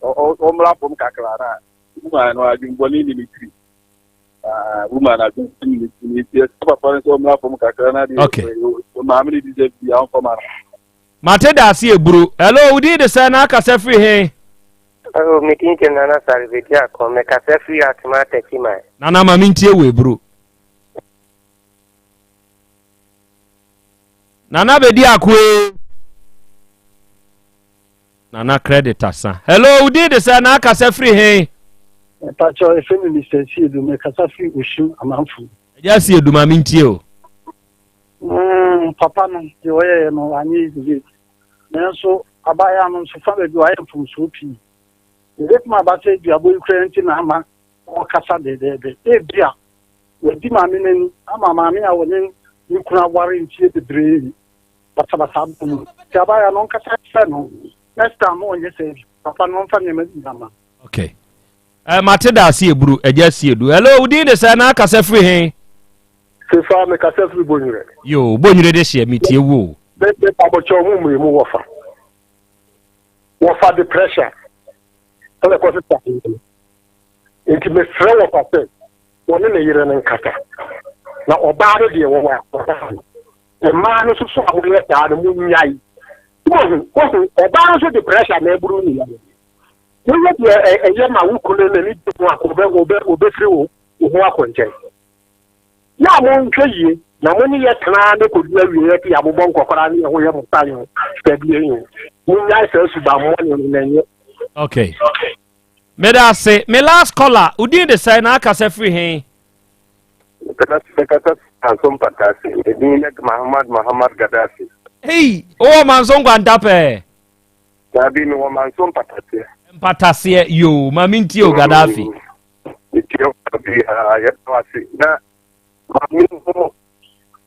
ɔmmra fam kakra na woman no adwembɔne ni ne tiri woman adwembɔne ni ne tiri nti ɛsɛ papa no sɛ ɔmmra fam kakra na deɛ maame no di sɛ bia ɔmfa ma no. Mate da ase eburu. Hello, wo din de sɛn na akasa firi he? Oh, me din de Nana Salvedi Akon, mekasa firi Atoma Atachiman. Nana ma mentie wo eburu. Nana bedi akoe. Nana credit asa. Hello, wo din de sɛ na akasa firi he? Mepakyɛw, efe me Mr. Siedu, mekasa firi Osu Amanfo. Agya Siedu ma mentie o. Mm, papa no, deɛ ɔyɛeɛ no, wanyɛ easy late. Nanso, abaayewa no nso, fa baabi wayɛ mfomsoɔ pii. Ebetumi aba sɛ duabɔ yi koraa nti na ama ɔrekasa dɛɛdɛɛdɛ. Ebia, wadi maame no ani ama maame a ɔne ne kunu aware mfeɛ bebree basabasa aba mu. Nti abaayewa no ɔnkasa kyerɛ no next time ma ɔnyɛ saa bi. Papa no ɔmfa nneɛma bi ma. Okay. Eh, mate da ase eburu, agya si edu. Hello, wo din de sɛ na akasa firi he? Sefa, mekasa firi Bonwire. Yo, Bonwire de hyeɛ, metie wo o. Me me pabokyɛw mu mmiri mu wɔfa. Wɔfa de pressure. Ɛna ɛkɔ sesa no. Nti mesrɛ wɔfa sɛ wɔne ne yere no nkasa. Na ɔbaa no deɛ wɔwɔ akɔdaa no. Mmaa no nso so a moyɛ saa no monnyae. Wohu, wohu, ɔbaa no nso de pressure na ɛboro ne yere. Woyɛ deɛ ɛyɛ ma wo kunu n'ani gye ho a, ɔbɛ, ɔbɛ, ɔbɛfiri wo, wo ho akɔ nkyɛn. Yɛ a monhwɛ yie. Na mo ne yɛ tena ne kɔdu awieɛ te yɛabobɔ nkɔkora ne yɛ ho yɛ mo sa yo sɛdeɛ yo. Monnyae saa subammɔne no na ɛnyɛ. Okay. Meda ase. Me last caller, wo din de sɛn na akasa firi he? Mekasa Manso Mpataase. Me din ne Mahamad Mahamad Gaddafi. Hey, wowɔ Manso Nkwanta pɛɛ? Daabi, mewɔ Manso Mpataseɛ. Mpataseɛ, yoo, ma mentie o Gaddafi. Metie wo biara, yɛda wo ase. Na maame ho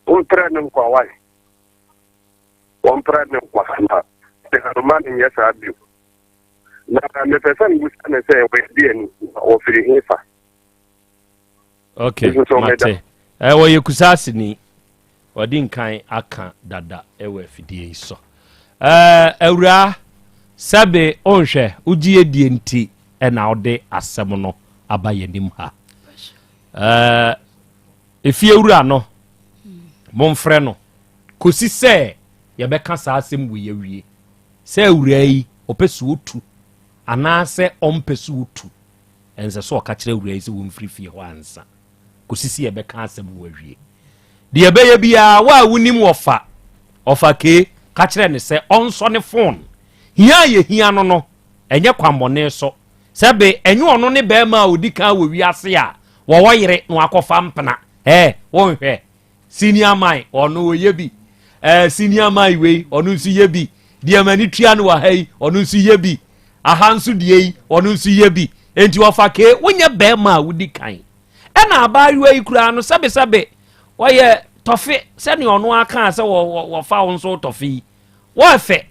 wompere ne nkwa wae. Wɔmpere ne nkwa na sɛ ma no nyɛ saa bio. Na mepɛ sɛ mebisa no sɛ wɔyɛ deɛ ni na wɔfiri he fa. Ok, mate. Eh, wɔyɛ Kusaaseni. Wɔde nkan aka dada wɔ afidie yi so. Eh, awuraa, sɛbe wonhwɛ, wogye yɛ die nti ɛna wode asɛm no aba yɛnim ha. Eh, efie wura no, momfrɛ no kɔsi sɛ yɛbɛka saa asɛm wei awie. Sɛ awuraa yi, ɔpɛ sɛ ɔtu anaasɛ ɔmpɛ sɛ ɔtu, ɛnsɛ sɛ ɔka kyerɛ awuraa yi sɛ wɔmfiri fie hɔ ansa kɔsi sɛ yɛbɛka asɛm wɔ awie. Deɛ ɛbɛyɛ biara, wo a wonim wɔfa ɔfa kee, ka kyerɛ ne sɛ ɔnsɔ ne phone. Hia a yɛhia no no, ɛnyɛ kwammɔne so. Sɛbe ɛnyɛ ɔno ne bɛrima a ɔdi kan wɔ wiase a wɔwɔ yere na wakɔfa mpena. Ɛɛ, wonhwɛ senior man, ɔno ɔyɛ bi. Ɛɛ, senior man wei, ɔno nso yɛ bi. Deɛ m'ani tua no wɔ ha yi, ɔno nso yɛ bi. Aha nso deɛ yi, ɔno nso yɛ bi. Enti wɔfa kee, wonyɛ bɛrima a wodi kan. Ɛna abaayewa yi koraa no, sɛbesɛbe wɔyɛ tɔfe sɛnea ɔno aka sɛ wɔfa wo nso tɔfe yi. Wɔɛfɛ.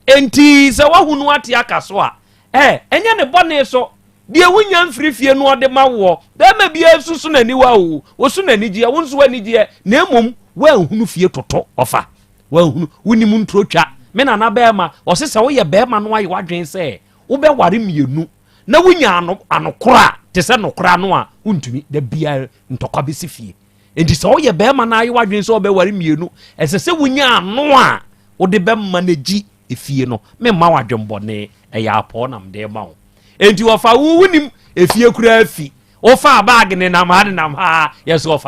Enti sɛ woahu no ate aka so a, ɛ, ɛnyɛ ne bɔne so. Deɛ wonya mfiri fie no ɔde ma woɔ. Bɛrima biara susu n'aniwa o, wɔsu n'anigyeɛ, wo nso w'anigyeɛ. Na mmom, woanhunu fie toto ɔfa. Woanhunu, wonim nturotwa. Me nana bɛrima, ɔse sɛ woyɛ bɛrima no ayɛ w'adwene sɛ wobɛware mmienu na wonya ano anokora a, te sɛ nokora no a, wontumi. Da biara ntɔkwa bɛsi fie. Enti sɛ woyɛ bɛrima no ayɛ w'adwene sɛ wobɛware mmienu, ɛsɛ sɛ wonya ano a wode bɛma no agyi efie no. Memma w'adwembɔne, ɛyɛ apɔɔ na mede ma wo. Enti wɔfa wo, wonim efie koraa fi. Wofaa baage nenam ha nenam ha, yɛ so wɔfa.